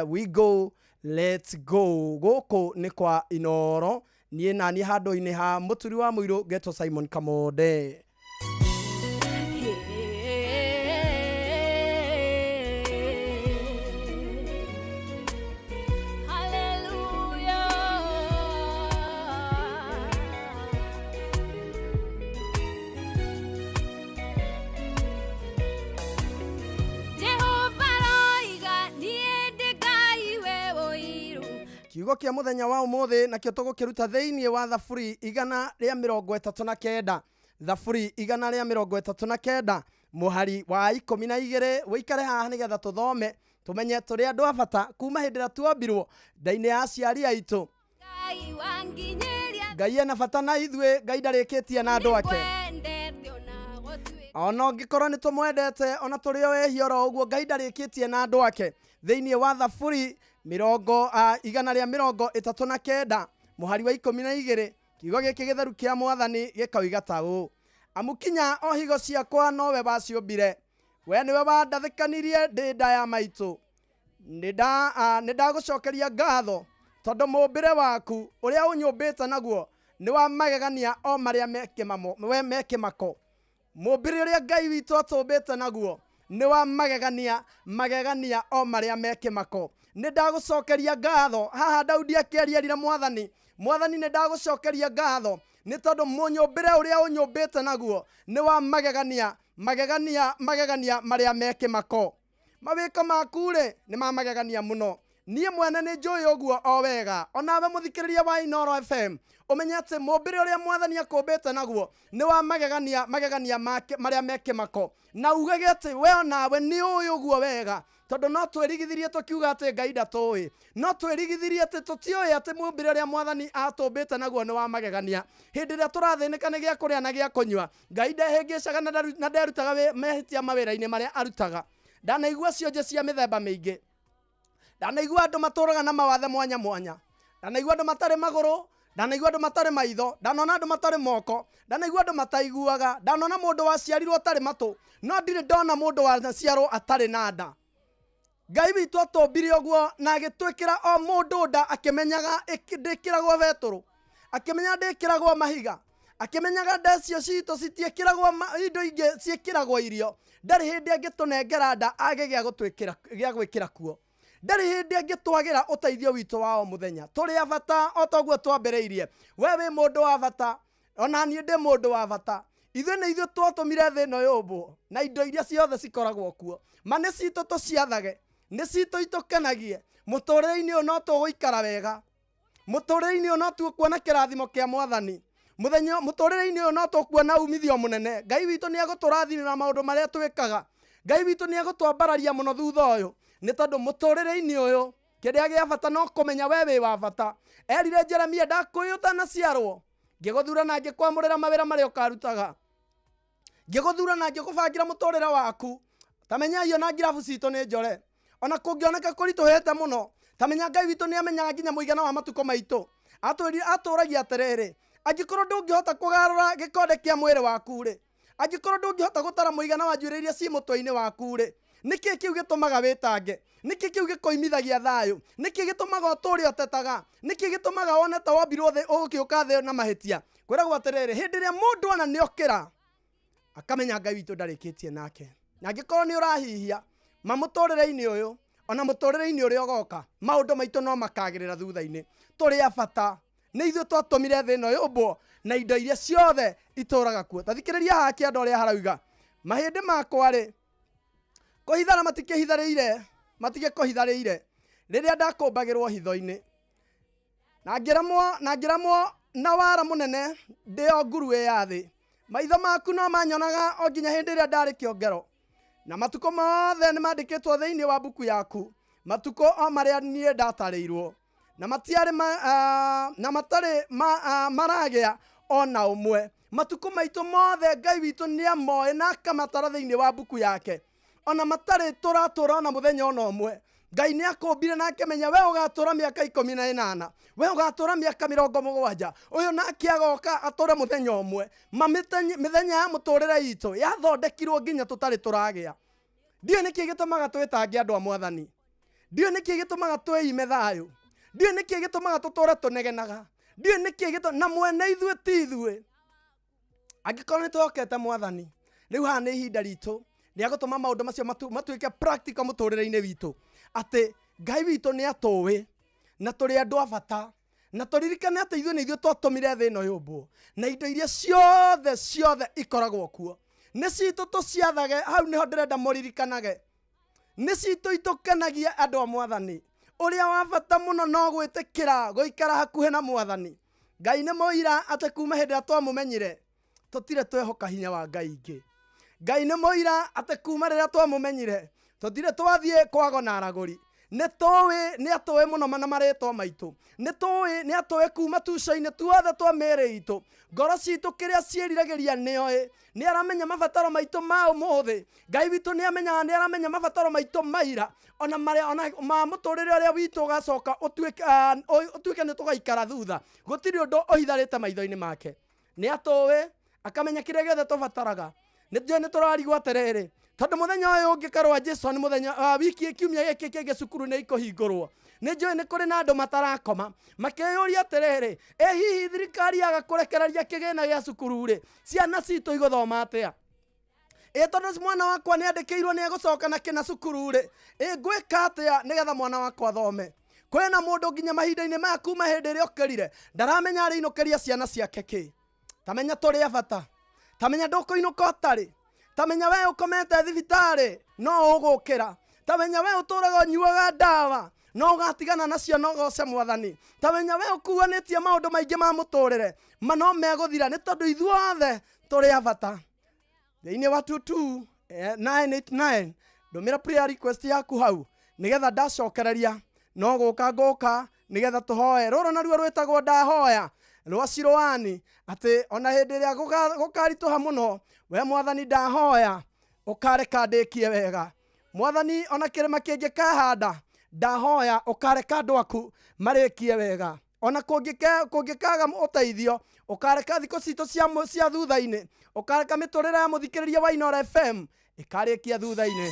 we go, let's go. Gũkũ nĩ kwa Inoro. Niĩ nani handũ-inĩ ha mũturi wa mũirũ ngetwo Simon Kamonde. Kiugo kia muthenya wa umuthi nakio tugukiruta thiini wa thaburi 139 thaburi 139 muhari wa 12 wikare haha nigetha tuthome tumenye turi andu a bata kuma hindi ria tuombirwo nda-ini ya aciari aitu. Ngai ena bata na ithuĩ, Ngai ndarĩkĩtie na andũ ake. Ona ũngĩkorwo nĩ tũmwendete ona tũrĩ o ehia oro ũguo, Ngai ndarĩkĩtie na andũ ake. Thĩinĩ wa thaburi 139 muhari wa 12 kiugo gĩkĩ gĩtheru kĩa Mwathani gĩkoiga ta ũũ: amu kinya o higo ciakwa nowe waciũmbire, we nĩwe wandathĩkanirie ndĩ nda ya maitũ. Nĩ ndagũcokeria ngatho tondũ mũũmbĩre waku ũrĩa ũnyũmbĩte naguo nĩ wa magegania o marĩa me kĩmako. Mũũmbĩre ũrĩa Ngai witũ atũmbĩte naguo nĩ wa magegania, magegania o marĩa me kĩmako. Nĩ ndagũcokeria ngatho. Haha Daudi akĩaria Mwathani, Mwathani nĩ ndagũcokeria ngatho nĩ tondũ mũnyũmbĩre ũrĩa ũnyũmbĩte naguo nĩ wa magegania, magegania, magegania marĩa me kĩmako. Mawĩko maku rĩ nĩ ma magegania mũno. Niĩ mwene nĩ njũĩ ũguo o wega. Onawe mũthikĩrĩria wa Inoro FM ũmenye atĩ mũũmbĩre ũrĩa Mwathani akũmbĩte naguo nĩ wa magegania, magegania marĩa me kĩmako. Na ugage atĩ we onawe nĩ ũĩ ũguo wega, tondũ no twĩrigithirie tũkiuga atĩ Ngai ndatũĩ, no twĩrigithirie atĩ tũtiũĩ atĩ mũũmbĩre ũrĩa Mwathani atũmbĩte naguo nĩ wa magegania. Hĩndĩ ĩrĩa tũrathĩnĩka nĩ gĩa kũrĩa na gĩa kũnyua, Ngai ndehĩngĩcaga na nderutaga mehĩtia mawĩra-inĩ marĩa arutaga. Ndanaigua cionje cia mĩthemba mĩingĩ, ndanaigua andũ matũraga na mawathe mwanya mwanya, ndanaigua andũ matarĩ magũrũ, ndanaigua andũ matarĩ maitho, ndanona andũ matarĩ moko, ndanaigua andũ mataiguaga, ndanona mũndũ waciarirwo atarĩ matũ, no ndirĩ ndona mũndũ waciarwo atarĩ na nda. Ngai witũ atũmbire ũguo na agĩtwĩkĩra o mũndũ nda akĩmenyaga ndĩkĩragwo betũrũ, akĩmenya ndĩkĩragwo mahiga, akĩmenyaga nda icio citũ citiĩkĩragwo indo ingĩ, ciĩkĩragwo irio. Ndarĩ hĩndĩ angĩtũnengera nda age gĩa gũtwĩkĩra, gĩa gwĩkĩra kuo. Ndarĩ hĩndĩ angĩtwagĩra ũteithio witũ wa o mũthenya. Tũrĩ a bata o ta ũguo twambĩrĩirie. We wĩ mũndũ wa bata, ona niĩ ndĩ mũndũ wa bata. Ithuĩ nĩ ithuĩ twatũmire thĩ ĩno yũmbwo na indo iria ciothe cikoragwo kuo. Ma nĩ citũ tũciathage, nĩ citũ itũkenagie. Mũtũrĩre-inĩ ũyũ no tũgũikara wega, mũtũrĩre-inĩ ũyũ no tũkuona kĩrathimo kĩa Mwathani. Mũthenya mũtũrĩre-inĩ ũyũ no tũkuona umithio mũnene. Ngai witũ nĩ egũtũrathimĩra maũndũ marĩa twĩkaga. Ngai witũ nĩ egũtwambararia mũno thutha ũyũ, nĩ tondũ mũtũrĩre-inĩ ũyũ kĩrĩa gĩa bata no kũmenya we wĩ wa bata. Erire Jeremia, ndakũĩ ũtanaciarwo, ngĩgũthura na ngĩkwamũrĩra mawĩra marĩa ũkarutaga, ngĩgũthura na ngĩgũbangĩra mũtũrĩre waku. Ta menyai ona ngirabu citũ nĩ njore, ona kũngĩoneka kũritũhĩte mũno, ta menya Ngai witũ nĩ amenyaga nginya mũigana wa matukũ maitũ. Atũragia atĩrĩrĩ, angĩkorwo ndũngĩhota kũgarũra gĩkonde kĩa mwĩrĩ waku rĩ, angĩkorwo ndũngĩhota gũtara mũigana wa njuĩrĩ iria ci mũtwe-inĩ waku rĩ, nĩkĩ kĩu gĩtũmaga wĩtange? Nĩkĩ kĩu gĩkũimithagia thayũ? Nĩkĩ gĩtũmaga ũtũre ũtetaga? Nĩkĩ gĩtũmaga wone ta wombirwo thĩ ũgĩũka thĩ na mahĩtia? Kwĩragwo atĩrĩrĩ, hĩndĩ ĩrĩa mũndũ ona nĩokĩra akamenya Ngai witũ ndarĩkĩtie nake. Na angĩkorwo nĩ ũrahihia ma mũtũrĩre-inĩ ũyũ ona mũtũrĩre-inĩ ũrĩa ũgoka, maũndũ maitũ no makagĩrĩra thutha-inĩ. Tũrĩ a bata, nĩ ithuĩ twatũmire thĩ ĩno yũmbwo na indo iria ciothe itũraga kuo. Ta thikĩrĩria haha kĩanda ũrĩa harauga, mahĩndĩ makwa rĩ, kũhithara matikĩhitharĩire, matigĩkũhitharĩire rĩrĩa ndakũmbagĩrwo hitho-inĩ, na ngĩramwo na wara mũnene ndĩ o nguruĩ ya thĩ. Maitho maku no manyonaga o nginya hĩndĩ ĩrĩa ndarĩ kĩongero, na matukũ mothe nĩ mandĩkĩtwo thĩinĩ wa mbuku yaku, matukũ o marĩa niĩ ndatarĩirwo, na matiarĩ na matarĩ maragĩa ona ũmwe. Matukũ maitũ mothe Ngai witũ nĩamoĩ na akamatara thĩinĩ wa mbuku yake, ona matarĩ tũratũra ona mũthenya ona ũmwe. Ngai nĩ akũmbire na akĩmenya we ũgatũra mĩaka 18, we ũgatũra mĩaka 70, ũyũ nake agoka atũre mũthenya ũmwe. Ma mĩthenya ya mũtũrĩre itũ yathondekirwo nginya tũtarĩ tũragĩa. Ndiũĩ nĩkĩ gĩtũmaga twĩtange andũ a Mwathani, ndiũĩ nĩkĩ gĩtũmaga twĩime thayũ, ndiũĩ nĩkĩ gĩtũmaga tũtũre tũnegenaga, ndiũĩ nĩkĩ gĩtũmaga na mwene ithuĩ ti ithuĩ. Angĩkorwo nĩ twĩhokete Mwathani, rĩu haha nĩ ihinda ritũ rĩa gũtũma maũndũ macio matuĩke practical mũtũrĩre-inĩ witũ, atĩ Ngai witũ nĩ atũĩ na tũrĩ andũ a bata, na tũririkane atĩ ithuĩ nĩ ithuĩ twatũmire thĩ ĩno yũmbwo na indo iria ciothe ciothe ikoragwo kuo nĩ citũ tũciathage. Hau nĩho ndĩrenda mũririkanage, nĩ citũ itũkenagia andũ a Mwathani. Ũrĩa wa bata mũno no gwĩtĩkĩra gũikara hakuhĩ na Mwathani. Ngai nĩ mũira atĩ kuma hĩndĩ ĩrĩa twamũmenyire tũtirĩ twehoka hinya wa Ngai ingĩ. Ngai nĩ mũira atĩ kuma rĩrĩa twamũmenyire tũtirĩ twathiĩ kwago na aragũri. Nĩ tũĩ nĩ atũĩ mũno na marĩtwa maitũ, nĩ tũĩ nĩ atũĩ kuma tuco-inĩ tuothe twa mĩĩrĩ itũ. Ngoro citũ kĩrĩa ciĩriragĩria nĩoĩ, nĩ aramenya mabataro maitũ ma ũmũthĩ. Ngai witũ nĩ amenyaga, nĩ aramenya mabataro maitũ maira, ona marĩa ona ma mũtũrĩre ũrĩa witũ ũgacoka ũtuĩke nĩ tũgaikara thutha. Gũtirĩ ũndũ ũhitharĩte maitho-inĩ make. Nĩ atũĩ akamenya kĩrĩa gĩothe tũbataraga. Nĩ njũĩ nĩ tũrarigwo atĩrĩrĩ, tondũ mũthenya ũyũ ũngĩ karũa Jesu nĩ mũthenya wiki kiumia gĩkĩ kĩngĩ cukuru nĩ ikũhingũrwo. Nĩ njũĩ nĩ kũrĩ na andũ matarakoma makeyũria atĩrĩrĩ, ĩ hihi thirikari yaga kũrekereria kĩgĩna gĩa cukuru rĩ, ciana citũ igũthoma atĩa? Ĩ tondũ mwana wakwa nĩ andĩkĩirwo nĩ egũcoka na kĩna cukuru rĩ, ĩ ngwĩka atĩa nĩgetha mwana wakwa athome? Kwĩna mũndũ nginya mahinda-inĩ maya kuma hĩndĩ ĩrĩa okĩrire ndaramenya arĩinũkĩria ciana ciake kĩ. Ta menya tũrĩ a bata, ta menya ndũkũinũka ũtarĩ, ta menya we ũkomete thibitarĩ no ũgũkĩra, ta menya we ũtũraga ũnyuaga ndawa no ũgatigana nacio no ũgoce Mwathani, ta menya we ũkuanĩtie maũndũ maingĩ ma mũtũrĩre ma no megũthira, nĩ tondũ ithuothe tũrĩ a bata. Thĩinĩ wa 22989 ndũmĩra prayer request yaku hau nĩgetha ndacokereria no gũka ngũka nĩgetha tũhoe. Rũrũ naruo rwĩtagwo ndahoya rwa Siloani, atĩ ona hĩndĩ ĩrĩa gũkaritũha mũno, we Mwathani ndahoya ũkareka ndĩkie wega. Mwathani ona kĩrĩma kĩngĩkahanda, ndahoya ũkareka andũ aku marĩkie wega. Ona kũngĩkaga ũteithio, ũkareka thikũ citũ cia thutha-inĩ, ũkareka mĩtũrĩre ya mũthikĩrĩria wa Inooro FM ĩkarĩkia thutha-inĩ.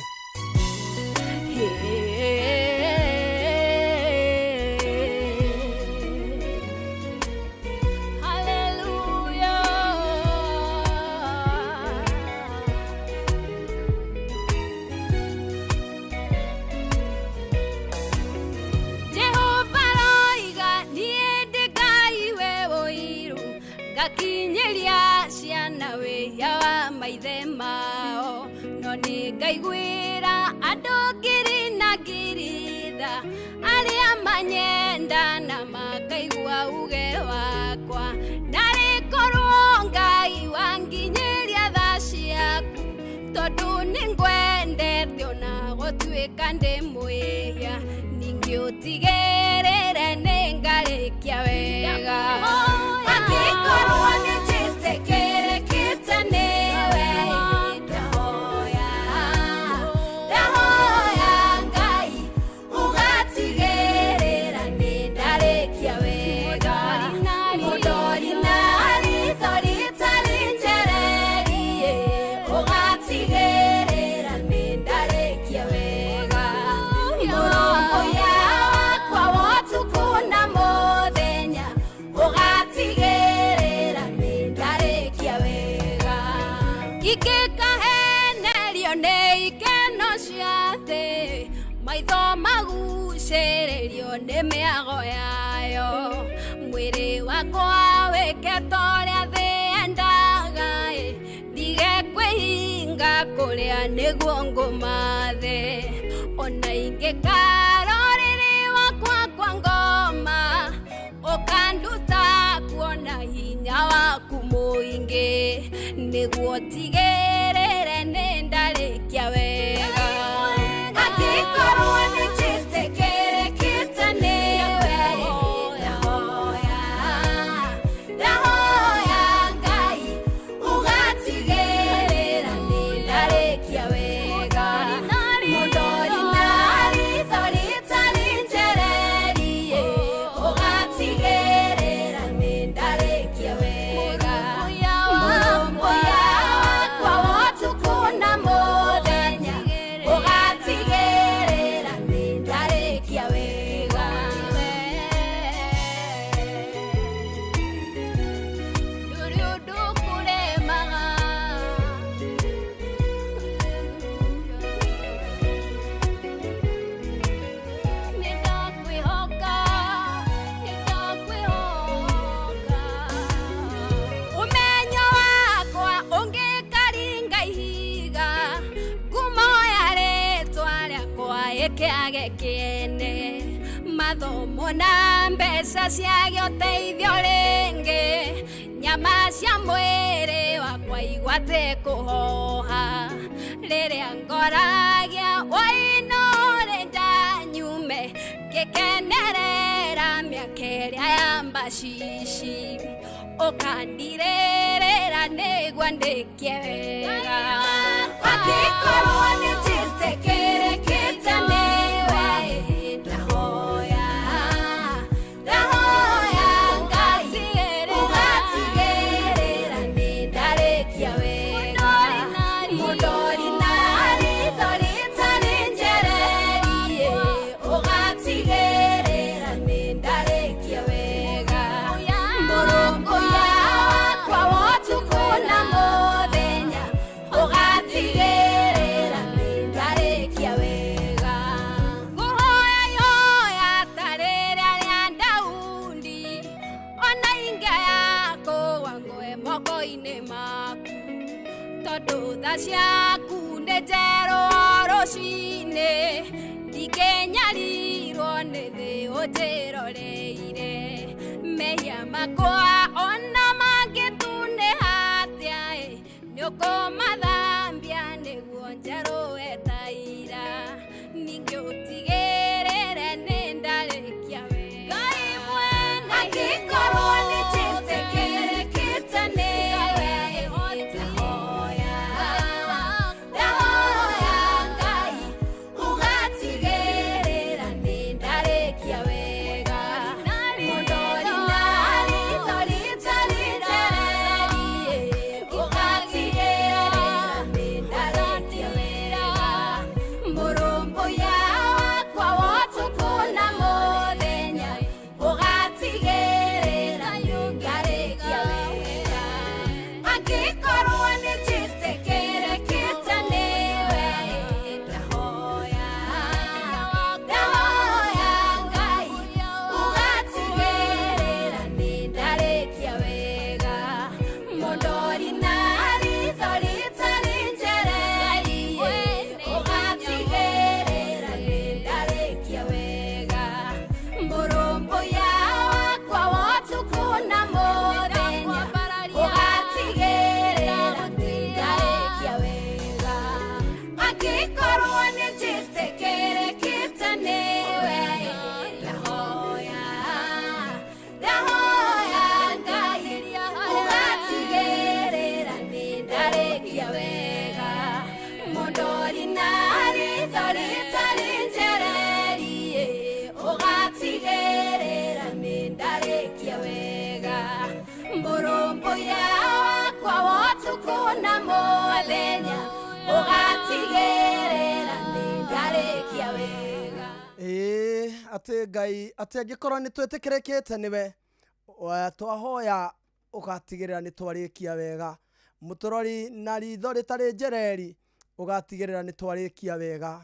Nĩ ngaiguĩra andũ ngiri na ngiri tha, arĩa manyenda na makaigua uge wakwa. Narĩ korwo Ngai wanginyĩria tha ciaku, tondũ nĩngwendete ona gũtuĩka ndĩ mwĩhia, ningĩ ũtigĩrĩre nĩngarĩkia wega. Angĩkorwo nĩnjĩtĩkĩrĩkĩte nĩwe, ndahoya, ndahoya Ngai ũgatigĩrĩra nĩndarĩkia wega. Mũndori na ritho rĩtarĩ njererie, ũgatigĩrĩra nĩndarĩkia wega. Mũrũmbũiya wakwa wa ũtukũ na mũthenya, ũgatigĩrĩra nĩndarĩkia wega. Ingĩkahenerio nĩ ikeno cia thĩ, maitho magucĩrĩrio nĩ mĩago yayo, mwĩrĩ wakwa wĩke ta ũrĩa thĩ yendaga ĩ, ndige kwĩhinga kũrĩa nĩguo ngũmathe. Ona ingĩkara ũrĩrĩ wakwa kwa ngoma, ũkanduta kuona hinya waku mũingĩ, nĩguo tigĩrĩre nĩndarĩkia wega. Angĩkorwo nĩnjĩtĩkĩrĩkĩte nĩwe, ndahoya, ndahoya Ngai ũgatigĩrĩra nĩndarĩkia wega. Mũndori na ritho rĩtarĩ njererie, ũgatigĩrĩra nĩndarĩkia wega. Mũrũmbũiya wakwa wa ũtukũ na mũthenya, ũgatigĩrĩra nĩndarĩkia wega. Ndũrĩ ũndũ ũkũremaga. Nĩndakwĩhoka, nĩndakwĩhoka. Ũmenyo wakwa ũngĩkaringa ihiga, ngumo ya rĩtwa rĩakwa ĩkĩage kĩene, mathomo na mbeca ciage ũteithio rĩngĩ, nyama cia mwĩrĩ wakwa igwate kũhoha, rĩrĩa ngoragia wainore njanyume, ngĩkenerera mĩaka ĩrĩa ya mbacici, ũkandirĩrĩra nĩguo ndĩkie wega. Angĩkorwo nĩnjĩtĩkĩrĩkĩte nĩwe, ndahoya, ndahoya Ngai ũgatigĩrĩra nĩndarĩkia wega. Mũndori na ritho rĩtarĩ njererie, ũgatigĩrĩra nĩndarĩkia wega. Mũrũmbũiya wakwa wa ũtukũ na mũthenya, ũgatigĩrĩra nĩndarĩkia wega. Ngũhoya ihoya ta rĩrĩa rĩa Daudi, ona ingĩaya kũgwa ngwe moko-inĩ maku, tondũ tha ciaku nĩ njerũ o rũcinĩ, ndingĩnyarirwo nĩ thĩ ũnjĩroreire. Mehia makwa ona mangĩtunĩha atĩa ĩ, nĩũkũmathambia nĩguo njerũe ta ira, ningĩ ũtigĩrĩre nĩndarĩkia wega. Angĩkorwo nĩnjĩtĩkĩrĩkĩte nĩwe, ndahoya, ndahoya Ngai ũgatigĩrĩra nĩndarĩkia wega. Mũndori na ritho rĩtarĩ njererie, ũgatigĩrĩra nĩndarĩkia wega. Mũrũmbũiya wakwa na ritho rĩtarĩ njereri ũgatigĩrĩra nĩ ndarĩkia wega mũrũmbũiya wakwa wa ũtukũ na mũthenya ũgatigĩrĩra nĩ ndarĩkia wega. Ĩĩ atĩ Ngai atĩ angĩkorwo nĩ twĩtĩkĩrĩkĩte nĩwe twahoya ũgatigĩrĩra nĩ twarĩkia wega. Mũtũrori na ritho rĩtarĩ njereri ũgatigĩrĩra nĩ twarĩkia wega.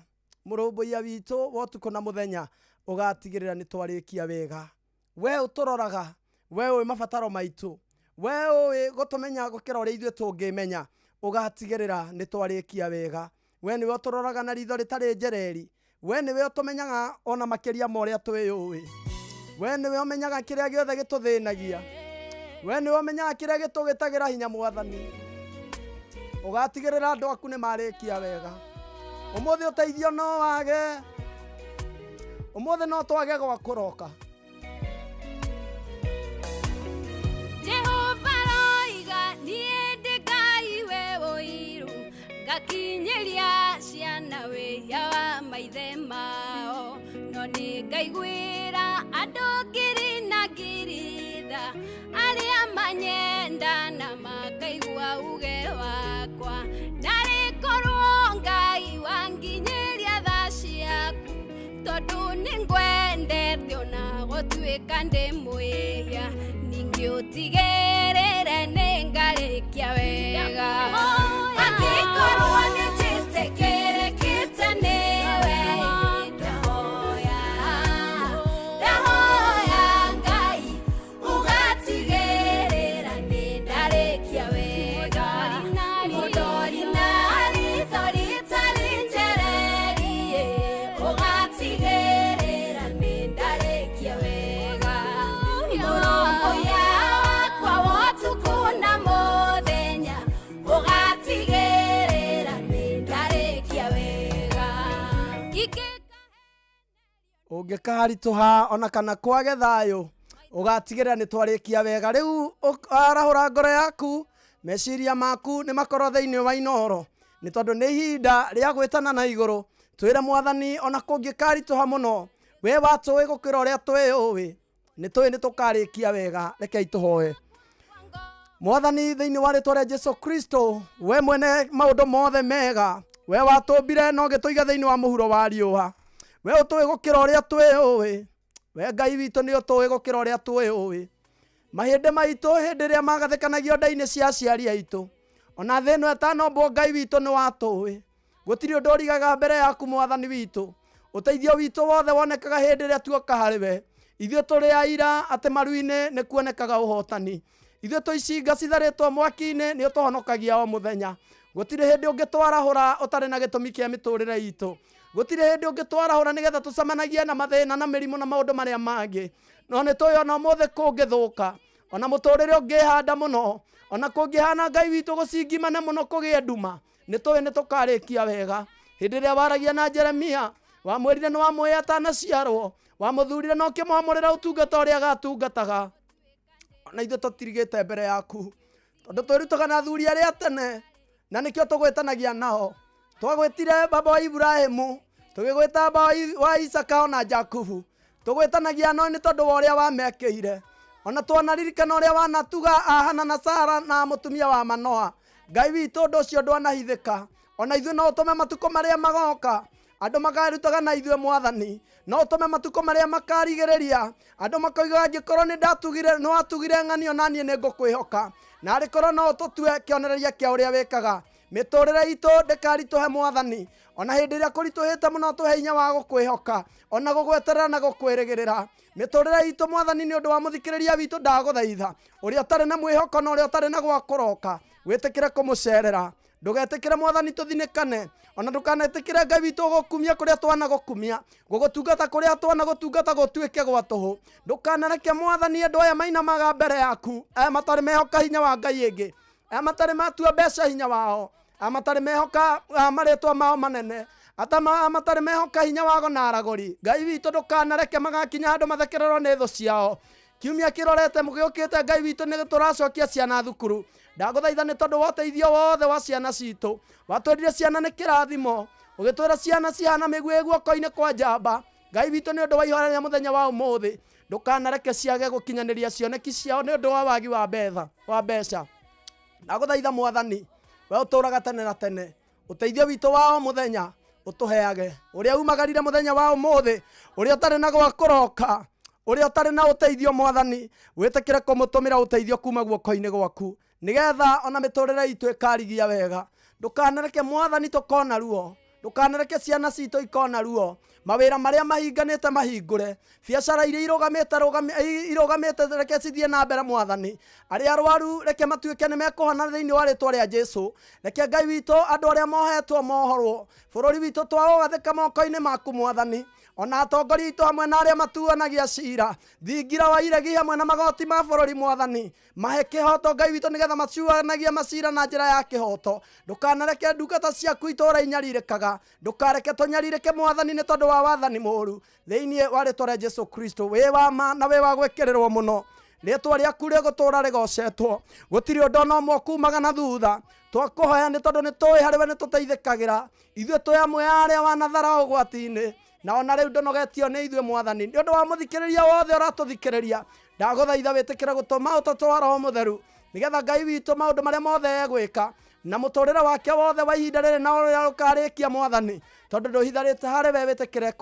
Mũrũmbũiya witũ wa ũtukũ na mũthenya ũgatigĩrĩra nĩ twarĩkia wega. We ũtũroraga, we ũĩ mabataro maitũ, we ũĩ gũtũmenya gũkĩra ũrĩa ithuĩ tũngĩmenya, ũgatigĩrĩra nĩ twarĩkia wega. We nĩwe ũtũroraga na ritho rĩtarĩ njereri, we nĩwe ũtũmenyaga ona makĩria ma ũrĩa twĩyũĩ. We nĩwe ũmenyaga kĩrĩa gĩothe gĩtũthĩnagia, we nĩwe ũmenyaga kĩrĩa gĩtũgĩtagĩra hinya Mwathani. Ũgatigĩrĩra andũ aku nĩ marĩkia wega. Ũmũthĩ ũteithio no wage, ũmũthĩ no twage gwa kũroka. Jehova roiga niĩ ndĩ Ngai we ũiru ngakinyĩria ciana wĩhia wa maithe mao no nĩ ngaiguĩra andũ ngiri na ngiri tha arĩa manyenda na makaigua uge wakwa narĩ korwo Ngai wanginyĩria tha ciaku tondũ nĩ ngwendete ona gũtuĩka ndĩ mwĩhia ningĩ ũtigĩrĩre nĩ ngarĩkia wega. Angĩkorwo nĩ njĩtĩkĩrĩkĩte nĩwe ndahoya ndahoya Ngai ũgatigĩrĩra nĩ ndarĩkia wega. Mũndori na ritho rĩtarĩ njereri ũgatigĩrĩra nĩ ndarĩkia wega. Mũrũmbũiya wakwa wa ũtukũ na mũthenya ũgatigĩrĩra nĩ ndarĩkia wega. Ũngĩkaritũha ona kana kwage thayũ ũgatigĩrĩra nĩ twarĩkia wega. Rĩu arahũra ngoro yaku, meciria maku nĩ makorwo thĩinĩ wa Inooro, nĩ tondũ nĩ ihinda rĩa gwĩtana na igũrũ. Twĩre Mwathani ona kũngĩkaritũha mũno, we watũĩ gũkĩra ũrĩa twĩyũĩ, nĩ tũĩ nĩ tũkarĩkia wega. Rekei tũhoe. Mwathani thĩinĩ wa rĩtwa rĩa Jesu Kristo, we mwene maũndũ mothe mega, we watũmbire na ũgĩtũiga thĩinĩ wa mũhuro wa riũa, we ũtũĩ gũkĩra ũrĩa twĩyũĩ, we Ngai witũ nĩ ũtũĩ gũkĩra ũrĩa twĩyũĩ. Mahĩndĩ maitũ hĩndĩ ĩrĩa magathĩkanagio nda-inĩ cia aciari aitũ, ona thĩ ĩno ĩtanombwo Ngai witũ nĩ watũĩ. Gũtirĩ ũndũ ũrigaga mbere yaku Mwathani witũ. Ũteithio witũ wothe wonekaga hĩndĩ ĩrĩa tuoka harĩ we. Ithuĩ tũrĩ aira atĩ maru-inĩ nĩ kuonekaga ũhotani. Ithuĩ twĩ icinga citharĩtwo mwaki-inĩ nĩ ũtũhonokagia o mũthenya. Gũtirĩ hĩndĩ ũngĩtwarahũra ũtarĩ na gĩtũmi kĩa mĩtũrĩre itũ. Gũtirĩ hĩndĩ ũngĩtwarahũra nĩgetha tũcemanagie na mathĩna na mĩrimũ na maũndũ marĩa mangĩ. No nĩ tũĩ ona ũmũthĩ kũngĩthũka, ona mũtũrĩre ũngĩhanda mũno, ona kũngĩhana Ngai witũ gũcingimane mũno kũgĩe nduma, nĩ tũĩ nĩ tũkarĩkia wega. Hĩndĩ ĩrĩa waragia na Jeremia, wamwĩrire nĩ wamũĩ atanaciarwo, wamũthurire na ũkĩmwamũrĩra ũtungata ũrĩa agatungataga. Ona ithuĩ tũtirigĩte mbere yaku, tondũ twĩrutaga na athuri arĩa tene, na nĩkĩo tũgwĩtanagia nao. Twagwĩtire baba wa Ibrahimu, tũgĩgwĩta baba wa Isaka ona Jakubu. Tũgwĩtanagia nao nĩ tondũ wa ũrĩa wamekĩire. Ona twanaririkana ũrĩa wanatuga Ahana na Sara na mũtumia wa Manoa. Ngai witũ ũndũ ũcio ndwanahithĩka. Ona ithuĩ no ũtũme matukũ marĩa magoka andũ makarutaga na ithuĩ Mwathani, no ũtũme matukũ marĩa makarigĩrĩria andũ makoigaga angĩkorwo nĩ ndatugire nĩ watugire ng'anio na niĩ nĩ ngũkwĩhoka. Na arĩkorwo no ũtũtue kĩonereria kĩa ũrĩa wĩkaga. Mĩtũrĩre itũ ndĩkaritũhe Mwathani, ona hĩndĩ ĩrĩa kũritũhĩte mũno tũhe hinya wa gũkwĩhoka, ona gũgweterera na gũkwĩrĩgĩrĩra. Mĩtũrĩre itũ Mwathani nĩ ũndũ wa mũthikĩrĩria witũ ndagũthaitha, ũrĩa ũtarĩ na mwĩhoko na ũrĩa ũtarĩ na gwa kũroka, wĩtĩkĩre kũmũcerera. Ndũgetĩkĩre Mwathani tũthinĩkane, ona ndũkanetĩkĩre Ngai witũ gũkumia kũrĩa twanagũkumia, gũgũtungata kũrĩa twanagũtungata gũtuĩke gwa tũhũ. Ndũkanareke Mwathani andũ aya mainamaga mbere yaku, aya matarĩ mehoka hinya wa Ngai ĩngĩ, aya matarĩ matua mbeca hinya wao, aya matarĩ mehoka marĩtwa mao manene, aya matarĩ mehoka hinya wago na aragũri. Ngai witũ ndũkanareke magakinya handũ mathekererwo nĩ thũ ciao. Kiumia kĩrorete mũgĩũkĩte Ngai witũ nĩ tũracokia ciana thukuru. Ndagũthaitha nĩ tondũ wa ũteithio wothe wa ciana citũ. Watwĩrire ciana nĩ kĩrathimo. Ũgĩtwĩra ciana cihana mĩguĩ guoko-inĩ kwa njamba. Ngai witũ nĩ ũndũ wa ihoya rĩa mũthenya wa ũmũthĩ, ndũkanareke ciage gũkinyanĩria cioneki ciao nĩ ũndũ wa wagi wa betha wa mbeca. Ndagũthaitha Mwathani, we ũtũũraga tene na tene, ũteithio witũ wa o mũthenya ũtũheage. Ũrĩa umagarire mũthenya wa ũmũthĩ, ũrĩa ũtarĩ na gwa kũroka, ũrĩa ũtarĩ na ũteithio Mwathani, wĩtĩkĩre kũmũtũmĩra ũteithio kuma guoko-inĩ gwaku, nĩgetha ona mĩtũrĩre itũ ĩkarigia wega. Ndũkanareke Mwathani tũkona ruo, ndũkanareke ciana citũ ikona ruo. Mawĩra marĩa mahinganĩte mahingũre, biacara iria irũgamĩte irũgamĩte reke cithiĩ na mbere Mwathani. Arĩa arwaru reke matuĩke nĩ mekũhona thĩinĩ wa rĩtwa rĩa Jesũ. Reke Ngai witũ andũ arĩa mohetwo mohorwo, bũrũri witũ twaũgathĩka moko-inĩ maku Mwathani. Ona atongoria aitũ hamwe na arĩa matuanagia cira, thingira wa iregi hamwe na magoti ma bũrũri Mwathani, mahe kĩhoto Ngai witũ nĩgetha macuanagie macira na njĩra ya kĩhoto. Ndũkanareke ndungata ciaku itũũra inyarirĩkaga, ndũkareke tũnyarirĩke Mwathani nĩ tondũ wa wathani mũũru. Thĩinĩ wa rĩtwa rĩa Jesũ Kristo, wĩ wa ma na wĩ wa gwĩkĩrĩrwo mũno, rĩtwa rĩaku rĩgũtũũra rĩgocetwo. Gũtirĩ ũndũ ona ũmwe ũkumaga na thutha. Twakũhoya nĩ tondũ nĩ tũĩ harĩ we nĩ tũteithĩkagĩra. Ithuĩ twĩ amwe a arĩa wanathara ũgwati-inĩ, na ona rĩu ndũnogetio nĩ ithuĩ Mwathani. Nĩ ũndũ wa mũthikĩrĩria wothe ũratũthikĩrĩria, ndagũthaitha wĩtĩkĩre gũtũma ũtatũ wa Roho Mũtheru, nĩgetha Ngai witũ maũndũ marĩa mothe egwĩka na mũtũrĩre wake wothe wa ihinda rĩrĩ na ũrĩa ũkarĩkia Mwathani, tondũ ndũhitharĩte harĩ we wĩtĩkĩre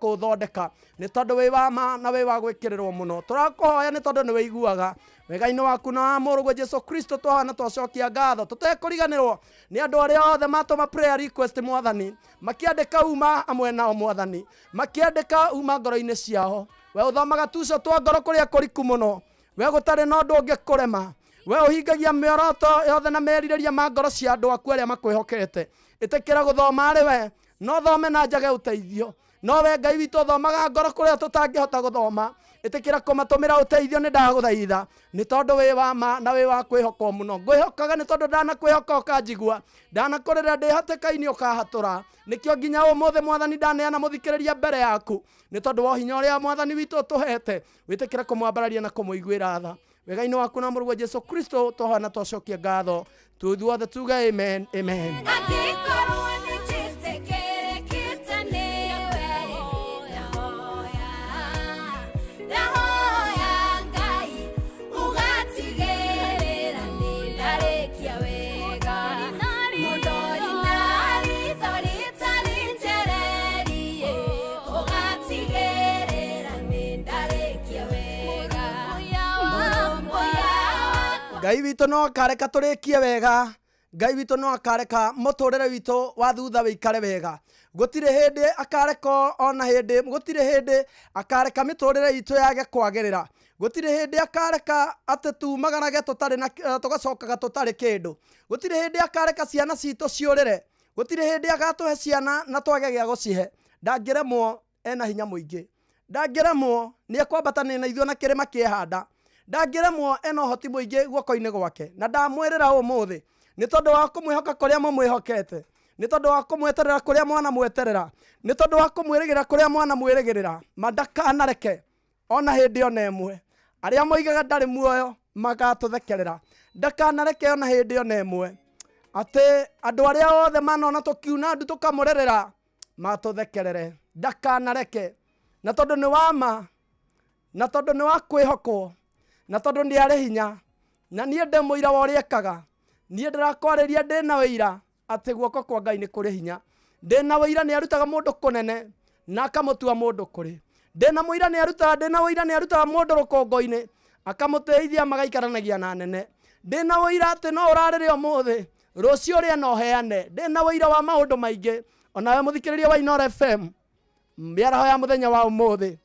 kũũthondeka, nĩ tondũ wĩ wa ma na wĩ wa gwĩkĩrĩrwo mũno. Tũrakũhoya nĩ tondũ nĩ wĩiguaga. Wega-inĩ waku na wa mũrũguo Jesũ Kristo twahoya na twacokia ngatho, tũtekũriganĩrwo nĩ andũ arĩa othe matũma prayer request Mwathani, makĩandĩka uma hamwe nao Mwathani, makĩandĩka uma ngoro-inĩ ciao. We ũthomaga tuco twa ngoro kũrĩa kũriku mũno, we gũtarĩ na ũndũ ũngĩkũrema. We ũhingagia mĩoroto yothe na merirĩria ma ngoro cia andũ aku arĩa makwĩhokete. Ĩtĩkĩra gũthoma arĩ we, no thome na njage ũteithio. No we Ngai witũ ũthomaga ngoro kũrĩa tũtangĩhota gũthoma. Ĩtĩkĩra kũmatũmĩra ũteithio nĩ ndagũthaitha, nĩ tondũ wĩ wa ma na wĩ wa kwĩhokwo mũno. Ngwĩhokaga nĩ tondũ ndanakwĩhoka ũkanjigua, ndanakũrĩra ndĩ hatĩka-inĩ ũkahatũra. Nĩkĩo nginya ũmũthĩ Mwathani ndaneana mũthikĩrĩria mbere yaku, nĩ tondũ wa ũhinya ũrĩa Mwathani witũ ũtũhete. Wĩtĩkĩre kũmwambararia na kũmũiguĩra tha. Wega-inĩ waku na mũrũguo Jesũ Kristo twahoya na twacokia ngatho. Ithuothe tuge amen, amen. Angĩkorwo nĩ njĩtĩkĩrĩkĩte nĩwe, ndahoya, ndahoya Ngai ũgatigĩrĩra nĩ ndarĩkia wega. Mũndori na ritho rĩtarĩ njererie, ũgatigĩrĩra nĩ ndarĩkia wega. Mũrũmbũiya wakwa Ngai witũ no akareka tũrĩkie wega. Ngai witũ no akareka mũtũrĩre witũ wa thutha wĩikare wega. Gũtirĩ hĩndĩ akareka ona hĩndĩ, gũtirĩ hĩndĩ akareka mĩtũrĩre itũ yage kwagĩrĩra. Gũtirĩ hĩndĩ akareka atĩ tumagarage tũtarĩ na tũgacokaga tũtarĩ kĩndũ. Gũtirĩ hĩndĩ akareka ciana citũ ciũrĩre. Gũtirĩ hĩndĩ agatũhe ciana na twage gĩa gũcihe. Ndangĩremwo, ena hinya mũingĩ. Ndangĩremwo nĩ ekwambatanĩria na ithuĩ na kĩrĩma kĩehanda. Ndangĩremwo ena ũhoti mũingĩ guoko-inĩ gwake. Na ndamwĩrĩra ũmũthĩ nĩ tondũ wa kũmwĩhoka kũrĩa mũmwĩhokete, nĩ tondũ wa kũmweterera kũrĩa mwanamweterera, nĩ tondũ wa kũmwĩrĩgĩrĩra kũrĩa mwanamwĩrĩgĩrĩra. Ma ndakanareke ona hĩndĩ ona ĩmwe arĩa moigaga ndarĩ muoyo magatũthekerera. Ndakanareke ona hĩndĩ ona ĩmwe atĩ andũ arĩa othe manona tũkiuna ndu tũkamũrĩrĩra matũthekerere. Ndakanareke, na tondũ nĩ wa ma, na tondũ nĩ wa kwĩhokwo, na tondũ nĩ arĩ hinya, na niĩ ndĩ mũira wa ũrĩa ekaga. Niĩ ndĩrakwarĩria ndĩna ũira atĩ guoko kwa Ngai nĩ kũrĩ hinya. Ndĩna ũira nĩ arutaga mũndũ kũnene na akamũtua mũndũ kũrĩ. Ndĩna mũira nĩ arutaga, ndĩna ũira nĩ arutaga mũndũ rũkũngũ-inĩ akamũteithia magaikaranagia na nene. Ndĩna ũira atĩ no ũrarĩre ũmũthĩ, rũciũ ũrĩa no ũheane. Ndĩna ũira wa maũndũ maingĩ. Onawe mũthikĩrĩria wa Inooro FM, mĩaraho ya mũthenya wa ũmũthĩ,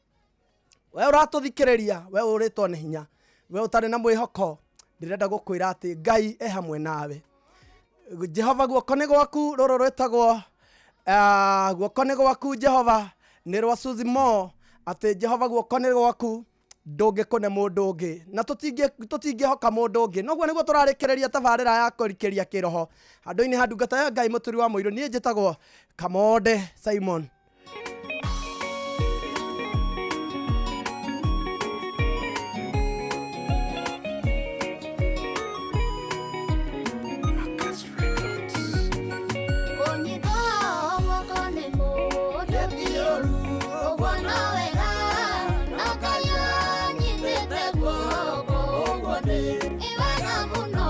we ũratũthikĩrĩria, we ũrĩtwo nĩ hinya, we ũtarĩ na mwĩhoko, ndĩrenda gũkwĩra atĩ Ngai e hamwe nawe. Jehova guoko nĩ gwaku, rũrũ rwĩtagwo guoko nĩ gwaku Jehova, nĩ rwa Suzy Moore, atĩ Jehova guoko nĩ gwaku, ndũngĩkũne mũndũ ũngĩ, na tũtingĩhoka mũndũ ũngĩ. Noguo nĩguo tũrarĩkĩrĩria tabarĩra ya kũrikĩria kĩroho handũ-inĩ ha ndungata ya Ngai mũturi wa mũirũ. Niĩ njĩtagwo Kamonde Simon. Kũnyitwo no wega no Ngai anyitĩte guoko ũguo nĩ wega mũno.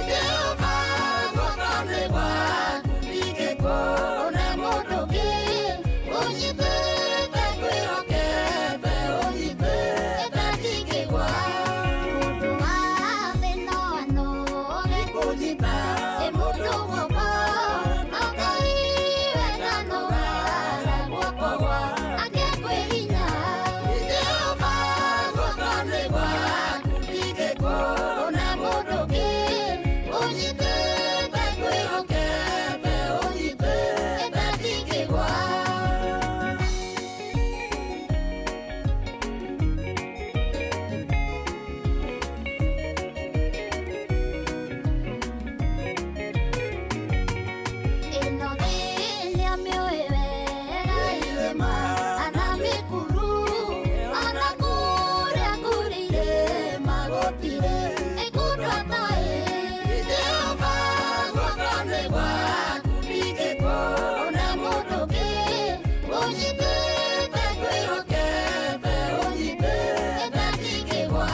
Jehova guoko-inĩ gwaku ndingĩkũũna mũndũ ũngĩ ũnyitĩte ngwĩhokete ũnyitĩte ndingĩgwa. Mũndũ wa thĩ no anoge kũnyita ĩ mũndũ guoko no Ngai we ndanogaga guoko gwake kwĩ hinya. Jehova guoko-inĩ gwaku ndingĩkũũna mũndũ ũngĩ ũnyitĩte ngwĩhokete ũnyitĩte ndingĩgwa. Ĩno thĩ nĩamĩũĩ wega irĩma ana mĩkuru ona kũrĩa kũrĩ irĩma gũtirĩ ĩkũndũ atoĩ. Jehova guoko-inĩ gwaku ndingĩkũũna mũndũ ũngĩ ũnyitĩte ngwĩhokete ũnyitĩte ndingĩgwa.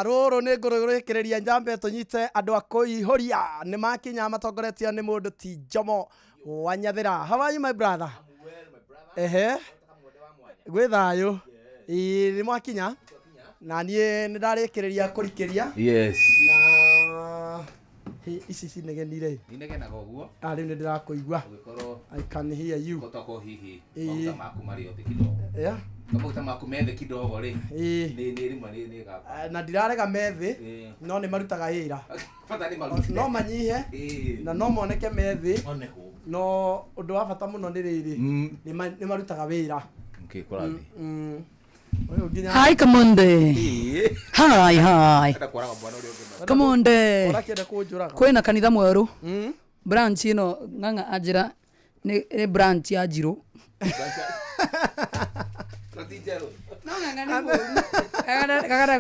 Rũrũ nĩ ngũrũrĩkĩrĩria njambe tũnyite andũ a kũihũria nĩ makinya matongoretio nĩ mũndũ ti Njomo wa Nyathĩra. How are you my brother? Ehe, gwĩ thayũ. Ĩĩ nĩ mwakinya na niĩ nĩ ndarĩkĩrĩria kũrikĩria. Yes. Na hĩ, ici cinegenire. Inegenaga ũguo. Ah, rĩu nĩ ndĩrakũigua. Ũgĩkorwo I can hear you. Kotoko hihi Ĩĩ. maguta maku marĩ othe kidogo. Yeah. Maguta maku methe kidogo rĩ. Ĩĩ. Nĩ rĩmwe nĩ gaka. Na ndirarega methĩ Ĩĩ. no nĩ marutaga wĩra. Bata nĩ marute. No manyihe Ĩĩ. na no moneke methĩ One ho. no ũndũ wa bata mũno nĩ rĩrĩ nĩ marutaga wĩra. Okay, kũrathiĩ. Ũyũ nginya Hi, Kamonde. Hi, hi. Enda kwaraga mwana ũrĩa ũngĩ. Kamonde. Ũrakĩenda kũnjũraga. Kwĩna kanitha mwerũ. Branch ĩno ng'ang'a anjĩra nĩ branch ya Njirũ. Ti njerũ. No ng'ang'a nĩ mũru. Ng'ang'a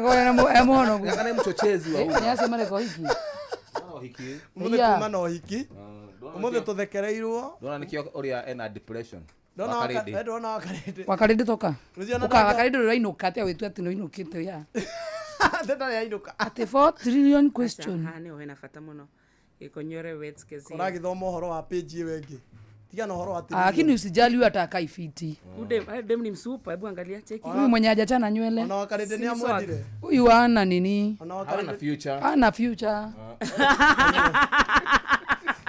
e mũhonoku. Ng'ang'a nĩ mchochezi wa Nĩ acio mareka ũhiki. Ũhiki. Ũmũthĩ Yeah. kuma na ũhiki. Ũmũthĩ tũthekereirwo. Ndona nĩkĩo ũrĩa ena depression. Ndona Wakarĩndĩ. ndona wakarĩndĩ. Wakarĩndĩ toka. Rũciũ Ũka wakarĩndĩ ũrainũka atĩa wĩtue atĩ nĩũinũkĩte ya. Ndarĩ ainũka. Atĩ 4 trillion question. Haha nĩho hena bata mũno gĩkonyore wets kezia. Ũragĩthoma ũhoro wa page ĩyo ĩngĩ. Tigana ũhoro wa Ah, Lakini usijali huyu atakaa ifiti. Udem ni msupa, hebu angalia cheki. Huyu mwenye hajachana nywele. Ona wakarĩndĩ nĩ amwendire. Huyu ana nini? Ona Hawana future. Ana future.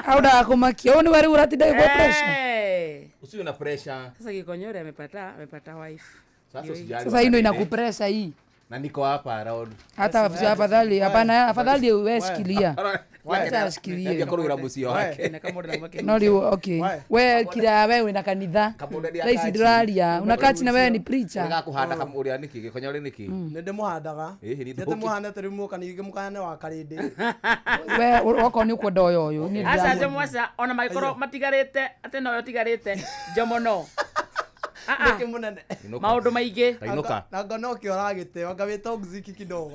Au da kumakia. Wewe ni wari uratinda kwa pressure. Eh. Usiwe na pressure. Sasa Gikonyore amepata wife. Sasa Ndio hii. usijali. Sasa hii ndio inakupressure hii. Na niko hapa around. Hata afadhali hapana afadhali wewe shikilia. Wacha ashikilie. Kũrũĩra mũciĩ wake. No rĩu okay. We kira wewe wĩna kanitha. Thaa ici ndĩraria. Unakaa chini na wewe ni preacher. Nĩgakũhanda ũrĩa nĩkĩ gĩkonyore nĩkĩ. Nĩ ndĩmũhandaga. Ĩhĩ, nĩ Nĩ ndĩmũhandĩte rĩu mũka ningĩ mũkayane wa karĩndĩ. We okorwo nĩ ũkwenda ũyũ ũyũ. Niĩ Aca ndĩramwenda. Njomo aca ona mangĩkorwo matigarĩte atĩ noyo ũtigarĩte Njomo no. Ah, ah. Nĩkĩ mũnene. Maũndũ maingĩ. Tainũka. Na ngona ũkĩ ũragĩte anga wĩ toxic kidogo.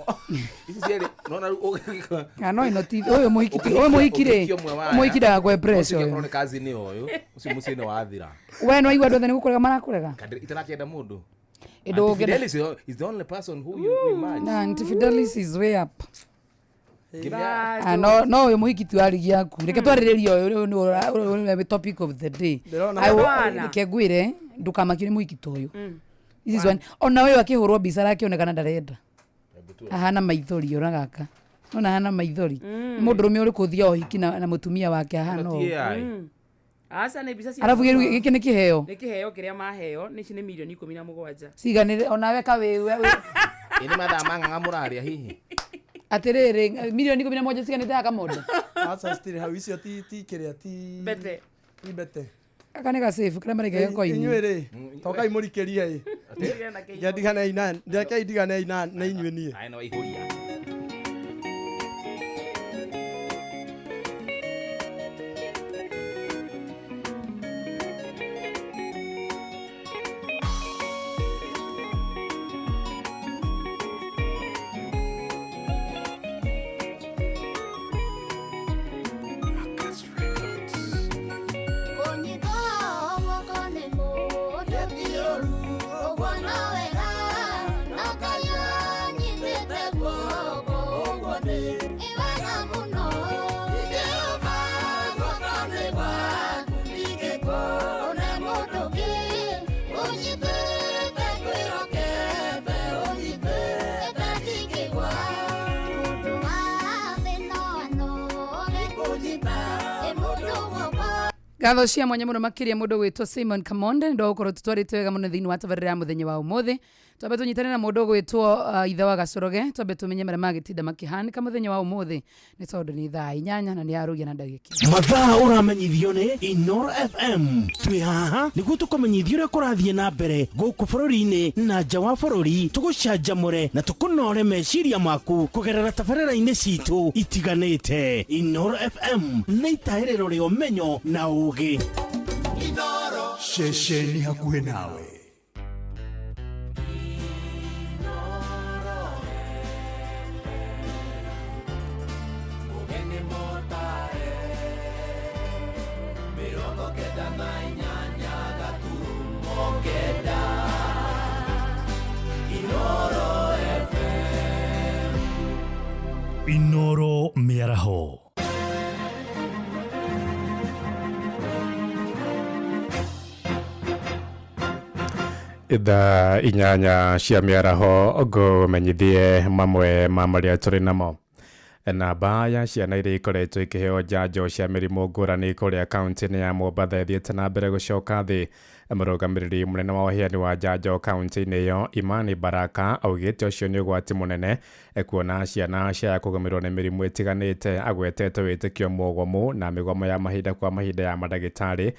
Ici cierĩ nona rĩu ũngĩka- Ah, no ĩno ti ũyũ mũhiki ti ũyũ mũhiki rĩ. Ũngĩkia ũmwe waya, Mũhiki ndagakwe pressure ũcio ũyũ. nĩ cousin ũyũ ũcio mũciĩ nĩ wathira. We no aigua andũ othe nĩ gũkũrega marakũrega. Kadri itarakĩenda mũndũ. Ĩndũ Auntie ũngĩenda- Fidelis is the only person who you match. Na Auntie Fidelis is way up. Ngĩmĩa- Ah, no no ũyũ mũhiki ti warigi aku reke twarĩrĩrie ũyũ ũyũ nĩ ũyũ nĩ topic of the day. Ndĩrona Bwana. Reke ngwĩre ndũkamakio nĩ mũhiki ta ũyũ. This is one ona ũyũ akĩhũrwo mbica arakĩonekana ndarenda ahana maithori ona gaka nona ahana maithori nĩ mũndũrũme ũrĩkũ ũthiaga ũhiki na mũtumia wake ahana Ti ũũ AI. Aca nĩ mbica cia Arabu gĩkĩ nĩ kĩheo Nĩ kĩheo kĩrĩa maheo nĩ ici nĩ milioni 17. ciganĩre onawe kawĩ Ĩ nĩ mathaa ma ng'ang'a mũraria hihi. atĩrĩrĩ milioni 17 ciganĩte ya kamondo Aca citirĩ hau icio ti kĩrĩa ti Mbete. Ti mbete. gaka nĩ gacabu karĩa maraiga gĩkoini Inyuĩ rĩ tokai mũrikĩrie ĩ. Rekei ndigane na inyuĩ niĩ. Aye, nĩ waihũria. Kũnyitwo guoko nĩ mũndũ ti ũru, ũguo Ngatho cia mwanya mũno makĩria mũndũ gwĩtwo Simon Kamonde nĩ gũkorwo tũtwarĩte wega mũno thĩinĩ wa tabarĩra ya mũthenya wa ũmũthĩ. Twambe tũnyitane na mũndũ ũgwĩtwo ithe wa Gacoroge, twambe tũmenye marĩa magĩtinda makĩhanĩka mũthenya wa ũmũthĩ, nĩ tondũ nĩ thaa 8 na nĩ arũgia na ndagĩka. Mathaa ũramenyithio nĩ Inoro FM. Twĩ haha nĩguo tũkũmenyithia ũrĩa kũrathiĩ na mbere gũkũ bũrũri-inĩ na nja wa bũrũri, tũgũcanjamũre na tũkũnore meciria maku kũgerera tabarĩra-inĩ citũ itiganĩte. Inoro FM nĩ itahĩrĩro rĩa ũmenyo na ũgĩ. Ceceni hakuhĩ nawe. Inoro mĩaraho. Thaa 8 cia mĩaraho ngũmenyithie mamwe ma marĩa tũrĩ namo. Namba ya ciana iria ikoretwo ikĩheo njanjo cia mĩrimũ ngũrani kũrĩa kaunti-inĩ ya Mombatha ĩthiĩte na mbere gũcoka thĩ. Mũrũgamĩrĩri mũnene wa ũheani wa njanjo kaunti-inĩ ĩyo Imani Baraka augĩte ũcio nĩ ũgwati mũnene kuona ciana ciaya kũgũmĩrwo nĩ mĩrimũ ĩtiganĩte. Agwetete wĩtĩkio mũgomu na mĩgomo ya mahinda kwa mahinda ya mandagĩtarĩ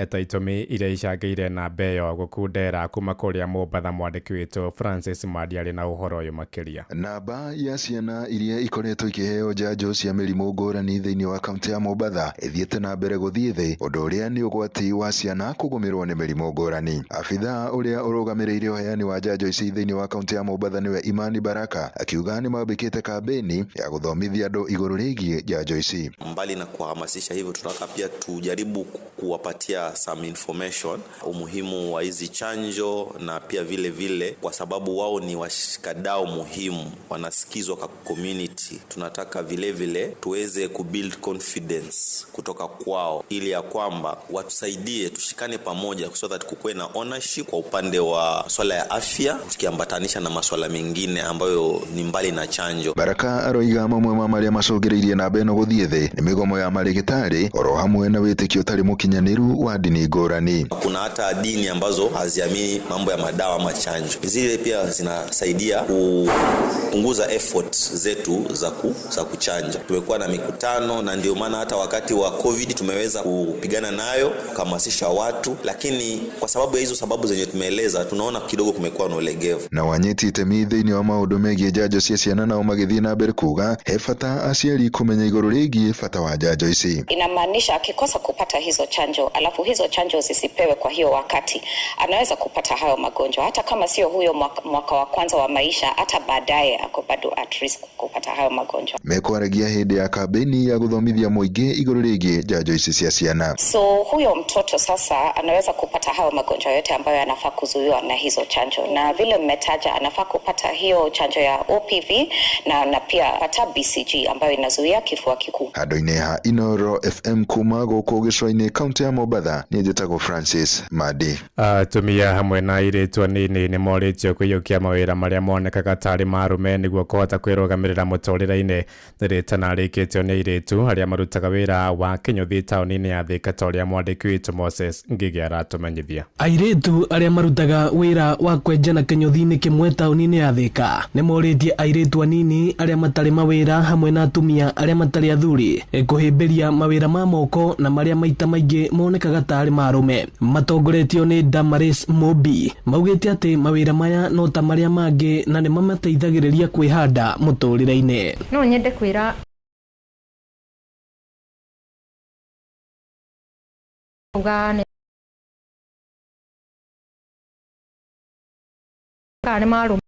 ta itũmi iria icangĩire namba ĩyo gũkundera. Kuma kũrĩa Mombatha, mwandĩki witũ Francis Madi arĩ na ũhoro ũyũ makĩria. Namba ya ciana iria ikoretwo ikĩheo njanjo cia mĩrimũ ngũrani thĩinĩ wa kaunti ya Mombatha ĩthiĩte na mbere gũthiĩ thĩ, ũndũ ũrĩa nĩ ũgwati wa ciana kũgũmĩrwo nĩ mĩrimũ ngũrani. Abithaa ũrĩa ũrũgamĩrĩire ũheani wa njanjo ici thĩinĩ wa kaunti ya Mombatha nĩwe Imani Baraka akiuga nĩ mambĩkĩte kambeni ya gũthomithia andũ igũrũ rĩgiĩ njanjo ici. Mbali na kuhamasisha hivyo, tunataka pia tujaribu kuwapatia some information umuhimu wa hizi chanjo, na pia vile vile kwa sababu wao ni washikadau muhimu, wanasikizwa kwa community. Tunataka vile vile tuweze kubuild confidence kutoka kwao, ili ya kwamba watusaidie, tushikane pamoja so that kukuwe na ownership kwa upande wa swala ya afya, tukiambatanisha na maswala mengine ambayo ni mbali na chanjo. Baraka aroiga mamwe ma marĩa macũngĩrĩirie namba ĩno gũthiĩ thĩ nĩ mĩgomo ya marĩgĩtarĩ oro hamwe na wĩtĩkio ũtarĩ mũkinyanĩru wa ndini ngũrani. Kuna hata dini ambazo haziamini mambo ya madawa ama chanjo, zile pia zinasaidia kupunguza effort zetu za kuchanja. Tumekuwa na mikutano, na ndio maana hata wakati wa COVID tumeweza kupigana nayo, kuhamasisha watu, lakini kwa sababu ya hizo sababu zenye tumeeleza, tunaona kidogo kumekuwa na ulegevu. Na wanyiti itemi thĩinĩ wa maũndũ megiĩ njanjo cia ciana nao magĩthiĩ na mbere kuga he bata aciari kũmenya igũrũ rĩgiĩ bata wa njanjo ici. Inamaanisha akikosa kupata hizo chanjo, alafu hizo chanjo zisipewe kwa hiyo wakati, anaweza kupata hayo magonjwa, hata kama sio huyo mwaka wa kwanza wa maisha, hata baadaye ako bado at risk kupata hayo magonjwa. Mekwaragia hĩndĩ ya kambeni ya gũthomithia mũingĩ igũrũ rĩgiĩ njanjo ici cia ciana. So huyo mtoto sasa anaweza kupata hayo magonjwa yote ambayo anafaa kuzuiwa na hizo chanjo, na vile mmetaja, anafaa kupata hiyo chanjo ya OPV na pia pata BCG ambayo inazuia kifua kikuu. Handũ-inĩ ha Inoro FM kuma gũkũ gĩcũa-inĩ kaunti ya Mombatha, niĩ njĩtagwo Francis Madi. Atumia hamwe na airĩtu anini nĩ morĩtio kwĩiyũkia mawĩra marĩa monekaga tarĩ ma arũme nĩguo kũhota kwĩrũgamĩrĩra mũtũrĩre-inĩ. Nĩ rĩtana rĩkĩtio nĩ airĩtu arĩa marutaga wĩra wa kĩnyũthi taũni-inĩ ya Thika, ta ũrĩa mwandĩki witũ Moses Ngigĩ aratũmenyithia. Airĩtu arĩa marutaga wĩra wa kwenjana kĩnyũthi-inĩ kĩmwe taũni-inĩ ya Thika nĩ morĩtie airĩtu anini arĩa matarĩ mawĩra hamwe na atumia arĩa matarĩ athuri kũhĩmbĩria mawĩra ma moko na marĩa maita maingĩ monekaga tarĩ ma arũme. Matongoretio nĩ Damaris Mobi maugĩte atĩ mawĩra maya no ta marĩa mangĩ na nĩ mamateithagĩrĩria kwĩhanda mũtũrĩre-inĩ. No nyende kwĩra uga nĩ nĩ marũme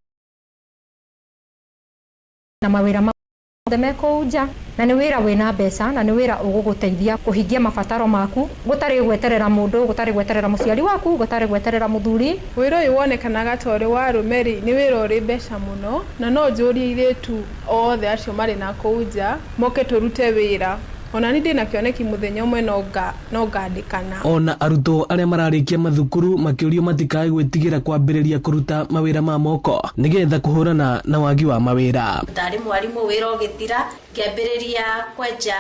na mawĩra mothe me kũu nja, na nĩ wĩra wĩna mbeca na nĩ wĩra ũgũgũteithia kũhingia mabataro maku, gũtarĩ gweterera mũndũ, gũtarĩ gweterera mũciari waku, gũtarĩ gweterera mũthuri. Wĩra ũyũ wonekanaga ta ũrĩ wa arũme rĩ, nĩ wĩra ũrĩ mbeca mũno, na no njũrie airĩtu othe acio marĩ na kũu nja moke tũrute wĩra. Ona ni ndĩna kĩoneki mũthenya ũmwe no ngandĩkana. Ona arutwo arĩa mararĩkia mathukuru makĩũrio matikae gwĩtigĩra kwambĩrĩria kũruta mawĩra ma moko nĩgetha kũhũrana na wagi wa mawĩra. Ndarĩ mwarimũ, wĩra ũgĩthira, ngĩambĩrĩria kwenja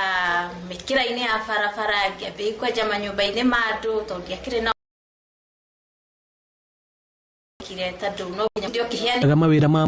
mĩkĩra-inĩ ya barabara, ngĩambĩrĩria kwenja manyũmba-inĩ ma andũ tondũ ndiakĩrĩ na kire tondũ no nginya ndio kĩheane mawĩra ma